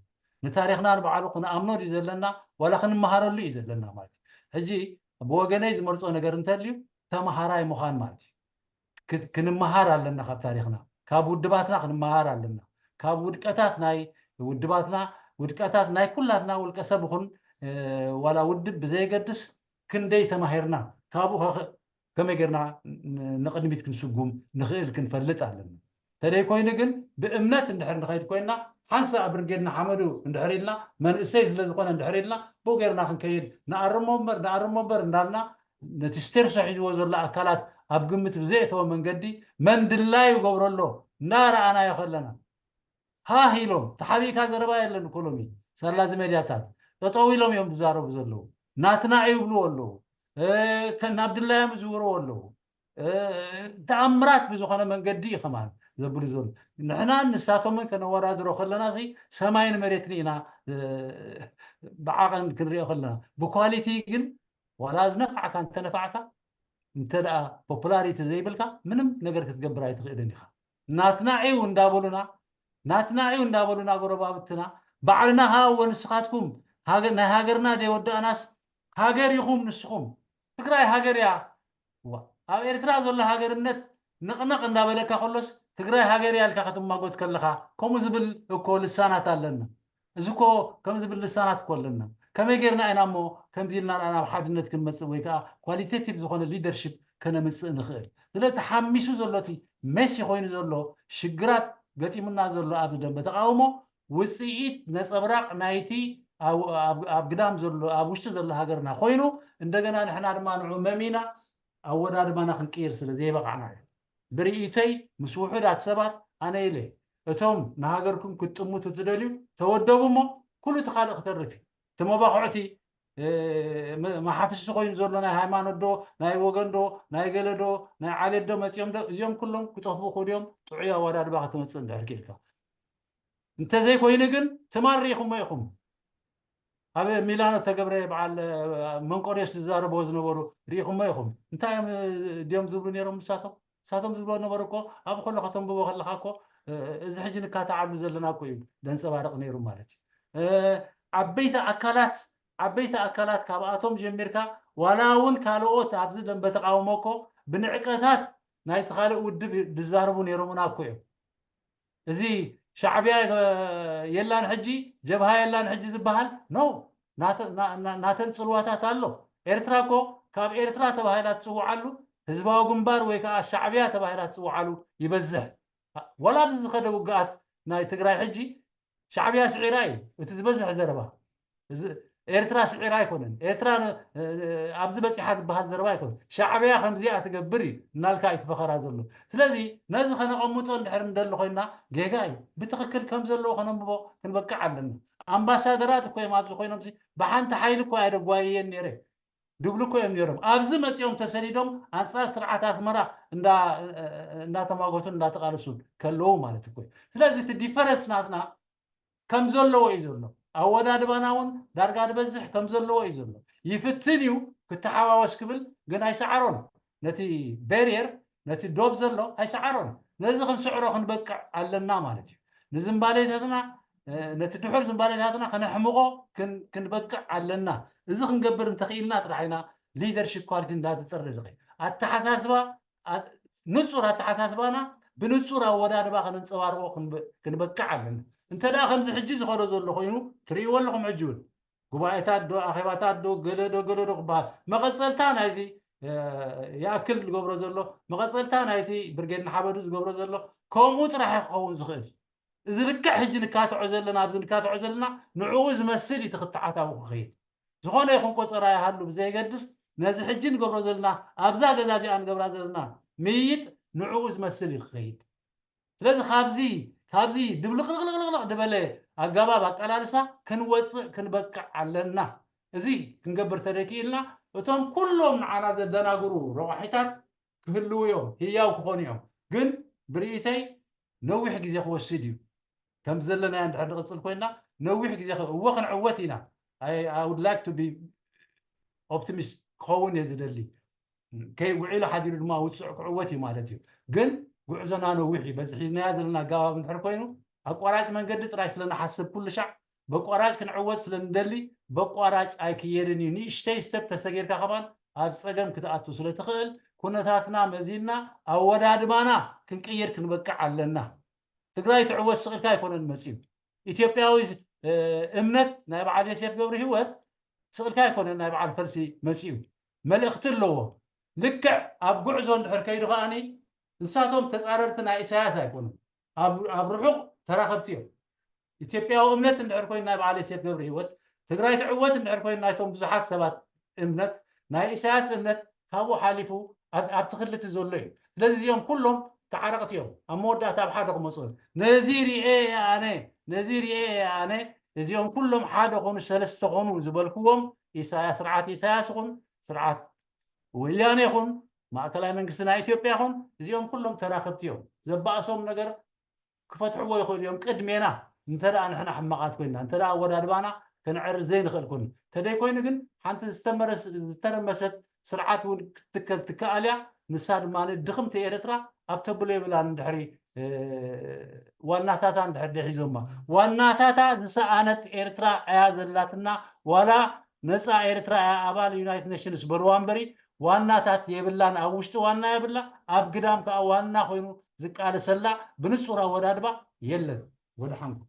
ንታሪክና ንባዕሉ ክንኣምኖ ድዩ ዘለና ዋላ ክንመሃረሉ እዩ ዘለና ማለት እዩ። ሕጂ ብወገነይ ዝመርፆ ነገር እንተልዩ ተመሃራይ ምዃን ማለት እዩ። ክንመሃር ኣለና ካብ ታሪክና፣ ካብ ውድባትና ክንመሃር ኣለና። ካብ ውድቀታት ናይ ውድባትና ውድቀታት ናይ ኩላትና ውልቀ ሰብ ይኹን ዋላ ውድብ ብዘየገድስ ክንደይ ተማሂርና ካብኡ ከመይ ጌርና ንቕድሚት ክንስጉም ንኽእል ክንፈልጥ ኣለና። ተደይ ኮይኑ ግን ብእምነት እንድሕር ንኸይድ ኮይና ሓንሳእ ብርጌድ ንሓመዱ እንድሕር ኢልና መንእሰይ ስለ ዝኾነ እንድሕር ኢልና ብኡ ጌርና ክንከይድ ንኣርሞ እምበር ንኣርሞ እምበር እንዳልና ነቲ ስተርሶ ሒዝዎ ዘሎ ኣካላት ኣብ ግምት ብዘየእተወ መንገዲ መን ድላዩ ይገብሮ ኣሎ እናረኣናዮ ከለና ሃህ ኢሎም ተሓቢእካ ዘረባ የለን እኮ ሎሚ ሳላ እዚ መድያታት ጠጠው ኢሎም እዮም ዝዛረቡ ዘለዉ። ናትና እዩ ይብልዎ ኣለዉ። ናብ ድላዮም ይዝውርዎ ኣለዉ። ተኣምራት ብዝኾነ መንገዲ እዩ ከማን ዘብሉ ዘሎ። ንሕናን ንሳቶምን ከነወዳድሮ ከለና ሲ ሰማይን መሬትን ኢና ብዓቐን ክንሪኦ ከለና ብኳሊቲ ግን ዋላ ዝነፋዕካ እንተነፋዕካ እንተ ደኣ ፖፑላሪቲ ዘይብልካ ምንም ነገር ክትገብር ኣይትኽእልን ኢኻ። ናትና እዩ እንዳበሉና ናትና እዩ እንዳበሉና ጎረባብትና ባዕልና ሃ እወ ንስኻትኩም ናይ ሃገርና ደይወዳእናስ ሃገር ኢኹም ንስኹም። ትግራይ ሃገር እያ። እዋ፣ ኣብ ኤርትራ ዘሎ ሃገርነት ንቕንቕ እንዳበለካ ከሎስ ትግራይ ሃገር እያ ኢልካ ክትማጎት ከለኻ ከምኡ ዝብል እኮ ልሳናት ኣለና። እዚ እኮ ከም ዝብል ልሳናት እኮ ኣለና። ከመይ ጌርና ኢና እሞ ከምዚ ኢልና ናብ ሓድነት ክንመጽእ ወይ ከዓ ኳሊቴቲቭ ዝኾነ ሊደርሺፕ ከነምጽእ ንኽእል? ስለ ተሓሚሱ ዘሎ እቲ ሜሲ ኮይኑ ዘሎ ሽግራት ገጢሙና ዘሎ ኣብዚ ደንበ ተቃውሞ ውፅኢት ነፀብራቕ ናይቲ ኣብ ግዳም ዘሎ ኣብ ውሽጢ ዘሎ ሃገርና ኮይኑ እንደገና ንሕና ድማ ንዑ መሚና ኣወዳድባና ክንቅይር ስለ ዘይበቃዕና እዩ። ብርእይቶይ ምስ ውሑዳት ሰባት ኣነ ኢለ እቶም ንሃገርኩም ክትጥምቱ ትደልዩ ተወደቡ እሞ ኩሉ እቲ ካልእ ክተርፍ እዩ። እቲ መባኹዕቲ መሓፍሽቲ ኮይኑ ዘሎ ናይ ሃይማኖት ዶ ናይ ወገን ዶ ናይ ገለ ዶ ናይ ዓሌት ዶ መፂኦም ዶ እዚኦም ኩሎም ክጠፍኡ ክእሉ እዮም። ጥዑይ ኣወዳድባ ክትመፅእ እንድሕር ክኢልካ እንተዘይኮይኑ ግን ትማል ርኢኹሞ ኢኹም። ኣብ ሚላኖ ተገብረ በዓል መንቆርዮስ ዝዛረብዎ ዝነበሩ ርኢኹሞ ኢኹም። እንታይ እዮም ድዮም ዝብሉ ነይሮም ንሳቶም? ንሳቶም ዝብልዎ ነበሩ እኮ ኣብ ከሎ ከተንብቦ ከለካ እኮ እዚ ሕጂ ንካታዓሉ ዘለና እኮ እዩ ደንፀባርቕ ነይሩ ማለት እዩ። ዓበይቲ ኣካላት ዓበይቲ ኣካላት ካብኣቶም ጀሚርካ ዋላ እውን ካልኦት ኣብዚ ደንበ ተቃውሞ እኮ ብንዕቀታት ናይቲ ካልእ ውድብ ዝዛረቡ ነይሮምና እኮ እዮም። እዚ ሻዕብያ የላን ሕጂ ጀብሃ የላን ሕጂ ዝበሃል ኖ ናተን ፅልዋታት ኣሎ። ኤርትራ እኮ ካብ ኤርትራ ተባሂላ ትፅውዓሉ ህዝባዊ ግንባር ወይ ከዓ ሻዕብያ ተባሂላ ትፅውዓሉ ይበዝሕ። ወላ ኣብዚ ዝኸደ ውግኣት ናይ ትግራይ ሕጂ ሻዕብያ ስዒራ እዩ እቲ ዝበዝሕ ዘረባ። ኤርትራ ስዒራ ኣይኮነን። ኤርትራ ኣብዚ በፂሓ ዝበሃል ዘረባ ኣይኮነን። ሻዕብያ ከምዚኣ ትገብር እዩ እናልካ እዩ ትፈኸራ ዘሎ። ስለዚ ነዚ ከነቐምጦ እንድሕር እንደሊ ኮይና ጌጋ እዩ። ብትኽክል ከም ዘለዎ ከነንብቦ ክንበቅዕ ኣለና። ኣምባሳደራት እኮ እዮም ኣብዚ ኮይኖም ብሓንቲ ሓይሊ እኮ ኣየደጓየየን ነይረ። ድብሉ እኮ እዮም ነይሮም። ኣብዚ መፂኦም ተሰዲዶም ኣንፃር ስርዓት ኣስመራ እንዳተማጎቱን እንዳተቃለሱን ከለዉ ማለት እኮ እዩ። ስለዚ እቲ ዲፈረንስ ናትና ከም ዘለዎ እዩ ዘሎ። ኣወዳድባና እውን ዳርጋ ዝበዝሕ ከም ዘለዎ እዩ ዘሎ። ይፍትን እዩ ክተሓዋወስ ክብል ግን ኣይሰዓሮን። ነቲ ቤርየር ነቲ ዶብ ዘሎ ኣይሰዓሮን። ነዚ ክንስዕሮ ክንበቅዕ ኣለና ማለት እዩ። ንዝምባሌታትና ነቲ ድሑር ዝምባሌታትና ከነሕምቆ ክንበቅዕ ኣለና። እዚ ክንገብር እንተኽኢልና ጥራሕ ኢና ሊደርሽፕ ኳሊቲ እንዳተፀረ ዝኸ ኣተሓሳስባ ንፁር ኣተሓሳስባና ብንፁር ኣወዳድባ ከነንፀባርቆ ክንበቅዕ ኣለና። እንተ ደኣ ከምዚ ሕጂ ዝኸዶ ዘሎ ኮይኑ ትርእይዎ ኣለኹም። ሕጂ እውን ጉባኤታት ዶ ኣኼባታት ዶ ገለ ዶ ገለ ዶ ክበሃል መቐፀልታ ናይቲ ይኣክል ዝገብሮ ዘሎ መቐፀልታ ናይቲ ብርጌድ ንሓመዱ ዝገብሮ ዘሎ ከምኡ ጥራሕ ክኸውን ዝኽእል። እዚ ልክዕ ሕጂ ንካትዖ ዘለና ኣብዚ ንካትዖ ዘለና ንዕኡ ዝመስል እዩ እቲ ክተዓታዊ ክኸይድ። ዝኾነ ይኹን ቆፀራ ይሃሉ ብዘየገድስ ነዚ ሕጂ ንገብሮ ዘለና ኣብዛ ገዛ እዚኣ ንገብራ ዘለና ምይይጥ ንዕኡ ዝመስል እዩ ክኸይድ። ስለዚ ካብዚ ካብዚ ድብልቕልቕልቕልቕ ዝበለ ኣገባብ ኣቀላልሳ ክንወፅእ ክንበቅዕ ኣለና። እዚ ክንገብር ተደኪኢልና እቶም ኩሎም ንዓና ዘደናግሩ ረቋሒታት ክህልዉ እዮም፣ ህያው ክኾኑ እዮም። ግን ብርእይተይ ነዊሕ ግዜ ክወስድ እዩ። ከም ዘለናዮ እንድሕር ንቕፅል ኮይና ነዊሕ ግዜ እወ ክንዕወት ኢና። I would like to be optimist ክኸውን እየ ዝደሊ። ከይ ውዒሉ ሓዲሩ ድማ ውፅዕ ክዕወት እዩ ማለት እዩ። ግን ጉዕዞና ነዊሕ እዩ። በዚ ሒዝናዮ ዘለና ኣገባብ እንድሕር ኮይኑ ኣቋራጭ መንገዲ ጥራይ ስለንሓስብ ኩሉ ሻዕ በቋራጭ ክንዕወት ስለንደሊ በቋራጭ ኣይክየድን እዩ። ንእሽተይ ስተብ ተሰጊርካ ከማን ኣብ ፀገም ክትኣቱ ስለትኽእል ኩነታትና መዚንና ኣወዳድባና ክንቅይር ክንበቅዕ ኣለና። ትግራይ ትዕወት ስቕ ኢልካ ኣይኮነን መፅዩ። ኢትዮጵያዊ እምነት ናይ በዓል ዮሴፍ ገብረ ህይወት ስቕ ኢልካ ኣይኮነን ናይ በዓል ፈልሲ መፅዩ። መልእኽቲ ኣለዎ። ልክዕ ኣብ ጉዕዞ እንድሕር ከይዱ ከዓኒ ንሳቶም ተፃረርቲ ናይ ኢሳያስ ኣይኮኑን። ኣብ ርሑቕ ተራኸብቲ እዮም። ኢትዮጵያዊ እምነት እንድሕር ኮይኑ ናይ በዓል ዮሴፍ ገብረ ህይወት ትግራይ ትዕወት እንድሕር ኮይኑ ናይቶም ብዙሓት ሰባት እምነት ናይ ኢሳያስ እምነት ካብኡ ሓሊፉ ኣብቲ ክልቲ ዘሎ እዩ። ስለዚ እዚኦም ኩሎም ተዓረቕቲ እዮም። ኣብ መወዳእታ ኣብ ሓደ ክመፁ ነዚ ርኤ ኣነ ነዚ ርኤ ኣነ እዚኦም ኩሎም ሓደ ኮኑ ሰለስተ ኮኑ ዝበልክዎም ኢሳያስ ስርዓት ኢሳያስ ይኹን ስርዓት ወያነ ይኹን ማእከላይ መንግስቲ ናይ ኢትዮጵያ ይኹን እዚኦም ኩሎም ተራኸብቲ እዮም። ዘባእሶም ነገር ክፈትሕዎ ይኽእሉ እዮም ቅድሜና እንተ ደኣ ንሕና ሕማቓት ኮይንና እንተ ደኣ ኣወዳድባና ከነዕርፍ ዘይንኽእል ኮይኑ እንተደይኮይኑ ግን ሓንቲ ዝተረመሰት ስርዓት እውን ክትትከል ትከኣል እያ። ንሳ ድማ ድኽምቲ ኤርትራ ኣብ ተብሎ የብላን እንድሕሪ ዋናታታ እንድሕር ደሒዞማ ዋናታታ ዝሰኣነት ኤርትራ እያ ዘላትና ዋላ ነፃ ኤርትራ እያ ኣባል ዩናይትድ ኔሽንስ በልዋ እምበሪ ዋናታት የብላን። ኣብ ውሽጢ ዋና የብላ፣ ኣብ ግዳም ከዓ ዋና ኮይኑ ዝቃለሰላ ብንጹር ኣወዳድባ የለን። ወድሓንኩም።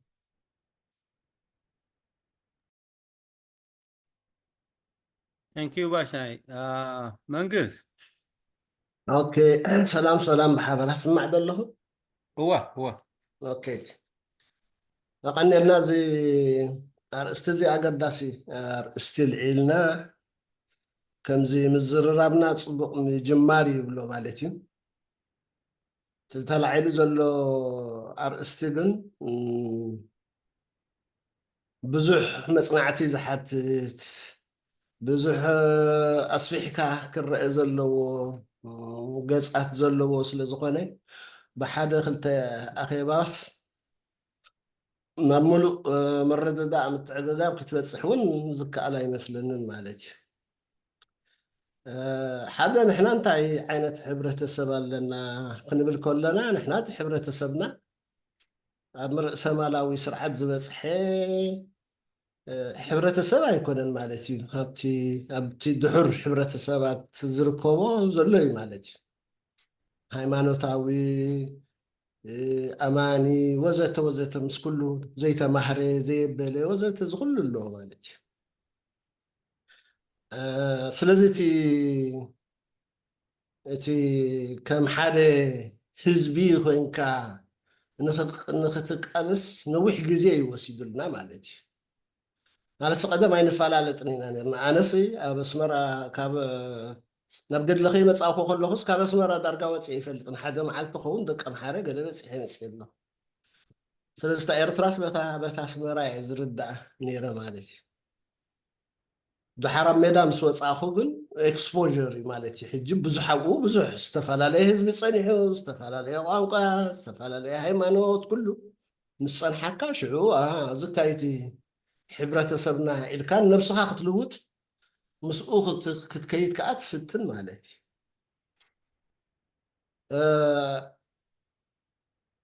Thank you ባሻይ። መንግስት። ኦኬ፣ ሰላም ሰላም፣ ብሓበራ ስማዕ ዘለኹ። እዋ እዋ። ኦኬ፣ ተቐኒልና። እዚ ኣርእስቲ እዚ ኣገዳሲ ኣርእስቲ ልዒልና፣ ከምዚ ምዝርራብና ፅቡቕ ምጅማር ይብሎ ማለት እዩ። እቲ ተላዒሉ ዘሎ ኣርእስቲ ግን ብዙሕ መፅናዕቲ ዝሓትት፣ ብዙሕ ኣስፊሕካ ክረአ ዘለዎ ገፃት ዘለዎ ስለ ዝኾነ፣ ብሓደ ክልተ ኣኼባስ ናብ ሙሉእ ምርድዳእ ምትዕግጋብ ክትበፅሕ እውን ዝከኣል ኣይመስለንን ማለት እዩ። ሓደ፣ ንሕና እንታይ ዓይነት ሕብረተሰብ ኣለና ክንብል ከለና፣ ንሕና እቲ ሕብረተሰብና ኣብ ርእሰማላዊ ስርዓት ዝበፅሐ ሕብረተሰብ ኣይኮነን ማለት እዩ። ኣብቲ ኣብቲ ድሑር ሕብረተሰባት ዝርከቦ ዘሎ እዩ ማለት እዩ። ሃይማኖታዊ፣ ኣማኒ፣ ወዘተ ወዘተ፣ ምስ ኩሉ፣ ዘይተማህረ፣ ዘየበለ ወዘተ፣ ዝኩሉ ኣለዎ ማለት እዩ። ስለዚ እቲ እቲ ከም ሓደ ህዝቢ ኮይንካ ንክትቃለስ ነዊሕ ግዜ እዩ ወሲዱልና ማለት እዩ። ማለት ቀደም ኣይንፈላለጥን ኢና ነርና። ኣነስ ኣብ ኣስመራ ካብ ናብ ገድለ ከይመፃእኩ ከለኹስ ካብ ኣስመራ ዳርጋ ወፅአ ይፈልጥን። ሓደ መዓልቲ ኸውን ደቀ ምሓረ ገለ በፂሐ መፅእ ኣለኹ። ስለዚ እታ ኤርትራስ በታ በታ ኣስመራ እየ ዝርዳእ ነይረ ማለት እዩ። ድሓር ኣብ ሜዳ ምስ ወፃእኹ ግን ኤክስፖር እዩ ማለት እዩ። ሕጂ ብዙሕ ኣብኡ ብዙሕ ዝተፈላለየ ህዝቢ ፀኒሑ፣ ዝተፈላለየ ቋንቋ፣ ዝተፈላለየ ሃይማኖት፣ ኩሉ ምስ ፀንሓካ ሽዑ ዝካይቲ ሕብረተሰብና ኢልካ ነብስኻ ክትልውጥ ምስኡ ክትከይድ ከዓ ትፍትን ማለት እዩ።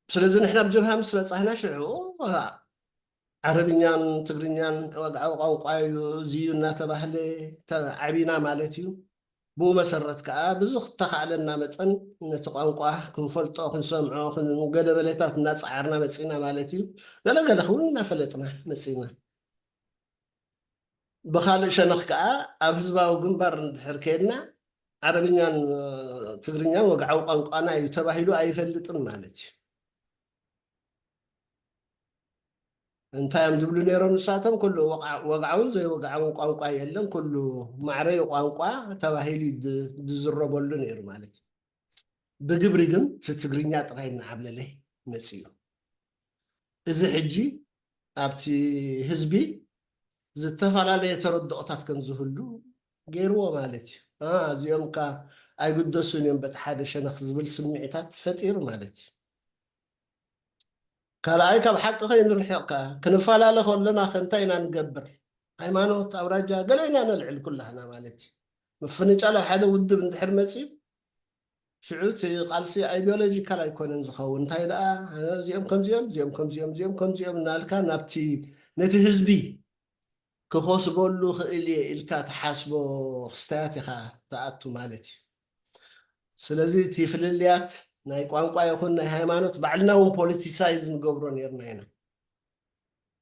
ስለዚ ንሕና ኣብ ጀብሃ ምስ በፃህና ሽዑ ዓረብኛን ትግርኛን ወግዓዊ ቋንቋ እዩ፣ እዚ እዩ እናተባህለ ዓቢና ማለት እዩ። ብኡ መሰረት ከዓ ብዝተኻእለና መጠን ነቲ ቋንቋ ክንፈልጦ፣ ክንሰምዖ፣ ገለበለታት እናፀዓርና መፂና ማለት እዩ። ገለገለ ክውን እናፈለጥና መፂና። ብኻልእ ሸነኽ ከዓ ኣብ ህዝባዊ ግንባር እንድሕር ከይድና ዓረብኛን ትግርኛን ወግዓዊ ቋንቋና እዩ ተባሂሉ ኣይፈልጥን ማለት እዩ። እንታይ እዮም ዝብሉ ነይሮም ንሳቶም? ኩሉ ወግዓውን ዘይወግዓውን ቋንቋ የለን፣ ኩሉ ማዕረዩ ቋንቋ ተባሂሉ ዝዝረበሉ ነይሩ ማለት እዩ። ብግብሪ ግን እቲ ትግርኛ ጥራይ እናዓብለለ መፂኡ። እዚ ሕጂ ኣብቲ ህዝቢ ዝተፈላለየ ተረድኦታት ከም ዝህሉ ገይርዎ ማለት እዩ። እዚኦም ካ ኣይግደሱን እዮም በቲ ሓደ ሸነኽ ዝብል ስምዒታት ፈጢሩ ማለት እዩ። ካልኣይ ካብ ሓቂ ከይንርሕቕ ከኣ ክንፈላለ ከለና ከ እንታይ ኢና ንገብር? ሃይማኖት፣ ኣውራጃ ገለ ኢና ነልዕል ኩላህና ማለት እዩ። ምፍንጫል ኣብ ሓደ ውድብ እንድሕር መፅዩ ሽዑ እቲ ቃልሲ ኣይዲዮሎጂካል ኣይኮነን ዝኸውን። እንታይ ደኣ እዚኦም ከምዚኦም እዚኦም ከምዚኦም እዚኦም ከምዚኦም እናልካ ናብቲ ነቲ ህዝቢ ክኸስበሉ ክእል እየ ኢልካ ትሓስቦ ክስታያት ኢኻ ትኣቱ ማለት እዩ። ስለዚ እቲ ፍልልያት ናይ ቋንቋ ይኹን ናይ ሃይማኖት ባዕልና እውን ፖለቲሳይዝ ንገብሮ ነርና ኢና።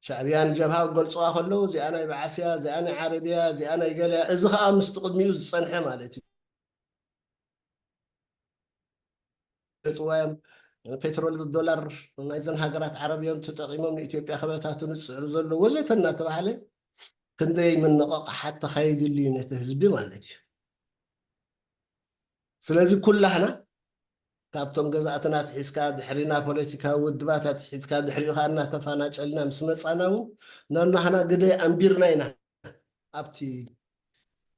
ሻዕብያ ንጀብሃ ክገልፅዋ ከለዉ እዚኣ ናይ በዓስያ፣ እዚኣ ናይ ዓረብያ፣ እዚኣ ናይ ገለያ፣ እዚ ከዓ ምስቲ ቅድሚኡ ዝፀንሐ ማለት እዩ። ጥዋዮም ፔትሮል ዶላር ናይዘን ሃገራት ዓረብ እዮም ተጠቂሞም ንኢትዮጵያ ክበታትኑ ዝፅዕሩ ዘለዉ ወዘተ እናተባሃለ ክንደይ መነቃቕሓት ተኻይድሉ እዩ ነቲ ህዝቢ ማለት እዩ። ስለዚ ኩላህና ካብቶም ገዛእትና ትሒዝካ ድሕሪና ፖለቲካዊ ውድባት ኣትሒዝካ ድሕሪኡ ከዓ እናተፋናጨልና ምስ መፃና እውን ናናህና ግደ ኣንቢርና ኢና ኣብቲ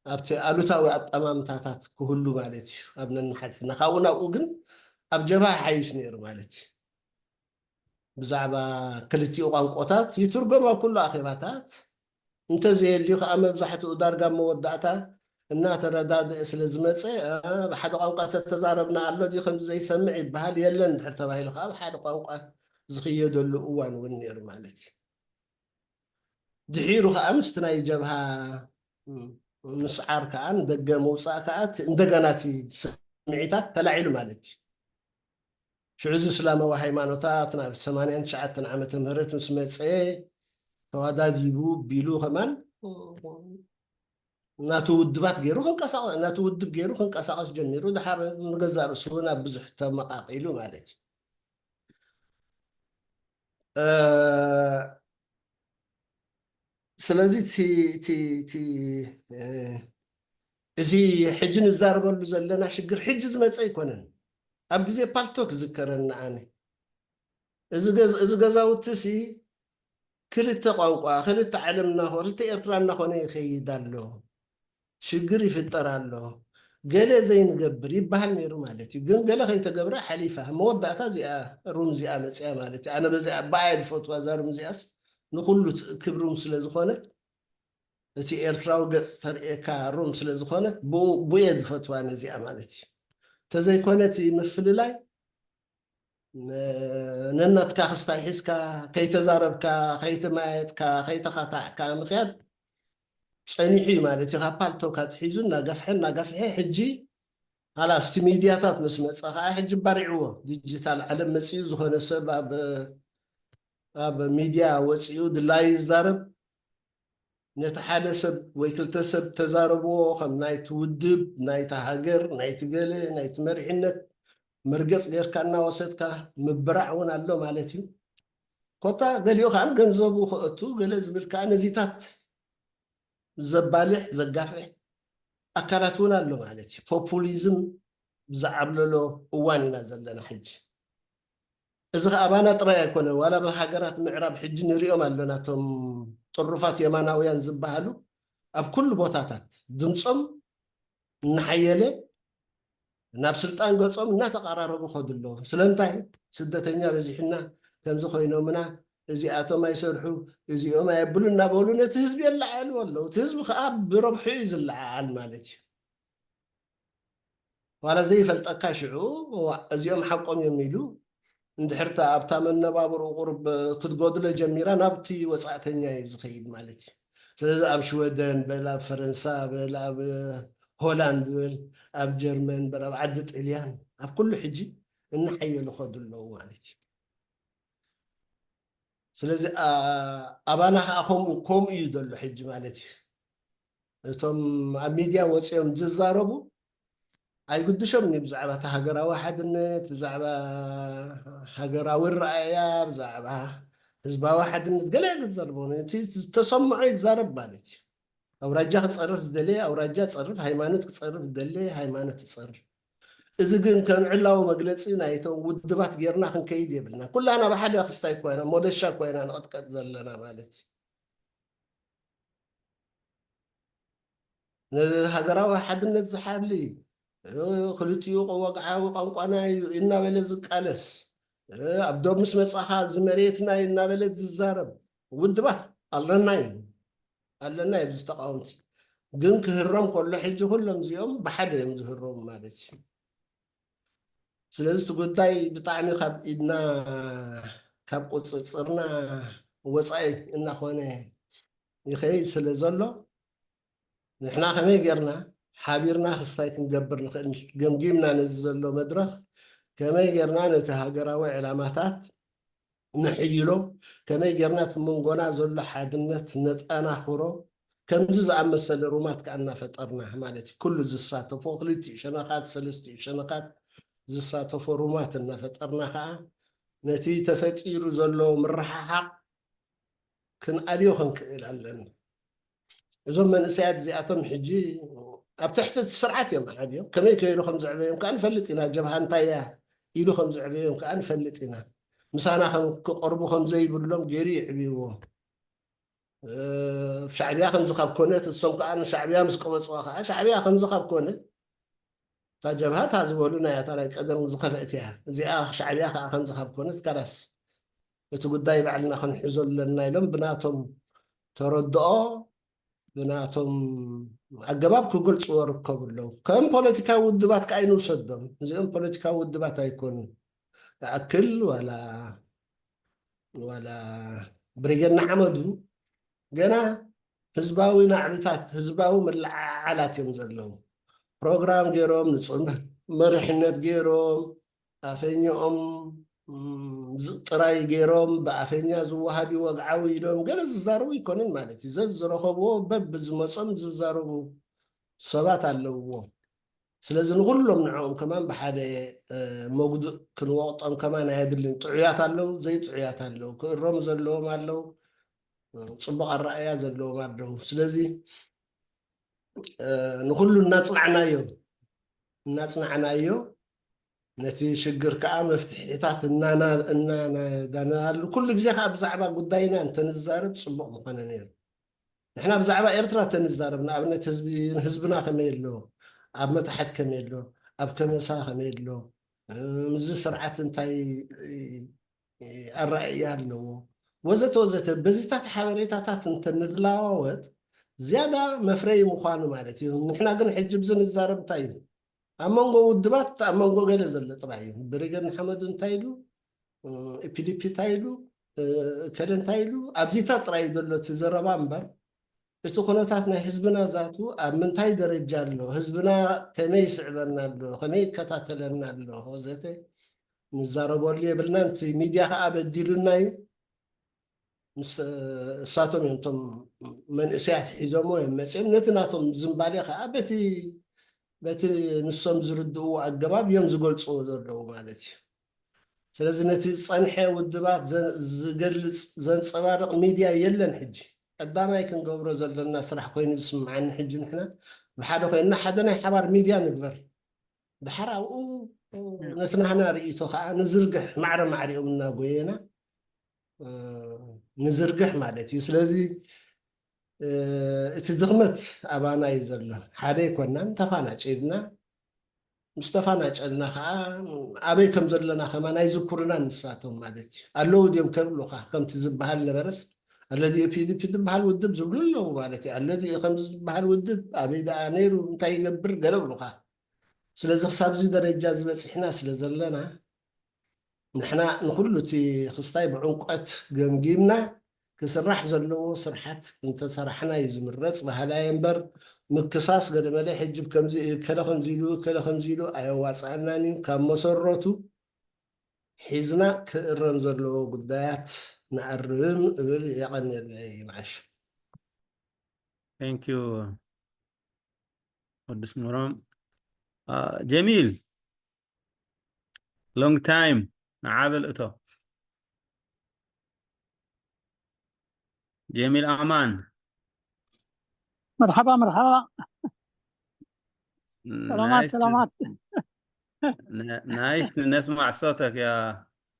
ኣብቲ ኣሉታዊ ኣጠማምታታት ክህሉ ማለት እዩ ኣብ ነንሓድሕድና። ካብኡ ናብኡ ግን ኣብ ጀብሃ ሓይሽ ነይሩ ማለት እዩ። ብዛዕባ ክልቲኡ ቋንቋታት ይትርጎም ኣብ ኩሉ ኣኼባታት። እንተዘየልዩ ከዓ መብዛሕትኡ ዳርጋ መወዳእታ እናተረዳድአ ስለ ዝመፀ፣ ብሓደ ቋንቋ ተተዛረብና ኣሎ ድዩ ከምዚ ዘይሰምዕ ይበሃል። የለን እንድሕር ተባሂሉ ከዓ ብሓደ ቋንቋ ዝኽየደሉ እዋን እውን ነይሩ ማለት እዩ። ድሒሩ ከዓ ምስቲ ናይ ጀብሃ ምስዓር ከዓ፣ ንደገ ምውፃእ ከዓ፣ እንደገና እቲ ስምዒታት ተላዒሉ ማለት እዩ። ሽዑ እዚ እስላማዊ ሃይማኖታት ናብ ሰማንያን ትሽዓተን ዓመተ ምህረት ምስ መፀ፣ ተዋዳዲቡ ቢሉ ከማን ናቱ ውድባት ገይሩ ክንቀሳቀስ ናቱ ውድብ ገይሩ ክንቀሳቀስ ጀሚሩ። ድሓር ንገዛእ ርእሱ ናብ ብዙሕ ተመቃቂሉ ማለት እዩ። ስለዚ እዚ ሕጂ ንዛረበሉ ዘለና ሽግር ሕጂ ዝመፀ ኣይኮነን። ኣብ ግዜ ፓልቶክ ዝከረኒ ኣነ እዚ ገዛውቲ ሲ ክልተ ቋንቋ፣ ክልተ ዓለም እናኾ ክልተ ኤርትራ እናኾነ ይኸይድ ኣሎ። ሽግር ይፍጠር ኣሎ። ገለ ዘይንገብር ይበሃል ነይሩ ማለት እዩ። ግን ገለ ከይተገብረ ሓሊፋ። መወዳእታ እዚኣ ሩም እዚኣ መፅያ ማለት እዩ። ኣነ በዚኣ ብኣየ ዝፈትዋ እዛ ሩም እዚኣስ ንኩሉ ክብሩም ስለ ዝኾነት፣ እቲ ኤርትራዊ ገፅ ተርእየካ ሩም ስለ ዝኾነት ብእየ ዝፈትዋ ነዚኣ ማለት እዩ። ተዘይኮነ እቲ ምፍልላይ ነናትካ ክስታይ ሒዝካ ከይተዛረብካ ከይተመያየጥካ ከይተኻታዕካ ምክያድ ፀኒሑ እዩ ማለት እዩ። ካብ ፓልቶክ ኣትሒዙ እናገፍሐ እናገፍሐ ሕጂ ሃላስ እቲ ሚድያታት ምስ መፀ ከዓ ሕጂ ባሪዕዎ ዲጂታል ዓለም መፅኡ። ዝኾነ ሰብ ኣብ ሚድያ ወፂኡ ድላዩ ይዛረብ። ነቲ ሓደ ሰብ ወይ ክልተ ሰብ ተዛረብዎ ከም ናይቲ ውድብ፣ ናይታ ሃገር፣ ናይቲ ገለ፣ ናይቲ መሪሕነት መርገፅ ጌርካ እናወሰድካ ምብራዕ እውን ኣሎ ማለት እዩ። ኮታ ገሊኡ ከዓ ገንዘቡ ከእቱ ገለ ዝብል ከዓ ነዚታት ዘባልሕ ዘጋፍሕ ኣካላት እውን ኣሎ ማለት እዩ። ፖፑሊዝም ዝዓብለሎ እዋን ኢና ዘለና ሕጂ። እዚ ከዓ ኣባና ጥራይ ኣይኮነ ዋላ ብሃገራት ምዕራብ ሕጂ ንሪኦም ኣለና። እቶም ጥሩፋት የማናውያን ዝበሃሉ ኣብ ኩሉ ቦታታት ድምፆም እናሓየለ ናብ ስልጣን ገፆም እናተቀራረቡ ከዱ ኣለዉ። ስለምንታይ ስደተኛ በዚሕና ከምዚ ኮይኖምና እዚኣቶም ኣይሰርሑ እዚኦም ኣየብሉ እናበሉ ነቲ ህዝቢ የለዓዕልዎ ኣለዉ። እቲ ህዝቢ ከዓ ብረብሑ እዩ ዝለዓዓል ማለት እዩ። ዋላ ዘይፈልጠካ ሽዑ እዚኦም ሓቆም እዮም ኢሉ እንድሕርታ ኣብታ መነባብርኡ ቁርብ ክትጎድሎ ጀሚራ ናብቲ ወፃእተኛ እዩ ዝኸይድ ማለት እዩ። ስለዚ ኣብ ሽወደን በል ኣብ ፈረንሳ በል ኣብ ሆላንድ በል ኣብ ጀርመን በል ኣብ ዓዲ ጥልያን ኣብ ኩሉ ሕጂ እናሓየሉ ከዱ ኣለዉ ማለት እዩ። ስለዚ ኣባና ከዓ ከምኡ ከምኡ እዩ ዘሎ ሕጂ ማለት እዩ። እቶም ኣብ ሚድያ ወፂኦም ዝዛረቡ ኣይግድሾም እዩ ብዛዕባ እቲ ሃገራዊ ሓድነት ብዛዕባ ሃገራዊ ረኣያ ብዛዕባ ህዝባዊ ሓድነት ገለ ኣይግዘርቦ እቲ ዝተሰምዖ ይዛረብ ማለት እዩ። ኣውራጃ ክፀርፍ ዝደለየ ኣውራጃ ፀርፍ ሃይማኖት ክፀርፍ ዝደለየ ሃይማኖት ትፀርፍ። እዚ ግን ከም ዕላዊ መግለፂ ናይቶም ውድባት ጌርና ክንከይድ የብልና። ኩላና ብሓደ ክስታይ ኮይና ሞደሻ ኮይና ንቐጥቀጥ ዘለና ማለት እዩ። ንሃገራዊ ሓድነት ዝሓሊ ክልቲኡ ወግዓዊ ቋንቋና እዩ እናበለ ዝቃለስ ኣብ ዶብ ምስ መፃኻ እዚ መሬትና እዩ እናበለ ዝዛረብ ውድባት ኣለና እዩ ኣለና እዩ ተቃወምቲ ግን ክህረም ከሎ ሕጂ ኩሎም እዚኦም ብሓደ እዮም ዝህረሙ ማለት እዩ። ስለዚ እቲ ጉዳይ ብጣዕሚ ካብ ኢድና ካብ ቁፅፅርና ወፃኢ እናኾነ ይኸይድ ስለ ዘሎ ንሕና ከመይ ጌርና ሓቢርና ክስታይ ክንገብር ንኽእል ገምጊምና ነዚ ዘሎ መድረኽ ከመይ ጌርና ነቲ ሃገራዊ ዕላማታት ንሕይሎ ከመይ ጌርና እቲ መንጎና ዘሎ ሓድነት ነጠናኽሮ ከምዚ ዝኣመሰለ ሩማት ከዓ እናፈጠርና ማለት እዩ ኩሉ ዝሳተፎ ክልቲኡ ሸነኻት ሰለስቲኡ ሸነኻት ዝሳተፎ ሩማት እናፈጠርና ከዓ ነቲ ተፈጢሩ ዘሎ ምርሕሓቕ ክንኣልዮ ክንክእል ኣለና። እዞም መንእሰያት እዚኣቶም ሕጂ ኣብ ትሕቲ እቲ ስርዓት እዮም ዓብዮም። ከመይ ከይሉ ከም ዘዕበዮም ከዓ ንፈልጥ ኢና። ጀብሃ እንታይ እያ ኢሉ ከም ዘዕበዮም ከዓ ንፈልጥ ኢና። ምሳና ክቀርቡ ከም ዘይብሎም ገይሩ የዕብይዎም። ሻዕብያ ከምዚ ካብ ኮነት እሶም ከዓ ንሻዕብያ ምስ ቀበፅዋ ከዓ ሻዕብያ ከምዚ ካብ ኮነት እታ ጀብሃ እታ ዝበሉ ናይ ኣታ ናይ ቀደም ዝኸፍአት እያ። እዚኣ ሻዕብያ ከዓ ከምዚ ካብ ኮነት ካላስ እቲ ጉዳይ ባዕልና ክንሕዞ ኣለና ኢሎም ብናቶም ተረድኦ ብናቶም ኣገባብ ክገልፅዎ ርከቡ ኣለዉ። ከም ፖለቲካዊ ውድባት ከዓ ይንውሰዶም። እዚኦም ፖለቲካዊ ውድባት ኣይኮኑን። ይኣክል ዋላ ዋላ ብሪጌድ ንሓመዱ ገና ህዝባዊ ናዕብታት፣ ህዝባዊ ምልዕዓላት እዮም ዘለዉ። ፕሮግራም ገይሮም፣ ንፁህ መሪሕነት ገይሮም፣ ኣፈኛኦም ጥራይ ገይሮም፣ ብኣፈኛ ዝወሃብ እዩ ወግዓዊ ኢሎም ገለ ዝዛረቡ ኣይኮኑን ማለት እዩ። ዘዝረኸብዎ በብዝመፆም ዝዛረቡ ሰባት ኣለውዎ። ስለዚ ንኹሎም ንዕኦም ከማን ብሓደ መጉድእ ክንወቕጦም ከማን ኣየድልን። ጥዑያት ኣለዉ፣ ዘይጥዑያት ኣለዉ፣ ክእረሙ ዘለዎም ኣለዉ፣ ፅቡቕ ኣረኣእያ ዘለዎም ኣለዉ። ስለዚ ንኹሉ እናፅናዕናዮ እናፅናዕናዮ ነቲ ሽግር ከዓ መፍትሒታት እናዳናሉ ኩሉ ግዜ ከዓ ብዛዕባ ጉዳይና እንተንዛረብ ፅቡቕ ምኾነ ነይሩ። ንሕና ብዛዕባ ኤርትራ ተንዛረብ፣ ንኣብነት ህዝቢ ህዝብና ከመይ ኣሎ፣ ኣብ መታሕት ከመይ ኣሎ፣ ኣብ ከመሳ ከመይ ኣሎ፣ ምዚ ስርዓት እንታይ ኣረኣእያ ኣለዎ፣ ወዘተ ወዘተ፣ በዚታት ሓበሬታታት እንተንለዋወጥ ዝያዳ መፍረይ ምዃኑ ማለት እዩ። ንሕና ግን ሕጂ ብዚ ንዛረብ እንታይ እዩ? ኣብ መንጎ ውድባት፣ ኣብ መንጎ ገለ ዘሎ ጥራይ እዩ። ብሪገድ ንሓመዱ እንታይ ኢሉ፣ ኢፒዲፒ እንታይ ኢሉ፣ ከለ እንታይ ኢሉ፣ ኣብዚታት ጥራይ እዩ ዘሎ እቲ ዘረባ እምበር፣ እቲ ኩነታት ናይ ህዝብና ዛቱ ኣብ ምንታይ ደረጃ ኣሎ፣ ህዝብና ከመይ ይስዕበና ኣሎ፣ ከመይ ይከታተለና ኣሎ ወዘተ ንዛረበሉ የብልናን። እቲ ሚድያ ከዓ በዲሉና እዩ። ምስ እሳቶም እዮም እቶም መንእሰያት ሒዞሞ እዮም መፅኦም። ነቲ ናቶም ዝንባሌ ከዓ በቲ በቲ ንሶም ዝርድእዎ ኣገባብ እዮም ዝገልፅዎ ዘለዉ ማለት እዩ። ስለዚ ነቲ ዝፀንሐ ውድባት ዝገልፅ ዘንፀባርቕ ሚድያ የለን። ሕጂ ቀዳማይ ክንገብሮ ዘለና ስራሕ ኮይኑ ዝስምዓኒ ሕጂ ንሕና ብሓደ ኮይንና ሓደ ናይ ሓባር ሚድያ ንግበር። ድሓር ኣብኡ ነቲ ናህና ርእይቶ ከዓ ንዝርግሕ ማዕረ ማዕሪኦም እናጎየና ንዝርግሕ ማለት እዩ። ስለዚ እቲ ድኽመት ኣባና እዩ ዘሎ። ሓደ ኣይኮናን፣ ተፋናጨልና ምስ ተፋናጨልና ከዓ ኣበይ ከም ዘለና ከማን ኣይዝክሩናን ንሳቶም ማለት እዩ። ኣለዉ ድዮም ከብሉኻ ከምቲ ዝበሃል ነበረስ ኣለዚ ፒዲፒ ዝበሃል ውድብ ዝብሉ ኣለዉ ማለት እዩ። ኣለዚ ከምዚ ዝበሃል ውድብ ኣበይ ደኣ ነይሩ እንታይ ይገብር ገለ ብሉኻ። ስለዚ ክሳብዚ ደረጃ ዝበፂሕና ስለ ዘለና ንሕና ንኩሉ እቲ ክስታይ ብዕምቆት ገምጊምና ክስራሕ ዘለዎ ስርሓት እንተሰራሕና እዩ ዝምረፅ በሃላይ እምበር ምክሳስ ገለመለ ሕጂ ከምዚ እከለ ከምዚ ኢሉ እከለ ከምዚ ኢሉ ኣየዋፅኣናን እዩ። ካብ መሰረቱ ሒዝና ክእረም ዘለዎ ጉዳያት ንኣርም እብል። የቐንየለይ መዓሽ። Thank you ወዲ ስሙሮም። ጀሚል long time ንዓ በል እቶ ጀሚል ኣማን። مرحبا مرحبا. سلامات سلامات. نايس نسمع صوتك يا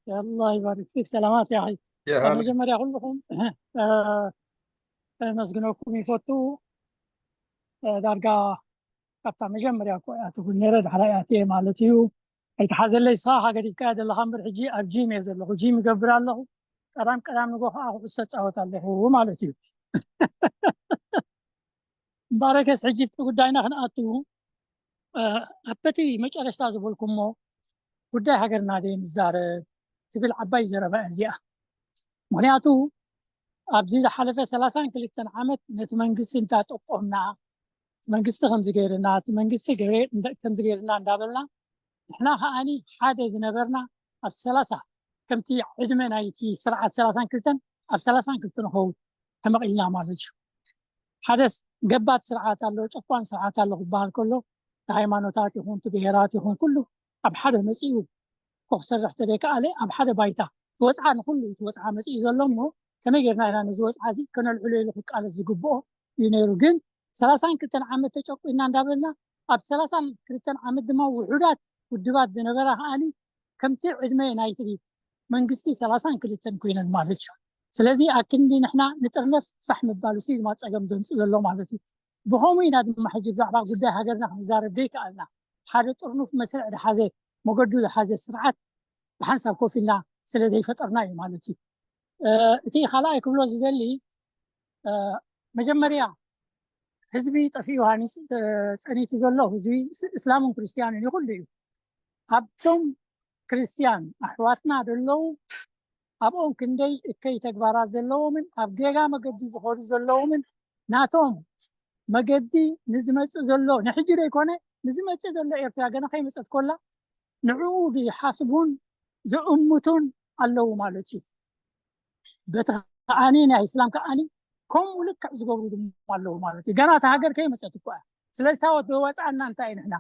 الله يبارك فيك. سلامات يا اخي. يا هلا. መጀመርያ ኩልኹም ከመስግነኩም ይፈቱ። ዳርጋ ካብታ መጀመርያ እኮ እያ ትብል ነይረ፣ ዳሕራይ እያ እትየ ማለት እዩ። ኣይትሓዘለይ፣ ንስኻ ኢኻ ገዲፍካያ ዘለኻ እምበር፣ ሕጂ ኣብ ጂም እየ ዘለኹ፣ ጂም ይገብር ኣለኹ። ቀዳም ቀዳም ንጎ ከዓ ኩዕሶ እፃወት ኣለኹ ማለት እዩ። እምበኣረከስ ሕጂ እቲ ጉዳይና ክንኣቱ፣ ኣብ በቲ መጨረሽታ ዝበልኩሞ ጉዳይ ሃገርና ደይ ንዛረብ ትብል ዓባይ ዘረባ እያ እዚኣ። ምክንያቱ ኣብዚ ዝሓለፈ ሰላሳን ክልተን ዓመት ነቲ መንግስቲ እንዳጠቆምና፣ እቲ መንግስቲ ከምዚ ገይርና፣ እቲ መንግስቲ ገይር-፣ እንዳ-፣ ከምዚ ገይርና እንዳበልና ንሕና ከዓኒ ሓደ ዝነበርና ኣብ ሰላሳ ከምቲ ዕድመ ናይቲ ስርዓት ሰላሳን ክልተን ኣብ ሰላሳን ክልተ ንኸውን ተመቒልና ማለት እዩ። ሓደስ ገባቲ ስርዓት ኣሎ፣ ጨቋን ስርዓት ኣሎ ክበሃል ከሎ፣ እቲ ሃይማኖታት ይኹን እቲ ብሄራት ይኹን ኩሉ ኣብ ሓደ መፂኡ እኮ ክሰርሕ ተደይከኣለ ኣብ ሓደ ባይታ እቲ ወፅዓ ንኩሉ እቲ ወፅዓ መፂኡ ዘሎ እሞ ከመይ ጌርና ኢና ነዚ ወፅዓ እዚ ከነልዕሎ ኢሉ ክቃለስ ዝግብኦ እዩ ነይሩ። ግን ሰላሳን ክልተን ዓመት ተጨቁና እንዳበልና ኣብ ሰላሳን ክልተን ዓመት ድማ ውሑዳት ውድባት ዝነበራ ከዓኒ ከምቲ ዕድመ ናይቲ መንግስቲ ሰላሳን ክልተን ኮይነን ማለት እዩ። ስለዚ ኣክንዲ ንሕና ንጥርነፍ ፋሕ ምባሉ ሲ ድማ ፀገም ዘምፅእ ዘሎ ማለት እዩ። ብኸምኡ ኢና ድማ ሕጂ ብዛዕባ ጉዳይ ሃገርና ክንዛረብ ደይከኣልና ሓደ ጥርኑፍ መስርዕ ዝሓዘ መገዱ ዝሓዘ ስርዓት ብሓንሳብ ኮፍ ኢልና ስለ ዘይፈጠርና እዩ ማለት እዩ። እቲ ካልኣይ ክብሎ ዝደሊ መጀመርያ ህዝቢ ጠፊኡ ሃኒፅ ፀኒቱ ዘሎ ህዝቢ እስላምን ክርስትያንን ይኹሉ እዩ። ኣብቶም ክርስትያን ኣሕዋትና ዘለዉ ኣብኦም ክንደይ እከይ ተግባራት ዘለዎምን ኣብ ጌጋ መገዲ ዝኸዱ ዘለዎምን ናቶም መገዲ ንዝመፅእ ዘሎ፣ ንሕጂ ዘይኮነ ንዝመፅእ ዘሎ ኤርትራ፣ ገና ከይመፀት ኮላ ንዕኡ ዝሓስቡን ዝእምቱን ኣለዉ ማለት እዩ። በቲ ከዓኒ ናይ እስላም ከዓኒ ከምኡ ልክዕ ዝገብሩ ድማ ኣለዉ ማለት እዩ። ገና እታ ሃገር ከይመፀት እኮ እያ። ስለዚ ታወት ብወፃና እንታይ እዩ? ንሕና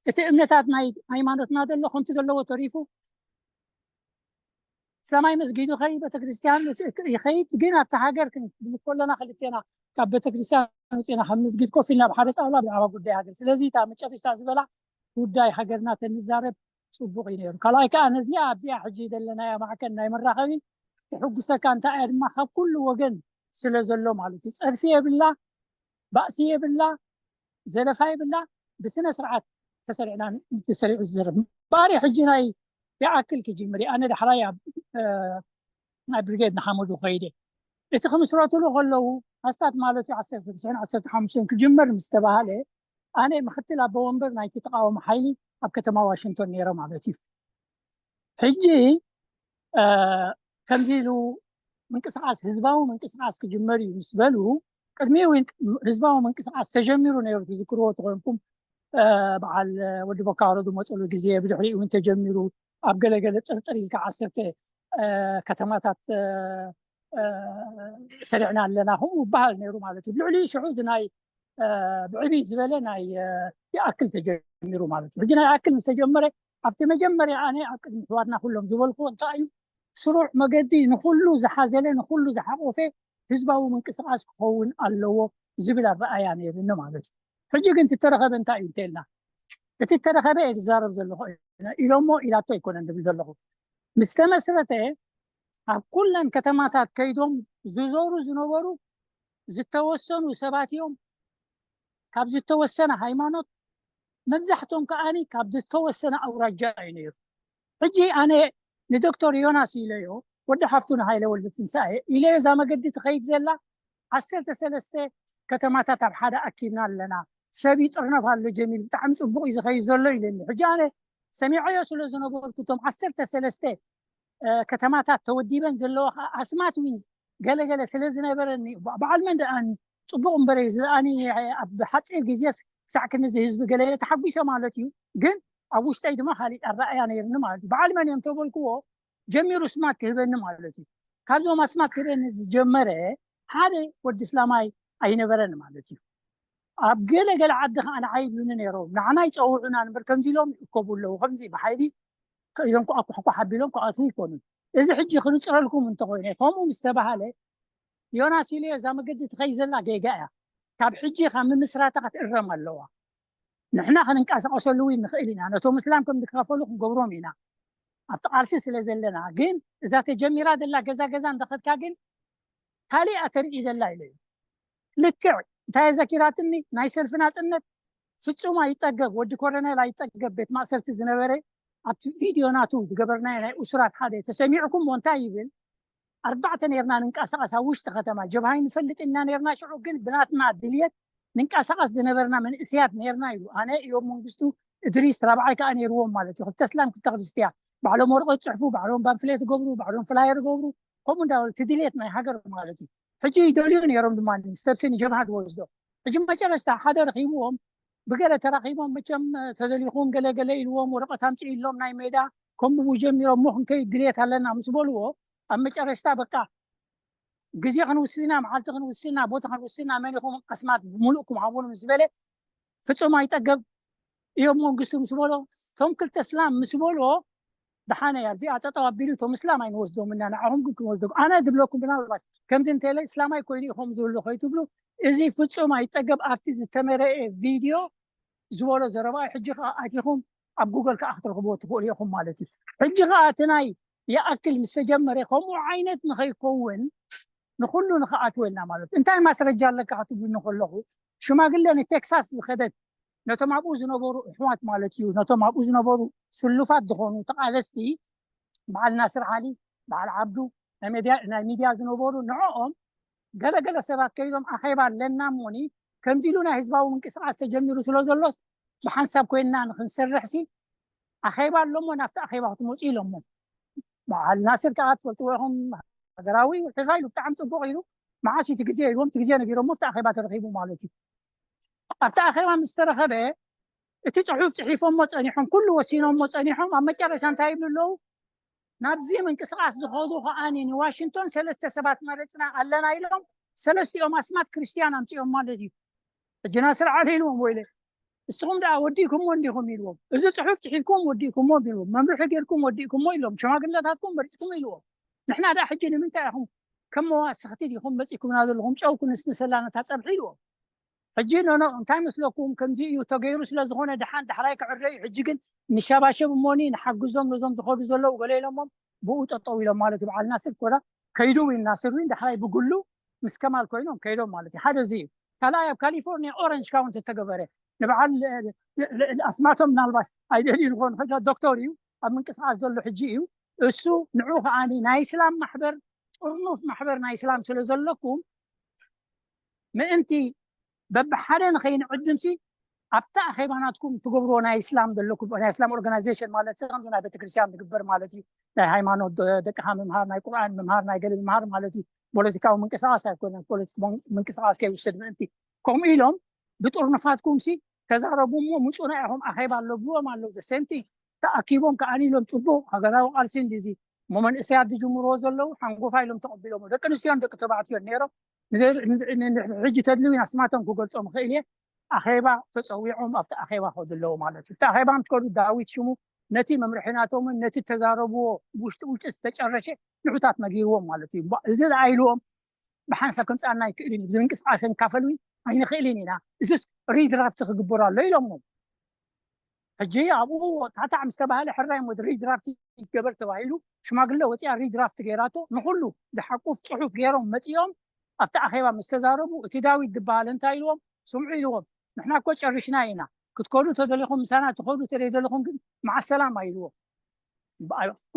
እቲ እምነታት ናይ ሃይማኖትና ዘሎ ከምቲ ዘለዎ ተሪፉ፣ እስላማይ መስጊድ ይኸይድ፣ ቤተክርስትያን ይኸይድ። ግን ኣብቲ ሃገር ክንብል ከለና ክልቴና ካብ ቤተክርስትያን ውፅና ካብ መስጊድ ኮፍ ኢልና ብሓደ ጣውላ ብዛዕባ ጉዳይ ሃገር። ስለዚ እታ መጨረሽታ ዝበላ ጉዳይ ሃገርና ተንዛረብ ፅቡቅ እዩ ነይሩ። ካልኣይ ከዓ ነዚኣ ኣብዚኣ ሕጂ ዘለናያ ማዕከን ናይ መራኸቢ ትሕጉሰካ እንታይ እያ ድማ ካብ ኩሉ ወገን ስለ ዘሎ ማለት እዩ። ፀድፊ የብላ፣ ባእሲ የብላ፣ ዘለፋ የብላ፣ ብስነ ስርዓት ተሰሪዕና ተሰሪዑ ዝዝረብ እምበኣር ሕጂ ናይ ይኣክል ክጅምር እየ። ኣነ ዳሕራይ ኣብ ናይ ብሪጌድ ንሓመዱ ከይደ እቲ ክምስረትሉ ከለዉ ኣስታት ማለት እዩ ዓሰርተ ትሽዓን ዓሰርተ ሓሙሽተን ክጅመር ምስ ተባሃለ ኣነ ምክትል ኣቦ ወንበር ናይቲ ተቃወሞ ሓይሊ ኣብ ከተማ ዋሽንግቶን ነይረ ማለት እዩ። ሕጂ ከምዚ ኢሉ ምንቅስቃስ ህዝባዊ ምንቅስቃስ ክጅመር እዩ ምስ በሉ ቅድሚ እውን ህዝባዊ ምንቅስቃስ ተጀሚሩ ነይሩ። ትዝክርዎ ተኮይንኩም በዓል ወዲ ቮካሮ ዝመፅሉ ግዜ ብድሕሪኡ እውን ተጀሚሩ ኣብ ገለገለ ጥርጥር ኢልካ ዓሰርተ ከተማታት ሰሪዕና ኣለና ከምኡ ይበሃል ነይሩ ማለት እዩ። ልዕሊ ሽዑ እዚ ናይ ብዕብይ ዝበለ ናይ ይኣክል ተጀሚሩ ማለት እዩ። ሕጂ ናይ ይኣክል ምስ ተጀመረ ኣብቲ መጀመርያ ኣነ ኣብ ቅድሚ ኣሕዋትና ኩሎም ዝበልኩዎ እንታይ እዩ ስሩዕ መገዲ ንኩሉ ዝሓዘለ ንኩሉ ዝሓቆፈ ህዝባዊ ምንቅስቃስ ክኸውን ኣለዎ ዝብል ኣረኣያ ነይርኒ ማለት እዩ። ሕጂ ግን እተረኸበ እንታይ እዩ እንተልና እቲ እተረኸበ እየ ዝዛረብ ዘለኹ ኢሎሞ ኢላቶ ኣይኮነን ዝብል ዘለኹ ምስ ተመስረተ ኣብ ኩለን ከተማታት ከይዶም ዝዞሩ ዝነበሩ ዝተወሰኑ ሰባት እዮም ካብ ዝተወሰነ ሃይማኖት መብዛሕቶም ከዓኒ ካብ ዝተወሰነ ኣውራጃ እዩ ነይሩ። ሕጂ ኣነ ንዶክተር ዮናስ ኢለዮ ወዲ ሓፍቱ ንሃይለ ወልደ ትንሳኤ ኢለዮ እዛ መገዲ ትኸይድ ዘላ ዓሰርተ ሰለስተ ከተማታት ኣብ ሓደ ኣኪብና ኣለና ሰብ ይጥርነፍ ኣሎ ጀሚል ብጣዕሚ ፅቡቅ እዩ ዝኸይድ ዘሎ ኢለኒ። ሕጂ ኣነ ሰሚዐዮ ስለ ዝነበርኩ እቶም ዓሰርተ ሰለስተ ከተማታት ተወዲበን ዘለዋ ከዓ ኣስማት ዊን ገለገለ ስለ ዝነበረኒ በዓል መን ደኣ ፅቡቅ እምበረ ዝኣኒ ኣብ ሓፂር ግዜስ ክሳዕ ክንዚ ህዝቢ ገለገለ ተሓጒሰ ማለት እዩ። ግን ኣብ ውሽጠይ ድማ ካሊእ ኣረኣያ ነይርኒ ማለት እዩ። በዓል መን እዮም ተበልክዎ ጀሚሩ ስማት ክህበኒ ማለት እዩ። ካብዞም ኣስማት ክህበኒ ዝጀመረ ሓደ ወዲ እስላማይ ኣይነበረን ማለት እዩ። ኣብ ገለ ገለ ዓዲ ከዓ ንዓይ ይብሉኒ ነይሮም ንዓና ይፀውዑና ንበር ከምዚ ኢሎም ይእከቡ ኣለዉ ከምዚ ብሓይሊ ኢሎም ክኣኩሕኳሕ ኣቢሎም ክኣትዉ ይኮኑ። እዚ ሕጂ ክንፅረልኩም እንተኮይነ ከምኡ ምስ ተባሃለ ዮናስ ኢሉ እዛ መገዲ ትኸይ ዘላ ጌጋ እያ። ካብ ሕጂ ካብ ምምስራታ ክትእረም ኣለዋ። ንሕና ክንንቀሳቀሰሉ እውን ንኽእል ኢና። ነቶም እስላም ከም ዝካፈሉ ክንገብሮም ኢና ኣብቲ ቃልሲ ስለ ዘለና። ግን እዛ ተጀሚራ ዘላ ገዛ ገዛ እንዳኸድካ ግን ካሊእ ተርኢ ዘላ ኢለ እዩ። ልክዕ እንታይ ዘኪራትኒ ናይ ሰልፊ ናፅነት ፍጹም ኣይጠገብ ወዲ ኮረኔል ኣይጠገብ ቤት ማእሰርቲ ዝነበረ ኣብቲ ቪድዮ ናቱ ዝገበርናዮ ናይ እሱራት ሓደ ተሰሚዕኩም እንታይ ይብል ኣርባዕተ ነርና ንንቀሳቀስ ኣብ ውሽጢ ከተማ ጀብሃ ይንፈልጥ ኢና ነርና ሽዑ ግን ብናትና ድልየት ንንቀሳቀስ ዝነበርና መንእስያት ነርና ኢሉ ኣነ እዮም መንግስቱ እድሪስ ራብዓይ ከዓ ነርዎም ማለት እዩ ክልተ ስላም ክልተ ክርስትያ ባዕሎም ወረቀት ፅሕፉ ባዕሎም ባንፍሌት ገብሩ ባዕሎም ፍላየር ገብሩ ከምኡ እንዳበሉ ትድልየት ናይ ሃገር ማለት እዩ ሕጂ ይደልዩ ነሮም ድማ ሰብስን ጀብሃ ዝወስዶ ሕጂ መጨረሽታ ሓደ ረኪብዎም ብገለ ተራኪቦም መቸም ተደሊኹም ገለገለ ኢልዎም ወረቀት ኣምፅኡ ኢሎም ናይ ሜዳ ከምኡ ጀሚሮም ሞ ክንከይድ ድልየት ኣለና ምስ በልዎ ኣብ መጨረሽታ በቃ ግዜ ክንውስና መዓልቲ ክንውስና ቦታ ክንውስና መን ኢኹም ኣስማት ብምሉእኩም ሃቡኑ ምስ በለ ፍፁም ኣይጠገብ እዮም መንግስቱ ምስ በሎ እቶም ክልተ ስላም ምስ በልዎ ደሓነ እያ እዚኣ ጠጠው ኣቢሉ እቶም እስላም ኣይንወስዶም እና ንዓኹም ግን ክንወስዶም ኣነ ዝብለኩም ብናልባት ከምዚ እንተለ እስላማይ ኮይኑ ኢኹም ዝብሉ ከይትብሉ እዚ ፍፁም ኣይጠገብ ኣብቲ ዝተመረአ ቪድዮ ዝበሎ ዘረባ ሕጂ ከዓ ኣቲኹም ኣብ ጉገል ከዓ ክትረኽብዎ ትኽእሉ ኢኹም ማለት እዩ ሕጂ ከዓ እቲ ናይ ይኣክል ምስ ተጀመረ ከምኡ ዓይነት ንኸይከውን ንኩሉ ንክኣትወልና ማለት እዩ እንታይ ማስረጃ ኣለካ ክትብሉኒ ከለኹ ሽማግለ ንቴክሳስ ዝኸደት ነቶም ኣብኡ ዝነበሩ ኣሕዋት ማለት እዩ ነቶም ኣብኡ ዝነበሩ ስሉፋት ዝኾኑ ተቃለስቲ በዓል ናስር ዓሊ በዓል ዓብዱ ናይ ሚድያ ዝነበሩ ንዕኦም ገለገለ ሰባት ከይዶም ኣኼባ ኣለና እሞኒ ከምዚ ኢሉ ናይ ህዝባዊ ምንቅስቃስ ተጀሚሩ ስለ ዘሎስ ብሓንሳብ ኮይንና ንክንሰርሕ ሲ ኣኼባ ኣለሞ ናብቲ ኣኼባ ክትመፁ ኢሎሞ በዓል ናስር ከዓ ትፈልጥዎ ኢኹም ሃገራዊ ሕራ ኢሉ ብጣዕሚ ፅቡቅ ኢሉ መዓስ እቲ ግዜ ኢልዎም እቲ ግዜ ነጊሮሞ ኣብቲ ኣኼባ ተረኺቡ ማለት እዩ። ኣብቲ ኣኼባ ምስ ተረኸበ እቲ ጽሑፍ ጽሒፎሞ ጸኒሖም፣ ኩሉ ወሲኖሞ ጸኒሖም፣ ኣብ መጨረሻ እንታይ ይብሉ ኣለዉ? ናብዚ ምንቅስቃስ ዝኸዱ ከዓኒ ንዋሽንግቶን ሰለስተ ሰባት መረፅና ኣለና ኢሎም ሰለስቲኦም ኣስማት ክርስቲያን ኣምፅኦም ማለት እዩ። ሕጂ ናስር ዓሊ ኢልዎም ወይለ እስኹም ደኣ ወዲእኩሞ እንዲኹም ኢልዎም። እዚ ጽሑፍ ጽሒፍኩም ወዲእኩሞ ኢልዎም። መምርሒ ጌርኩም ወዲእኩሞ ኢሎም። ሽማግለታትኩም መሪፅኩም ኢልዎም። ንሕና ደኣ ሕጂ ንምንታይ ኢኹም ከም መዋስኽቲ ዲኹም መፂኩምና ዘለኹም? ጨው ክንስንሰላ ነታ ፀብሒ ኢልዎም። ሕጂ ኖኖ እንታይ መስለኩም ከምዚ እዩ ተገይሩ ስለ ዝኾነ ደሓን ዳሕራይ ክዕረ እዩ። ሕጂ ግን ንሻባሸብ እሞኒ ንሓግዞም ነዞም ዝኸዱ ዘለዉ ገለ ኢሎሞም ብኡ ጠጠው ኢሎም ማለት እዩ። በዓል ናስር ኮዳ ከይዱ ዊን ናስር ዊን ዳሕራይ ብግሉ ምስ ከማል ኮይኖም ከይዶም ማለት እዩ። ሓደ እዚ እዩ። ካልኣይ ኣብ ካሊፎርኒያ ኦረንጅ ካውንቲ እተገበረ ንበዓል ኣስማቶም ምናልባት ኣይደልዩ ንኾን ዶክተር እዩ ኣብ ምንቅስቃስ ዘሎ ሕጂ እዩ። እሱ ንዑ ከዓኒ ናይ እስላም ማሕበር ጥርኑፍ ማሕበር ናይ እስላም ስለ ዘለኩም ምእንቲ በብሓደ ንኸይንዕድምሲ ኣብታ ኣኼባ ናትኩም ትገብርዎ ናይ እስላም ዘለኩም ናይ እስላም ኦርጋናይዜሽን ማለት ከምዚ ናይ ቤተክርስትያን ዝግበር ማለት እዩ። ናይ ሃይማኖት ደቅኻ ምምሃር፣ ናይ ቁርኣን ምምሃር፣ ናይ ገለ ምምሃር ማለት እዩ። ፖለቲካዊ ምንቅስቃስ ኣይኮነን። ፖለቲክ ምንቅስቃስ ከይውሰድ ምእንቲ ከምኡ ኢሎም ብጥርኑፋትኩም ሲ ተዛረቡ እሞ ምፁና ኢኹም ኣኼባ ኣሎ ብዎም ኣለዉ ዘሰንቲ ተኣኪቦም ከዓኒ ኢሎም ፅቡቅ ሃገራዊ ቃልሲ እንዲዚ እሞ መንእሰያት ዝጅምርዎ ዘለዉ ሓንጎፋ ኢሎም ተቐቢሎም ደቂ ኣንስትዮን ደቂ ተባዕትዮን ነይሮም። ሕጂ ተድልዩ ኣስማቶም ክገልፆም ይኽእል እየ። ኣኼባ ተፀዊዖም ኣብቲ ኣኼባ ከዱ ኣለዉ ማለት እዩ። እቲ ኣኼባ እንትከዱ ዳዊት ሽሙ ነቲ መምርሒ ናቶምን ነቲ ተዛረብዎ ውሽጢ ውሽጢ ዝተጨረሸ ንሑታት ነጊርዎም ማለት እዩ። እዚ ደኣ ኢልዎም ብሓንሳብ ከምፅኣና ኣይክእልን እዩ። ብምንቅስቃስ ንካፈል እውን ኣይንኽእልን ኢና። እዚስ ሪድራፍት ክግበሩ ኣሎ ኢሎሞ። ሕጂ ኣብኡ ታታዕ ምስ ተባህለ ሕራይ ሞ ሪድራፍት ይገበር ተባሂሉ ሽማግለ ወፂኣ ሪድራፍት ገይራቶ ንኩሉ ዝሓቁፍ ፅሑፍ ገይሮም መፂኦም ኣብቲ ኣኼባ ምስ ተዛረቡ እቲ ዳዊት ዝበሃል እንታይ ኢልዎም ስምዑ ኢልዎም ንሕና እኮ ጨሪሽና ኢና ክትከዱ ተደሊኹም ምሳና ትኸዱ ተደይደለኹም ግን መዓሰላማ ኢልዎም።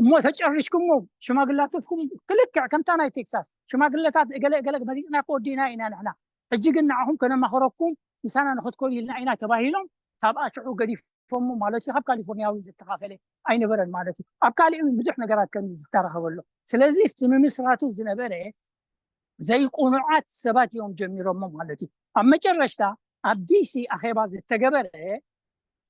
እሞ ተጨሪሽኩሞ ሽማግላትኩም ክልክዕ ከምታ ናይ ቴክሳስ ሽማግለታት እገለ እገለ መሪፅና ከወዲና ኢና ንሕና ሕጂ ግን ንዓኹም ከነማኽረኩም ምሳና ንክትኮኑ ኢልና ኢና ተባሂሎም ካብ ኣሽዑ ገዲፎሞ ማለት እዩ። ካብ ካሊፎርኒያ እውን ዝተኻፈለ ኣይነበረን ማለት እዩ። ኣብ ካሊእ እውን ብዙሕ ነገራት ከምዚ ዝተረኸበሎ ስለዚ እቲ ምምስራቱ ዝነበረ ዘይቁኑዓት ሰባት እዮም ጀሚሮሞ ማለት እዩ። ኣብ መጨረሽታ ኣብ ዲሲ ኣኼባ ዝተገበረ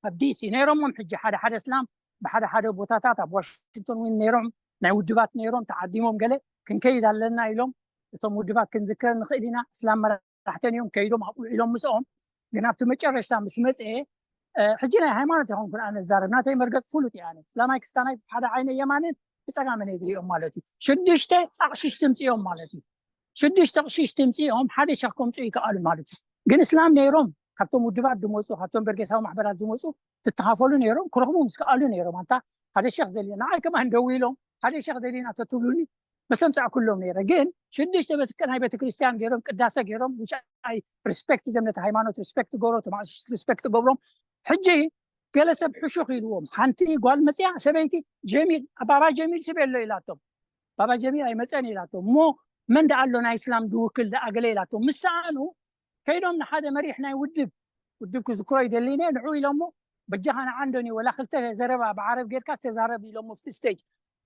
ኣብ ዲሲ ነይሮሞም ሕጂ ሓደ ሓደ እስላም ብሓደ ሓደ ቦታታት ኣብ ዋሽንግቶን እውን ነይሮም ናይ ውድባት ነይሮም ተዓዲሞም ገለ ክንከይድ ኣለና ኢሎም እቶም ውድባት ክንዝክረ ንኽእል ኢና እስላም መራሕተን እዮም ከይዶም ኣብኡ ኢሎም ምስኦም ግን ኣብቲ መጨረሽታ ምስ መፅአ ሕጂ ናይ ሃይማኖት ይኸውን ኩን ኣነ ዛረብ ናተይ መርገፅ ፍሉጥ እየ ኣነ እስላማይ ክስታናይ ሓደ ዓይነ የማንን ብፀጋመን እየ ዝሪኦም ማለት እዩ። ሽዱሽተ ኣቕሽሽ ትምፅኦም ማለት እዩ። ሽዱሽተ ኣቕሽሽ ትምፅኦም ሓደ ሸኽ ከምፁ ይከኣሉ ማለት እዩ። ግን እስላም ነይሮም ካብቶም ውድባት ዝመፁ ካብቶም በርጌሳዊ ማሕበራት ዝመፁ ትተኻፈሉ ነይሮም ክረኽቡ ምስ ከኣሉ ነይሮም ኣንታ ሓደ ሸኽ ዘድልዮ ንዓይ ከማን ደዊሎም ሓደ ሸኽ ደሊና ተትብሉኒ መስተምፃእኩሎም ነይረ ግን ሽዱሽተ ናይ ቤተክርስትያን ገይሮም ቅዳሰ ገይሮም ሪስፔክት ዘምነት ሃይማኖት ሪስፔክት ገብሮ ተማሽሽ ሪስፔክት ገብሮም ሕጂ ገለ ሰብ ሕሹኽ ኢልዎም ሓንቲ ጓል መፅያ ሰበይቲ ጀሚል ባባ ጀሚል ስብ የሎ ኢላቶም ባባ ጀሚል ኣይመፀን ኢላቶም እሞ መን ደኣ ኣሎ ናይ እስላም ዝውክል ደኣ ገለ ኢላቶም ምስ ሰኣኑ ከይዶም ንሓደ መሪሕ ናይ ውድብ ውድብ ክዝክሮ ይደሊነ ንዑ ኢሎሞ በጃኻ ንዓንዶኒ ወላ ክልተ ዘረባ ብዓረብ ጌርካ ዝተዛረብ ኢሎሞ ፍቲ ስቴጅ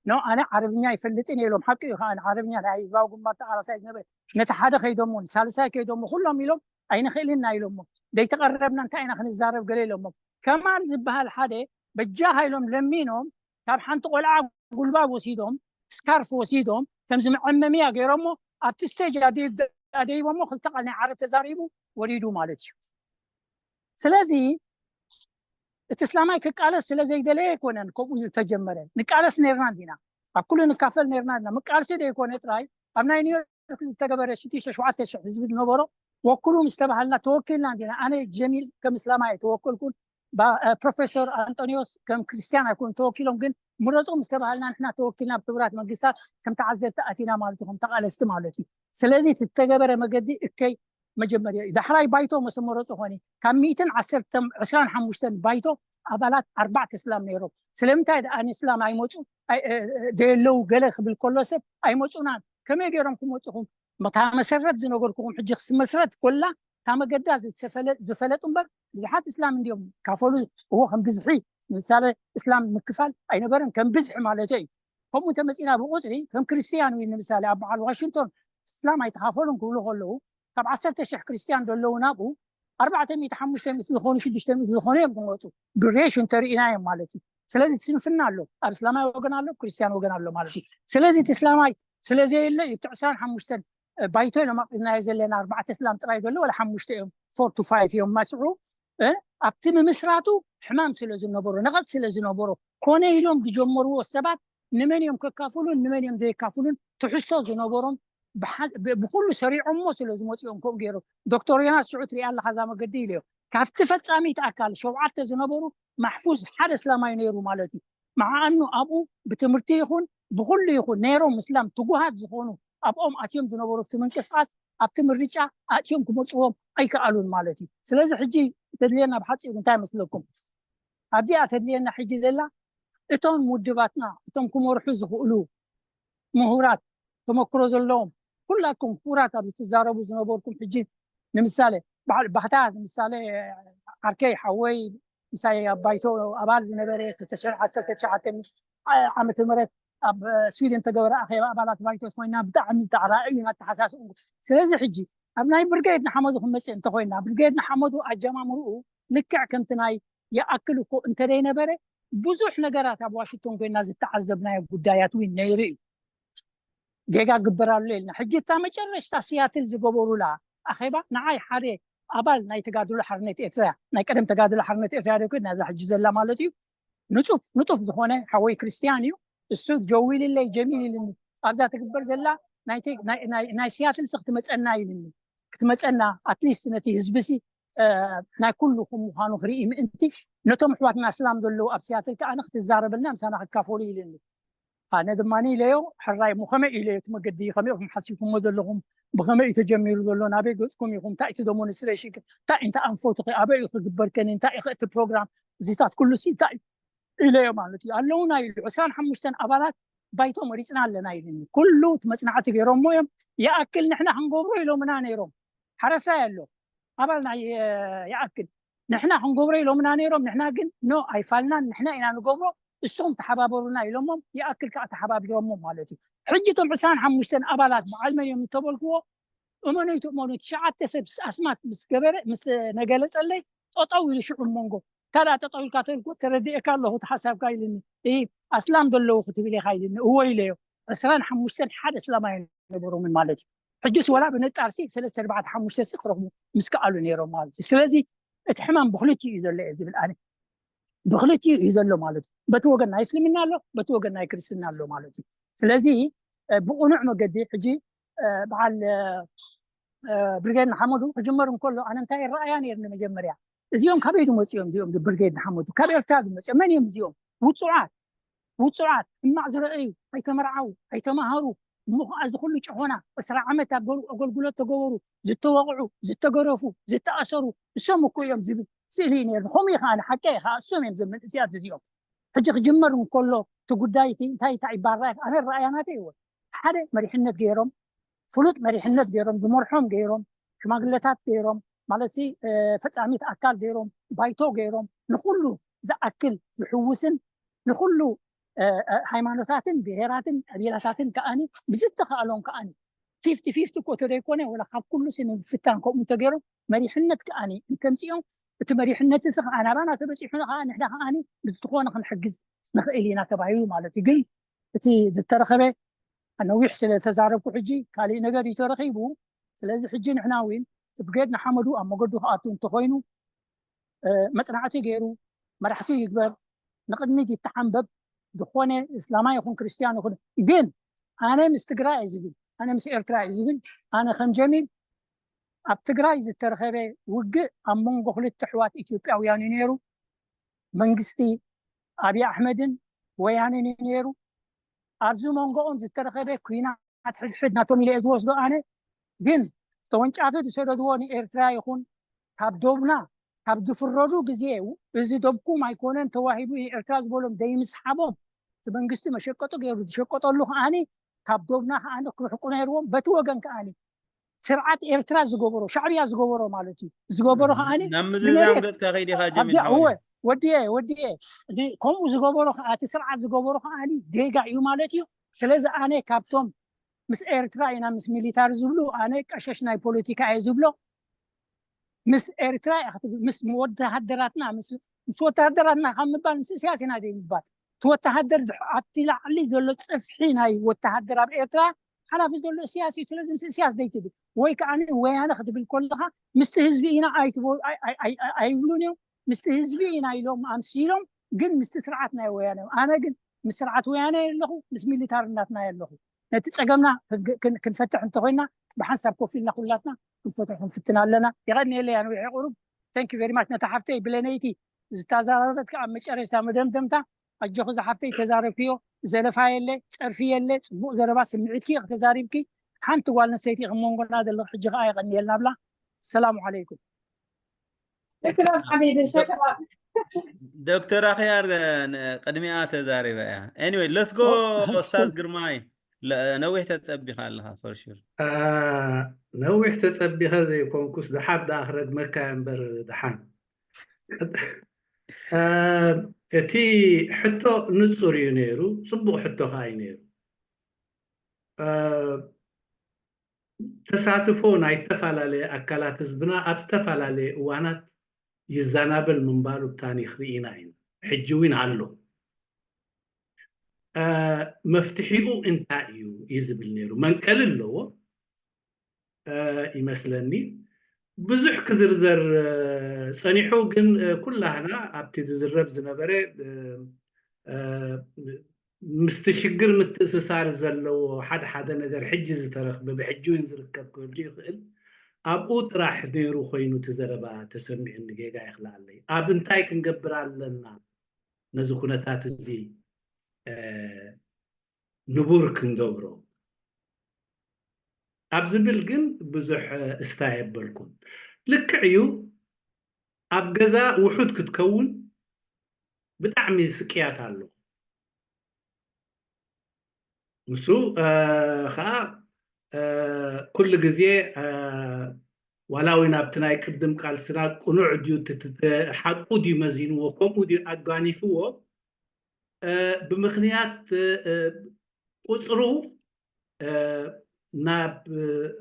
ኖ ኣነ ዓረብኛ ይፈልጥን ኢሎም ሓቂ እዩ ከዓ ዓረብኛ ናይ ህዝባዊ ግንባር ተቃላሳይ ዝነበረ ነቲ ሓደ ከይዶሞ ሳልሳይ ከይዶሞ ኩሎም ኢሎም ኣይንኽእልን ኢና ኢሎሞ ዘይተቐረብና እንታይ ኢና ክንዛረብ ገለ ኢሎሞ ከማል ዝበሃል ሓደ በጃኻ ኢሎም ለሚኖም ካብ ሓንቲ ቆልዓ ጉልባብ ወሲዶም ስካርፍ ወሲዶም ከምዚ መዐመምያ ገይሮሞ ኣብቲ ስቴጅ ኣደይቦሞ ክልተ ቃል ናይ ዓረብ ተዛሪቡ ወሪዱ ማለት እዩ። ስለዚ እቲ እስላማይ ክቃለስ ስለ ዘይደለየ ኣይኮነን ከምኡ ዝተጀመረ ንቃለስ ነርና እንዲና ኣብ ኩሉ ንካፈል ነርና ና ምቃልሲ ዶ ይኮነ ጥራይ ኣብ ናይ ኒውዮርክ ዝተገበረ ሽዱሽተ ሸውዓተ ሽሕ ህዝቢ ዝነበሮ ወክሉ ምስ ተባሃልና ተወኪልና እንዲና ኣነ ጀሚል ከም እስላማይ ተወከልኩን ፕሮፌሰር ኣንጦኒዎስ ከም ክርስትያን ኣይኮኑ ተወኪሎም ግን ምረፁ ምስ ተባሃልና ንሕና ተወኪልና ኣብ ሕቡራት መንግስታት ከም ተዓዘብቲ ኣቲና ማለት እዩ ከም ተቃለስቲ ማለት እዩ። ስለዚ እቲ ዝተገበረ መገዲ እከይ መጀመርያ እዩ። ዳሕራይ ባይቶ መሰመሮ ዝኾነ ካብ ሚእትን ዓሰርተ ዕስራን ሓሙሽተን ባይቶ ኣባላት ኣርባዕተ እስላም ነይሮም። ስለምንታይ ደኣ ንእስላም ኣይመፁ ደየለዉ ገለ ክብል ከሎ ሰብ ኣይመፁናን ከመይ ገይሮም ክመፁኹም እታ መሰረት ዝነገርኩኹም ሕጂ ክስመስረት ኮላ እታ መገዳ ዝፈለጡ እምበር ብዙሓት እስላም እንዲዮም ካፈሉ እዎ ከም ብዝሒ ንምሳሌ እስላም ምክፋል ኣይነበረን ከም ብዝሒ ማለት እዩ። ከምኡ እንተመፂና ብቁፅሪ ከም ክርስትያን ወይ ንምሳሌ ኣብ በዓል ዋሽንግቶን እስላም ኣይተኻፈሉን ክብሉ ከለዉ፣ ካብ ዓሰርተ ሽሕ ክርስትያን ዘለዉ ናብኡ ኣርባዕተ ሚእቲ ሓሙሽተ ሚእቲ ዝኾኑ ሽዱሽተ ሚእቲ ዝኾኑ እዮም ዝመፁ። ብሬሽ እንተርኢናዮም ማለት እዩ። ስለዚ ስንፍና ኣሎ። ኣብ እስላማይ ወገን ኣሎ፣ ክርስትያን ወገን ኣሎ ማለት እዩ። ስለዚ እቲ እስላማይ ስለዘየለ እዩ እቲ ዕስራን ሓሙሽተን ባይቶ ኢሎም ኣቕሪብናዮ ዘለና። ኣርባዕተ እስላም ጥራይ ዘሎ ወላ ሓሙሽተ እዮም፣ ፎር ቱ ፋይቭ እዮም መስዑ። ኣብቲ ምምስራቱ ሕማም ስለ ዝነበሮ፣ ነቐፅ ስለ ዝነበሮ፣ ኮነ ኢሎም ዝጀመርዎ ሰባት ንመን እዮም ከካፍሉን ንመን እዮም ዘየካፍሉን ትሕዝቶ ዝነበሮም ብኩሉ ሰሪዖሞ ስለ ዝመፅኦም ከምኡ ገይሮም። ዶክተር ዮናስ ሽዑ ትሪኣ ኣለካ እዛ መገዲ ኢለዮ። ካብቲ ፈፃሚት ኣካል ሸውዓተ ዝነበሩ ማሕፉዝ ሓደ እስላማይ ነይሩ ማለት እዩ። መዓኑ ኣብኡ ብትምህርቲ ይኹን ብኩሉ ይኹን ነይሮም እስላም ትጉሃት ዝኾኑ ኣብኦም ኣትዮም ዝነበሩ ኣብቲ ምንቅስቃስ ኣብቲ ምርጫ ኣትዮም ክመፅዎም ኣይከኣሉን ማለት እዩ። ስለዚ ሕጂ ተድልየና ብሓፂሩ እንታይ መስለኩም? ኣብዚኣ ተድልየና ሕጂ ዘላ እቶም ውድባትና እቶም ክመርሑ ዝኽእሉ ምሁራት ተመክሮ ዘለዎም ኩላትኩም ክቡራት ኣብዚ ትዛረቡ ዝነበርኩም ሕጂ ንምሳሌ በዓል ባህታ ንምሳሌ ዓርከይ ሓወይ ምሳይ ኣብ ባይቶ ኣባል ዝነበረ ክልተ ሽሕን ዓሰርተ ትሽዓተ ዓመተ ምህረት ኣብ ስዊድን ተገበረ ኣኼባ ኣባላት ባይቶ ኮይና ብጣዕሚ ጣዕራ እዩ ኣተሓሳስቡ። ስለዚ ሕጂ ኣብ ናይ ብርጌድ ንሓመዱ ክንመፅእ እንተኮይና ብርጌድ ንሓመዱ ኣጀማምርኡ ልክዕ ከምቲ ናይ ይኣክል እኮ እንተደይነበረ ብዙሕ ነገራት ኣብ ዋሽንግቶን ኮይና ዝተዓዘብናዮ ጉዳያት እውን ነይሩ እዩ። ጌጋ ግበራሉ ኢልና ሕጂ እታ መጨረሽታ ሲያትል ዝገበሩላ ኣኼባ ንዓይ ሓደ ኣባል ናይ ተጋድሎ ሓርነት ኤርትራ ናይ ቀደም ተጋድሎ ሓርነት ኤርትራ ደ ናዛ ሕጂ ዘላ ማለት እዩ ንጡፍ ንጡፍ ዝኾነ ሓወይ ክርስትያን እዩ። እሱ ጀዊልለይ ጀሚል ኢልኒ ኣብዛ ትግበር ዘላ ናይ ሲያትል ሲ ክትመፀና ኢልኒ ክትመፀና ኣትሊስት ነቲ ህዝቢ ሲ ናይ ኩሉ ከም ምዃኑ ክርኢ ምእንቲ ነቶም ኣሕዋትና እስላም ዘለዉ ኣብ ሲያትል ከኣ ክትዛረበልና ምሳና ክካፈሉ ኢልኒ። ኣነ ድማ ኢለዮ ሕራይ እሞ ከመይ ኢለዮ እቲ መገዲ ከመይ ኢኹም ሓሲብኩሞ ዘለኹም ብኸመይ እዩ ተጀሚሩ ዘሎ ናበይ ገፅኩም ኢኹም እንታይ እቲ ደሞንስትሬሽን እንታይ እንታይ ኣንፈቱ ኣበይ እዩ ክግበር ከኒ እንታይ እዩ እቲ ፕሮግራም እዚታት ኩሉ ሲ እንታይ እዩ ኢለዮ ማለት እዩ ኣለውና ኢሉ ዕስራን ሓሙሽተን ኣባላት ባይቶ መሪፅና ኣለና ኢልኒ ኩሉ እቲ መፅናዕቲ ገይሮሞ እዮም ይኣክል ንሕና ክንገብሮ ኢሎምና ነይሮም ሓረሳይ ኣሎ ኣባል ናይ ይኣክል ንሕና ክንገብሮ ኢሎምና ነይሮም ንሕና ግን ኖ ኣይፋልናን ንሕና ኢና ንገብሮ እስኹም ተሓባበሩና ኢሎሞም ይኣክል ከዓ ተሓባቢሮሞም ማለት እዩ ሕጂ እቶም ዕስራን ሓሙሽተን ኣባላት በዓል መን እዮም እንተበልክዎ እመኑ ይትእመኑ ትሽዓተ ሰብ ኣስማት ምስ ገበረ ምስ ነገለፀለይ ጠጠው ኢሉ ሽዑ መንጎ ታዳ ጠጠው ኢልካ ተልኩ ተረዲኤካ ኣለኹ ተሓሳብካ ኢልኒ ኣስላም ዘለዉ ክትብል ኢኻ ኢልኒ እዎ ኢለዮ ዕስራን ሓሙሽተን ሓደ እስላማይ ነበሮምን ማለት እዩ ሕጅስ ወላ ብነጣርሲ ሰለስተ ኣርባዕተ ሓሙሽተ ሲ ክረኽቡ ምስ ከኣሉ ነይሮም ማለት እዩ ስለዚ እቲ ሕማም ብክልቲኡ እዩ ዘሎ እየ ዝብል ኣነ ብክልቲኡ እዩ ዘሎ ማለት እዩ በቲ ወገን ናይ እስልምና ኣሎ በቲ ወገን ናይ ክርስትና ኣሎ ማለት እዩ ስለዚ ብቁኑዕ መገዲ ሕጂ በዓል ብርጌድ ንሓመዱ ክጅመር እንከሎ ኣነ እንታይ ይረኣያ ነይርኒ መጀመርያ እዚኦም ካበይ ዝመፅኦም እዚኦም ብርጌድ ንሓመዱ ካብ ኤርትራ ዝመፅኦም መን እዮም እዚኦም ውፁዓት ውፁዓት ሕማቕ ዝረኣዩ ኣይተመርዓዉ ኣይተማሃሩ እሞ ከዓ እዚ ኩሉ ጨኾና ዕስራ ዓመት ኣገልግሎት ተገበሩ ዝተወቕዑ ዝተገረፉ ዝተኣሰሩ እሶም እኮ እዮም ዝብል ስእሊ እዩ ነይሩ ከምኡ እዩ ከዓ ሓቂ እዩ ከዓ እሶም እዮም ዘመንእስያት እዚኦም ሕጂ ክጅመር እንከሎ እቲ ጉዳይ እቲ እንታይ እንታይ ይባራ ኣነ ረኣያ ናተይ ይወ ሓደ መሪሕነት ገይሮም ፍሉጥ መሪሕነት ገይሮም ዝመርሖም ገይሮም ሽማግለታት ገይሮም ማለት ፈፃሚት ኣካል ገይሮም ባይቶ ገይሮም ንኩሉ ዝኣክል ዝሕውስን ንኩሉ ሃይማኖታትን ብሄራትን ቀቢላታትን ከኣኒ ብዝተኸኣሎም ከኣኒ ፊፍቲ ፊፍቲ እኮ ተደይኮነ ወላ ካብ ኩሉ ንምፍታን ከምኡ ተገይሮም መሪሕነት ከኣኒ እንተምፅኦም እቲ መሪሕነት እዚ ከዓ ናባና ተበፂሑ ከዓ ንሕና ከዓኒ ብዝትኾነ ክንሕግዝ ንኽእል ኢና ተባሂሉ ማለት እዩ ግን እቲ ዝተረኸበ ነዊሕ ስለ ተዛረብኩ ሕጂ ካሊእ ነገር እዩ ተረኺቡ ስለዚ ሕጂ ንሕና እውን ብርጌድ ንሓመዱ ኣብ መገዱ ክኣቱ እንተኾይኑ መፅናዕቲ ገይሩ መራሕቱ ይግበር ንቅድሚት ይተሓንበብ ዝኾነ እስላማ ይኹን ክርስትያን ይኹን ግን ኣነ ምስ ትግራይ እየ ዝብል ኣነ ምስ ኤርትራ እየ ዝብል ኣነ ከም ጀሚል ኣብ ትግራይ ዝተረኸበ ውግእ ኣብ መንጎ ክልተ ኣሕዋት ኢትዮጵያውያን እዩ ነይሩ መንግስቲ ኣብይ ኣሕመድን ወያነን እዩ ነይሩ ኣብዚ መንጎኦም ዝተረኸበ ኩናት ሕድሕድ ናቶም ኢለ እየ ዝወስዶ ኣነ ግን ተወንጫፊ ዝሰደድዎ ንኤርትራ ይኹን ካብ ዶብና ካብ ዝፍረዱ ግዜ እዚ ዶብኩም ኣይኮነን ተዋሂቡ ንኤርትራ ዝበሎም ደይምስሓቦም እቲ መንግስቲ መሸቀጡ ገይሩ ዝሸቀጠሉ ከዓኒ ካብ ዶብና ከዓኒ ክርሕቁ ነይርዎም በቲ ወገን ከዓኒ ስርዓት ኤርትራ ዝገበሮ ሻዕብያ ዝገበሮ ማለት እዩ ዝገበሮ ከዓኒ ናብ ምዝዛም ገጽካ ከይዲ ኢኻ ጀሚል ሓወይ ወድየ ወድየ ከምኡ ዝገበሮ እቲ ስርዓት ዝገበሮ ከዓኒ ጌጋ እዩ ማለት እዩ ስለዚ ኣነ ካብቶም ምስ ኤርትራ ኢና ምስ ሚሊታሪ ዝብሉ፣ ኣነ ቀሸሽ ናይ ፖለቲካ እየ ዝብሎ። ምስ ኤርትራ እያ ክትብል፣ ምስ ወተሃደራትና፣ ምስ ምስ ወተሃደራትና ካብ ምባል ምስ እስያስ ኢና ዘይምባል። እቲ ወተሃደር ኣብቲ ላዕሊ ዘሎ ጽፍሒ ናይ ወተሃደር ኣብ ኤርትራ ሓላፊ ዘሎ እስያስ እዩ። ስለዚ ምስ እስያስ ዘይትብል ወይ ከዓ ወያነ ክትብል ከለኻ ምስቲ ህዝቢ ኢና ኣይብሉን እዮም። ምስቲ ህዝቢ ኢና ኢሎም ኣምሲሎም፣ ግን ምስቲ ስርዓት ናይ ወያነ እዮም። ኣነ ግን ምስ ስርዓት ወያነ ኣለኹ፣ ምስ ሚሊታርናትና ኣለኹ። ነቲ ጸገምና ክንፈትሕ እንተኮይና ብሓንሳብ ኮፍ ኢልና ኩላትና ክንፈትሖ ክንፍትን ኣለና። የቐንየለይ ኣንዊሐ ቁሩብ። Thank you very much። ነታ ሓፍተይ ብለነይቲ ዝተዛረበት ከዓ መጨረሽታ መደምደምታ ኣጆኹ ዝሓፍተይ ተዛረብክዮ ዘለፋ የለ ጸርፊ የለ ጽቡቕ ዘረባ ስምዒትኪ ተዛሪብኪ ሓንቲ ጓል ኣንስተይቲ ከም መንጎና ዘለኺ ሕጂ ከዓ የቐንየልና ብላ ሰላሙ ዓለይኩም። ዶክተር ኣኽያር ቅድሚኣ ተዛሪባ እያ። Anyway let's go ኡስታዝ ግርማይ። ነዊሕ ተፀቢኻ ኣለኻ for sure። ነዊሕ ተፀቢኸ ዘይኮንኩስ ደሓር ደኣ ክረግመካ እምበር ደሓን። እቲ ሕቶ ንፁር እዩ ነይሩ፣ ፅቡቕ ሕቶ ከዓ እዩ ነይሩ። ተሳትፎ ናይ ዝተፈላለየ ኣካላት ህዝብና ኣብ ዝተፈላለየ እዋናት ይዘናበል ምንባሩ ብታሪኽ ርኢና ኢና። ሕጂ እውን ኣሎ። መፍትሒኡ እንታይ እዩ እዩ ዝብል ነይሩ። መንቀሊ ኣለዎ ይመስለኒ። ብዙሕ ክዝርዘር ፀኒሑ፣ ግን ኩላህና ኣብቲ ዝዝረብ ዝነበረ ምስቲ ሽግር ምትእስሳር ዘለዎ ሓደ ሓደ ነገር ሕጂ ዝተረኽበ ብሕጂ እውን ዝርከብ ክህሉ ይኽእል። ኣብኡ ጥራሕ ነይሩ ኮይኑ እቲ ዘረባ ተሰሚዑኒ፣ ጌጋ ይኽልኣለይ። ኣብ እንታይ ክንገብር ኣለና ነዚ ኩነታት እዚ ንቡር ክንገብሮ ኣብ ዝብል ግን ብዙሕ እስታ የበልኩም። ልክዕ እዩ፣ ኣብ ገዛ ውሑድ ክትከውን ብጣዕሚ ስቅያት ኣሎ። ንሱ ከዓ ኩሉ ግዜ ዋላ እውን ኣብቲ ናይ ቅድም ቃልስና ቅኑዕ ድዩ፣ ሓቁ ድዩ መዚንዎ፣ ከምኡ ድዩ ኣጓኒፍዎ፣ ብምኽንያት ቁፅሩ ናብ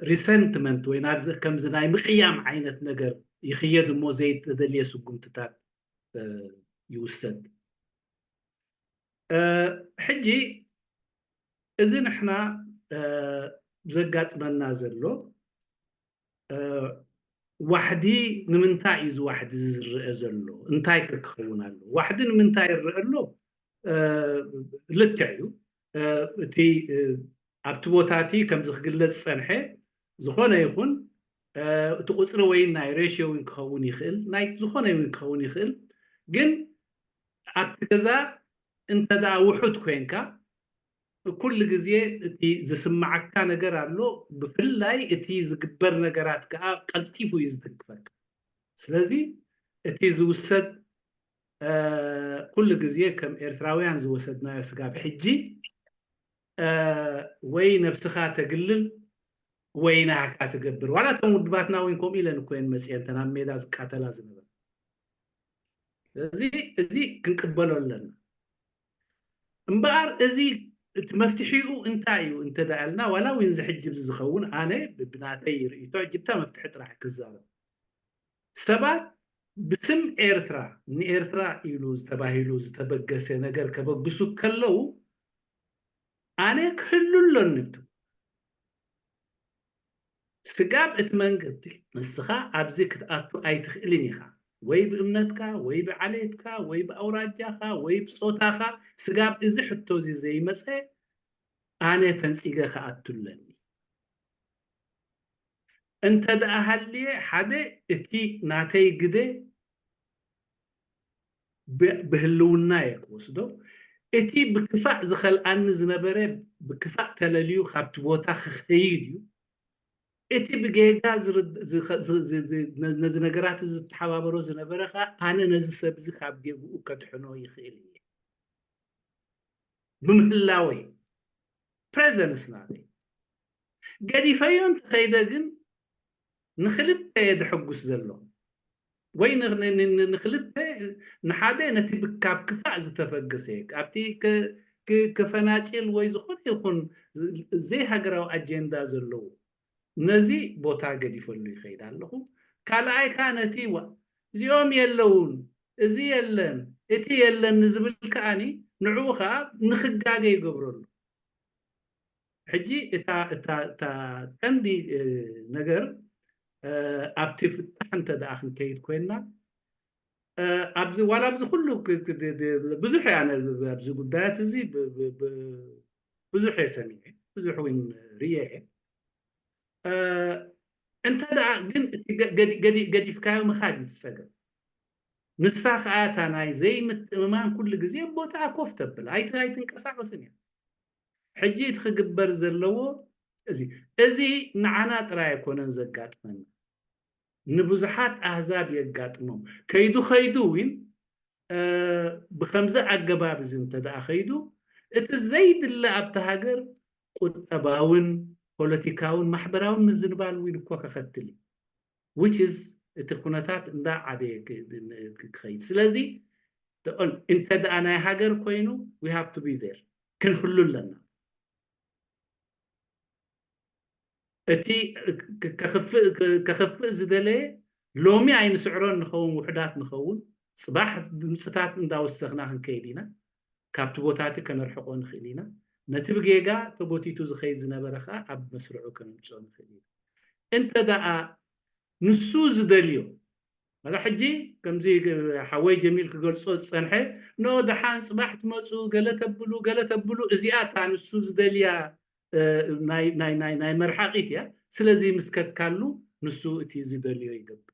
resentment ወይ ናብ ከምዚ ናይ ምቕያም ዓይነት ነገር ይኽየድ እሞ ዘይተደልየ ስጉምትታት ይውሰድ። ሕጂ እዚ ንሕና ዘጋጥመና ዘሎ ዋሕዲ ንምንታይ እዩ እዚ ዋሕዲ እዚ ዝረአ ዘሎ? እንታይ ከ ክኸውን ኣለዎ? ዋሕዲ ንምንታይ ይረአ ኣሎ? ልክዕ እዩ፣ እቲ ኣብቲ ቦታ እቲ ከምዚ ክግለጽ ዝጸንሐ ዝኾነ ይኹን እቲ ቁጽሪ ወይ ናይ ratio እውን ክኸውን ይኽእል፣ ናይ ዝኾነ እውን ክኸውን ይኽእል። ግን ኣብቲ ገዛ እንተ ደኣ ውሑድ ኮይንካ ኩሉ ግዜ እቲ ዝስምዓካ ነገር ኣሎ። ብፍላይ እቲ ዝግበር ነገራት ከኣ ቀልጢፉ እዩ ዝትንክፈካ። ስለዚ እቲ ዝውሰድ ኩሉ ግዜ ከም ኤርትራውያን ዝወሰድናዮ ስጋብ ሕጂ ወይ ነብስኻ ተግልል ወይ ናህካ ትገብር። ዋላ እቶም ውድባትና እውን ከምኡ ኢለን እኮ እየን መፅየን እተን ኣብ ሜዳ ዝቃተላ ዝነበራ። ስለዚ እዚ ክንቅበሎ ኣለና። እምበኣር እዚ እቲ መፍትሒኡ እንታይ እዩ እንተ ደኣ ኢልና፣ ዋላ እውን እዚ ሕጂ እዚ ዝኸውን፣ ኣነ ብናተይ ርእይቶ ሕጂ ብታ መፍትሒ ጥራሕ ክዛረብ። ሰባት ብስም ኤርትራ፣ ንኤርትራ ኢሉ ዝተባሂሉ ዝተበገሰ ነገር ከበግሱ ከለዉ ኣነ ክህሉ ኣለኒ። ስጋብ እቲ መንገዲ ንስኻ ኣብዚ ክትኣቱ ኣይትኽእልን ኢኻ። ወይ ብእምነትካ፣ ወይ ብዓሌትካ፣ ወይ ብኣውራጃኻ፣ ወይ ብጾታኻ፣ ስጋብ እዚ ሕቶ እዚ ዘይመጸ ኣነ ፈንጺገ ክኣቱ ኣለኒ። እንተ ደኣ ሃልየ ሓደ እቲ ናተይ ግደ ብህልውና እየ ክወስዶ። እቲ ብክፋእ ዝኸልኣኒ ዝነበረ ብክፋእ ተለልዩ ካብቲ ቦታ ክኸይድ እዩ። እቲ ብጌጋ ነዚ ነገራት ዝተሓባበሮ ዝነበረ ከዓ ኣነ ነዚ ሰብ እዚ ካብ ጌግኡ ከድሕኖ ይኽእል እየ ብምህላወይ presence ናተይ። ገዲፈዮ እንተኸይደ ግን ንክልተ እየ ድሕጉስ ዘሎ። ወይ ንክልተ፣ ንሓደ ነቲ ካብ ክፋእ ዝተፈገሰ ኣብቲ ክፈናጭል ወይ ዝኾነ ይኹን ዘይሃገራዊ ኣጀንዳ ዘለዎ ነዚ ቦታ ገዲፈሉ ይኸይድ ኣለኹ። ካልኣይ ከዓ ነቲ ዋ እዚኦም የለውን፣ እዚ የለን፣ እቲ የለን ንዝብል ከዓኒ ንዕኡ ከዓ ንኽጋገ ይገብረሉ። ሕጂ እታ እታ እታ ቀንዲ ነገር ኣብቲ ፍታሕ እንተ ደኣ ክንከይድ ኮይንና ኣብዚ ዋላ ኣብዚ ኩሉ ብዙሕ እያ ኣብዚ ጉዳያት እዚ ብዙሕ እየ ሰሚዐ፣ ብዙሕ እውን ርየ እየ። እንተ ደኣ ግን ገዲፍካዮ ምኻድ እዩ እቲ ጸገም። ንሳ ከኣ እታ ናይ ዘይምትእምማን ኩሉ ግዜ ቦታኣ ኮፍ ተብል ኣይትንቀሳቐስን እያ። ሕጂ እቲ ክግበር ዘለዎ እዚ እዚ ንዓና ጥራይ ኣይኮነን ዘጋጥመና፣ ንብዙሓት ኣህዛብ የጋጥሞም። ከይዱ ከይዱ እውን ብከምዚ ኣገባብ እዚ እንተ ደኣ ከይዱ እቲ ዘይድለ ኣብቲ ሃገር ቁጠባውን ፖለቲካውን ማሕበራውን ምዝንባል እውን እኮ ከኸትል እዩ። Which is እቲ ኩነታት እንዳ ዓበየ ክኸይድ ስለዚ እንተ ደኣ ናይ ሃገር ኮይኑ we have to be there ክንህሉ ኣለና። እቲ ከኽፍእ ዝደለየ ሎሚ ኣይንስዕሮን ንኸውን ውሕዳት ንኸውን ጽባሕ ድምፅታት እንዳወሰኽና ክንከይድ ኢና። ካብቲ ቦታቲ ከነርሕቆ ንኽእል ኢና። ነቲ ብጌጋ ተጎቲቱ ዝኸይድ ዝነበረ ከዓ ኣብ መስርዑ ከነምፅኦ ንኽእል ኢና። እንተ ደኣ ንሱ ዝደልዮ መላ ሕጂ ከምዚ ሓወይ ጀሚል ክገልጾ ዝጸንሐ ኖ ደሓን ጽባሕ ትመጹ ገለ ተብሉ ገለ ተብሉ እዚኣ እታ ንሱ ዝደልያ ናይ መርሓቂት እያ። ስለዚ ምስ ከድካሉ ንሱ እቲ ዝደልዮ ይገብር።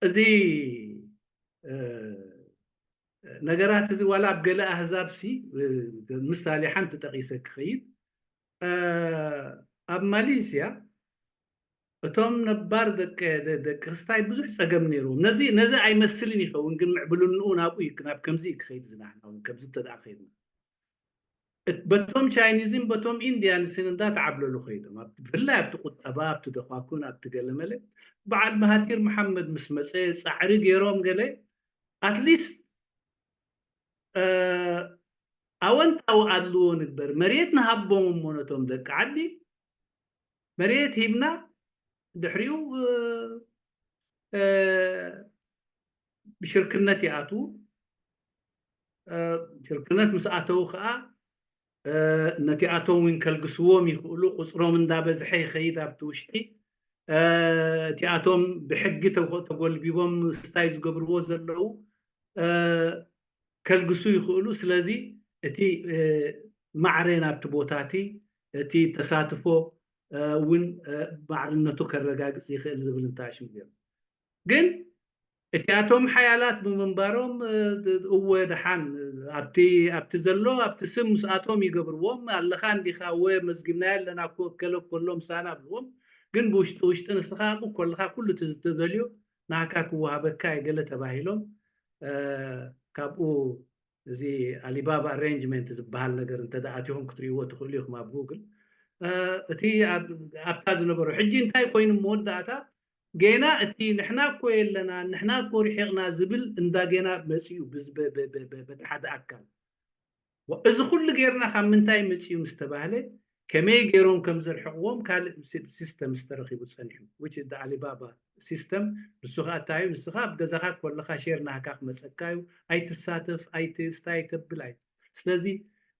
እዚ ነገራት እዚ ዋላ ኣብ ገለ ኣህዛብ ሲ ምሳሌ ሓንቲ ጠቒሰ ክኸይድ ኣብ ማሌዝያ እቶም ነባር ደቂ ደቂ ክስታይ ብዙሕ ጸገም ነይርዎም። ነዚ ነዚ ኣይመስልን ይኸውን ግን ምዕብልንኡ ናብኡ እዩ ናብ ከምዚ እዩ ክኸይድ ዝናሕና እውን ከምዚ እንተ ደኣ ከይድና በቶም ቻይኒዝን በቶም ኢንዲያንስን እንዳተዓብለሉ ከይዶም ብፍላይ ኣብቲ ቁጠባ ኣብቲ ደኳኩን ኣብቲ ገለመለ በዓል መሃቲር መሓመድ ምስ መፀ ፃዕሪ ገይሮም ገለ ኣትሊስት ኣወንታዊ ኣድልዎ ንግበር መሬት ንሃቦም እሞ ነቶም ደቂ ዓዲ መሬት ሂብና ድሕሪኡ ብሽርክነት ይኣትዉ። ሽርክነት ምስ ኣተዉ ከዓ ነቲኣቶም እውን ከልግስዎም ይኽእሉ። ቁፅሮም እንዳበዝሐ ይኸይድ ኣብቲ ውሽጢ። እቲኣቶም ብሕጊ ተጎልቢቦም ስታይ ዝገብርዎ ዘለዉ ከልግሱ ይኽእሉ። ስለዚ እቲ ማዕረ ናብቲ ቦታ እቲ እቲ ተሳትፎ እውን ማዕርነቱ ከረጋግፅ ይኽእል ዝብል እንታይ ሽም ገይሩ ግን እቲኣቶም ሓያላት ብምንባሮም እወ ደሓን ኣብቲ ኣብቲ ዘሎ ኣብቲ ስም ምስኣቶም ይገብርዎም ኣለኻ እንዲኻ እወ መዝጊብናዮ ኣለና እኮ እከለ እኮ ኣሎ ምሳና ብልዎም ግን ብውሽጢ ውሽጢ ንስኻ ኣብኡ ከለኻ ኩሉ እቲ ዝተደልዮ ናካ ክወሃበካ እየ ገለ ተባሂሎም ካብኡ እዚ ኣሊባባ ኣሬንጅመንት ዝበሃል ነገር እንተ ኣቲኹም ክትርእይዎ ትኽእሉ ኢኹም ኣብ ጉግል እቲ ኣብታ ዝነበሩ ሕጂ እንታይ ኮይኑ መወዳእታ ጌና እቲ ንሕና እኮ የለና ንሕና እኮ ርሒቕና ዝብል እንዳ ጌና መፅኡ በቲ ሓደ ኣካል እዚ ኩሉ ጌርና ካብ ምንታይ መፅኡ ምስ ተባህለ ከመይ ገይሮም ከም ዘርሕቕዎም ካልእ ሲስተም ዝተረኺቡ ፀኒሑ which is the Alibaba system ንሱ ከዓ እንታይ እዩ ንስኻ ኣብ ገዛኻ ኮለኻ ሼር ናህካ ክመፀካ እዩ ኣይትሳተፍ ኣይትስታይ ኣይተብል ኣይ ስለዚ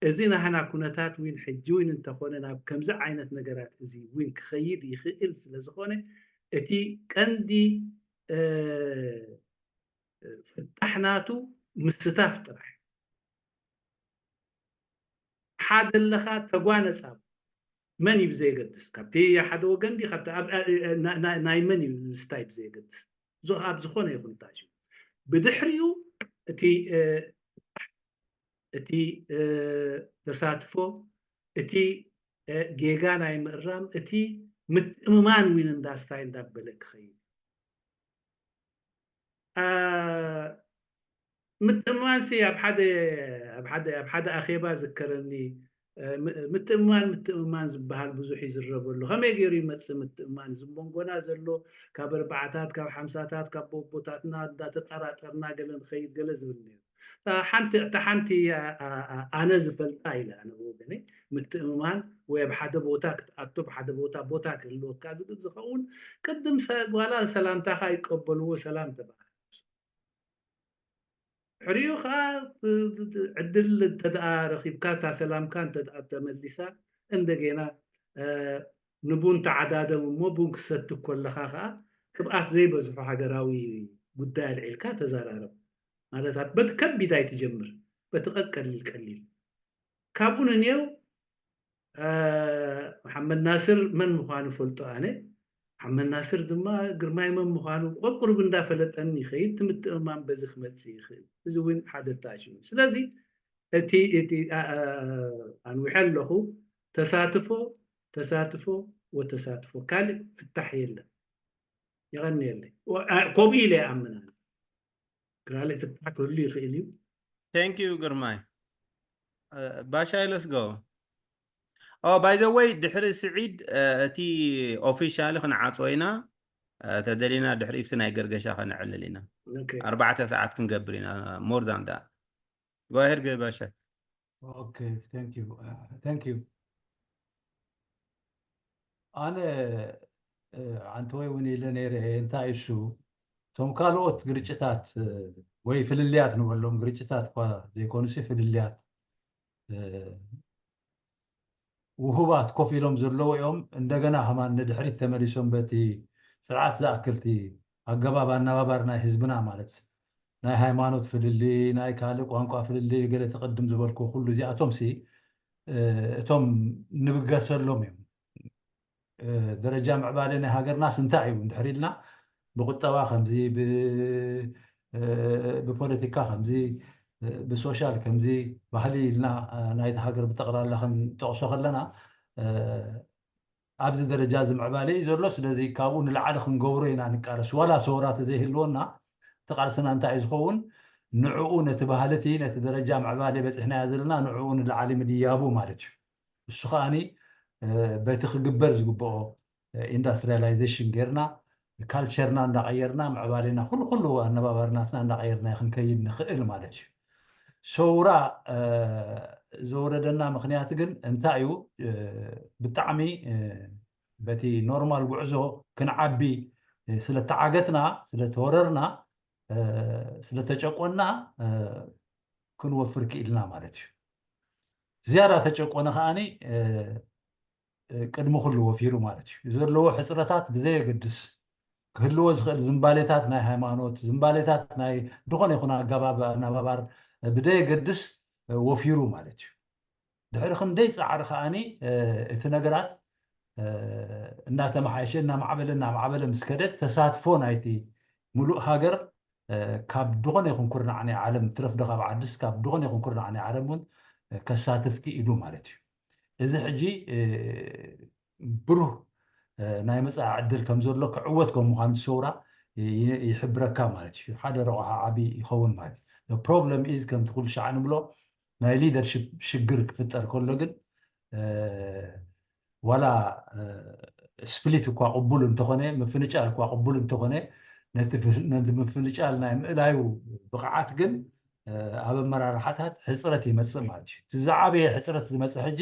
እዚ ናህና ኩነታት ዊን ሕጂ ዊን እንተኾነ ናብ ከምዚ ዓይነት ነገራት እዚ ዊን ክኸይድ ይኽእል ስለ ዝኾነ እቲ ቀንዲ ፍታሕ ናቱ ምስታፍ ጥራሕ ሓደ ኣለኻ ተጓነፃ መን እዩ ብዘየገድስ ካብቲ ሓደ ወገን ዲ ናይ መን እዩ ምስታይ ብዘየገድስ ኣብ ዝኾነ ይኹን ታሽ ብድሕሪኡ እቲ እቲ ተሳትፎ እቲ ጌጋ ናይ ምእራም እቲ ምትእምማን ዊን እንዳስታይ እንዳበለ ክኸይድ ምትእምማን ሲ ኣብ ሓደ ኣብ ሓደ ኣብ ሓደ ኣኼባ ዝከረኒ ምትእምማን ምትእምማን ዝበሃል ብዙሕ ይዝረበሉ ከመይ ገይሩ ይመፅእ ምትእምማን እዚ መንጎና ዘሎ ካብ ኣርባዓታት ካብ ሓምሳታት ካብ ቦቦታትና እንዳተጠራጠርና ገለ ንኸይድ ገለ ዝብል ነይሩ ሓንቲ ኣነ ዝፈልጣ ኢለ ኣነ ብወገነይ ምትእምማን ወይ ኣብ ሓደ ቦታ ክትኣቱ፣ ኣብ ሓደ ቦታ ቦታ ክህልወካ ዝብል ዝኸውን ቅድም ዋላ ሰላምታኻ ይቀበልዎ ሰላም ተባሃ ሕሪኡ ከዓ ዕድል እንተደኣ ረኺብካ እታ ሰላምካ እንተደኣ ተመሊሳ እንደገና ንቡን ተዓዳደም እሞ ቡን ክሰቲ ከለኻ ከዓ ቅብኣት ዘይበዝሖ ሃገራዊ ጉዳይ ኣልዒልካ ተዘራረብ። ማለት በቲ ከቢድ ኣይትጀምር፣ በቲ ቀሊል ቀሊል። ካብኡ ንንየው መሓመድ ናስር መን ምዃኑ ፈልጦ ኣነ። መሓመድ ናስር ድማ ግርማይ መን ምዃኑ ቆቁርብ እንዳፈለጠኒ ይኸይድ። ትምትእማን በዚ ክመፅእ ይኽእል። እዚ እውን ሓደ ተኣሽሙ። ስለዚ እቲ እቲ ኣንዊሐ ኣለኹ። ተሳትፎ ተሳትፎ ወተሳትፎ ካልእ ፍታሕ የለን። የቐንየለይ። ከምኡ ኢለ ይኣምን ኣነ። ካልእ ፍታሕ ክህሉ ይኽእል እዩ። Thank you ግርማይ። ባሻይ let's go። Oh by the way ድሕሪ ስዒድ እቲ ኦፊሻሊ ክንዓፅዎ ኢና። ተደሊና ድሕሪ ኢፍቲ ናይ ገርገሻ ከነዕልል ኢና። ኣርባዕተ ሰዓት ክንገብር ኢና። More than that. Go ahead ባሻይ። Okay, thank you. Thank you. ኣነ ኣንተ ወይ እውን ኢለ ነይረ እንታይ እሱ እቶም ካልኦት ግርጭታት ወይ ፍልልያት ንበሎም ግርጭታት እኳ ዘይኮኑሲ ፍልልያት ውሁባት ኮፍ ኢሎም ዘለዉ እዮም። እንደገና ከማን ንድሕሪት ተመሊሶም በቲ ስርዓት ዝኣክልቲ ኣገባብ ኣነባባር ናይ ህዝብና ማለት ናይ ሃይማኖት ፍልልይ፣ ናይ ካልእ ቋንቋ ፍልልይ፣ ገለ ተቐድም ዝበልኩ ኩሉ እዚኣቶም ሲ እቶም ንብገሰሎም እዮም። ደረጃ ምዕባለ ናይ ሃገርናስ እንታይ እዩ እንድሕር ኢልና ብቁጠባ ከምዚ ብፖለቲካ ከምዚ ብሶሻል ከምዚ ባህሊ ኢልና ናይቲ ሃገር ብጠቕላላ ክንጠቕሶ ከለና ኣብዚ ደረጃ እዚ ምዕባለ እዩ ዘሎ። ስለዚ ካብኡ ንላዕሊ ክንገብሮ ኢና ንቃለስ። ዋላ ሰውራ ተዘይህልወና እቲ ቃልስና እንታይ እዩ ዝኸውን? ንዕኡ ነቲ ባህሊ እቲ ነቲ ደረጃ ምዕባለ በፂሕናዮ ዘለና ንዕኡ ንላዕሊ ምድያቡ ማለት እዩ። እሱ ከዓኒ በቲ ክግበር ዝግብኦ ኢንዳስትሪያላይዜሽን ጌርና ካልቸርና እንዳቐየርና ምዕባሌና ኩሉ ኩሉ ኣነባባርናትና እንዳቐየርና ክንከይድ ንኽእል ማለት እዩ። ሰውራ ዘውረደና ምክንያት ግን እንታይ እዩ? ብጣዕሚ በቲ ኖርማል ጉዕዞ ክንዓቢ ስለተዓገትና ስለተወረርና ስለተጨቆና ክንወፍር ክኢልና ማለት እዩ። ዝያዳ ተጨቆነ ከዓኒ ቅድሚ ኩሉ ወፊሩ ማለት እዩ። ዘለዎ ሕፅረታት ብዘየገድስ ክህልዎ ዝኽእል ዝምባሌታት ናይ ሃይማኖት ዝምባሌታት ናይ ዝኾነ ይኹን ኣገባብ ኣነባባር ብዘየገድስ ወፊሩ ማለት እዩ። ድሕሪ ክንደይ ፃዕሪ ከዓኒ እቲ ነገራት እናተመሓየሸ እናማዕበለ እናማዕበለ ምስ ከደ ተሳትፎ ናይቲ ሙሉእ ሃገር ካብ ዝኾነ ይኹን ኩርናዕ ናይ ዓለም ትረፍ ዶ ካብ ዓድስ ካብ ዝኾነ ይኹን ኩርናዕ ናይ ዓለም እውን ከሳትፍ ክኢሉ ማለት እዩ። እዚ ሕጂ ብሩህ ናይ መፃኢ ዕድል ከም ዘሎ ክዕወት ከም ምዃኑ ሰውራ ይሕብረካ ማለት እዩ። ሓደ ረቑሓ ዓቢ ይኸውን ማለት እዩ። ፕሮብለም ኢዝ ከምቲ ኩሉ ሻዕ ንብሎ ናይ ሊደርሽፕ ሽግር ክፍጠር ከሎ ግን ዋላ ስፕሊት እኳ ቅቡል እንተኾነ ምፍንጫል እኳ ቅቡል እንተኾነ ነቲ ምፍንጫል ናይ ምእላዩ ብቕዓት ግን ኣብ ኣመራርሓታት ሕፅረት ይመፅእ ማለት እዩ። እቲ ዝዓበየ ሕፅረት ዝመፅእ ሕጂ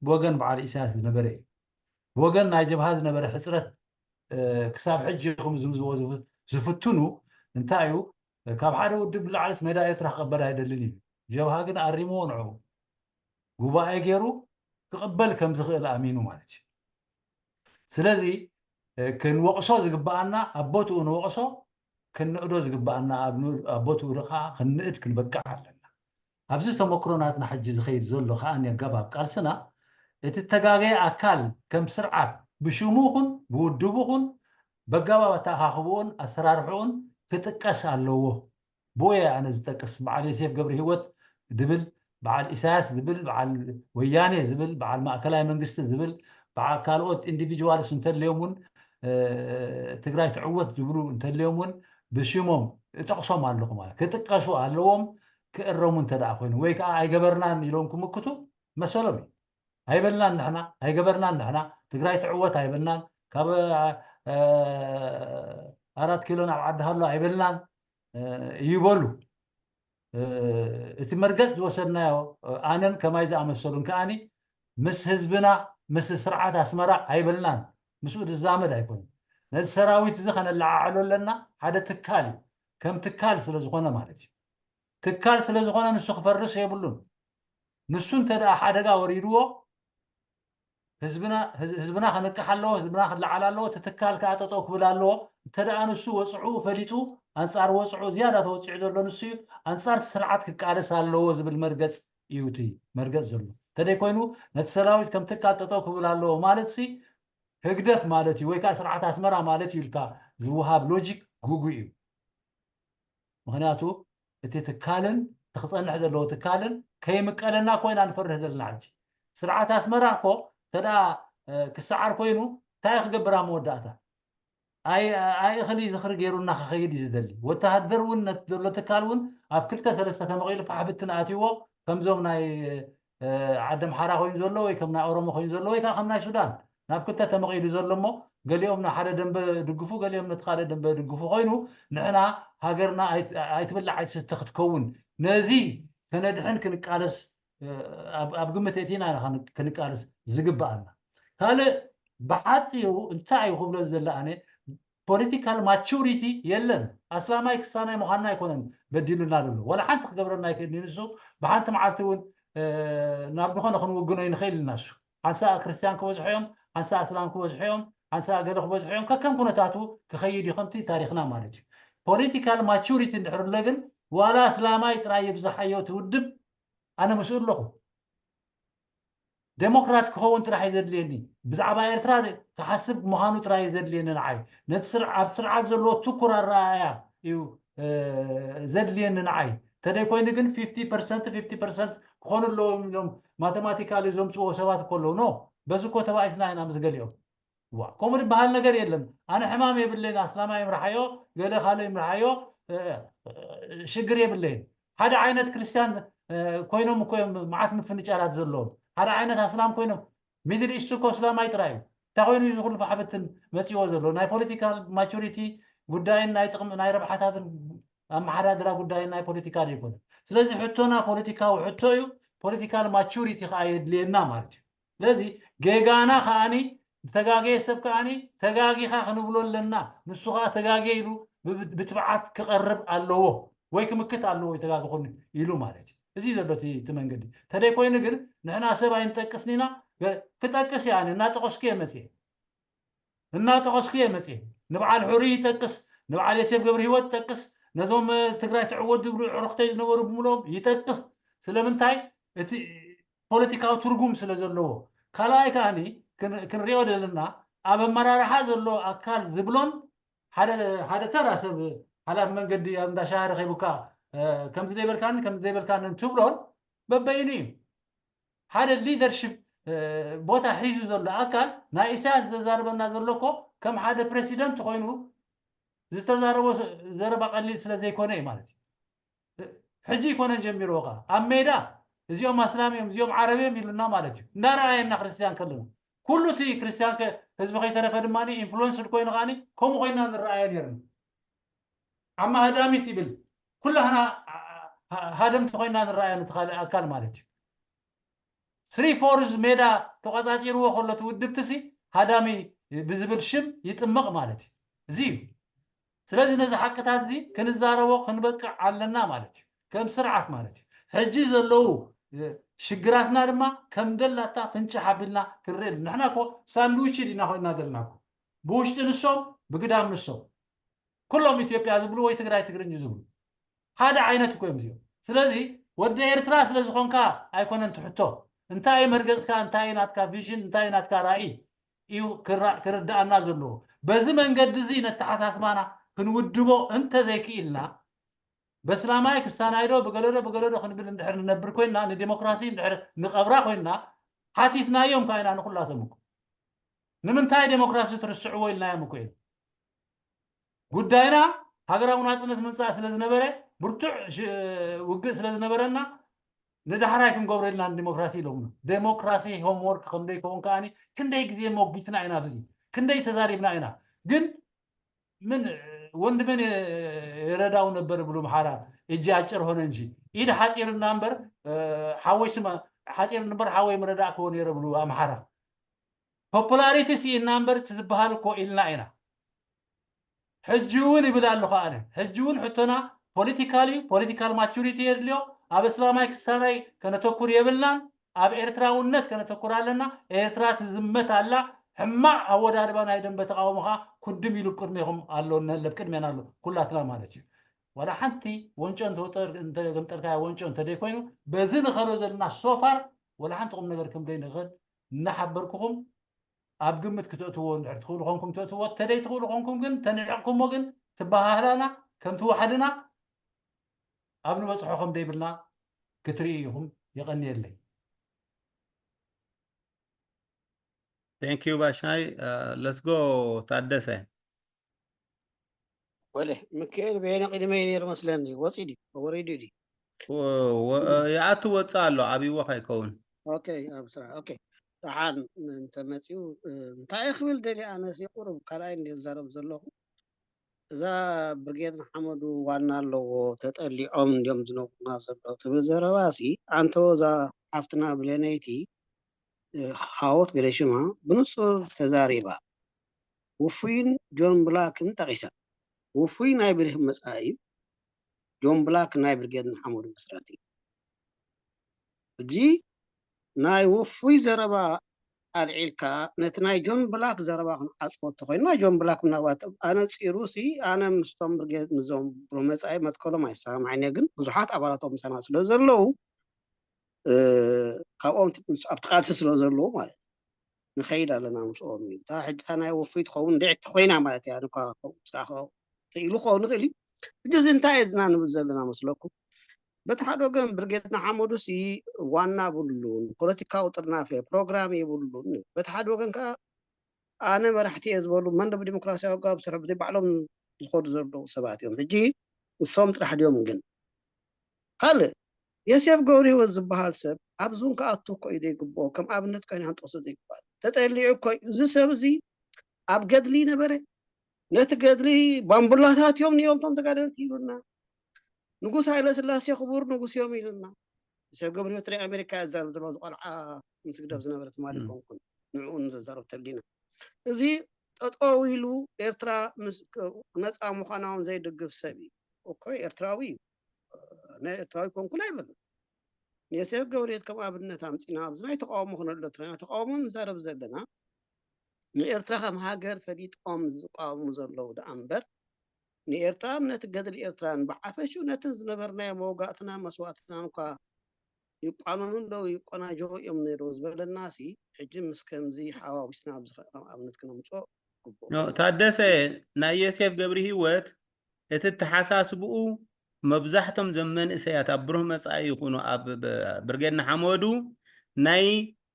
ብወገን በዓል ኢሳያስ ዝነበረ እዩ። ብወገን ናይ ጀብሃ ዝነበረ ሕፅረት ክሳብ ሕጂ ክምዝምዝዎ ዝፍትኑ እንታይ እዩ? ካብ ሓደ ውድብ ንላዕሊስ ሜዳ ኤርትራ ክቕበል ኣይደልን እዩ። ጀብሃ ግን ኣሪምዎ ንዑ ጉባኤ ገይሩ ክቕበል ከም ዝኽእል ኣሚኑ ማለት እዩ። ስለዚ ክንወቕሶ ዝግብኣና ኣብ ቦትኡ ንወቕሶ፣ ክንእዶ ዝግብኣና ኣብ ቦትኡ ከዓ ክንእድ ክንበቅዕ ኣለና። ኣብዚ ተመክሮ ናትና ሕጂ ዝኸይድ ዘሎ ከዓ ኣገባብ ቃልስና እቲ ተጋገየ ኣካል ከም ስርዓት ብሽሙ ኹን ብውድቡ ኹን በጋባብ ኣተኣኻኽብኡን ኣሰራርሕኡን ክጥቀስ ኣለዎ። ብኡ እየ ኣነ ዝጠቅስ። በዓል ዮሴፍ ገብረ ህይወት ዝብል፣ በዓል ኢሳያስ ዝብል፣ በዓል ወያኔ ዝብል፣ በዓል ማእከላይ መንግስቲ ዝብል፣ በዓል ካልኦት ኢንዲቪጁዋልስ እንተልዮም እውን ትግራይ ትዕወት ዝብሉ እንተልዮም እውን ብሽሞም እጠቕሶም ኣለኹ ማለት ክጥቀሱ ኣለዎም። ክእረሙ እንተ ደኣ ኮይኑ ወይ ከዓ ኣይገበርናን ኢሎም ክምክቱ መሰሎም እዩ። ኣይበልናን ንሕና ኣይገበርናን ንሕና ትግራይ ትዕወት ኣይበልናን ካብ ኣራት ኪሎ ናብ ዓዲ ሃሎ ኣይበልናን ይበሉ። እቲ መርገፅ ዝወሰድናዮ ኣነን ከማይ ዝኣመሰሉን ከዓኒ ምስ ህዝብና ምስ ስርዓት ኣስመራ ኣይበልናን። ምስኡ ዝዛመድ ኣይኮነን። ነዚ ሰራዊት እዚ ከነለዓዕሎ ኣለና። ሓደ ትካል እዩ፣ ከም ትካል ስለ ዝኾነ ማለት እዩ። ትካል ስለ ዝኾነ ንሱ ክፈርስ የብሉን። ንሱ እንተ ደኣ ሓደጋ ወሪድዎ ህዝብና ህዝብና ከነቅሕ ኣለዎ፣ ህዝብና ክለዓል ኣለዎ፣ እቲ ትካል ከዓ ጠጠው ክብል ኣለዎ። እንተ ደኣ ንሱ ወፅዑ ፈሊጡ ኣንፃር ወፅዑ ዝያዳ ተወፂዑ ዘሎ ንሱ እዩ። ኣንፃር እቲ ስርዓት ክቃለስ ኣለዎ ዝብል መርገፅ እዩ እቲ መርገፅ ዘሎ። እንተደይ ኮይኑ ነቲ ሰራዊት ከም ትካል ጠጠው ክብል ኣለዎ ማለት ሲ ህግደፍ ማለት እዩ ወይ ከዓ ስርዓት ኣስመራ ማለት እዩ ኢልካ ዝወሃብ ሎጂክ ጉጉ እዩ። ምክንያቱ እቲ ትካልን እቲ ክፀንሕ ዘለዎ ትካልን ከይምቀለና ኮይና ንፈርህ ዘለና ሕጂ። ስርዓት ኣስመራ እኮ ተዳ ክሰዓር ኮይኑ እንታይ ክገብር ኣብ መወዳእታ ኣይ እኽሊ ዝኽሪ ገይሩና ክኸይድ እዩ ዝደሊ። ወተሃደር እውን ነቲ ዘሎ ትካል እውን ኣብ ክልተ ሰለስተ ተመቒሉ ፋሕብትን ኣትይዎ ከምዞም ናይ ዓዲ ኣምሓራ ኮይኑ ዘሎ ወይ ከም ናይ ኦሮሞ ኮይኑ ዘሎ ወይ ከዓ ከም ናይ ሱዳን ናብ ክልተ ተመቒሉ ዘሎ እሞ ገሊኦም ንሓደ ደንበ ድግፉ ገሊኦም ነቲ ካልእ ደንበ ድግፉ ኮይኑ ንሕና ሃገርና ኣይትብላዕ ኣይትስተ ክትከውን ነዚ ከነድሕን ክንቃለስ ኣብ ግምት እቲና ክንቃለስ ዝግብኣና። ካልእ ብሓፂሩ እንታይ እዩ ክብሎ ዝደሊ ኣነ ፖለቲካል ማቹሪቲ የለን። ኣስላማይ ክስታናይ ምዃንና ኣይኮነን በዲሉና ዘሎ። ዋላ ሓንቲ ክገብረና ኣይክእልን ንሱ። ብሓንቲ መዓልቲ እውን ናብ ዝኾነ ክንውግኖ ይንኽእል ኢና። እሱ ሓንሳእ ክርስትያን ክበዝሑ እዮም፣ ሓንሳእ ኣስላም ክበዝሑ እዮም፣ ሓንሳእ ገለ ክበዝሑ እዮም። ከከም ኩነታቱ ክኸይድ እዩ ከምቲ ታሪኽና ማለት እዩ። ፖለቲካል ማቹሪቲ እንድሕር ኣሎ ግን ዋላ ኣስላማይ ጥራይ ይብዝሓዮ እቲ ውድብ ኣነ ምስኡ ኣለኹ። ዴሞክራት ክኸውን ጥራሕ እዩ ዘድልየኒ። ብዛዕባ ኤርትራ ክሓስብ ምዃኑ ጥራይ እዩ ዘድልየኒ ንዓይ። ነቲ ኣብ ስርዓት ዘለዎ ትኩር ኣረኣእያ እዩ ዘድልየኒ ንዓይ። ተደይ ኮይኑ ግን ፊፍቲ ፐርሰንት ፊፍቲ ፐርሰንት ክኾኑ ኣለዎም ኢሎም ማተማቲካሊ ዘምፅዎ ሰባት እኮ ኣለዉ። ኖ በዚ እኮ ተባኢስና ኢና ምስ ገሊኦም። ዋ ከምኡ ዝበሃል ነገር የለን። ኣነ ሕማም የብለይን፣ ኣስላማይ ይምርሓዮ፣ ገለ ካልእ ይምርሓዮ፣ ሽግር የብለይን። ሓደ ዓይነት ክርስትያን ኮይኖም እኮ እዮም መዓት ምፍንጫላት ዘለዎም። ሓደ ዓይነት ኣስላም ኮይኖም ሚድል ኢስት እኮ እስላማይ ጥራይ እዩ። እንታይ ኮይኑ እዚ ኩሉ ፋሕብትን መፂዎ ዘሎ? ናይ ፖለቲካል ማቹሪቲ ጉዳይን ናይ ጥቕሚ ናይ ረብሓታትን ኣመሓዳድራ ጉዳይን ናይ ፖለቲካ ዘይኮነ። ስለዚ ሕቶና ፖለቲካዊ ሕቶ እዩ። ፖለቲካል ማቹሪቲ ከዓ የድልየና ማለት እዩ። ስለዚ ጌጋና ከዓኒ ዝተጋገየ ሰብ ከዓኒ ተጋጊኻ ክንብሎ ኣለና። ንሱ ከዓ ተጋገየ ኢሉ ብትብዓት ክቐርብ ኣለዎ ወይ ክምክት ኣለዎ ይተጋግኹኒ ኢሉ ማለት እዩ። እዚ ዘሎ እቲ መንገዲ ተደይ ኮይኑ ግን ንሕና ሰብ ኣይንጠቅስን ኢና። ክጠቅስ እየ ኣነ እናጠቀስኩ እየ መፅየ እናጠቀስኩ እየ መፅየ። ንበዓል ሕሩይ ይጠቅስ፣ ንበዓል የሴፍ ገብረ ህይወት ይጠቅስ፣ ነዞም ትግራይ ትዕወት ዝብሉ ዕርኽተይ ዝነበሩ ብምሎም ይጠቅስ። ስለምንታይ እቲ ፖለቲካዊ ትርጉም ስለ ዘለዎ። ካልኣይ ከዓኒ ክንሪኦ ዘለና ኣብ ኣመራርሓ ዘሎ ኣካል ዝብሎን ሓደ ተራ ሰብ ሓላፊ መንገዲ ኣብ እንዳ ሻሂ ረኺቡካ ከምዚ ዘይበልካኒ ከምዚ ዘይበልካኒ እንትብሎን በበይኑ እዩ። ሓደ ሊደርሽፕ ቦታ ሒዙ ዘሎ ኣካል ናይ ኢሳያስ ዘዛርበና ዘሎ እኮ ከም ሓደ ፕሬሲደንት ኮይኑ ዝተዛረቦ ዘረባ ቀሊል ስለ ዘይኮነ እዩ ማለት እዩ። ሕጂ ይኮነን ጀሚርዎ ከዓ ኣብ ሜዳ እዚኦም ኣስላም እዮም እዚኦም ዓረብ እዮም ኢሉና ማለት እዩ። እንዳረኣየና ክርስትያን ከለና ኩሉ እቲ ክርስትያን ህዝቢ ከይተረፈ ድማ ኢንፍሉንስድ ኮይኑ ከዓ ከምኡ ኮይና ንረኣዮ ነርና። ዓማ ሃዳሚት ይብል ኩላህና ሃደምቲ ኮይና ንረኣዮ ነቲ ካልእ ኣካል ማለት እዩ። ስሪ ፎርዝ ሜዳ ተቆፃፂርዎ ከሎ እቲ ውድብቲ ሲ ሃዳሚ ብዝብል ሽም ይጥመቕ ማለት እዩ። እዚ እዩ። ስለዚ ነዚ ሓቅታት እዚ ክንዛረቦ ክንበቅዕ ኣለና ማለት እዩ። ከም ስርዓት ማለት እዩ። ሕጂ ዘለዉ ሽግራትና ድማ ከም ደላታ ፍንጭሕ ኣቢልና ክንርኢ ንሕና እኮ ሳንድዊች ዲና ኮይና ዘለና እኮ ብውሽጢ ንሶም ብግዳም ንሶም ኩሎም ኢትዮጵያ ዝብሉ ወይ ትግራይ ትግርኝ ዝብሉ ሓደ ዓይነት እኮ እዮም እዚኦም። ስለዚ ወዲ ኤርትራ ስለ ዝኾንካ ኣይኮነን ትሕቶ እንታይ መርገፅካ እንታይ ናትካ ቪዥን እንታይ ናትካ ራእይ እዩ ክርዳእና ዘለዎ። በዚ መንገዲ እዚ ነተሓሳስባና ክንውድቦ እንተዘይክኢልና በስላማይ ክስታናይዶ ብገለዶ ብገለዶ ክንብል እንድሕር ንነብር ኮይንና ንዴሞክራሲ እንድሕር ንቐብራ ኮይንና ሓቲትናዮም ካይና ንኩላቶም እኮ ንምንታይ ዴሞክራሲ ትርስዕዎ ኢልናዮም እኮ እዩ። ጉዳይና ሃገራዊ ናፅነት ምምፃእ ስለ ዝነበረ ብርቱዕ ውግእ ስለ ዝነበረና ንዳሕራይ ክንገብሮ ኢልና ንዲሞክራሲ ኢሎምና። ዴሞክራሲ ሆምወርክ ከምደይ ከውን ከዓኒ ክንደይ ግዜ ሞጊትና ኢና ኣብዚ ክንደይ ተዛሪብና ኢና ግን ምን ወንድምን የረዳው ነበር ብሉ ምሓራ እጂ ኣጭር ሆነ እንጂ ኢድ ሓፂር እና እምበር ሓወይ ስማ ሓፂር እምበር ሓወይ ምረዳእክዎ ነይረ ብሉ ኣምሓራ። ፖፑላሪቲ ስኢና እምበር እቲ ዝበሃል እኮ ኢልና ኢና። ሕጂ እውን ይብል ኣለኹ ኣነ። ሕጂ እውን ሕቶና ፖለቲካል እዩ። ፖለቲካል ማቹሪቲ የድልዮ። ኣብ እስላማይ ክስታናይ ከነተኩር የብልናን። ኣብ ኤርትራውነት ከነተኩር ኣለና። ኤርትራ ትዝመት ኣላ። ሕማቕ ኣወዳድባ ናይ ደንበ ተቃውሞ ከዓ ኩድም ኢሉ ቅድሜኹም ኣሎ፣ ነለብ ቅድሜና ኣሎ፣ ኩላትና ማለት እዩ። ዋላ ሓንቲ ወንጮ እንተወጠር-፣ እንተገምጠልካያ ወንጮ እንተደይኮይኑ፣ በዚ ንኸዶ ዘለና ሶፋር ዋላ ሓንቲ ቁም ነገር ከም ዘይንኽእል እናሓበርኩኹም፣ ኣብ ግምት ክተእትዎ እንድሕር ትኽእሉ ኮንኩም ተእትዎ፣ ተደይ ትኽእሉ ኮንኩም ግን ተንዕቕኩሞ ግን ትበሃህላና ከም ትወሓድና ኣብ ንበጽሖ ከም ደይብልና ክትርኢ ኢኹም። የቐንየለይ። Thank you ባሻይ። ለስጎ ታደሰ። ወለ ሚካኤል በየነ ቅድመይ ነይሩ መስለኒ፣ ወፂ ድዩ ወሪዱ ድዩ? ወ- ወ- ይኣቱ ወፅእ ኣሎ፣ ኣብይዎ ከይከውን። ኦኬ፣ ኣብ ስራሕ። ኦኬ፣ ደሓን እንተመፂኡ እንታይ ክብል ደልየ፣ ኣነስ ቁሩብ ካልኣይ እንደ ዝዛረብ ዘለኹ፣ እዛ ብርጌድ ንሓመዱ ዋና ኣለዎ፣ ተጠሊዖም እንዲዮም ዝነብሩና ዘሎ ትብል ዘረባ ሲ፣ ኣንተ እዛ ሓፍትና ብሌነይቲ ሃወት ገለሽማ ብንጹር ተዛሪባ። ውፉይን ጆን ብላክን ጠቒሳ። ውፉይ ናይ ብርሂን መጻኢ እዩ። ጆን ብላክ ናይ ብርጌድ ንሓመዱ መስራቲ እዩ። ሕጂ ናይ ውፉይ ዘረባ ኣልዒልካ ነቲ ናይ ጆን ብላክ ዘረባ ክንዓጽዎ እንተኾይንና፣ ጆን ብላክ ምናልባት ኣነጺሩ ሲ ኣነ ምስቶም ብርጌድ ምስዞም ብሮ መጻኢ መትከሎም ኣይሰማማዕን እየ፣ ግን ብዙሓት ኣባላቶም ምሳና ስለ ዘለዉ፣ እ፣ ካብኦም ት-፣ ምስ-፣ ኣብቲ ቃልሲ ስለ ዘለዉ ማለት እዩ። ንኸይድ ኣለና ምስኦም እዩ። እታ ሕጂ እታ ናይ ውፉይ ትኸውን እንድዒ ተኾይና ማለት እያ። ኣነ እኳ ከምኡ ስለ ክኢሉ ክኸውን ይኽእል እዩ። ሕጂ እዚ እንታይ ኢና ንብል ዘለና መስለኩም? በቲ ሓደ ወገን ብርጌድ ንሓመዱ ሲ ዋና የብሉን፣ ፖለቲካዊ ጥርናፈ ፕሮግራም የብሉን። በቲ ሓደ ወገን ከኣ ኣነ መራሕቲ እየ ዝበሉ መን ብዲሞክራሲያዊ ኣገባብ ዝሰርሑ ብዘይ ባዕሎም ዝኸዱ ዘለዉ ሰባት እዮም። ሕጂ ንሶም ጥራሕ ድዮም ግን? ካልእ የሴፍ ገብረህይወት ዝበሃል ሰብ ኣብዚ እውን ክኣቱ እኮ እዩ ዘይግብኦ፣ ከም ኣብነት ኮይና ክንጠቕሶ ዘይግባእ። ተጠሊዑ እኮ እዩ። እዚ ሰብ እዚ ኣብ ገድሊ ነበረ። ነቲ ገድሊ ባምቡላታት እዮም ነይሮም እቶም ተጋደልቲ ኢሉና። ንጉስ ሃይለ ስላሴ ክቡር ንጉስ እዮም ኢሉና። የሴፍ ገብረህይወት ናይ ኣሜሪካ እያ ዝዛረብ ዘለዋ፣ እዚ ቆልዓ ምስ ህግደፍ ዝነበረ ትማሊ እም። ኣይኮንኩን። ንዕኡ ንዘዛረብ ተሊና። እዚ ጠጠው ኢሉ ኤርትራ ምስ፣ ነፃ ምዃና እውን ዘይድግፍ ሰብ እዩ። እኮ ኤርትራዊ እዩ። ናይ ኤርትራዊ ኮንኩን ኣይበልን። ንዮሴፍ ገብርኤል ከም ኣብነት ኣምፂና ኣብዚ ናይ ተቃውሞ ክነሎ ተኾይና ተቃውሞ ንዛረብ ዘለና ንኤርትራ ከም ሃገር ፈሊጦም ዝቃወሙ ዘለዉ ደኣ እምበር ንኤርትራን ነቲ ገድሊ ኤርትራን ብሓፈሽኡ ነትን ዝነበርናዮ መውጋእትና መስዋእትናን እኳ ይቋነኑ ኣለዉ ይቆናጀዉ እዮም ነይሩ ዝበለና ሲ ሕጂ ምስ ከምዚ ሓዋዊስና ኣብዚ ከ ከም ኣብነት ክነምፅኦ ግቡእ። ኖ፣ ታደሰ ናይ ዮሴፍ ገብረ ህይወት እቲ ተሓሳስብኡ መብዛሕቶም ዘም መንእሰያት ኣብ ብሩህ መጻኢ ይኹኑ ኣብ ብ-፣ ብርጌድ ንሓመዱ ናይ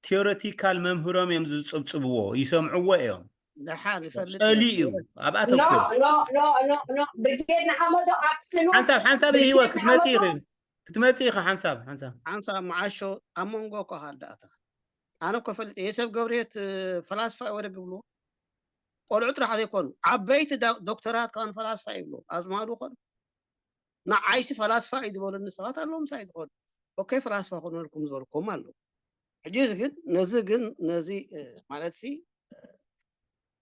ቴዎሬቲካል መምህሮም እዮም ዝጽብጽብዎ፣ ይሰምዕዎ እዮም። ደሓን ይፈልጥ ጸልዩ እየ። እዩ ኣብ ኖ ኣተኩር። ኖ ኖ ኖ ኖ ብርጌድ ንሓመዱ ኣብ ስኑ ሓንሳብ ሓንሳብ ህይወት ብርጌድ ክትመጽእ ኢኺ ንሓመዱ ክትመጽእ ኢኺ ሓንሳብ ሓንሳብ ሓንሳብ መዓሾ ኣብ መንጎ እኮ ሃዳእታ ኣነ እኮ ፈልጥ የሰብ ገብርሄት ፈላስፋ እዩ ወደ ግብሉ ቆልዑ ጥራሕ ዘይኮኑ ዓበይቲ ዳ- ዶክተራት ከን ፈላስፋ ይብሉ ኣዝማዱ ኮኑ ንዓይሲ ፈላስፋ እዩ ዝበሉኒ ሰባት ኣለዉ ምሳይ ዝኾኑ ኦኬ ፈላስፋ ኮነልኩም ዝበልኩም ኣለዉ ሕጂ ግን ነዚ ግን ነዚ እ፣ ማለት ሲ እ፣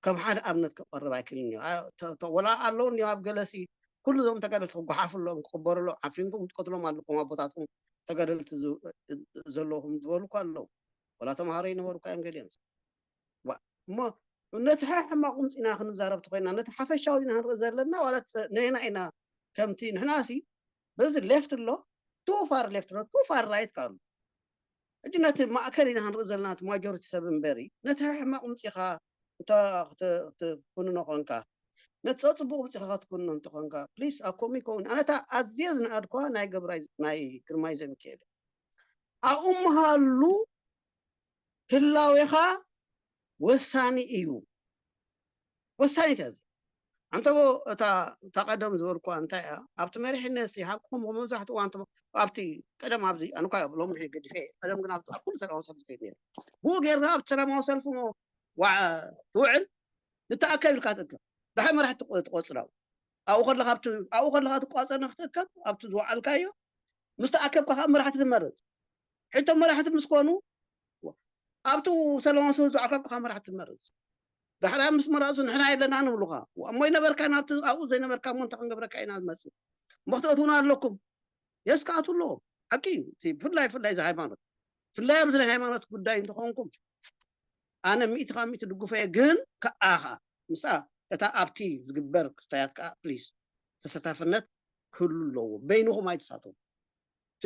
ከም ሓደ ኣብነት ክቐርብ ኣይክልን እዩ ኣ- ተ- ተ- ወላ ኣለዉ እኒኦ ኣብ ገለሲ ኩሉ ዞም ተጋደልቲ ክጓሓፉ ኣለዎም ክቅበሩሎም ዓፊንኩም ክትቀትሎም ኣለኩም ኣቦታትኩም ተጋደልቲ ዝ- እ- ዘለኹም ዝበሉ እኳ ኣለዉ ወላ ተምሃሮ ይነበሩ እኳ እዮም ገሊኦም ዋ፣ እሞ ነቲ ሕማቕ ቁምፂና ክንዛረብ ተኮይና ነቲ ሓፈሻዊ ኢና ክንርኢ ዘለና ዋላ ነና ኢና ከምቲ ንሕናሲ በዚ ሌፍት ኣሎ ቱ ፋር ሌፍት ኣሎ ቱ ፋር ራይት ካሉ ሕጂ ነቲ ማእከል ኢና ክንርኢ ዘለና እቲ ማጆሪቲ ሰብ እምበሪ ነቲ ሕማቕ ቁምፂኻ ክትኩንኖ ኮንካ ነቲ ፀፅቡቅ ቁምፂኻ ክትኩንኖ እንተኮንካ ፕሊስ ኣብ ከምኡ ይከውን ኣነታ ኣዝየ ዝነኣድኳ ናይ ገብራይ ናይ ግርማይ ዘሚካኤል ኣብኡ ምሃሉ ህላዌኻ ወሳኒ እዩ ወሳኒት እያ እዚ ኣንተቦ እታ እታ ቀደም ዝበልኳ እንታይ እያ ኣብቲ መሪሕነት ሲ ሓቅኩም መብዛሕትኡ እዋን ተቦ- ኣብቲ ቀደም ኣብዚ ኣንኳ ሎም ገዲፈ ቀደም ግን ኣብቲ ኣብ ኩሉ ሰላማዊ ሰልፊ ከይድ ነይሩ ብኡ ጌርና ኣብቲ ሰላማዊ ሰልፊ ሞ- ዋ- ትውዕል ንተኣከብ ኢልካ ትእከብ ድሓ መራሕቲ ትቆ- ትቆፅር ኣብኡ ኣብኡ ከለኻ ኣብቲ ኣብኡ ከለኻ ትቋፀር ንክትእከብ ኣብቲ ዝወዓልካዮ ምስ ተኣከብካ ከዓ መራሕቲ ትመርፅ። ሕቶ መራሕቲ ምስ ኮኑ ኣብቲ ሰላማዊ ሰልፊ ዝወዓልካ እኮ መራሕቲ ትመርፅ። ዳሕራ ምስ መረፁ ንሕና የለና ንብሉኻ። እሞ ይነበርካ ናብቲ ኣብኡ ዘይነበርካ እሞ እንታይ ክንገብረካ ኢና ዝመፅእ? እሞ ክትእትውና ኣለኩም። የስካቱ ኣለዎም። ሓቂ እዩ። እቲ ብፍላይ ብፍላይ እዚ ሃይማኖት ብፍላይ ኣብዚ ናይ ሃይማኖት ጉዳይ እንተኾንኩም ኣነ ሚእቲ ካብ ሚእቲ ድጉፈ እየ። ግን ከኣ ከኣ ምስኣ እታ ኣብቲ ዝግበር ክስታያት ከኣ ፕሊስ ተሳታፍነት ክህሉ ኣለዎ። በይንኹም ኣይትሳተፉ። እቲ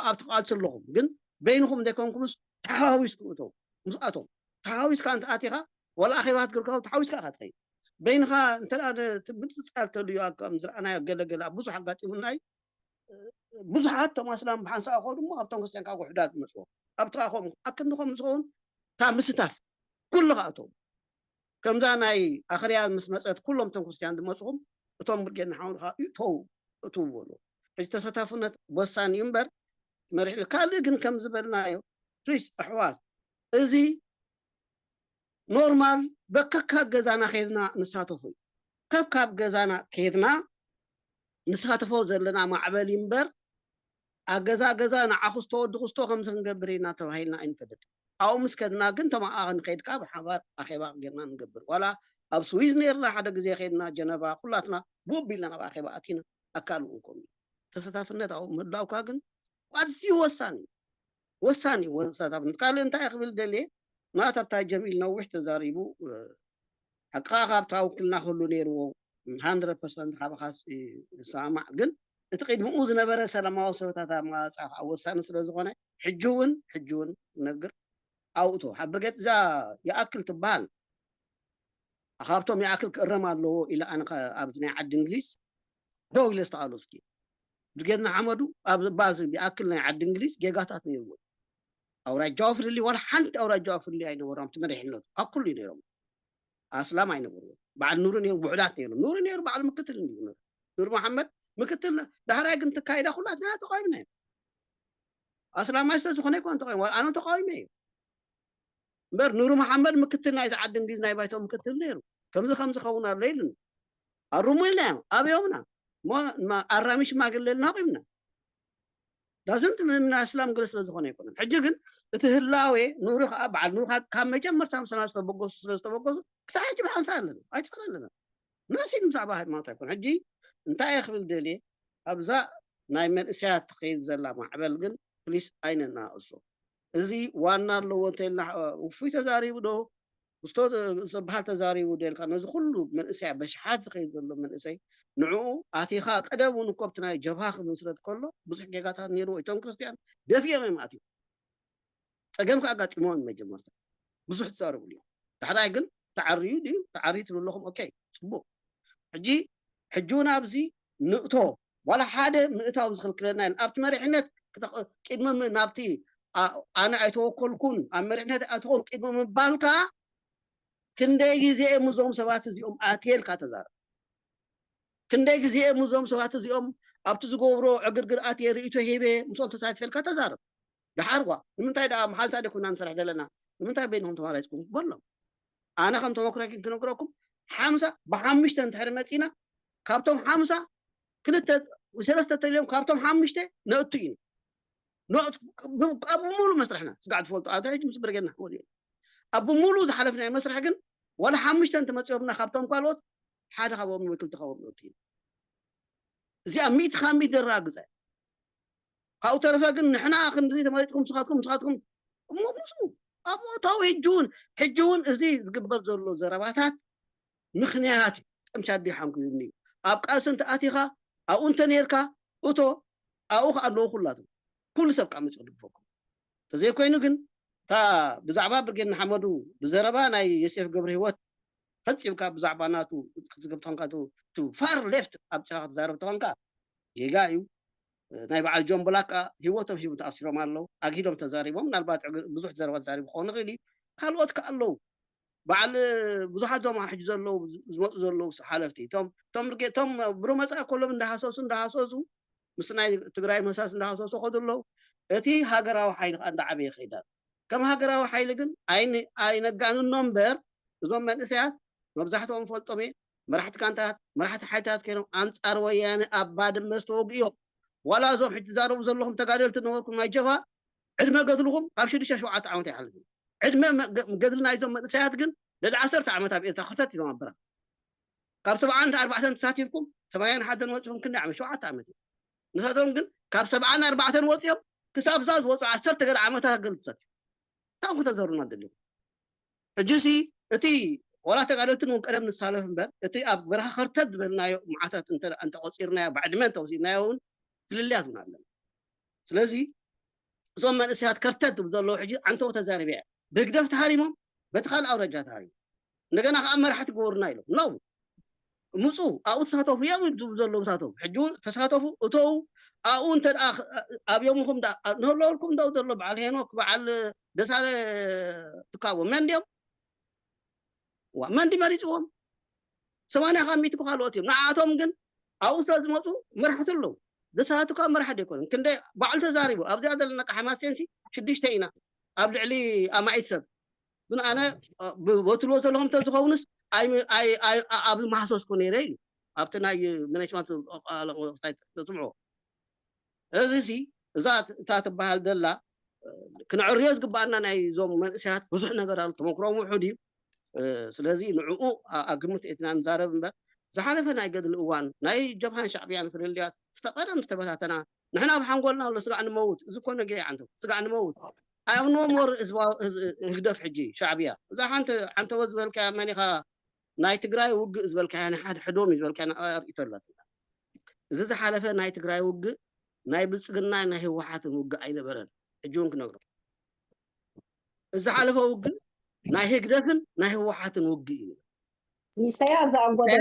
ኣብቲ ቃልሲ ኣለኹም ግን በይንኹም ዘይኮንኩምስ ተሓዋዊስኩም እተው ምስኣቶም። ተሓዋዊስካ እንተ ኣቲኻ ዋላ ኣኼባ ክትገብር ከለኻ ተሓዊስካ ኢኻ ትኸይድ። በይንኻ እንተ ደኣ ምጽጻል ተልዩ ኣብ ከም ዝረኣናዮ ገለ ገለ ኣብ ብዙሕ ኣጋጢሙና እዩ። ብዙሓት እቶም ኣስላም ብሓንሳእ ከ ድማ ኣብቶም ክርስትያን ካብ ውሕዳት ዝመጽዎም ኣብቲ ከኣ ከምኡ ኣክንዲ ከም ዝኸውን እታ ምስታፍ ኩሉ ከኣቶም ከምዛ ናይ ኣኽርያ ምስ መጸት ኩሎም እቶም ክርስትያን ዝመጽኹም እቶም ብርጌድ ንሓውን ከኣ እተው እትው በሉ። ሕጂ ተሳታፍነት ወሳኒ እዩ እምበር መሪሕነት ካልእ ግን ከም ዝበልናዮ ፕሊስ ኣሕዋት እዚ ኖርማል በከካ ገዛና ከይድና ንሳተፎ እዩ። ከካብ ገዛና ከይድና ንሳተፎ ዘለና ማዕበል እዩ እምበር ኣብ ገዛ ገዛ ንዓኹ ዝተወድኹ ስቶ ከምዚ ክንገብር ኢና ተባሂልና ኣይንፈልጥ። ኣብኡ ምስ ከድና ግን ተማኣ ንኸይድካ ብሓባር ኣኼባ ጌርና ንገብር። ዋላ ኣብ ስዊዝ ነርና ሓደ ግዜ ከይድና ጀነቫ ኩላትና ብኡ ቢልና ናብ ኣኼባ ኣቲና ኣካል እውን ኮም ተሳታፍነት ኣብኡ ምህላውካ ግን ኣዝዩ ወሳኒ እዩ። ወሳኒ ወሳታፍነት ካልእ እንታይ ክብል ደልየ ናታ እታ ጀሚል ነዊሕ ተዛሪቡ ሓቅኻ ካብታ ውክልና ክህሉ ነይርዎ ሃንድረድ ፐርሰንት ካባኻ ይሰማማዕ ግን እቲ ቅድሚኡ ዝነበረ ሰላማዊ ሰበታት ኣመፃ ከዓ ወሳኒ ስለ ዝኾነ ሕጂ እውን ሕጂ እውን ነግር ኣውእቶ ሓብርገት እዛ ይኣክል ትበሃል ካብቶም ይኣክል ክእረም ኣለዎ ኢለ ኣነ ኣብዚ ናይ ዓዲ እንግሊዝ ደው ኢለ ዝተኣሉ እስኪ ብርጌድ ንሓመዱ ኣብ ባዚ ይኣክል ናይ ዓዲ እንግሊዝ ጌጋታት ነይርዎ ኣውራጃዊ ፍልሊ ዋላ ሓንቲ ኣውራጃዊ ፍልሊ ኣይነበሮም እቲ መሪሕነቱ ካብ ኩሉ ነይሮም ኣስላም ኣይነበርዎ በዓል ኑሩ ነይሩ ውሕዳት ነይሩ ኑሩ ነይሩ በዓል ምክትል ነይሩ ኑሩ መሓመድ ምክትል ዳሕራይ ግን ትካይዳ ኩላትና ተቃዊምና ኣስላማይ ስለ ዝኾነ ይኮን ተቃዊም ኣነ ተቃዊመ እዩ እምበር ኑሩ መሓመድ ምክትል ናይ ዝዓዲ እንግሊዝ ናይ ባይቶ ምክትል ነይሩ ከምዚ ከም ዝኸውን ኣሎ ኢሉኒ ኣሩሙ ኢልና እዮም ኣብዮምና ኣራሚ ሽማግለ ኢልና ኣቂምና ዳዝንት ምምና እስላም ገለ ስለ ዝኾነ ኣይኮነን ሕጂ ግን እቲ ህላዌ ኑሪ ከዓ በዓል ኑሪ ካብ መጀመርታ ምሳና ዝተበገሱ ስለ ዝተበገሱ ክሳብ ሕጂ ብሓንሳ ኣለና ኣይትፈለለና ናሲ ብዛዕባ ሃይማኖት ኣይኮነ ሕጂ እንታይ እየ ክብል ደልየ ኣብዛ ናይ መንእሰያት ትኸይድ ዘላ ማዕበል ግን ፕሊስ ኣይነናእሶ እዚ ዋና ኣለዎ እንተልና ውፉይ ተዛሪቡ ዶ ክስቶ ዝበሃል ተዛሪቡ ደልካ ነዚ ኩሉ መንእሰያ በሽሓት ዝኸይድ ዘሎ መንእሰይ ንዕኡ ኣቲኻ ቀደም እውን እኮ ኣብቲ ናይ ጀብሃ ክምስረት ከሎ ብዙሕ ጌጋታት ነይርዎ እቶም ክርስትያን ደፊኦም እዮም ኣትዮም ፀገም ከኣጋጢሞም መጀመርታ ብዙሕ ትዛረብሉ እዮም ዳሕራይ ግን ተዓርዩ ድዩ ተዓርዩ ትብሉ ኣለኹም ኦኬ ፅቡቅ ሕጂ ሕጂ እውን ኣብዚ ንእቶ ዋላ ሓደ ምእታው ዝኽልክለና የለን ኣብቲ መሪሕነት ቅድሚ ናብቲ ኣነ ኣይተወከልኩን ኣብ መሪሕነት ኣይትኾን ቅድሚ ምባልካ ክንደይ ግዜ እዞም ሰባት እዚኦም ኣትየ ኢልካ ተዛረብ ክንደይ ግዜ እዞም ሰባት እዚኦም ኣብቲ ዝገብሮ ዕግርግር ኣትየ ርእይቶ ሂበ ምስኦም ተሳትፈ ኢልካ ተዛረብ ደሓር ዋ ንምንታይ ደኣ ሓንሳእ ደኩና ንሰርሕ ዘለና ንምንታይ በይንኹም ተባላይፅኩም በሎም ኣነ ከም ተመክሮ ግን ክነግረኩም ሓምሳ ብሓሙሽተ እንድሕር መፂና ካብቶም ሓምሳ ክልተ ሰለስተ ተልዮም ካብቶም ሓሙሽተ ነእቱ እዩ ኣብ ሙሉ መስርሕና ስጋዕ ትፈልጡ ኣብ ሕጂ ምስ ብርጌድና ሓወል እዩ ኣብ ሙሉ ዝሓለፍናዮ መስርሕ ግን ወላ ሓሙሽተ እንተመፂኦምና ካብቶም ካልኦት ሓደ ካብኦም ወይ ክልተ ካብኦም ነእቱ እዩ እዚኣ ሚእቲ ካብ ሚእቲ ዘረጋግፀ ካብኡ ተረፈ ግን ንሕና ክንድዚ ተመሪጥኩም ንስኻትኩም ንስኻትኩም እሞ ምስኡ ኣብኡ እታው ሕጂ እውን ሕጂ እውን እዚ ዝግበር ዘሎ ዘረባታት ምኽንያት እዩ ጠምሻ ኣዲሓንኩ ይብኒ እዩ ኣብ ቃልሲ እንተ ኣቲኻ ኣብኡ እንተ ነርካ እቶ ኣብኡ ከዓ ኣለዉ ኩላቱ ኩሉ ሰብ ከዓ መፅኡ ድግፈኩም ተዘይኮይኑ ግን እታ ብዛዕባ ብርጌድ ንሓመዱ ብዘረባ ናይ የሴፍ ገብረ ህይወት ፈፂምካ ብዛዕባ ናቱ ክትዝግብ ተኾንካ ፋር ሌፍት ኣብፅኻ ክትዛረብ ተኾንካ ጌጋ እዩ ናይ በዓል ጆን ብላክ ከዓ ህይወቶም ሂቡ ተኣሲሮም ኣለዉ ኣግሂዶም ተዛሪቦም ምናልባት ብዙሕ ዘረባ ተዛሪቡ ክኾኑ ይኽእል እዩ ካልኦት ከዓ ኣለዉ በዓል ብዙሓት ዞም ሕጂ ዘለዉ ዝመፁ ዘለዉ ሓለፍቲ እቶም እቶም ብሮ መፃእ ከሎም እንዳሃሰሱ እንዳሃሰሱ ምስ ናይ ትግራይ መሳስ እንዳሃሰሱ ከዱ ኣለዉ እቲ ሃገራዊ ሓይሊ ከዓ እንዳዓበየ ይኸይዳል ከም ሃገራዊ ሓይሊ ግን ኣይነጋንኖ እምበር እዞም መንእሰያት መብዛሕትኦም ፈልጦም እየ መራሕቲ ጋንታት፣ መራሕቲ ሓይልታት ኮይኖም ኣንጻር ወያነ ኣብ ባድመ ዝተወግኡ እዮም። ዋላ እዞም ሕጂ ትዛረቡ ዘለኹም ተጋደልቲ ነበርኩም ናይ ጀብሃ፣ ዕድመ ገድልኹም ካብ ሽዱሽተ ሸውዓተ ዓመት ኣይሓልፍን። ዕድመ መ- ገድሊ ናይዞም መንእሰያት ግን ልዕሊ ዓሰርተ ዓመት ኣብ ኤርትራ ክርተት ኢሎም ኣብ በረኻ። ካብ ሰብዓን ኣርባዕተን ተሳቲፍኩም ሰማንያን ሓደን ወጺኹም ክንደይ ዓመት? ሸውዓተ ዓመት እዩ። ንሳቶም ግን ካብ ሰብዓን ኣርባዕተን ወጺኦም ክሳብ እዛ ዝወጹ ዓሰርተ ገለ ዓመታት ገድሊ ተሳቲፎም። እንታይ ክትዛረቡና ደሊኹም? ሕጂሲ እቲ ዋላ ተጋደልትን እውን ቀደም ንሳለፍ እምበር እቲ ኣብ በረኻ ከርተት ዝበልናዮ መዓታት እንተ እንተቆጺርናዮ ብዕድመ እንተወሲድናዮ እውን ፍልልያት እውን ኣለና። ስለዚ እዞም መንእሰያት ከርተት ዝብሉ ዘለዉ ሕጂ ዓንተው ተዛሪበ እያ። ብህግደፍ ተሃሪሞም በቲ ካልእ ኣውራጃ ተሃሪሞም እንደገና ከዓ መራሕቲ ግበሩና ኢሎም ነው ምፁ ኣብኡ ተሳተፉ እዮም ዝብሉ ዘለዉ ተሳተፉ ሕጂ እውን ተሳተፉ እተው ኣብኡ እንተ ኣብዮምኹም ንህለወልኩም ደው ዘሎ በዓል ሄኖክ በዓል ደሳለ ትካቦ መን ድዮም ዋ መን ድዩ መሪፅዎም ሰማንያ ካብ ሚእቲ ካልኦት እዮም ንዓኣቶም ግን ኣብኡ ስለ ዝመፁ መራሕቲ ኣለዉ ደሳለ ትካቦ መራሕቲ ኣይኮነን ክንደ ባዕሉ ተዛሪቡ ኣብዚኣ ዘለና ሓማሴንሲ ሽዱሽተ ኢና ኣብ ልዕሊ ኣማኢት ሰብ ግን ኣነ በትልዎ ዘለኹም እንተዝኸውንስ ኣብ መሃሰስኩ ነይረ ኢሉ ኣብቲ ናይ መነጅማንት ተስምዖ እዚ ሲ እዛ እታ ትበሃል ዘላ ክነዕርዮ ዝግባኣና ናይ እዞም መንእሰያት ብዙሕ ነገር ኣሎ ተመክሮም ውሑድ እዩ ስለዚ ንዕኡ ኣብ ግምት እትና ንዛረብ እምበር ዝሓለፈ ናይ ገድሊ እዋን ናይ ጀብሃን ሻዕብያን ፍልልያት ዝተቐደም ዝተበታተና ንሕና ኣብ ሓንጎልና ኣሎ ስጋዕ ንመውት እዚ ኮነ ገ ዓንተ ስጋዕ ንመውት I have no more ህግደፍ ሕጂ ሻዕብያ እዛ ሓንተ ሓንተወ ዝበልካያ መን ኢኻ ናይ ትግራይ ውግእ ዝበልካያ ናይ ሓደ ሕዶም እዩ ዝበልካያ ኣርእቶ ኣላትና እዚ ዝሓለፈ ናይ ትግራይ ውግእ ናይ ብልፅግና ናይ ህወሓትን ውግእ ኣይነበረን ሕጂ እውን ክነግሮ እዚ ዝሓለፈ ውግእ ናይ ህግደፍን ናይ ህወሓትን ውግእ እዩ ኢሳያስ ዝኣጎደ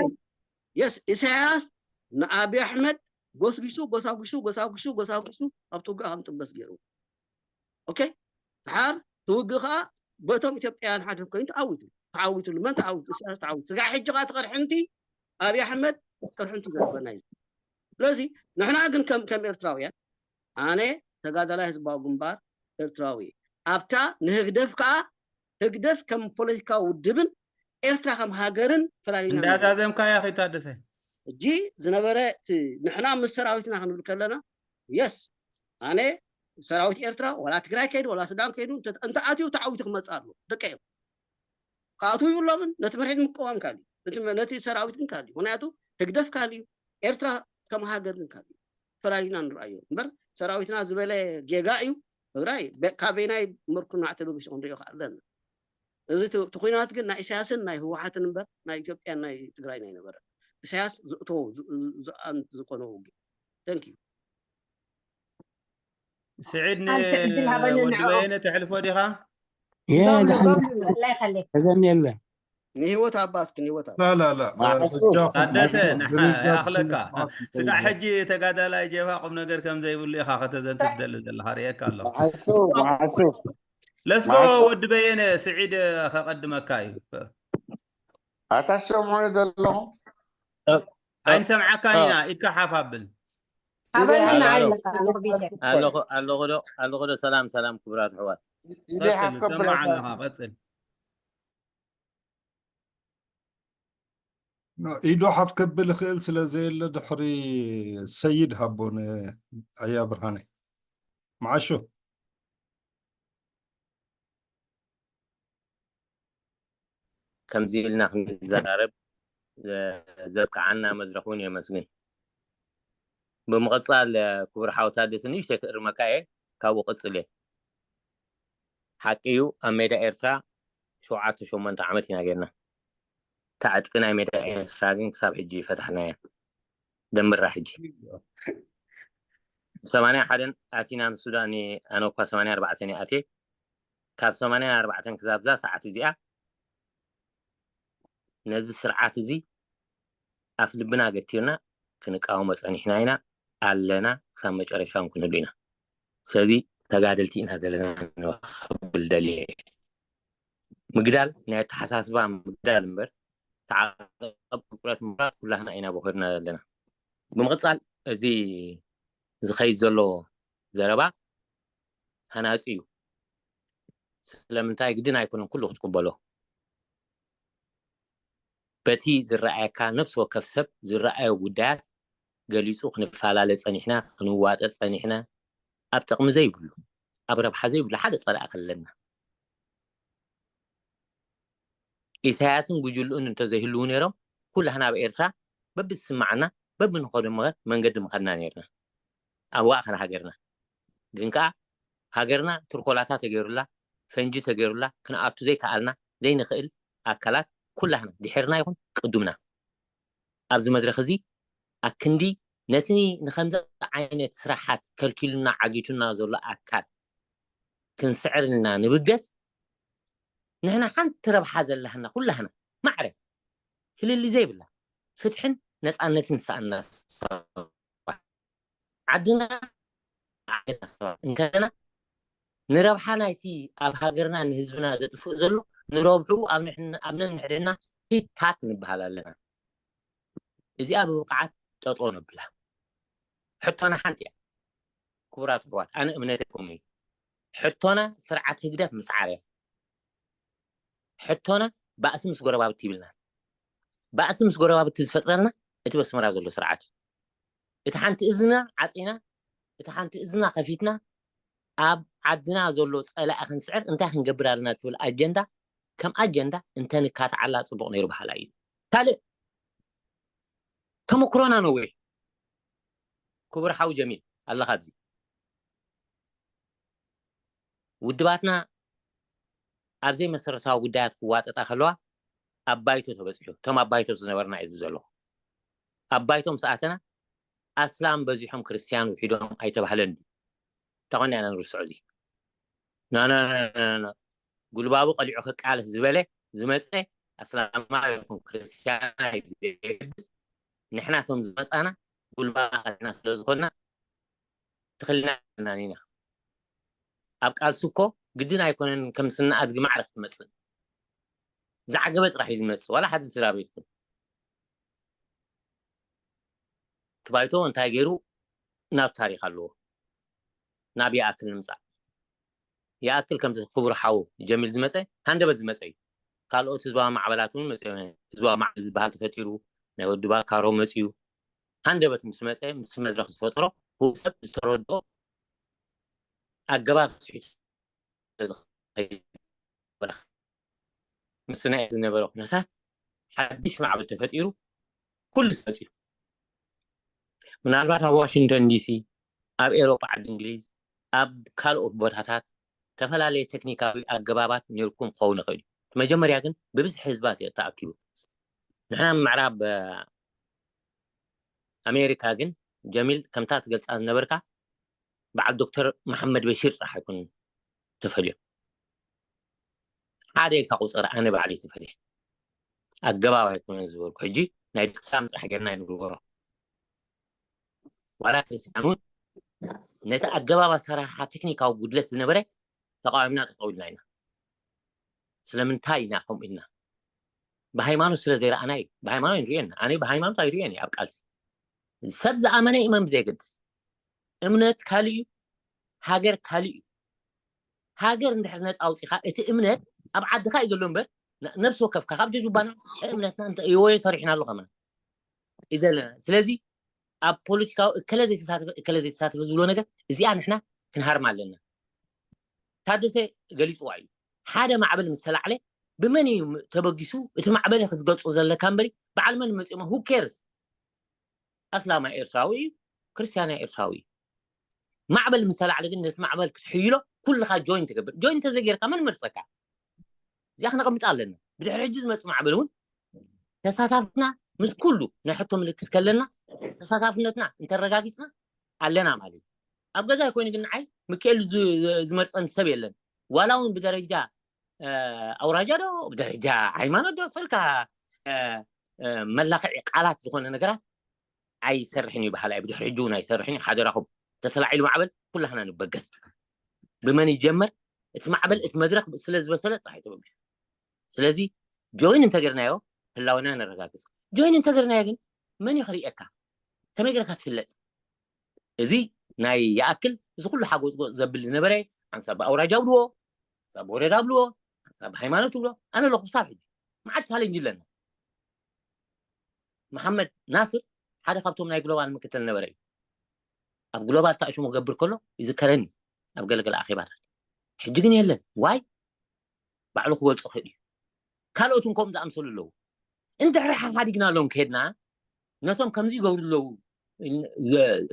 የስ ኢሳያስ ንኣብይ ኣሕመድ ጎስጊሱ ጎሳጉሱ ጎሳጉሱ ጎሳጉሱ ኣብቲ ውግእ ከም ጥበስ ገይሩ ኦኬ ድሓር ትውግእ ከዓ በቶም ኢትዮጵያውያን ሓደ ኮይኑ ተዓዊቱ ተዓዊትሉ መን ተዓዊቱ ኢሳያስ ተዓዊቱ ስጋዕ ሕጂ ከዓ ትቐርሕንቲ ኣብይ ኣሕመድ ቅርሕንቲ ዘርበና እዩ ስለዚ ንሕና ግን ከም ከም ኤርትራውያን ኣነ ተጋዳላይ ህዝባዊ ግንባር ኤርትራዊ ኣብታ ንህግደፍ ከዓ ህግደፍ ከም ፖለቲካዊ ውድብን ኤርትራ ከም ሃገርን ፈላሊና እንዳዛዘምካያ ከይታደሰ እጂ ዝነበረ እቲ ንሕና ምስ ሰራዊትና ክንብል ከለና የስ ኣነ ሰራዊት ኤርትራ ዋላ ትግራይ ከይዱ ዋላ ሱዳን ከይዱ እንተ- እንተ ኣትዩ ተዓዊቱ ክመፅእ ኣሎ ደቀ እዮም ክኣትዉ ይብሎምን ነቲ መርሒት ምቅዋም ካልዩ ነቲ መ- ነቲ ሰራዊት ግን ካልዩ ምክንያቱ ህግደፍ ካልዩ ኤርትራ ከም ሃገር ግን ካልዩ ፈላሊና ንርኣዮ እምበር ሰራዊትና ዝበለ ጌጋ እዩ ትግራይ በ- ካበይናይ መርኩናዕ ተበግሱ ክንሪኦ ከኣለና እዚ ት- እቲ ኩናት ግን ናይ ኢሳያስን ናይ ህወሓትን እምበር ናይ ኢትዮጵያን ናይ ትግራይን ኣይነበረን ኢሳያስ ዝእተዎ ዝ- ዝ- ዝኣን- ዝኾነ ውግእ thank you ስዒድ ኣንተ ዕድል ሃበኒ ንወዲ ንዕኦም። በየነ ተሕልፎ ዲኻ የ ሎም ድሓን ሎም ኣላ ይኸለይ ተዘም የለ ንህይወት ኣባ እስኪ ንህይወት ኣባ لا لا لا መዓሱ በጃኹም ታደሰ በጃኹም ንሓ- ብሪጋድ ኣኽለካ ስነ-ስርዓት ስጋዕ እንተይበል ሕጂ ተጋዳላይ ጀብሃ ቁም ነገር ከም ዘይብሉ ኢኻ ከተዘንት ትደሊ ዘለኻ ርእየካ ኣለኹ መዓሱ መዓሱ ለስጎ መዓሱ ወዲ በየነ ስዒድ ከቐድመካ እዩ ኣታ ሰምዑ ዘለኹም ኣይንሰምዓካን ኢና ኢድካ ሓፍ ኣብል ኣበልና ኣሎ ኣለካ ንኽቢተ ኣለኹ ኣለኹ ዶ ኣለኹ ዶ ሰላም ሰላም ክቡራት ኣሕዋት ኢደ ሓፍ ቀጽል ከብል ሰማዕ ኣታ ኣለኻ ቀጽል ኢዱ ሓፍ ከብል ይኽእል ስለ ዘየለ ድሕሪ ሰይድ ሃቦ ኣያ ብርሃነ መዓሾ ከምዚ ኢልና ክንዘራረብ ዘብቅዓና መድረኽ እውን የመስግን። ብምቕፃል ክቡር ሓው ታደሰ ንእሽተይ ክእርመካ እየ፣ ካብኡ ቅፅል እየ። ሓቂ እዩ፣ ኣብ ሜዳ ኤርትራ ሸውዓተ ሸሞንተ ዓመት ኢና ጌርና። እታ ዕጥቂ ናይ ሜዳ ኤርትራ ግን ክሳብ ሕጂ ይፈታሕናያ። ደምራ ሕጂ ሰማንያ ሓደን ኣቲና ንሱዳን ኣነ እኳ ሰማንያ ኣርባዕተን ኣትየ ካብ ሰማንያ ኣርባዕተን ክሳብ እዛ ሰዓት እዚኣ ነዚ ስርዓት እዚ ኣፍ ልብና ገቲርና ክንቃወሞ ጸኒሕና ኢና ኣለና ክሳብ መጨረሻ እውን ክንህሉ ኢና ስለዚ ተጋደልቲ ኢና ዘለና ክብል ደልየ ምግዳል ናይ ኣተሓሳስባ ምግዳል እምበር ተዓቀብ ቁርቁረት ምምራር ኩላህና ኢና ቦኺርና ዘለና ብምቕፃል እዚ ዝኸይድ ዘሎ ዘረባ ሃናፂ እዩ ስለምንታይ ግድን ኣይኮነን ኩሉ ክትቅበሎ በቲ ዝረኣየካ ነፍሲ ወከፍ ሰብ ዝረኣዮ ጉዳያት ገሊጹ ክንፈላለ ጸኒሕና፣ ክንዋጠጥ ጸኒሕና፣ ኣብ ጥቕሚ ዘይብሉ፣ ኣብ ረብሓ ዘይብሉ ሓደ ጸላኢ ከለና። ኢሳያስን ጉጅልኡን እንተዘይህልዉ ነይሮም፣ ኩላህና ኣብ ኤርትራ በብዝስማዓና፣ በብንኸዶ መ-፣ መንገዲ ምኸድና ነይርና። ኣብ ዋእኸና ሃገርና። ግን ከኣ ሃገርና ትርኮላታ ተገይሩላ፣ ፈንጂ ተገይሩላ፣ ክንኣቱ ዘይከኣልና፣ ዘይንኽእል ኣካላት ኩላህና፣ ድሒርና ይኹን ቅዱምና፣ ኣብዚ መድረኽ እዚ ኣክንዲ ነቲ ንኸምዚ ዓይነት ስራሓት ከልኪሉና ዓጊቱና ዘሎ ኣካል ክንስዕር ኢልና ንብገስ፣ ንሕና ሓንቲ ረብሓ ዘለሃና ኩላህና ማዕረ ፍልልይ ዘይብላ ፍትሕን ነጻነትን ዝሰኣና ሰባት፣ ዓድና ዓድና ሰባት እንከለና፣ ንረብሓ ናይቲ ኣብ ሃገርና ንህዝብና ዘጥፍእ ዘሎ፣ ንረብሑ ኣብ ንሕን-፣ ኣብ ነንሕድሕድና ሂታት ንበሃል ኣለና። እዚኣ ብብቕዓት ጠጠው ነብላ። ሕቶና ሓንቲ እያ። ክቡራት ኣሕዋት፣ ኣነ እምነተይ ከምኡ እዩ። ሕቶና ስርዓት ህግደፍ ምስዓር እያ። ሕቶና ባእሲ ምስ ጎረባብቲ ይብልና። ባእሲ ምስ ጎረባብቲ ዝፈጥረልና እቲ በስመራ ዘሎ ስርዓት እዩ። እቲ ሓንቲ እዝና ዓጺና፣ እቲ ሓንቲ እዝና ከፊትና፣ ኣብ ዓድና ዘሎ ጸላኢ ክንስዕር እንታይ ክንገብር ኣለና ትብል ኣጀንዳ፣ ከም ኣጀንዳ እንተንካትዓላ ጽቡቕ ነይሩ በሃላይ እዩ። ካልእ ተመክሮና ነዊሕ። ክቡር ሓው ጀሚል፣ ኣለኻ ኣብዚ። ውድባትና ኣብ ዘይመሰረታዊ ጉዳያት ክዋጠጣ ከለዋ ኣብ ባይቶ ተበጺሑ። እቶም ኣብ ባይቶ ዝነበርና እዩ ዝብል ዘለኹ። ኣብ ባይቶ ምስ ኣተና ኣስላም በዚሖም ክርስትያን ውሒዶም ኣይተባህለን ድዩ? እንታይ ኮና ኢና ንርስዖ እዚ? ና፣ ና፣ ና፣ ና፣ ና። ጉልባቡ ቀሊዑ ክቃለስ ዝበለ ዝመጸ ኣስላማዊ ይኹን ክርስትያን እዩ ዘየገድስ። ንሕና እቶም ዝመጻና ጉልባብ ኣካልና ስለ ዝኾንና ትኽልና ኢና። ኣብ ቃልሲ እኮ ግድን ኣይኮነን ከም ስነ ኣድጊ ማዕረ ክትመጽእ። ዝዓገበ ጥራሕ እዩ ዝመጽእ፣ ዋላ ሓንቲ ስድራ ቤት ይኹን። እቲ ባይቶ እንታይ ገይሩ ናብ ታሪኽ ኣለዎ። ናብ ይኣክል ንምጻእ። ይኣክል ከምቲ ክቡር ሓው ጀሚል ዝመጸ፣ ሃንደበት ዝመጸ እዩ። ካልኦት ህዝባዊ ማዕበላት እውን መጺኦም እዮም። ህዝባዊ ማዕበል ዝበሃል ተፈጢሩ፣ ናይ ወዲ ባካሮ መጺኡ። ሃንደበት ምስ መጸ፣ ምስ መድረኽ ዝፈጠሮ፣ ህዝቢ ሰብ ዝተረድኦ ኣገባብ ስሒቱ ዝኸይድ፣ ምስ ናይ ዝነበረ ኩነታት ሓድሽ ማዕበል ተፈጢሩ፣ ኩሉ ተፈጢሩ። ምናልባት ኣብ ዋሽንግተን ዲሲ፣ ኣብ ኤሮጳ ዓዲ እንግሊዝ፣ ኣብ ካልኦት ቦታታት ዝተፈላለየ ቴክኒካዊ ኣገባባት ነይርኩም ክኸውን ይኽእል እዩ። መጀመርያ ግን ብብዝሒ ህዝባት እዩ ተኣኪቡ። ንሕና ምዕራብ፣ እ፣ ኣሜሪካ ግን ጀሚል ከምታ ትገልጻ ዝነበርካ በዓል ዶክተር መሓመድ በሺር ጥራሕ ኣይኮኑን ተፈልዮም። ሓደ ኢልካ ቁጽር ኣነ ባዕለይ ተፈልየ። ኣገባብ ኣይኮነን ዝበልኩ። ሕጂ ናይ ደቂ ሳም ጥራሕ ጌርና ይንግበሮ። ዋላ ክርስትያን እውን ነቲ ኣገባብ ኣሰራርሓ ቴክኒካዊ ጉድለት ዝነበረ ተቃዊምና ጠጠው ኢልና ኢና። ስለምንታይ ኢና ከምኡ ኢልና? ብሃይማኖት ስለ ዘይረኣና እዩ። ብሃይማኖት ንርእዮ ኢና። ኣነ ብሃይማኖት ኣይርእዮን እየ ኣብ ቃልሲ። ሰብ ዝኣመነ ይእመን ብዘየገድስ። እምነት ካልእ እዩ፣ ሃገር ካልእ እዩ። ሃገር እንድሕር ነጻ ኣውጺኻ፣ እቲ እምነት ኣብ ዓድኻ እዩ ዘሎ እምበር፣ ነ-፣ ነፍሲ ወከፍካ ካብ ጀጁባና እምነትና እንተ-፣ ይወዮ ሰሪሕና ኣሎ ከማን እዩ ዘለና። ስለዚ ኣብ ፖለቲካዊ እከለ ዘይተሳተፈ፣ እከለ ዘይተሳተፈ ዝብሎ ነገር፣ እዚኣ ንሕና ክንሃርማ ኣለና። ታደሰ ገሊጽዋ እዩ። ሓደ ማዕበል ምስ ተላዕለ ብመን እዩ ተበጊሱ? እቲ ማዕበል ክትገልጾ ዘለካ እምበሪ፣ በዓል መን መጺኦሞ? Who cares? ኣስላማይ ኤርትራዊ እዩ፣ ክርስትያናይ ኤርትራዊ እዩ። ማዕበል ምስ ተላዕለ ግን ነቲ ማዕበል ክትሕይሎ ኩልኻ ጆይን ትገብር። ጆይን እንተዘይጌርካ መን መርጸካ? እዚኣ ክነቐምጣ ኣለና። ብድሕሪ ሕጂ ዝመጽእ ማዕበል እውን ተሳታፍና ምስ ኩሉ ናይ ሕቶ ምልክት ከለና ተሳታፍነትና እንተረጋጊጽና ኣለና ማለት እዩ። ኣብ ገዛይ ኮይኑ ግን ንዓይ ሚካኤል ዝ-፣ ዝመርጸኒ ሰብ የለን። ዋላ እውን ብደረጃ፣ እ፣ ኣውራጃ ዶ፣ ብደረጃ ሃይማኖት ዶ፣ ሰልካ፣ እ፣ እ፣ መላኽዒ ቃላት ዝኾነ ነገራት ኣይሰርሕን እዩ በሃላይ። ብድሕሪ ሕጂ እውን ኣይሰርሕን እዩ። ሓደራኹም፣ ተተላዒሉ ማዕበል ኩላህና ንበገስ። ብመን ይጀመር? እቲ ማዕበል፣ እቲ መድረኽ ስለ ዝበሰለ ጥራሕ እዩ ተበጊሱ። ስለዚ ጆይን እንተገርናዮ ህላወና ነረጋግጽ። ጆይን እንተገርናዮ ግን መን እዩ ክርእየካ? ከመይ ገርካ ትፍለጥ? እዚ ናይ ይኣክል፣ እዚ ኩሉ ሓጎጽጎጽ ዘብል ዝነበረ፣ ሓንሳብ ብኣውራጃ ብልዎ፣ ሓንሳብ ብወረዳ ብልዎ፣ ሓንሳብ ብሃይማኖት ብልዎ፣ ኣነ ኣለኹ ክሳብ ሕጂ። መዓት ቻሌንጅ ኣለና። መሓመድ ናስር ሓደ ካብቶም ናይ ግሎባል ምክትል ነበረ እዩ። ኣብ ግሎባል ታእሽሙ ክገብር ከሎ ይዝከረኒ ኣብ ገለገለ ኣኼባታት። ሕጂ ግን የለን። ዋይ? ባዕሉ ክገልጾ ክእል እዩ። ካልኦት እውን ከምኡ ዝኣምሰሉ ኣለዉ። እንድሕሪ ሓሓዲግናሎም ከድና፣ ነቶም ከምዚ ይገብሩ ኣለዉ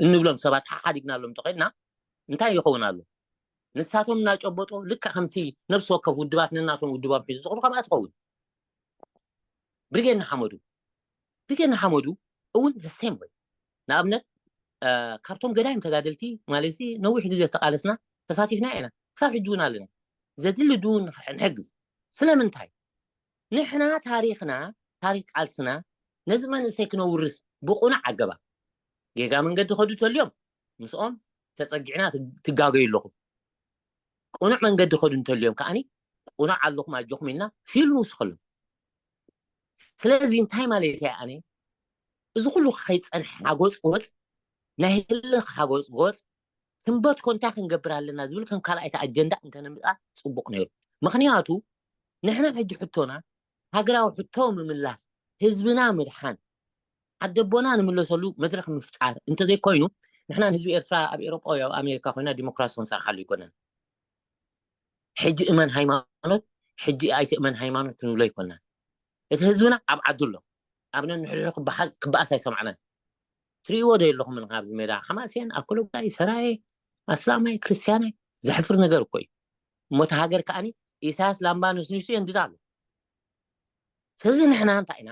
እንብሎም ሰባት ሓሓዲግናሎም እንተኸድና እንታይ ይኸውን ኣሎ? ንሳቶም እናጨበጦ ልክዕ ከምቲ ነፍሲ ወከፍ ውድባት ነናቶም ውድቦም ሒዙ ዝኽዱ ከምኣ ትኸውን። ብርጌድ ንሓመዱ ብርጌድ ንሓመዱ እውን the same way። ንኣብነት ካብቶም ገዳይም ተጋደልቲ ማለት ነዊሕ ግዜ ዝተቃለስና ተሳቲፍና ኢና፣ ክሳብ ሕጂ እውን ኣለና። ዘድሊ ድውን ንሕግዝ። ስለምንታይ? ንሕና ታሪኽና፣ ታሪኽ ቃልስና ነዚ መንእሰይ ክነውርስ ብቁኑዕ ኣገባብ ጌጋ መንገዲ ከዱ ተልዮም ምስኦም ተጸጊዕና ትጋገዩ ኣለኹም። ቁኑዕ መንገዲ ከዱ እንተልዮም ከዓኒ ቁኑዕ ኣለኹም ኣጆኹም ኢልና ፊልም ንውስኸሎም። ስለዚ እንታይ ማለት እየ ኣነ? እዚ ኩሉ ከይጸንሐ ሓጎጽ ጎጽ ናይ ህልኽ ሓጎጽ ጎጽ ክንበትኮ እንታይ ክንገብር ኣለና ዝብል ከም ካልኣይቲ ኣጀንዳ እንተነምጻ ጽቡቕ ነይሩ። ምኽንያቱ ንሕና ሕጂ ሕቶና ሃገራዊ ሕቶ ምምላስ፣ ህዝብና ምድሓን፣ ዓደቦና ንምለሰሉ መድረኽ ምፍጣር እንተዘይኮይኑ ንሕና ንህዝቢ ኤርትራ ኣብ ኤሮጳ ወይ ኣብ ኣሜሪካ ኮይና ዲሞክራሲ ክንሰርሓሉ ኣይኮነን። ሕጂ እመን ሃይማኖት፣ ሕጂ ኣይትእመን ሃይማኖት ክንብሎ ኣይኮናን። እቲ ህዝብና ኣብ ዓዱ ኣሎ። ኣብ ነንሕድሕዱ ክበሓል ክበኣስ ኣይሰማዕናን። ትርእይዎ ዶ የለኹምን ኣብዚ ሜዳ ሓማሴን፣ ኣኮሎጋይ፣ ሰራየ፣ ኣስላማይ፣ ክርስትያናይ ዘሕፍር ነገር እኮ እዩ። እሞ እቲ ሃገር ከኣኒ ኢሳያስ ላምባ ነስኒሱ የንድዳ ኣሎ። ስለዚ ንሕና እንታይ ኢና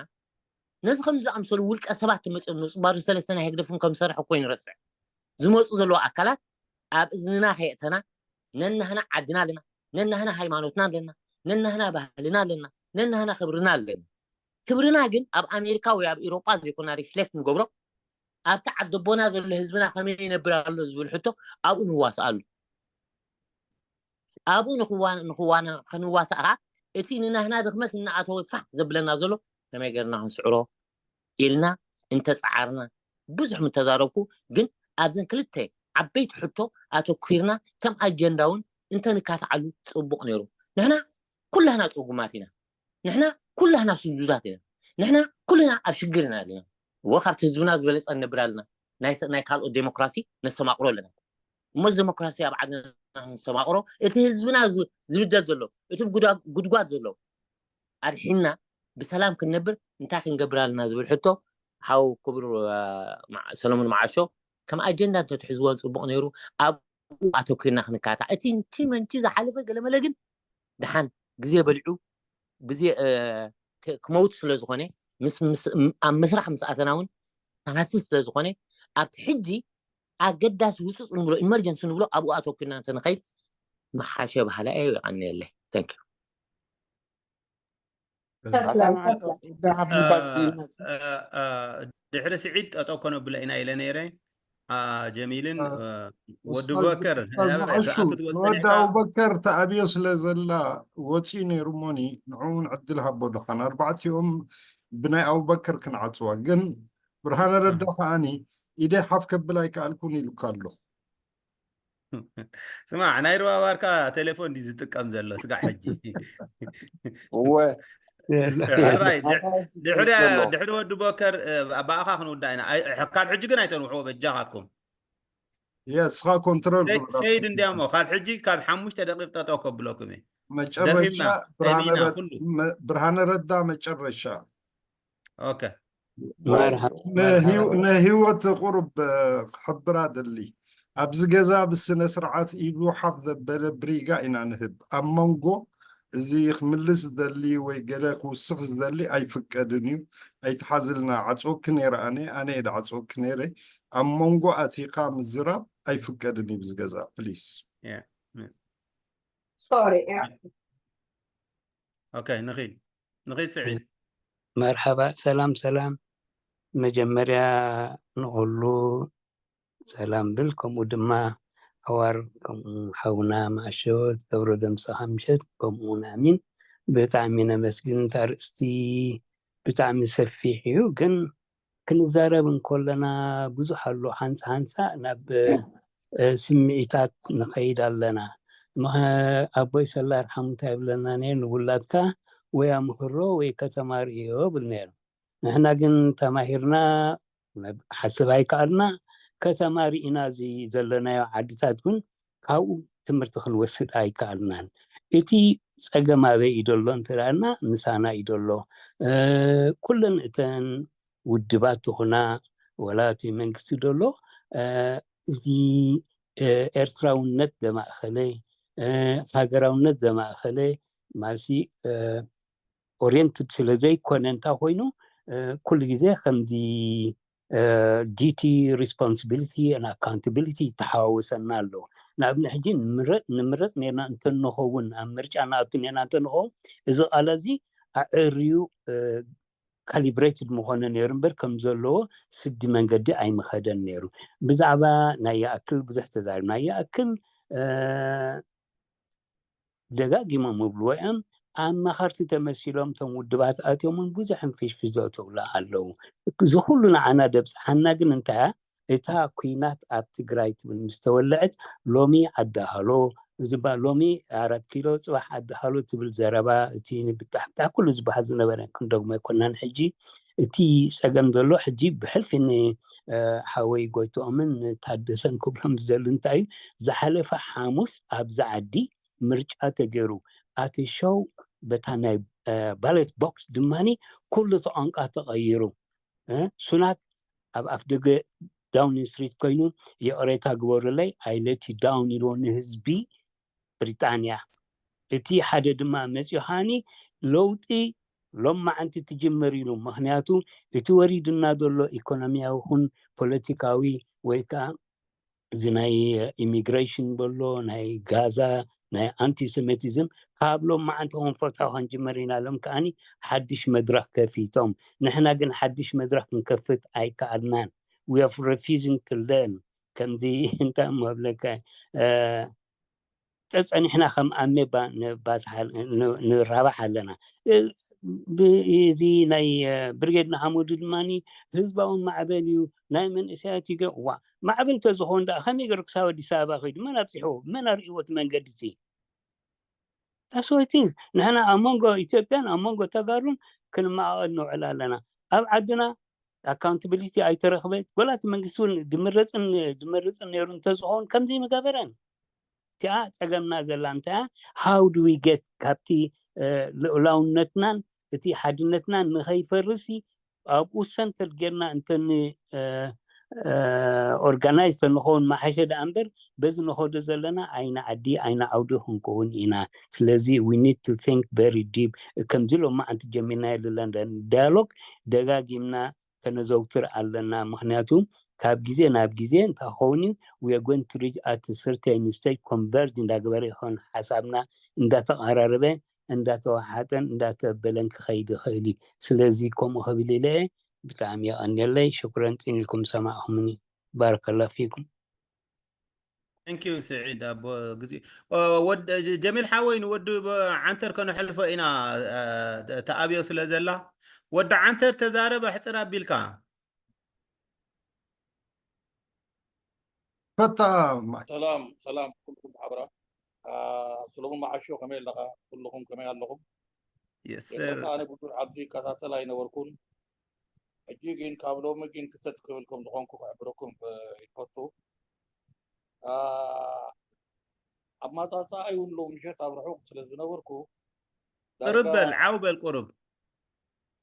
ነዚ ከም ዝኣምሰሉ ውልቀ ሰባት መፅኦም ንፁባዱ ሰለስተ ናይ ህግደፍን ከም ዝሰርሐ እኮ ንረስዕ። ዝመፁ ዘለዉ ኣካላት ኣብ እዝንና ከየእተና ነናህና ዓድና ኣለና፣ ነናህና ሃይማኖትና ኣለና፣ ነናህና ባህልና ኣለና፣ ነናህና ክብርና ኣለና። ክብርና ግን ኣብ ኣሜሪካ ወይ ኣብ ኤሮጳ ዘይኮና ሪፍሌክት ንገብሮ ኣብቲ ዓደቦና ዘሎ ህዝብና ከመይ ይነብር ኣሎ ዝብል ሕቶ ኣብኡ ንዋስኣሉ። ኣብኡ ንክዋን ንክዋን ክንዋሳእ ከዓ እቲ ንናህና ድኽመት እናኣተወ ፋሕ ዘብለና ዘሎ ከመይ ገርና ክንስዕሮ ኢልና እንተፀዓርና ብዙሕ ምተዛረብኩ፣ ግን ኣብዘን ክልተ ዓበይቲ ሕቶ ኣተኲርና ከም ኣጀንዳ እውን እንተንካትዓሉ ፅቡቕ ነይሩ። ንሕና ኩላህና ፅጉማት ኢና። ንሕና ኩላህና ስዱዳት ኢና። ንሕና ኩልና ኣብ ሽግር ኢና ኣለና። እወ ካብቲ ህዝብና ዝበለፀ ንነብር ኣለና። ናይ ካልኦት ዴሞክራሲ ነስተማቕሮ ኣለና። እሞ እዚ ዴሞክራሲ ኣብ ዓድና ክንስተማቕሮ እቲ ህዝብና ዝብደል ዘሎ እቲ ጉድጓድ ዘሎ ኣድሒና ብሰላም ክንነብር እንታይ ክንገብር ኣለና ዝብል ሕቶ ሓው ክቡር ሰለሙን መዓሾ ከም ኣጀንዳ እንተትሕዝዎን ፅቡቕ ነይሩ። ኣብኡ ኣተኲርና ክንካታዕ እቲ ንቲ መንቺ ዝሓለፈ ገለመለ ግን ደሓን ግዜ በሊዑ ግዜ ክመውት ስለ ዝኾነ ኣብ ምስራሕ ምስ ኣተና እውን ተሃስስ ስለ ዝኾነ ኣብቲ ሕጂ ኣገዳሲ ውፅፅ ንብሎ ኢመርጀንሲ ንብሎ ኣብኡ ኣተኲርና እንተንኸይድ መሓሸ ባህላ እየ። ይቐንየለይ። Thank you። ድሕሪ ስዒድ ጠጠው ከነብሎ ኢና ኢለ ነይረ። ጀሚልን ወዲ በከር ወዲ ኣቡበከር ተኣብዮ ስለ ዘላ ወፂኡ ነይሩ። ሞኒ ንዑ እውን ዕድል ሃቦ ድኻን ኣርባዕቲኦም ብናይ ኣቡበከር ክንዓፅዋ ግን ብርሃነ ረዳ ከዓኒ ኢደይ ሓፍ ከብል ኣይከኣልኩን ኢሉካ ኣሎ። ስማዕ ናይ ሩባ ባርካ ቴሌፎን ድዩ ዝጥቀም ዘሎ ስጋዕ ሕጂ? እወ ድሕሪ ወዲ ቦከር ብኣኻ ክንውዳእ ኢና። ካብ ሕጂ ግን ኣይተንውሕዎ በጃኻትኩም። የስኻ ኮንትሮል ሰይድ እንዲያሞ ካብ ሕጂ ካብ ሓሙሽተ ደቂቕ ጠጠው ከብለኩም እየ። መጨረሻ ብርሃነ ረዳ መጨረሻ ኦኬ ንህይወት ቁሩብ ክሕብራ ደሊ ኣብዚ ገዛ ብስነ ስርዓት ኢሉ ሓፍ ዘበለ ብሪጋ ኢና ንህብ ኣብ መንጎ እዚ ክምልስ ዝደሊ ወይ ገለ ክውስኽ ዝደሊ ኣይፍቀድን እዩ። ኣይትሓዝልና። ዓፅወኪ ነይረ ኣነ ኣነ እየ ዝዓፅወኪ ነይረ። ኣብ መንጎ ኣቲኻ ምዝራብ ኣይፍቀድን እዩ ብዚ ገዛ ፕሊስ። ኦኬ ንኺድ ንኺድ ስዒድ። መርሓባ ሰላም ሰላም። መጀመርያ ንኹሉ ሰላም ብል ከምኡ ድማ ኣዋር ከምኡ ሓውና ማዕሾ ዝገብሮ ደምሰኻ ምሸት ከምኡ እውን ኣሚን። ብጣዕሚ ነመስግን። እታ ኣርእስቲ ብጣዕሚ ሰፊሕ እዩ፣ ግን ክንዛረብ እንከለና ብዙሕ ኣሎ። ሓንሳ ሓንሳ ናብ ስምዒታት ንኸይድ ኣለና። ኣቦይ ሰላ ርሓሙ እንታይ ይብለና ነይሩ? ንውላድካ ወይ ኣምህሮ ወይ ከተማርዮ ብል ነይሩ። ንሕና ግን ተማሂርና፣ ሓስብ ኣይከኣልና። ከተማ ርኢና፣ እዚ ዘለናዮ ዓድታት እውን ካብኡ ትምህርቲ ክንወስድ ኣይከኣልናን። እቲ ጸገም ኣበይ እዩ ደሎ እንተ ደኣና፣ ምሳና እዩ ደሎ። ኩለን እተን ውድባት ትኹና፣ ወላ እቲ መንግስቲ ደሎ፣ እዚ ኤርትራውነት ዘማእኸለ፣ ሃገራውነት ዘማእኸለ፣ ማሲ ኦሪየንትድ ስለ ዘይኮነ፣ እንታ ኮይኑ፣ ኩሉ ግዜ ከምዚ ዲቲ፣ ሪስፖንሲቢሊቲ ን ኣካውንታቢሊቲ ይተሓዋወሰና ኣሎ። ንኣብነት ሕጂ ንምረጥ ኔርና እንተንኸውን፣ ኣብ ምርጫ ንኣቱ ኔርና እንተንኸውን፣ እዚ ቃል እዚ ኣዕርዩ ካሊብሬትድ ምኾነ ነይሩ እምበር፣ ከም ዘለዎ ስዲ መንገዲ ኣይምኸደን ነይሩ። ብዛዕባ ናይ ይኣክል ብዙሕ ተዛሪብና። ይኣክል ደጋጊሞም ይብልዎ እዮም። ኣማኸርቲ ተመሲሎም እቶም ውድባት ኣትዮም እውን ብዙሕ ሕንፍሽፍሽ ዘእተውላ ኣለዉ። እዚ ኩሉ ንዓና ደብፅሓና ግን እንታይ እያ? እታ ኲናት ኣብ ትግራይ ትብል ምስ ተወለዐት፣ ሎሚ ዓዲ ሃሎ ዝባ፣ ሎሚ ኣራት ኪሎ፣ ፅባሕ ዓዲ ሃሎ ትብል ዘረባ፣ እቲ ንብጣሕ ብጣሕ ኩሉ ዝበሃል ዝነበረ ክንደግሞ ኣይኮናን። ሕጂ እቲ ፀገም ዘሎ ሕጂ ብሕልፊ ንሓወይ ጎይትኦምን ታደሰን ክብሎም ዝደሊ እንታይ እዩ፣ ዝሓለፈ ሓሙስ ኣብዚ ዓዲ ምርጫ ተገይሩ፣ ኣቲ ሾው በታ ናይ ባለት ቦክስ ድማኒ ኩሉ እቲ ቋንቋ ተቐይሩ። ሱናክ ኣብ ኣፍ ደገ ዳውኒንግ ስትሪት ኮይኑ፣ ይቕሬታ ግበሩለይ፣ I let you down ኢልዎ ንህዝቢ ብሪጣንያ። እቲ ሓደ ድማ መፂኡ ሃኒ ለውጢ ሎማዓንቲ ትጅምር ኢሉ። ምኽንያቱ እቲ ወሪድና ዘሎ ኢኮኖሚያዊ ይኹን ፖለቲካዊ ወይ ከዓ እዚ ናይ ኢሚግሬሽን በሎ፣ ናይ ጋዛ፣ ናይ ኣንቲሴሚቲዝም ካብ ሎማዓንቲ ክንፈትሖ ክንጅምር ኢና። ሎም ከዓኒ ሓድሽ መድረኽ ከፊቶም፣ ንሕና ግን ሓድሽ መድረኽ ክንከፍት ኣይከኣልናን። We have refusing to learn። ከምዚ እንታይ እሞ እብለካ፣ ጸጸኒሕና ከም ኣሜባ ንባዝሓ፣ ንራባሕ ኣለና። እዚ ናይ ብርጌድ ንሓመዱ ድማ ህዝባዊ ማዕበል እዩ፣ ናይ መንእሰያት እዩ። ዋ፣ ማዕበል ተዝኸውን ደኣ ከመይ ገይሩ ክሳብ ኣዲስ ኣበባ ከይዱ? መን ኣብፂሕዎ? መን ኣርእይዎ እቲ መንገዲ እዚ? ኣስወይቲ ንሕና ኣብ መንጎ ኢትዮጵያን ኣብ መንጎ ተጋሩን ክንመቓቐል ንውዕል ኣለና። ኣብ ዓድና ኣካውንታቢሊቲ ኣይተረኽበ። ወላ እቲ መንግስቲ እውን ድምረፅን ድመርፅን ነይሩ እንተዝኸውን ከምዚ ምገበረን። እቲኣ ፀገምና ዘላ እንታይ እያ? How do we get ካብቲ ልኡላውነትናን እቲ ሓድነትናን ንኸይፈርስ ኣብኡ ሰንተር ጌርና እንተን ኦርጋናይዝ ተንኸውን መሓሸ ደኣ እምበር፣ በዚ ንኸዶ ዘለና ኣይና ዓዲ ኣይና ዓውዲ ክንከውን ኢና። ስለዚ we need to think very deep። ከምዚ ሎማዓንቲ ጀሚርናዮ ዘለና ዳያሎግ ደጋጊምና ከነዘውትር ኣለና። ምኽንያቱ ካብ ግዜ ናብ ግዜ እንታይ ክኸውን እዩ፣ we are going to reach at a certain stage፣ ኮንቨርጅ እንዳገበረ ይኸውን ሓሳብና፣ እንዳተቐራረበ፣ እንዳተዋሓጠን እንዳተበለን ክኸይድ ይኽእል እዩ። ስለዚ ከምኡ ክብል ኢለ እየ። ብጣዕሚ የቐንየለይ። ሽኩረን፣ ጽን ኢልኩም ዝሰማዕኹምኒ። ባረከላ ፊኩም። Thank you ስዒድ ኣቦ ግዜ። ወድ ጀሚል ሓወይ፣ ንወዲ ዓንተር ከነሕልፎ ኢና፣ ተኣብዮ ስለ ዘላ። ወዲ ዓንተር ተዛረብ ኣሕፅር ኣቢልካ። ፈታ ሰላም ሰላም ኩልኩም ሓብራ። ሰሎሙን መዓሾ ከመይ ኣለኻ? ኩልኹም ከመይ ኣለኹም? የሰር ኣነ ብዙሕ ኣብዚ ይከታተል ኣይነበርኩን። ሕጂ ግን ካብ ሎሚ ግን ክተት ክብል ከም ዝኾንኩ ክሕብረኩም ይፈቱ። ኣማፃፃኣ ይውን ሎ ምሸት ኣብ ርሑቕ ስለ ዝነበርኩ ቅርብ በል፣ ዓው በል ቁሩብ።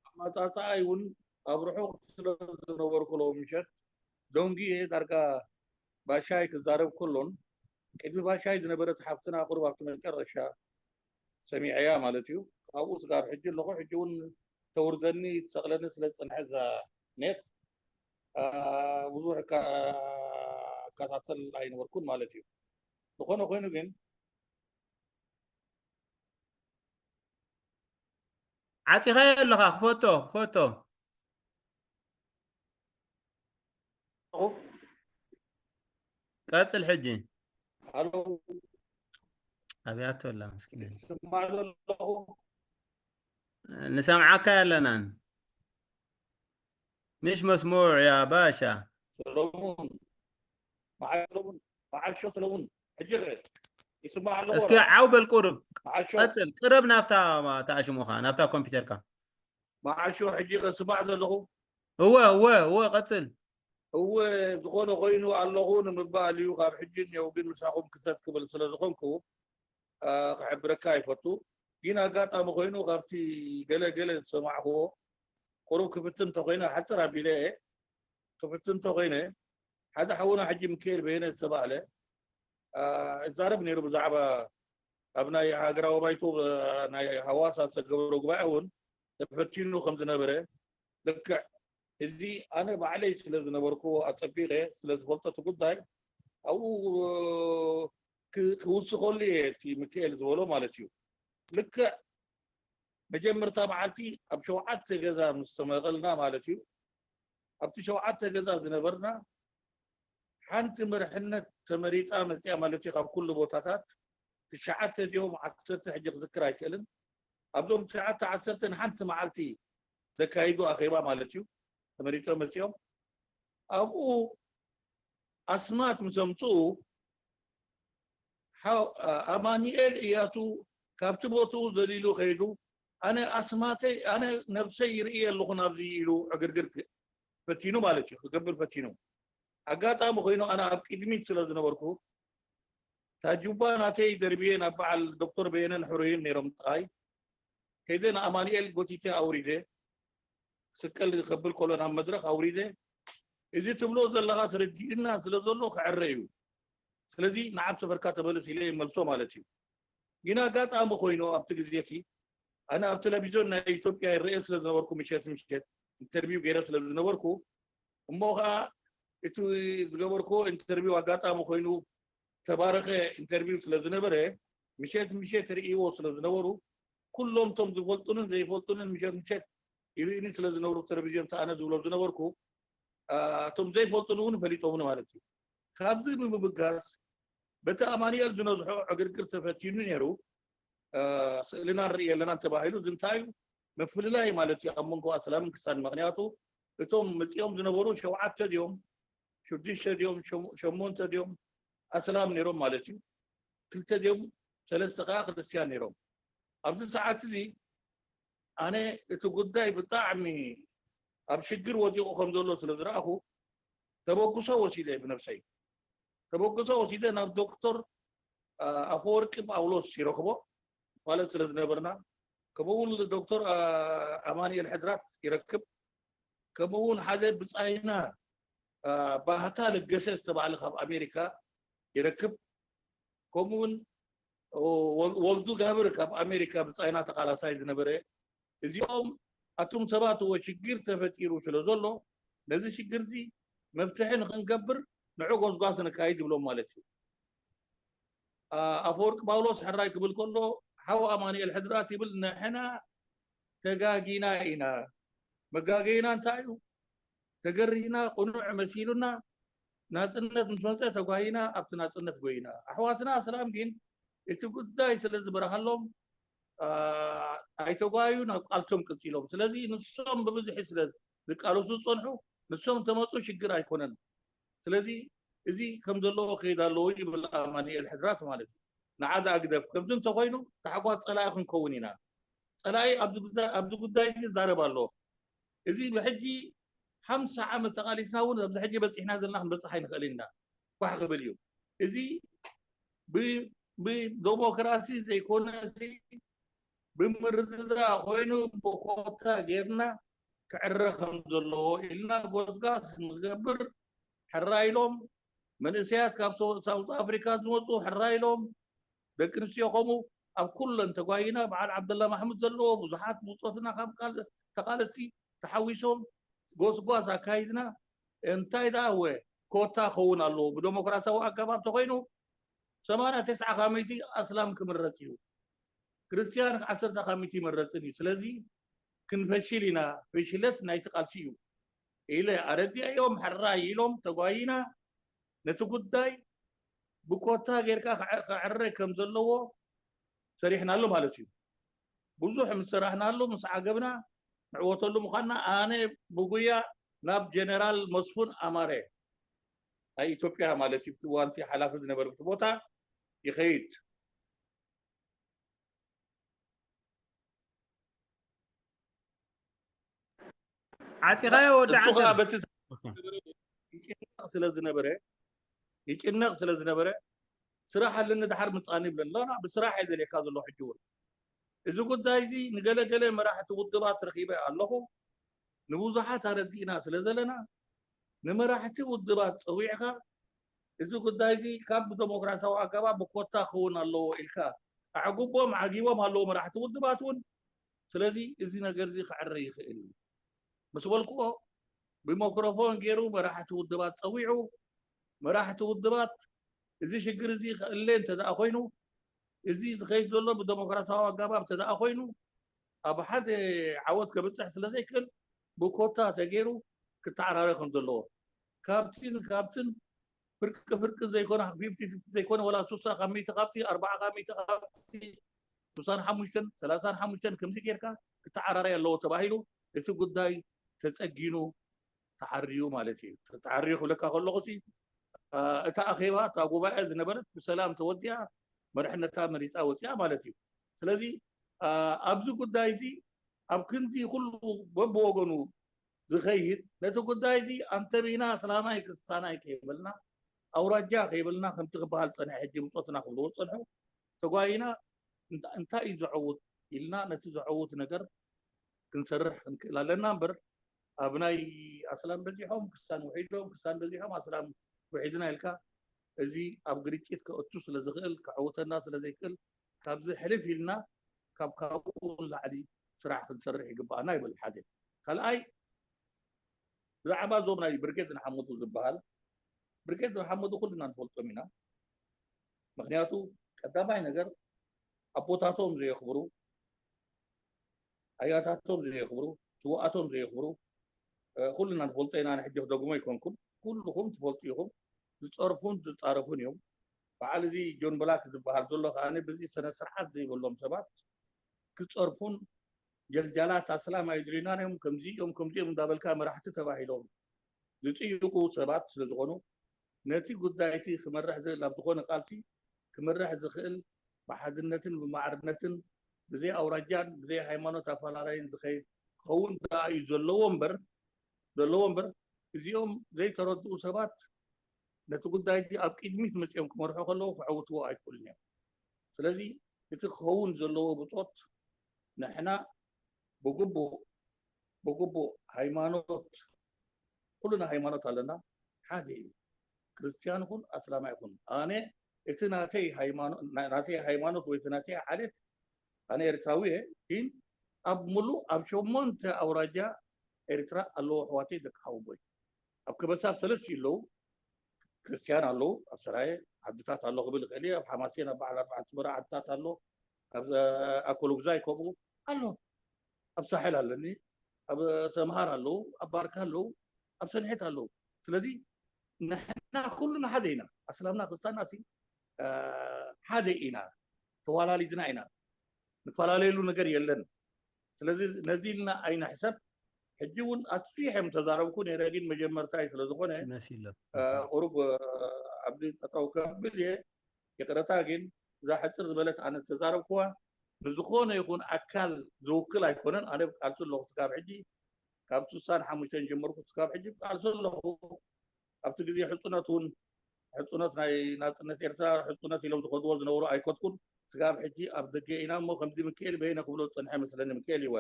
ኣማፃፃኣ ይውን ኣብ ርሑቕ ስለ ዝነበርኩ ሎ ምሸት ደንጊ እየ ዳርጋ ባሻይ ክዛረብ ከሎን ቅድሚ ባሻይ ዝነበረት ሓፍትና ቁሩብ ኣብቲ መጨረሻ ሰሚዐያ ማለት እዩ። ካብኡ ስጋብ ሕጂ ኣለኹ። ሕጂ እውን ተውርደኒ ትሰቕለኒ ስለ ዝፀንሐ እዛ ኔት ብዙሕ እከታተል ኣይነበርኩን ማለት እዩ። ዝኾነ ኮይኑ ግን ዓፂኻዮ ኣለኻ። ክፈቶ ክፈቶ። ቀፅል ሕጂ። ሃሎ ኣብያቶ ኣላ መስኪን። ይስማዕ ዘለኹ ንሰምዓካ ኣለናን። ምሽ መስሙዕ ያ ባሻ። ሰለሙን መዓሾ ሰለሙን መዓሾ ሰለሙን ሕጂ ኸ ይስማዕ ኣሎ እስኪ ዓው በል ቁሩብ። መዓሾ ቀፅል፣ ቅረብ ናብታ ተኣሽሞኻ፣ ናብታ ኮምፒውተርካ። መዓሾ ሕጂ ከስማዕ ዘለኹ። እወ እወ እወ ቀጽል። እወ፣ ዝኾነ ኮይኑ ኣለኹ ንምባል እዩ። ካብ ሕጂ እኒአው ግን ምሳኹም ክተት ክብል ስለ ዝኾንኩ፣ አ፣ ክሕብረካ ይፈቱ። ግን ኣጋጣሚ ኮይኑ ካብቲ ገለ ገለ ዝሰማዕክዎ ቁሩብ ክፍትን እንተኮይነ፣ ሓፅር ኣቢለ እየ ክፍትን እንተኮይነ፣ ሓደ ሓውና ሕጂ ሚካኤል በየነ ዝተባህለ፣ አ፣ ይዛረብ ነይሩ ብዛዕባ ኣብ ናይ ሃገራዊ ባይቶ፣ አ፣ ናይ ሃዋሳ ዝተገበረ ጉባኤ እውን ተፈቲኑ ከም ዝነበረ። ልክዕ፣ እዚ ኣነ ባዕለይ ስለ ዝነበርኩ ኣጸቢቐ ስለ ዝፈልጦ እቲ ጉዳይ ኣብኡ ክ-፣ ክውስኸሉ እየ እቲ ሚካኤል ዝበሎ ማለት እዩ። ልክዕ መጀመርታ መዓልቲ ኣብ ሸውዓተ ገዛ ምስ ተመቐልና ማለት እዩ። ኣብቲ ሸውዓተ ገዛ ዝነበርና ሓንቲ መርሕነት ተመሪጻ መጽያ ማለት እዩ። ካብ ኩሉ ቦታታት ትሽዓተ ድዮም ዓሰርተ ሕጂ ክዝክር ኣይክእልን። ኣብዞም ትሽዓተ ዓሰርተ ንሓንቲ መዓልቲ ዘካይዱ ኣኼባ ማለት እዩ። ተመሪጾም መጽዮም ኣብኡ ኣስማት ምስ ኣምጽኡ፣ ሓው-፣ ኣማኑኤል እያቱ ካብቲ ቦትኡ ዘሊሉ ከይዱ፣ ኣነ ኣስማተይ፣ ኣነ ነብሰይ ይርኢ ኣለኹ ናብዚ ኢሉ ዕግርግር ክ-፣ ፈቲኑ ማለት እዩ፣ ክገብር ፈቲኑ። ኣጋጣሚ ኮይኑ ኣነ ኣብ ቅድሚት ስለ ዝነበርኩ፣ ታጁባ ናተይ ደርብየ ናብ በዓል ዶክተር በየነን ሕሩይን ነይሮም ጥቓይ። ከይደ ንኣማኑኤል ጎቲተ ኣውሪደ፣ ስቀል ከብል ከሎ ናብ መድረኽ ኣውሪደ፣ "እዚ ትብሎ ዘለኻ ተረዲእና ስለ ዘሎ ክዕረ እዩ። ስለዚ ንዓብ ሰፈርካ ተመለስ" ኢለ ይመልሶ ማለት እዩ። ግን ኣጋጣሚ ኮይኑ ኣብቲ ግዜ እቲ ኣነ ኣብ ቴሌቪዥን ናይ ኢትዮጵያ ይረአ ስለ ዝነበርኩ፣ ምሸት ምሸት ኢንተርቪው ገይረ ስለ ዝነበርኩ፣ እሞ ኸዓ እቲ ዝገበርኩዎ ኢንተርቪው ኣጋጣሚ ኮይኑ ተባረኸ ኢንተርቪው ስለ ዝነበረ፣ ምሸት ምሸት ርእይዎ ስለ ዝነበሩ፣ ኩሎም እቶም ዝፈልጡንን ዘይፈልጡንን ምሸት ምሸት ይርእዩኒ ስለ ዝነበሩ፣ ቴሌቪዥን እቲ ኣነ ዝብሎ ዝነበርኩ፣ አ፣ እቶም ዘይፈልጡኒ እውን ፈሊጦምኒ ማለት እዩ። ካብዚ ብምብጋስ፣ በቲ ኣማኑኤል ዝነዝሖ ዕግርግር ተፈቲኑ ነይሩ። አ፣ ስእልና ንርኢ ኣለና ተባሂሉ፣ እዚ እንታይ እዩ? ምፍልላይ ማለት እዩ ኣብ መንጎ ኣስላምን ክርስትያን። ምኽንያቱ እቶም መጺኦም ዝነበሩ ሸውዓተ ድዮም፣ ሽዱሽተ ድዮም፣ ሸም-፣ ሸሞንተ ድዮም ኣስላም ነይሮም ማለት እዩ። ክልተ ድዮም፣ ሰለስተ ከዓ ክርስትያን ነይሮም። ኣብዚ ሰዓት እዚ ኣነ እቲ ጉዳይ ብጣዕሚ ኣብ ሽግር ወዲቑ ከም ዘሎ ስለ ዝረኣኹ፣ ተበግሶ ወሲደ ብነብሰይ። ተበግሶ ወሲደ ናብ ዶክተር፣ አ፣ ኣፈወርቂ ጳውሎስ ይረኽቦ ማለት ስለ ዝነበርና፣ ከምኡ እውን ዶክተር፣ አ፣ ኣማኑኤል ሕድራት ይረክብ፣ ከምኡ እውን ሓደ ብጻይና፣ አ፣ ባህታ ለገሰ ዝተባህለ ካብ ኣሜሪካ ይረክብ፣ ከምኡ እውን ወል-፣ ወልዱ ጋብር ካብ ኣሜሪካ ብጻይና ተቃላሳይ ዝነበረ። እዚኦም ኣቱም ሰባት እወ ሽግር ተፈጢሩ ስለ ዘሎ፣ ነዚ ሽግር እዚ መፍትሒ ንክንገብር ንዑ ጎስጓስ ነካይድ ይብሎም ማለት እዩ። አ-፣ ኣፈወርቂ ጳውሎስ ሕራይ ክብል ከሎ፣ ሓው ኣማኑኤል ሕድራት ይብል፣ "ንሕና ተጋጊና ኢና። መጋገይና እንታይ እዩ? ተገሪህና፣ ቅኑዕ መሲሉና፣ ናጽነት ምስ መጸ ተጓይና፣ ኣብቲ ናጽነት ጎይና። ኣሕዋትና ኣስላም ግን እቲ ጉዳይ ስለ ዝበርሃሎም፣ አ፣ ኣይተጓዩን፣ ኣብ ቃልሶም ቀጺሎም። ስለዚ ንሶም ብብዝሒ ስለ ዝቃለሱ ዝጸንሑ፣ ንሶም ተመጹ ሽግር ኣይኮነን። ስለዚ እዚ ከም ዘለዎ ክኸይድ ኣለዎ" ይብል ኣማኑኤል ሕድራት ማለት እዩ። ንዓ ዝኣግደፍ። ከምዚ እንተኾይኑ፣ ታሕጓስ ጸላኢ ክንከውን ኢና። ጸላኢ ኣብዚ ጉዛ-፣ ኣብዚ ጉዳይ እዚ ይዛረብ ኣሎ። እዚ ብሕጂ ሓምሳ ዓመት ተቓሊስና እውን ኣብዚ ሕጂ በጺሕና ዘለና ክንበጽሕ ኣይንኽእልን ኢና። ኳሕ ክብል እዩ። እዚ ብ-፣ ብደሞክራሲ ዘይኮነሲ ብምርድዳእ ኮይኑ ብኮታ ጌርና ክዕረ ከም ዘለዎ ኢልና ጎስጓስ ንገብር። ሕራይ ኢሎም መንእሰያት ካብ ሶ-፣ ሳውት ኣፍሪካ ዝመፁ ሕራይ ኢሎም፣ ደቂ ኣንስትዮ ከምኡ ኣብ ኩለን ተጓይና። በዓል ዓብደላ ማሕሙድ ዘለዎ ብዙሓት ብፆትና ካብ ቃል-፣ ተቃለስቲ ተሓዊሶም ጎስጓስ ኣካይድና። እንታይ ደኣ እወ ኮታ ክኸውን ኣለዎ። ብደሞክራሲያዊ ኣገባብ ተኮይኑ ሰማንያ ተስዓ ካብ ሚእቲ ኣስላም ክምረፅ እዩ፣ ክርስትያን ዓሰርተ ካብ ሚእቲ ይመረፅን እዩ። ስለዚ ክንፈሽል ኢና፣ ፍሽለት ናይቲ ቃልሲ እዩ ኢለ ኣረዲኣዮም። ሕራይ ኢሎም ተጓይና። ነቲ ጉዳይ ብኮታ ጌርካ ክዕ-፣ ክዕረ ከም ዘለዎ ሰሪሕናሉ ማለት እዩ። ብዙሕ ምስ ሰራሕናሉ፣ ምስ ዓገብና፣ ንዕወተሉ ምዃንና ኣነ ብጉያ ናብ ጀነራል መስፉን ኣማረ ናይ ኢትዮጵያ ማለት እዩ፣ እቲ እዋንቲ ሓላፊ ዝነበረ እቲ ቦታ ይኸይድ። ዓፂኻዮ ወዲ እሱ ከዓ ዓንተር። በቲ ኦኬ። ይጭነቕ ስለ ዝነበረ ይጭነቕ ስለ ዝነበረ ስራሕ ኣለኒ ድሓር ምፃኒ ይብለኒ። ሎና ብስራሕ እየ ዘልየካ ዘሎ ሕጂ እውን። እዚ ጉዳይ እዚ ንገለገለ መራሕቲ ውድባት ረኺበ ኣለኹ። ንብዙሓት ኣረዲእና ስለ ዘለና ንመራሕቲ ውድባት ፀዊዕካ እዚ ጉዳይ እዚ ካብ ብደሞክራሲያዊ ኣገባብ ብኮታ ክኸውን ኣለዎ ኢልካ ኣዕጉቦም ዓጊቦም ኣለዎ መራሕቲ ውድባት እውን። ስለዚ እዚ ነገር እዚ ክዕረ ይኽእል እዩ ምስ በልክዎ ብማይክሮፎን ገይሩ መራሕቲ ውድባት ፀዊዑ መራሕቲ ውድባት እዚ ሽግር እዚ ክእለ እንተደኣ ኮይኑ እዚ ዝኸይድ ዘሎ ብደሞክራሲያዊ ኣገባብ እንተደኣ ኮይኑ ኣብ ሓደ ዓወት ከብፅሕ ስለ ዘይክእል ብኮታ ተገይሩ ክተዓራረ ከም ዘለዎ ካብቲን ካብትን ፍርቂ ፍርቂ ዘይኮነ ፊፍቲ ፊፍቲ ዘይኮነ ወላ ሱሳ ካብ ሚእቲ ካብቲ ኣርባዓ ካብ ሚእቲ ካብቲ ሱሳን ሓሙሽተን ሰላሳን ሓሙሽተን ከምዚ ጌርካ ክተዓራረይ ኣለዎ ተባሂሉ እቲ ጉዳይ ተፀጊኑ ተዓርዩ ማለት እዩ። ተዓርዩ ክብለካ ከለኹ ሲ እታ ኣኼባ እታ ጉባኤ ዝነበረት ብሰላም ተወዲኣ መርሕነታ መሪፃ ወፂኣ ማለት እዩ። ስለዚ ኣብዚ ጉዳይ እዚ ኣብ ክንዲ ኩሉ በብወገኑ ዝኸይድ ነቲ ጉዳይ እዚ ኣንተቢና እስላማይ ክርስታናይ ከይበልና ኣውራጃ ከይበልና ከምቲ ክበሃል ፀንሐ ሕጂ ብፆትና ክብልዎ ዝፀንሑ ተጓይና እንታይ እዩ ዘዐውት ኢልና ነቲ ዘዐውት ነገር ክንሰርሕ ክንክእል ኣለና እምበር ኣብ ናይ ኣስላም በዚሖም ክስታን ውሒዶም ክስታን በዚሖም ኣስላም ውሒድና ኢልካ እዚ ኣብ ግርጭት ከእቱ ስለዝኽእል ከዐውተና ስለዘይክእል ካብዚ ሕልፍ ኢልና ካብ ካብኡ ላዕሊ ስራሕ ክንሰርሕ ይግባኣና ይብል ሓደ ካልኣይ ብዛዕባ እዞም ናይ ብርጌድ ንሓመዱ ዝበሃል ብርጌድ ንሓመዱ ኩልና ንፈልጦም ኢና ምክንያቱ ቀዳማይ ነገር ኣቦታቶም ዘየኽብሩ ኣያታቶም ዘየኽብሩ ስውኣቶም ዘየኽብሩ ኩልና ንፈልጦ ኢና ንሕጂ ክደግሞ ኣይኮንኩን ኩልኹም ትፈልጡ ኢኹም ዝፀርፉን ዝፃረፉን እዮም በዓል እዚ ጆን ብላክ ዝበሃል ዘሎ ከዓ ብዚ ስነ ስርዓት ዘይብሎም ሰባት ክፀርፉን ጀልጃላት ኣስላም ኣይድልዩናን እዮም ከምዚ እዮም ከምዚ እዮም እንዳበልካ መራሕቲ ተባሂሎም ዝፅይቁ ሰባት ስለዝኾኑ ነቲ ጉዳይ እቲ ክመርሕ ዝኽእል ኣብ ዝኾነ ቃልሲ ክመርሕ ዝኽእል ብሓድነትን ብማዕርነትን ብዘይ ኣውራጃን ብዘይ ሃይማኖት ኣፈላላይን ዝኸይድ ክኸውን ደኣ እዩ ዘለዎ እምበር ዘለዎ እምበር እዚኦም ዘይተረድኡ ሰባት ነቲ ጉዳይ እቲ ኣብ ቅድሚት መፂኦም ክመርሑ ከለዉ ክዕውትዎ ኣይክእሉን እዮም። ስለዚ እቲ ክኸውን ዘለዎ ብፆት ንሕና ብግቡእ ብግቡእ ሃይማኖት ኩሉና ሃይማኖት ኣለና ሓደ እዩ ክርስትያን ይኹን ኣስላማ ይኹን ኣነ እቲ ናተይ ናተይ ሃይማኖት ወይ እቲ ናተይ ዓሌት ኣነ ኤርትራዊ እየ ግን ኣብ ሙሉእ ኣብ ሸሞንተ ኣውራጃ ኤርትራ ኣለዎ ኣሕዋተይ ደቂ ሓወቦይ ኣብ ከበሳብ ሰለስቲኡ ኣለዉ ክርስትያን ኣለዉ ኣብ ሰራየ ዓድታት ኣሎ ክብል ይኽእል እየ ኣብ ሓማሴን ኣብ በዓል ኣርባዕተ በራ ዓድታት ኣሎ ኣብ ኣኮሎጉዛይ ከምኡ ኣሎ ኣብ ሳሕል ኣለኒ ኣብ ሰምሃር ኣለዉ ኣብ ባርካ ኣለዉ ኣብ ሰንሒት ኣለዉ ስለዚ ንሕና ኩሉና ሓደ ኢና ኣስላምና ክርስታና ሓደ ኢና ተዋላሊድና ኢና ንፈላለየሉ ነገር የለን ስለዚ ነዚ ኢልና ኣይንሕሰብ ሕጂ እውን ኣስፊሐ ተዛረብኩ ነረ ግን መጀመርታይ ስለዝኾነ ቁሩብ ኣብዚ ጠጠው ከብል እየ ይቅረታ ግን እዛ ሕፅር ዝበለት ኣነ ተዛረብኩዋ ንዝኾነ ይኹን ኣካል ዝውክል ኣይኮነን ኣነ ቃልሲ ኣለኹ ስጋብ ሕጂ ካብ ስሳን ሓሙሽተን ጀመርኩ ስጋብ ሕጂ ቃልሲ ኣለኹ ኣብቲ ግዜ ሕፁነት እውን ሕፁነት ናይ ናፅነት ኤርትራ ሕፁነት ኢሎም ዝኸድዎ ዝነበሩ ኣይኮትኩን ስጋብ ሕጂ ኣብ ደገ ኢና እሞ ከምዚ ምክኤል በይነ ክብሎ ዝፀንሐ መስለኒ ምክኤል ይወ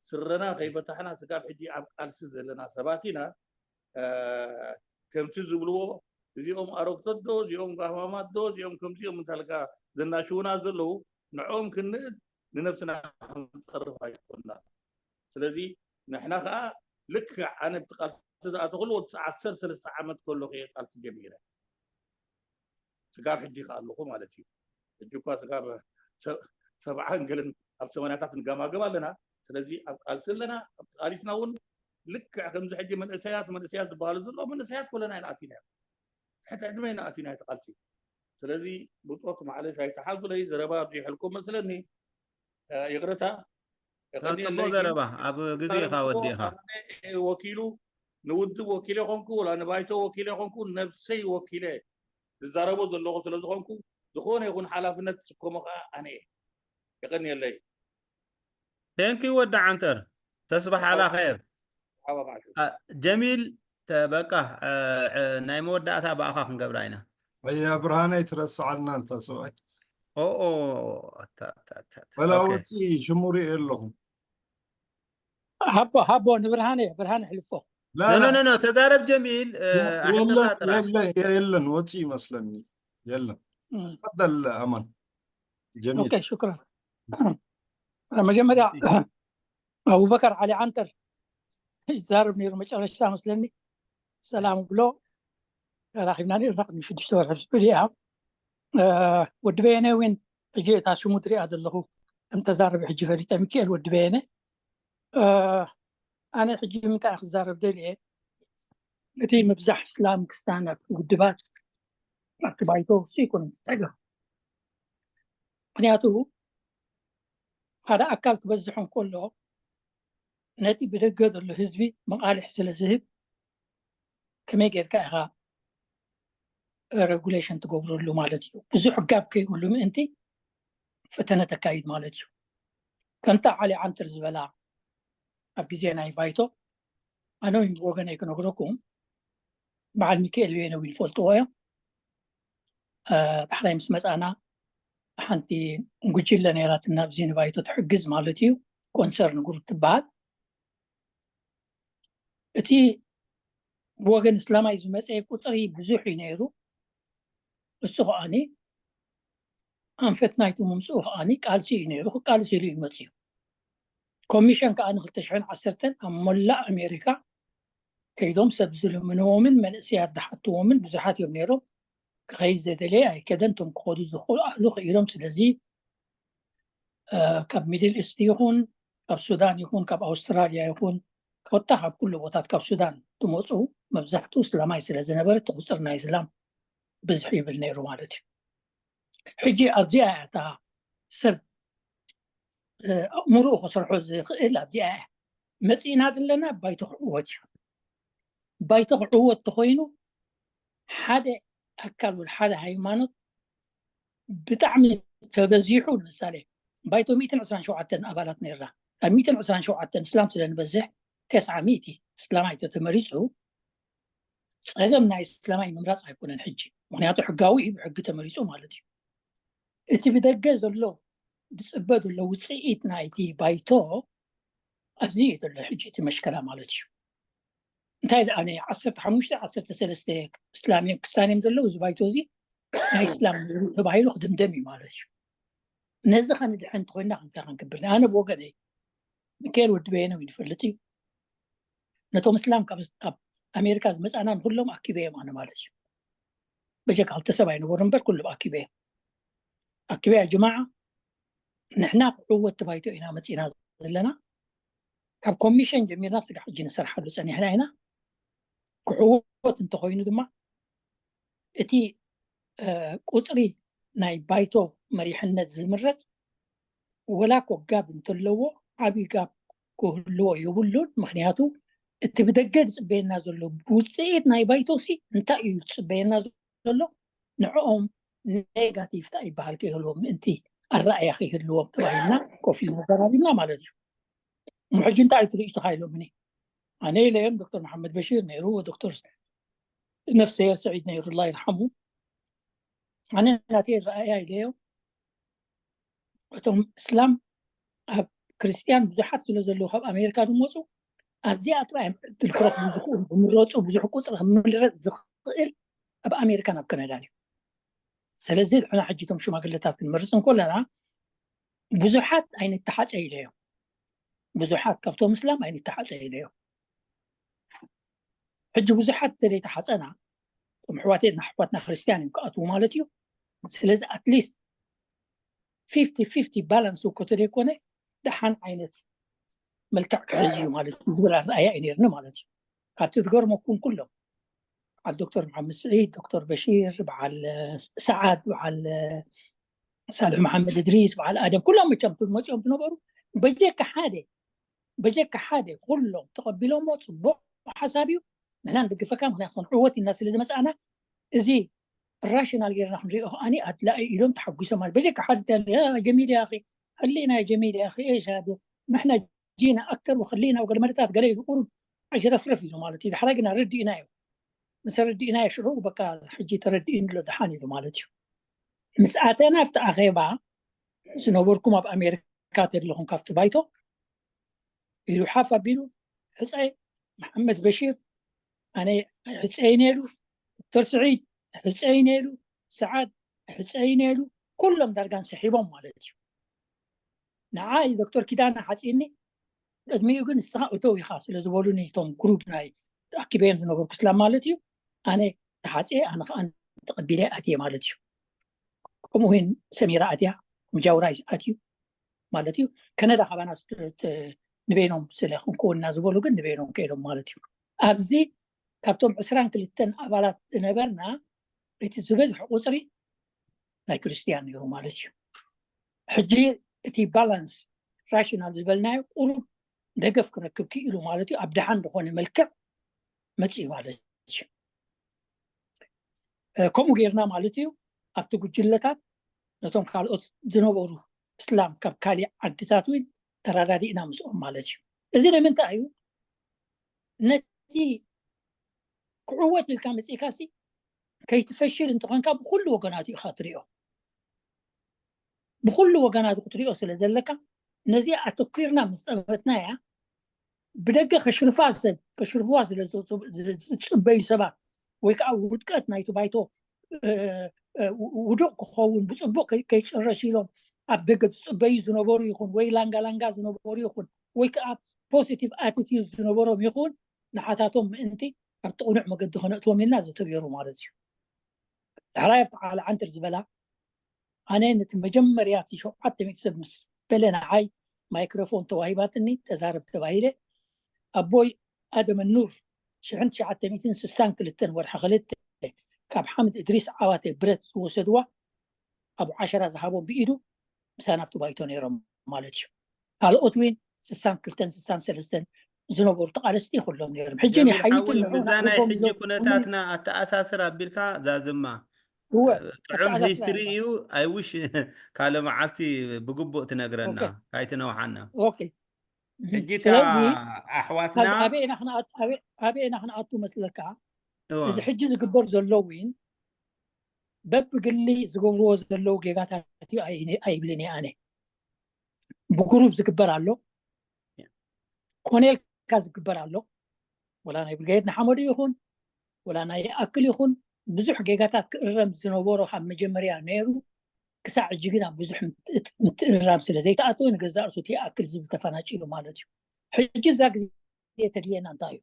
ስረና ከይበታሕና ስጋብ ሕጂ ኣብ ቃልሲ ዘለና ሰባት ኢና ከምቲ ዝብልዎ እዚኦም ኣረግቶት ዶ እዚኦም ጋህማማት ዶ እዚኦም ከምዚኦም እንታልካ ዘናሽውና ዘለዉ ንዕኦም ክንእድ ንነብስና ክንፀርፍ ኣይኮና ስለዚ ንሕና ከዓ ልክዕ ኣነ ብቲ ቃልሲ ዝኣተክሉ ወዲ ዓሰርተ ሰለስተ ዓመት ከሎ ከየ ቃልሲ ጀሚረ ስጋብ ሕጂ ከዓ ኣለኹ ማለት እዩ ሕጂ እኳ ስጋብ ሰብዓን ገለን ኣብ ሰማንያታት ንጋማገብ ኣለና ስለዚ ኣብ ቃልሲ ኣለና ኣብ ቃሊስና እውን ልክዕ ከምዚ ሕጂ መንእሰያት መንእሰያት ዝበሃሉ ዘሎ መንእሰያት ኮለና ኢና ኣቲና ትሕቲ ዕድመ ኢና ኣቲና ተቃልሲ ስለዚ ብፆት ማዕለሽ ኣይተሓዙለይ ዘረባ ኣብዚሐልኩም መስለኒ ይቅረታ ጽቡቅ ዘረባ ኣብ ግዜ ኢኻ ወዲእኻ ወኪሉ ንውድብ ወኪለ ኮንኩ ወላ ንባይቶ ወኪለ ኮንኩ ነብሰይ ወኪለ ዝዛረቦ ዘለኹ ስለዝኾንኩ ዝኾነ ይኹን ሓላፍነት ዝስከሞ ከዓ ኣነ እየ የቀንየለይ ቴንኪ ወዲ ዓንተር ተስባሕ ኣላ ኸይር ሓባብ ዓሹ። ጀሚል፣ በቃ ናይ መወዳእታ ብኣኻ ክንገብራ ኢና። ኣያ ብርሃነይ ትረስዓልና እንተ ሰብኣይ። ኦኦ፣ በላ ወፂ ሽሙ ሪኦ ኣለኹ። ሃቦ ሃቦ ንብርሃነ ብርሃነ ሕልፎ። لا لا ተዛረብ ጀሚል። የለን፣ የለን፣ ወፂ ይመስለኒ። የለን። ተፈደል ኣማን። ጀሚል። ኦኬ፣ ሽክራን። መጀመርያ ኣቡበከር ዓሊ ዓንተር ይዛረብ ነይሩ፣ መጨረሻ መስለኒ ሰላም ብሎ ተራኺብና ነይርና ቅድሚ ሽዱሽተ ወርሒ ኣብ ስዑድያ። ወዲ በየነ እውን ሕጂ እታ ሽሙ ትሪኣ ዘለኹ ከም ተዛረቢ ሕጂ ፈሊጠ፣ ሚካኤል ወዲ በየነ። ኣነ ሕጂ ምንታይ ክዛረብ ደልየ፣ እቲ ምብዛሕ እስላም ክስታን ኣብ ውድባት ኣብቲ ባይቶ እሱ ይኮነ ጸገም። ምክንያቱ ሓደ ኣካል ክበዝሕ እንከሎ ነቲ ብደገ ዘሎ ህዝቢ መቓልሕ ስለ ዝህብ ከመይ ጌርካ ኢኻ ሬጉሌሽን ትገብረሉ ማለት እዩ። ብዙሕ ጋብ ከይብሉ ምእንቲ ፈተነ ተካይድ ማለት እዩ። ከምታ ዓሊ ዓንተር ዝበላ ኣብ ግዜ ናይ ባይቶ ኣነ ወይ ብወገነይ ክነግረኩም በዓል ሚካኤል በየነ እውን ይፈልጥዎ እዮም። ዳሕራይ ምስ መፃና ሓንቲ ጉጅለ ነይራትና ኣብዚ ንባይቶ ትሕግዝ ማለት እዩ፣ ኮንሰርን ግሩፕ ትበሃል። እቲ ብወገን እስላማይ ዝመፀ ቁፅሪ ብዙሕ እዩ ነይሩ። እሱ ከዓኒ ኣንፈት ናይቲ ምምፅኡ ከዓኒ ቃልሲ እዩ ነይሩ። ክቃልስ ኢሉ እዩ መፅኡ። ኮሚሽን ከዓ ንክልተ ሽሕን ዓሰርተን ኣብ መላእ ኣሜሪካ ከይዶም ሰብ ዝልምንዎምን መንእሰያት ዝሓትዎምን ብዙሓት እዮም ነይሮም። ክኸይድ ዘደለየ ኣይከደን፣ እቶም ክኸዱ ዝኽኣሉ ክኢሎም። ስለዚ ካብ ሚድል ኢስት ይኹን ካብ ሱዳን ይኹን ካብ ኣውስትራልያ ይኹን ኮታ ካብ ኩሉ ቦታት ካብ ሱዳን ዝመፁ መብዛሕትኡ እስላማይ ስለ ዝነበረ እቲ ቁፅሪ ናይ እስላም ብዝሕ ይብል ነይሩ ማለት እዩ። ሕጂ ኣብዚኣ እያ እታ ሰብ ኣእምርኡ ክሰርሖ ዝኽእል ኣብዚኣ እያ። መፂእና ዘለና ባይቶ ክዕወት እዩ። ባይቶ ክዕወት ተኮይኑ ሓደ ኣካል ወይ ሓደ ሃይማኖት ብጣዕሚ ተበዚሑ፣ ንምሳሌ ባይቶ ሚእትን ዕስራን ሸውዓተን ኣባላት ነይርና፣ ኣብ ሚእትን ዕስራን ሸውዓተን እስላም ስለ ንበዝሕ ተስዓ ሚእቲ እስላማይ ተተመሪፁ ጸገም ናይ እስላማይ ምምራፅ ኣይኮነን ሕጂ፣ ምክንያቱ ሕጋዊ እዩ፣ ብሕጊ ተመሪፁ ማለት እዩ። እቲ ብደገ ዘሎ ዝፅበ ዘሎ ውፅኢት ናይቲ ባይቶ ኣብዚ እዩ ዘሎ ሕጂ እቲ መሽከላ ማለት እዩ። እንታይ ደኣ ናይ ዓሰርተ ሓሙሽተ ዓሰርተ ሰለስተ እስላም እዮም ክስታን እዮም ዘለዉ፣ እዚ ባይቶ እዚ ናይ እስላም ተባሂሉ ክድምደም እዩ ማለት እዩ። ነዚ ከንድሕን እንተኮይና ከምታ ክንገብር ኣነ ብወገነይ ሚካኤል ወዲ በየነ እውን ይፈልጥ እዩ። ነቶም እስላም ካብ ኣሜሪካ ዝመፃና ንኩሎም ኣኪበ እዮም ኣነ ማለት እዩ። በጀካ ክልተ ሰብ ኣይነበሩ እምበር ኩሎም ኣኪበ እዮም። ኣኪበ ያ ጅማዓ ንሕና ክዕወት ተባይቶ ኢና መፂና ዘለና። ካብ ኮሚሽን ጀሚርና ስጋዕ ሕጂ ንሰርሓሉ ፀኒሕና ኢና። ክዕወት እንተኮይኑ ድማ እቲ ቁፅሪ ናይ ባይቶ መሪሕነት ዝምረፅ ወላ ኮ ጋብ እንተለዎ ዓብዪ ጋብ ክህልዎ የብሉን። ምክንያቱ እቲ ብደገ ዝፅበየና ዘሎ ውፅኢት ናይ ባይቶ ሲ እንታይ እዩ ዝፅበየና ዘሎ? ንዕኦም ኔጋቲቭ ታ ይበሃል ከይህልዎም ምእንቲ ኣረኣያ ከይህልዎም ተባሂልና ኮፍ ኢልና ተራሪብና ማለት እዩ። እሞ ሕጂ እንታይ እዩ ትርኢትኻ ኢሎምኒ። ኣነ ኢለዮም ዶክተር መሓመድ በሺር ነይሩ፣ ዶክተር ነፍሰሔር ስዒድ ነይሩ፣ ላ ይርሓሙ። ኣነ ናተይ ረኣያ ኢለዮም። እቶም እስላም ኣብ ክርስትያን ብዙሓት ስለ ዘለዉ ካብ ኣሜሪካ ዝመፁ ኣብዚኣ ጥራይ እዮም ዕድል ክረኽቡ ዝኽእሉ፣ ክምረፁ፣ ብዙሕ ቁፅሪ ክምረፅ ዝኽእል ኣብ ኣሜሪካን ኣብ ካናዳን እዩ። ስለዚ ንሕና ሕጂ እቶም ሽማግለታት ክንመርፅ እንከለና ብዙሓት ኣይንተሓፀ ኢለዮም። ብዙሓት ካብቶም እስላም ኣይንተሓፀ ኢለዮም። ሕጂ ብዙሓት እንተዘይተሓፀና እቶም ኣሕዋትና ኣሕዋትና ክርስትያን እዮም ክኣትዉ ማለት እዩ። ስለዚ ኣትሊስት ፊፍቲ ፊፍቲ ባላንስ እኮ ተዘይኮነ ደሓን ዓይነት መልክዕ ክሕዝ እዩ ማለት እዩ ዝብል ኣረኣያ እዩ ነይርኒ ማለት እዩ። ካብቲ ዝገርመኩም ኩሎም በዓል ዶክተር መሓመድ ስዒድ፣ ዶክተር በሺር፣ በዓል ሰዓድ፣ በዓል ሳልሕ መሓመድ እድሪስ፣ በዓል ኣደም ኩሎም መቸም መፂኦም ዝነበሩ በጀካ ሓደ በጀካ ሓደ ኩሎም ተቐቢሎሞ ፅቡቕ ሓሳብ እዩ ንሕና ንድግፈካ ምክንያቱ ክንዕወት ኢና ስለ ዝመፃእና እዚ ራሽናል ጌርና ክንሪኦ ከዓኒ ኣድላኢ ኢሎም ተሓጒሶም ማለት በጀካ ሓደ ጀሚል ያኺ ህሊና ጀሚል ያኺ ኤሻዶ ንሕና ጂና ኣክተር ወክሊና ወገለ መለታት ገለ ኢሉ ቁሩብ ጅረፍረፍ ኢሉ ማለት እዩ። ዳሕራይ ግና ረዲእናዮ። ምስ ረዲእናዮ ሽዑ በቃ ሕጂ ተረዲእኒ ኣሎ ደሓን ኢሉ ማለት እዩ። ምስ ኣተና ኣብቲ ኣኼባ ዝነበርኩም ኣብ ኣሜሪካ ተለኹም ካብቲ ባይቶ ኢሉ ሓፍ ኣቢሉ ሕፀ መሓመድ በሺር ኣነ ሕፀይ ነሉ ዶክተር ስዒድ ሕፀይ ነሉ ሰዓድ ሕፀይ ነሉ ኩሎም ዳርጋን ሰሒቦም ማለት እዩ። ንዓ ዶክተር ኪዳነ ሓፂኒ ቅድሚኡ ግን ንስኻ እተው ኢኻ ስለ ዝበሉኒ እቶም ግሩብ ናይ ኣኪበዮም ዝነበርኩ ስላም ማለት እዩ። ኣነ ተሓፅየ ኣነ ከዓ ተቐቢለ ኣትየ ማለት እዩ። ከምኡ እውን ሰሚራ ኣትያ ምጃውራይ ኣትዩ ማለት እዩ። ከነዳ ካባና ንበይኖም ስለ ክንከውና ዝበሉ ግን ንበይኖም ከይዶም ማለት እዩ። ኣብዚ ካብቶም ዕስራን ክልተን ኣባላት ዝነበርና እቲ ዝበዝሐ ቁፅሪ ናይ ክርስትያን ነይሩ ማለት እዩ። ሕጂ እቲ ባላንስ ራሽናል ዝበልናዮ ቁሩብ ደገፍ ክረክብ ክኢሉ ማለት እዩ። ኣብ ደሓን ዝኾነ መልክዕ መፅኡ ማለት እዩ። ከምኡ ጌርና ማለት እዩ። ኣብቲ ጉጅለታት ነቶም ካልኦት ዝነበሩ እስላም ካብ ካሊእ ዓድታት እውን ተረዳዲእና ምስኦም ማለት እዩ። እዚ ንምንታይ እዩ? ነቲ ክዕወት ኢልካ መፂእካ ሲ ከይትፈሽል እንተኾንካ ብኩሉ ወገናት ኢኻ ትሪኦ። ብኩሉ ወገናት ክትሪኦ ስለ ዘለካ ነዚ ኣተኪርና ምስ ጠመትናያ ብደገ ከሽርፋ ሰብ ከሽርፍዋ ስለ ዝፅበዩ ሰባት ወይ ከዓ ውድቀት ናይቲ ባይቶ ውዱቅ ክኸውን ብፅቡቅ ከይጨረሽ ኢሎም ኣብ ደገ ዝፅበዩ ዝነበሩ ይኹን ወይ ላንጋ ላንጋ ዝነበሩ ይኹን ወይ ከዓ ፖዚቲቭ ኣቲቲዩድ ዝነበሮም ይኹን ንዓታቶም ምእንቲ ኣብቲ ቅኑዕ መገዲ ከነእትዎም ኢልና ዝተገይሩ ማለት እዩ። ዳሕራይ ኣብቲ ዓለ ዓንትር ዝበላ ኣነ ነቲ መጀመርያ እቲ ሸውዓተ ሚእቲ ሰብ ምስ በለ ንዓይ ማይክሮፎን ተዋሂባትኒ ተዛረብ ተባሂለ ኣቦይ ኣደመ ኑር ሽሕን ትሽዓተ ሚእትን ስሳን ክልተን ወርሒ ክልተ ካብ ሓምድ እድሪስ ዓዋተ ብረት ዝወሰድዋ ኣብ ዓሸራ ዝሃቦም ብኢዱ ምሳና ኣብቲ ባይቶ ነይሮም ማለት እዩ። ካልኦት እውን ስሳን ክልተን ስሳን ሰለስተን ዝነበሩ ተቃለስቲ ኩሎም ነይሮም። ሕጂ ጀሚል ሓዊትን ሓወይ፣ ንዑ ምስዛ ናይ ናዕርፎም ሕጂ ኢሎም ኩነታትና ኣተኣሳስር ኣቢልካ ዛዝማ እወ፣ ጥዑም ኣተኣሳስራ ሂስትሪ ኢልካ። እዩ። ኣይ ዊሽ ካልእ መዓልቲ ብግቡእ ትነግረና ኦኬ። ካይትነውሓና። ኦኬ። ሕጂ እታ ስለዚ ኣሕዋትና ካብ ኣበይ ኢና ክንኣቱ ኣበይ- ኣበይ ኢና ክንኣቱ መስለካ? እወ። እዚ ሕጂ ዝግበር ዘሎ እውን በብግሊ ዝገብርዎ ዘለዉ ጌጋታት እዩ ኣይ- ኣይብልን እየ ኣነ። ብግሩብ ዝግበር ኣሎ፣ ኮነ ኢልካ ዝግበር ኣሎ። ወላ ናይ ብርጌድ ንሓመዱ ይኹን ወላ ናይ ይኣክል ይኹን ብዙሕ ጌጋታት ክእረም ዝነበሮ ካብ መጀመርያ ነይሩ። ክሳዕ ሕጂ ግን ኣብ ብዙሕ ምት- ምትእርራም ስለ ዘይተኣተወ ንገዛእ ርእሱ እቲ ይኣክል ዝብል ተፈናጭሉ ማለት እዩ። ሕጂ እዛ ግዜ ተድልየና እንታይ እዩ?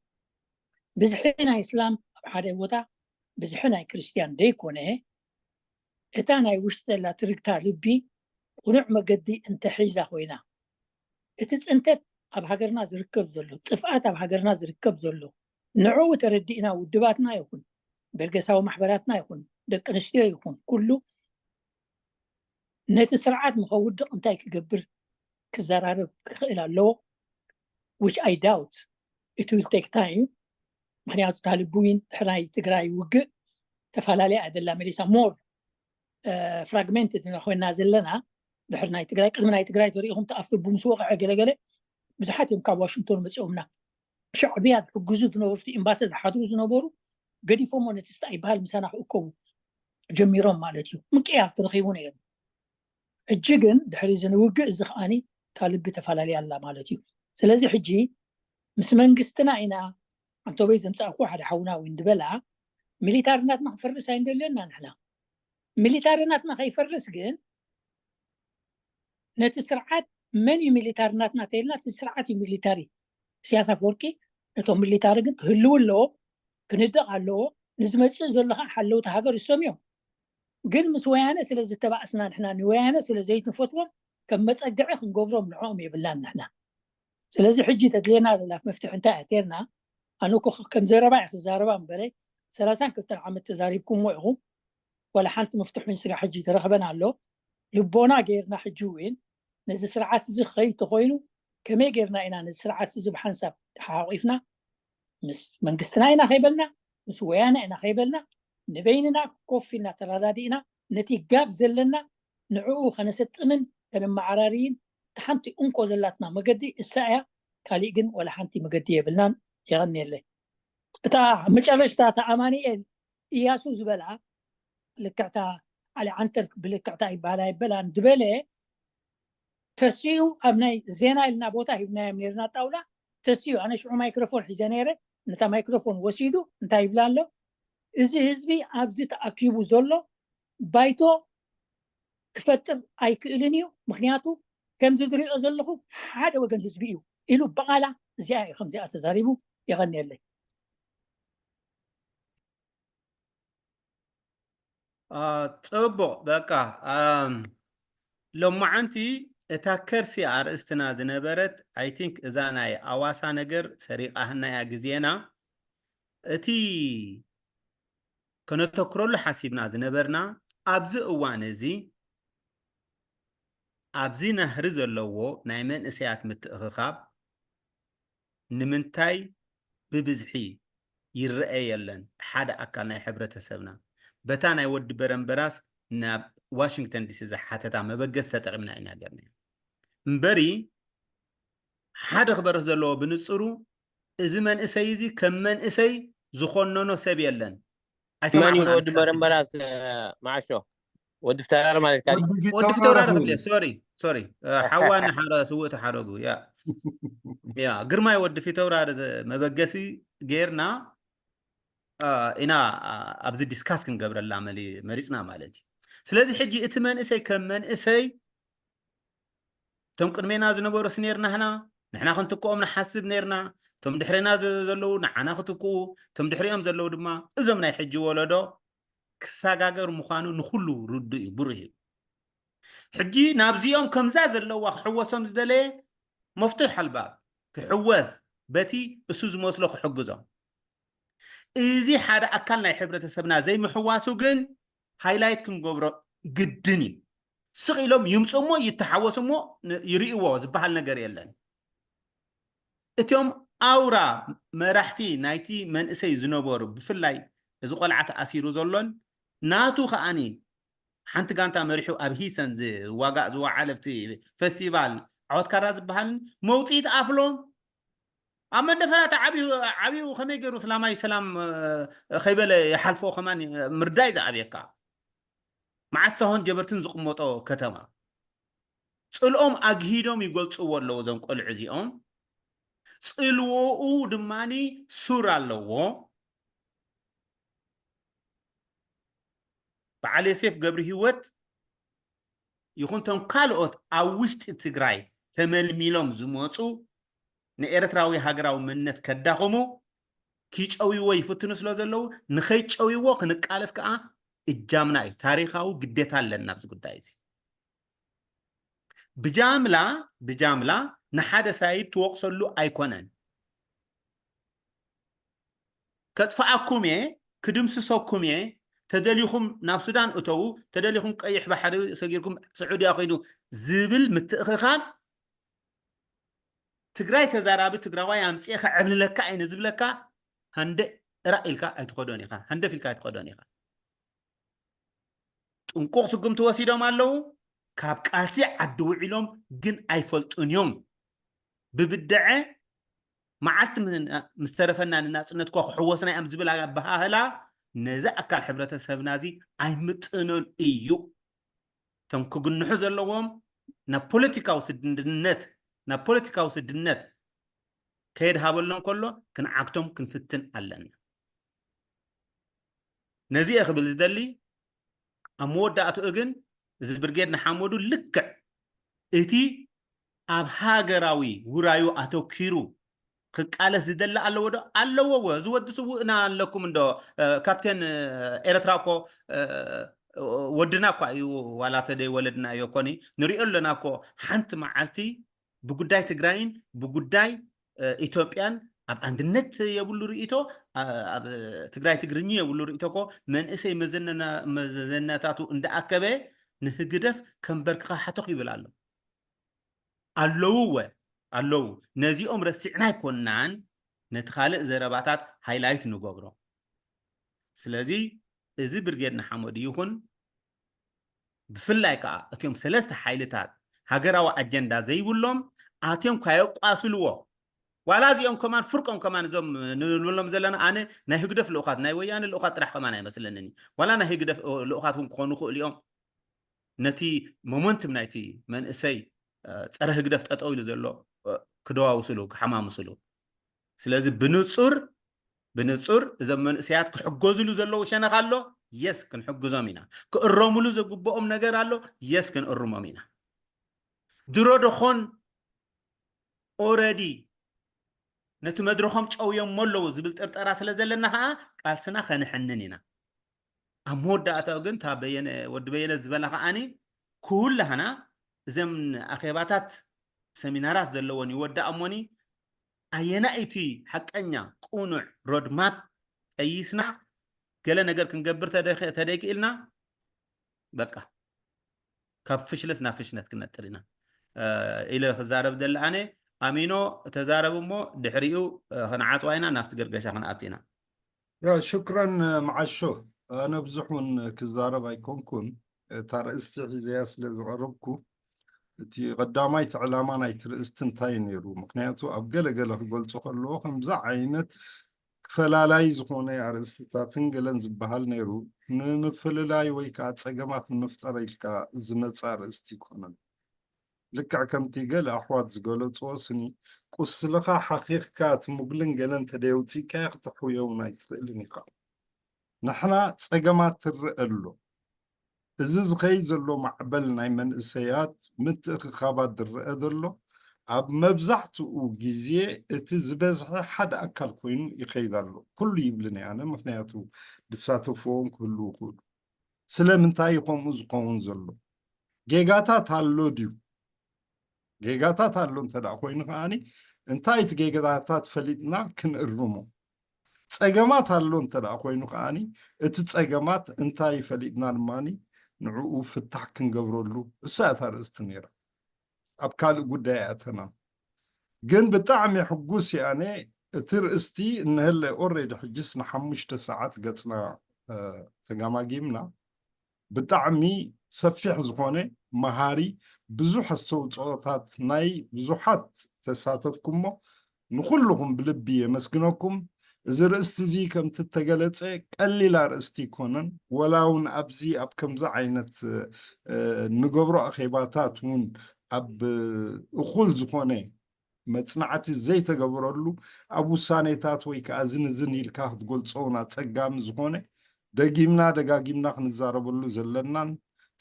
ብዝሒ ናይ እስላም ኣብ ሓደ ቦታ ብዝሒ ናይ ክርስትያን ደይኮነ እታ ናይ ውሽጢ ዘላ ትርግታ ልቢ ቁኑዕ መገዲ እንተሒዛ ኮይና እቲ ፅንተት ኣብ ሃገርና ዝርከብ ዘሎ ጥፍኣት ኣብ ሃገርና ዝርከብ ዘሎ ንዕኡ ተረዲእና ውድባትና ይኹን በርገሳዊ ማሕበራትና ይኹን ደቂ ኣንስትዮ ይኹን ኩሉ ነቲ ስርዓት ንኸውድቕ እንታይ ክገብር ክዘራረብ ክኽእል ኣለዎ። Which I doubt, it will take time። ምክንያቱ ታልቢ እውን ድሕሪ ናይ ትግራይ ውግእ ተፈላለያ ኣደላ መሊሳ more fragmented ኮይና ዘለና ድሕሪ ናይ ትግራይ ቅድሚ ናይ ትግራይ ተሪኢኹም ተኣፍልቡ ምስ ወቕዐ ገለገለ ብዙሓት እዮም ካብ ዋሽንግቶን መፂኦምና ሻዕብያ ዝሕግዙ ዝነበሩ እቲ ኤምባሲ ዝሓድሩ ዝነበሩ ገዲፎሞ ነቲ ስታ ይበሃል ምሳና ክእከቡ ጀሚሮም ማለት እዩ። ምቅያር ተረኺቡ ነይሩ። ሕጂ ግን ድሕሪ እዚ ንውግእ እዚ ከዓኒ እታ ልቢ ተፈላለያ ኣላ ማለት እዩ። ስለዚ ሕጂ ምስ መንግስትና ኢና ኣንቶበይ ዘምፃእኩ ሓደ ሓውና እውን ዝበላ ሚሊታርናትና ክፈርስ ኣይንደልዮና ንሕና። ሚሊታርናትና ከይፈርስ ግን ነቲ ስርዓት መን እዩ ሚሊታርናትና ተይልና እቲ ስርዓት እዩ ሚሊታሪ። ኢሳያስ ኣፈወርቂ ነቶም ሚሊታሪ ግን ክህልው ኣለዎ፣ ክንደቕ ኣለዎ። ንዝመፅእ ዘሎ ከዓ ሓለውቲ ሃገር እሶም እዮም። ግን ምስ ወያነ ስለ ዝተባእስና ንሕና ንወያነ ስለ ዘይንፈትዎም ከም መፀግዒ ክንገብሮም ንዕኦም የብላን ንሕና። ስለዚ ሕጂ ተድልየና ዘላ መፍትሒ እንታይ እያ ተይልና ኣነ እኮ ከም ዘረባ እየ ክዛረባ እምበረ ሰላሳን ክልተን ዓመት ተዛሪብኩምዎ ኢኹም። ዋላ ሓንቲ መፍትሒ ስጋ ሕጂ ተረኽበን ኣሎ። ልቦና ገይርና ሕጂ እውን ነዚ ስርዓት እዚ ክኸይድ ተኾይኑ ከመይ ገይርና ኢና ነዚ ስርዓት እዚ ብሓንሳብ ተሓቋቒፍና ምስ መንግስትና ኢና ከይበልና ምስ ወያነ ኢና ከይበልና ንበይንና ኮፍ ኢልና ተረዳዲእና ነቲ ጋብ ዘለና ንዕኡ ከነሰጥምን ከነመዓራርይን እቲ ሓንቲ እንኮ ዘላትና መገዲ እሳ እያ። ካሊእ ግን ዋላ ሓንቲ መገዲ የብልናን። የቐንየለይ። እታ መጨረሽታ እታ ኣማኒኤል እያሱ ዝበላ ልክዕታ ዓሊ ዓንተር ብልክዕታ ይበሃል ኣይበላን ዝበለ ተሲኡ ኣብ ናይ ዜና ኢልና ቦታ ሂብናዮም ነርና ጣውላ ተሲኡ ኣነ ሽዑ ማይክሮፎን ሒዘ ነይረ ነታ ማይክሮፎን ወሲዱ እንታይ ይብላ ኣሎ እዚ ህዝቢ ኣብዚ ተኣኪቡ ዘሎ ባይቶ ክፈጥር ኣይክእልን እዩ ምክንያቱ ከምዚ ዝሪኦ ዘለኹ ሓደ ወገን ህዝቢ እዩ ኢሉ ብቓላ እዚኣ እዩ ከምዚኣ ተዛሪቡ የቐንየለይ ጽቡቕ በቃ ሎማዓንቲ እታ ከርሲ ኣርእስትና ዝነበረት I think እዛ ናይ ኣዋሳ ነገር ሰሪቓህናያ ግዜና እቲ ከነተኩረሉ ሓሲብና ዝነበርና ኣብዚ እዋን እዚ ኣብዚ ናህሪ ዘለዎ ናይ መንእሰያት ምትእኽኻብ ንምንታይ ብብዝሒ ይረአ የለን ሓደ ኣካል ናይ ሕብረተሰብና በታ ናይ ወዲ በረንበራስ ናብ ዋሽንግተን ዲሲ ዝሓተታ መበገስ ተጠቂምና ኢና ገርና እምበሪ ሓደ ክበርህ ዘለዎ ብንፅሩ እዚ መንእሰይ እዚ ከም መንእሰይ ዝኾነኖ ሰብ የለን መን እዩ ወዲ በረንበራስ ማዓሾ ወዲ ፍተራር ማለት ወዲ ፍተውራር ክብል ሶሪ ሶሪ ሓዋ እናሓረ ስውእ ተሓረጉ ያ ያ ግርማይ ወዲ ፊተውራር መበገሲ ጌርና ኢና ኣብዚ ዲስካስ ክንገብረላ መሪፅና ማለት እዩ ስለዚ ሕጂ እቲ መንእሰይ ከም መንእሰይ እቶም ቅድሜና ዝነበሩስ ኔርናህና ንሕና ክንትክኦም ንሓስብ ኔርና እቶም ድሕሬና ዘለዉ ንዓና ክትክኡ እቶም ድሕሪኦም ዘለዉ ድማ እዞም ናይ ሕጂ ወለዶ ክሰጋገር ምዃኑ ንኩሉ ርዱ እዩ ብሩህ እዩ ሕጂ ናብዚኦም ከምዛ ዘለዋ ክሕወሶም ዝደለየ መፍቱሕ ኣልባብ ክሕወስ በቲ እሱ ዝመስሎ ክሕግዞም እዚ ሓደ ኣካል ናይ ሕብረተሰብና ዘይምሕዋሱ ግን ሃይላይት ክንገብሮ ግድን እዩ ስቕ ኢሎም ይምፁ እሞ ይተሓወሱ እሞ ይርእዎ ዝበሃል ነገር የለን እቶም ኣውራ መራሕቲ ናይቲ መንእሰይ ዝነበሩ ብፍላይ እዚ ቆልዓ ተኣሲሩ ዘሎን ናቱ ከዓኒ ሓንቲ ጋንታ መሪሑ ኣብ ሂሰን ዝዋጋእ ዝወዓለ ኣብቲ ፌስቲቫል ዓወት ካራ ዝበሃልን መውፅኢ ተኣፍሎም ኣብ መንደፈራ ዓብዩ ከመይ ገይሩ እስላማይ ሰላም ከይበለ ይሓልፎ ከማን ምርዳይ ዝኣብየካ መዓት ሳሆን ጀበርትን ዝቕመጦ ከተማ ፅልኦም ኣግሂዶም ይገልፅዎ ኣለዉ እዞም ቆልዑ እዚኦም ፅልዎኡ ድማ ሱር ኣለዎ በዓል ዮሴፍ ገብሪ ህይወት ይኹን ቶም ካልኦት ኣብ ውሽጢ ትግራይ ተመልሚሎም ዝመፁ ንኤርትራዊ ሃገራዊ መንነት ከዳኸሙ ኪጨውይዎ ይፍትኑ ስለ ዘለዉ ንኸይጨውይዎ ክንቃለስ ከዓ እጃምና እዩ ታሪኻዊ ግዴታ ኣለና ኣብዚ ጉዳይ እዚ ብጃምላ ብጃምላ ንሓደ ሳይድ ትወቕሰሉ ኣይኮነን ከጥፍኣኩም እየ ክድምስሰኩም እየ ተደሊኹም ናብ ሱዳን እተዉ ተደሊኹም ቀይሕ ባሕሪ ሰጊርኩም ስዑድያ ከይዱ ዝብል ምትእኽኻብ ትግራይ ተዛራቢ ትግራዋይ ኣምፅኤ ከዕብልለካ እየ ንዝብለካ ሃንደ ራእ ኢልካ ኣይትኸዶን ኢኻ ሃንደፍ ኢልካ ኣይትኸዶን ኢኻ ጥንቁቕ ስጉምቲ ወሲዶም ኣለዉ ካብ ቃልሲ ዓዲ ውዒሎም ግን ኣይፈልጡን እዮም ብብደዐ መዓልቲ ምስተረፈና ንናፅነት እኳ ክሕወስና እዮም ዝብል ኣበሃህላ ነዚ ኣካል ሕብረተሰብና እዚ ኣይምጥኖን እዩ እቶም ክግንሑ ዘለዎም ናብ ፖለቲካዊ ስድነት ናብ ፖለቲካዊ ስድነት ከየድሃበሎም ከሎ ክንዓግቶም ክንፍትን ኣለና ነዚ እየ ክብል ዝደሊ ኣብ መወዳእትኡ ግን እዚ ብርጌድ ንሓመዱ ልክዕ እቲ ኣብ ሃገራዊ ውራዩ ኣተኪሩ ክቃለስ ዝደሊ ኣለዎ ዶ ኣለዎ ወ ዝወዲ ስውእና ኣለኩም እንዶ ካፕቴን ኤረትራ እኮ ወድና እኳ እዩ ዋላ ተደይ ወለድና እዮ ኮኒ ንሪኦ ኣለና እኮ ሓንቲ መዓልቲ ብጉዳይ ትግራይን ብጉዳይ ኢትዮጵያን ኣብ ኣንድነት የብሉ ርእቶ ኣብ ትግራይ ትግርኝ የብሉ ርእቶ ኮ መንእሰይ መዘነታቱ እንዳኣከበ ንህግደፍ ከንበርክኻ ሓተኽ ይብል ኣሎ ኣለዉ ወ ኣለዉ ነዚኦም ረሲዕና ኣይኮናን ነቲ ካልእ ዘረባታት ሃይላይት ንገብሮ ስለዚ እዚ ብርጌድ ንሓመዱ ይኹን ብፍላይ ከዓ እቲኦም ሰለስተ ሓይልታት ሃገራዊ ኣጀንዳ ዘይብሎም ኣትዮም ካየቋስልዎ ዋላ እዚኦም ከማን ፍርቆም ከማን እዞም ንብሎም ዘለና ኣነ ናይ ህግደፍ ልኡኻት ናይ ወያነ ልኡኻት ጥራሕ ከማን ኣይመስለንን እዩ። ዋላ ናይ ህግደፍ ልኡኻት እውን ክኾኑ ይኽእሉ እዮም። ነቲ ሞመንትም ናይቲ መንእሰይ ጸረ ህግደፍ ጠጠው ኢሉ ዘሎ ክደዋውስሉ ክሓማምስሉ። ስለዚ ብንጹር ብንጹር እዞም መንእሰያት ክሕገዝሉ ዘለዉ ሸነኽ ኣሎ። የስ ክንሕግዞም ኢና። ክእረምሉ ዝግብኦም ነገር ኣሎ። የስ ክንእርሞም ኢና። ድሮ ደኾን ኦረዲ ነቲ መድረኾም ጨውዮሞ ኣለዉ ዝብል ጥርጠራ ስለ ዘለና ከዓ ቃልስና ከንሕንን ኢና። ኣብ መወዳእታኡ ግን እታ በየነ ወዲ በየነ ዝበላ ከዓኒ ኩላህና እዘም ኣኼባታት ሰሚናራት ዘለዎን ይወዳእ እሞኒ ኣየናይ እቲ ሓቀኛ ቁኑዕ ሮድማፕ ቀይስና ገለ ነገር ክንገብር ተደይክእልና በቃ ካብ ፍሽለት ናብ ፍሽነት ክነጥር ኢና ኢለ ክዛረብ ደለ ኣነ ኣሚኖ ተዛረብ እሞ ድሕሪኡ ክንዓፅዋ ኢና ናብቲ ገርገሻ ክንኣት ኢና። ያ ሽክረን መዓሾ፣ ኣነ ብዙሕ እውን ክዛረብ ኣይኮንኩን። እታ ርእስቲ ሒዘያ ስለ ዝቐረብኩ እቲ ቀዳማይቲ ዕላማ ናይቲ ርእስቲ እንታይ ነይሩ? ምክንያቱ ኣብ ገለ ገለ ክገልጾ ከለዎ ከምዚ ዓይነት ፈላላይ ዝኾነ ኣርእስትታትን ገለን ዝበሃል ነይሩ። ንምፍልላይ ወይ ከዓ ጸገማት ንምፍጠር ኢልካ ዝመጽእ ኣርእስቲ ይኮነን። ልክዕ ከምቲ ገለ ኣሕዋት ዝገለጽዎ ስኒ ቁስልኻ ሓኺኽካ እቲ ሙግልን ገለን ተደየውፂእካዮ ክተሕውዮ እውን ኣይትኽእልን ኢኻ። ንሕና ጸገማት ትርእ ኣሎ። እዚ ዝኸይድ ዘሎ ማዕበል ናይ መንእሰያት ምትእኽኻባት ዝረአ ዘሎ ኣብ መብዛሕትኡ ግዜ እቲ ዝበዝሐ ሓደ ኣካል ኮይኑ ይኸይድ ኣሎ። ኩሉ ይብልን እየ ኣነ፣ ምክንያቱ ዝሳተፍዎም ክህልዉ ይኽእሉ። ስለምንታይ እዩ ከምኡ ዝኸውን ዘሎ? ጌጋታት ኣሎ ድዩ? ጌጋታት ኣሎ እንተ ደኣ ኮይኑ ከዓኒ እንታይ እቲ ጌጋታት ፈሊጥና ክንእርሞ። ጸገማት ኣሎ እንተ ደኣ ኮይኑ ከዓኒ እቲ ጸገማት እንታይ ፈሊጥና ድማ ንዕኡ ፍታሕ ክንገብረሉ እሳ እታ ርእስቲ ነይራ። ኣብ ካልእ ጉዳይ ኣተና ግን ብጣዕሚ ሕጉስ እየ ኣነ። እቲ ርእስቲ እንህለ ኦሬዲ ሕጅስ ንሓሙሽተ ሰዓት ገጽና ተጋማጊምና ብጣዕሚ ሰፊሕ ዝኾነ መሃሪ ብዙሕ ኣስተውፅኦታት ናይ ብዙሓት ተሳተፍኩሞ ንኩልኹም ብልቢ የመስግነኩም። እዚ ርእስቲ እዚ ከምቲ እተገለፀ ቀሊል ኣርእስቲ ይኮነን። ወላ እውን ኣብዚ ኣብ ከምዚ ዓይነት እንገብሮ ኣኼባታት እውን ኣብ እኹል ዝኾነ መፅናዕቲ ዘይተገበረሉ ኣብ ውሳኔታት ወይ ከዓ ዝንዝን ኢልካ ክትገልፆ እውን ኣፀጋሚ ዝኾነ ደጊምና ደጋጊምና ክንዛረበሉ ዘለናን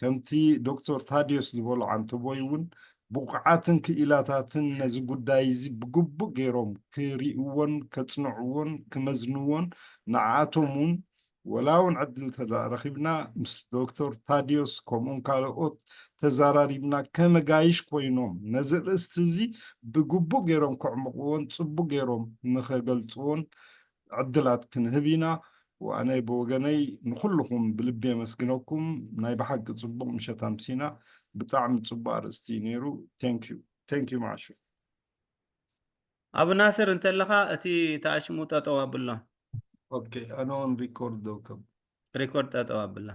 ከምቲ ዶክተር ታዲዮስ ዝበሎ ዓንተቦይ እውን ብቑዓትን ክኢላታትን ነዚ ጉዳይ እዚ ብግቡእ ገይሮም ክርእይዎን ከፅንዕዎን ክመዝንዎን ንዓኣቶም እውን ወላ እውን ዕድል ተረኺብና ምስ ዶክተር ታዲዮስ ከምኡን ካልኦት ተዛራሪብና ከመጋይሽ ኮይኖም ነዚ ርእስቲ እዚ ብግቡእ ገይሮም ከዕምቕዎን ፅቡቅ ገይሮም ንኸገልፅዎን ዕድላት ክንህብ ኢና። ኣነ ብወገነይ ንኩልኹም ብልቢ የመስግነኩም። ናይ ብሓቂ ፅቡቅ ምሸት ኣምሲና። ብጣዕሚ ፅቡቅ ኣርእስቲ እዩ ነይሩ። ቴንኪዩ ቴንኪዩ ማዓሾ። ኣቡ ናስር እንተለኻ እቲ ተኣሽሙ ጠጠው ኣብሎ። ኦኬ ኣነ እውን ሪኮርድ ደውከብ። ሪኮርድ ጠጠው ኣብላ።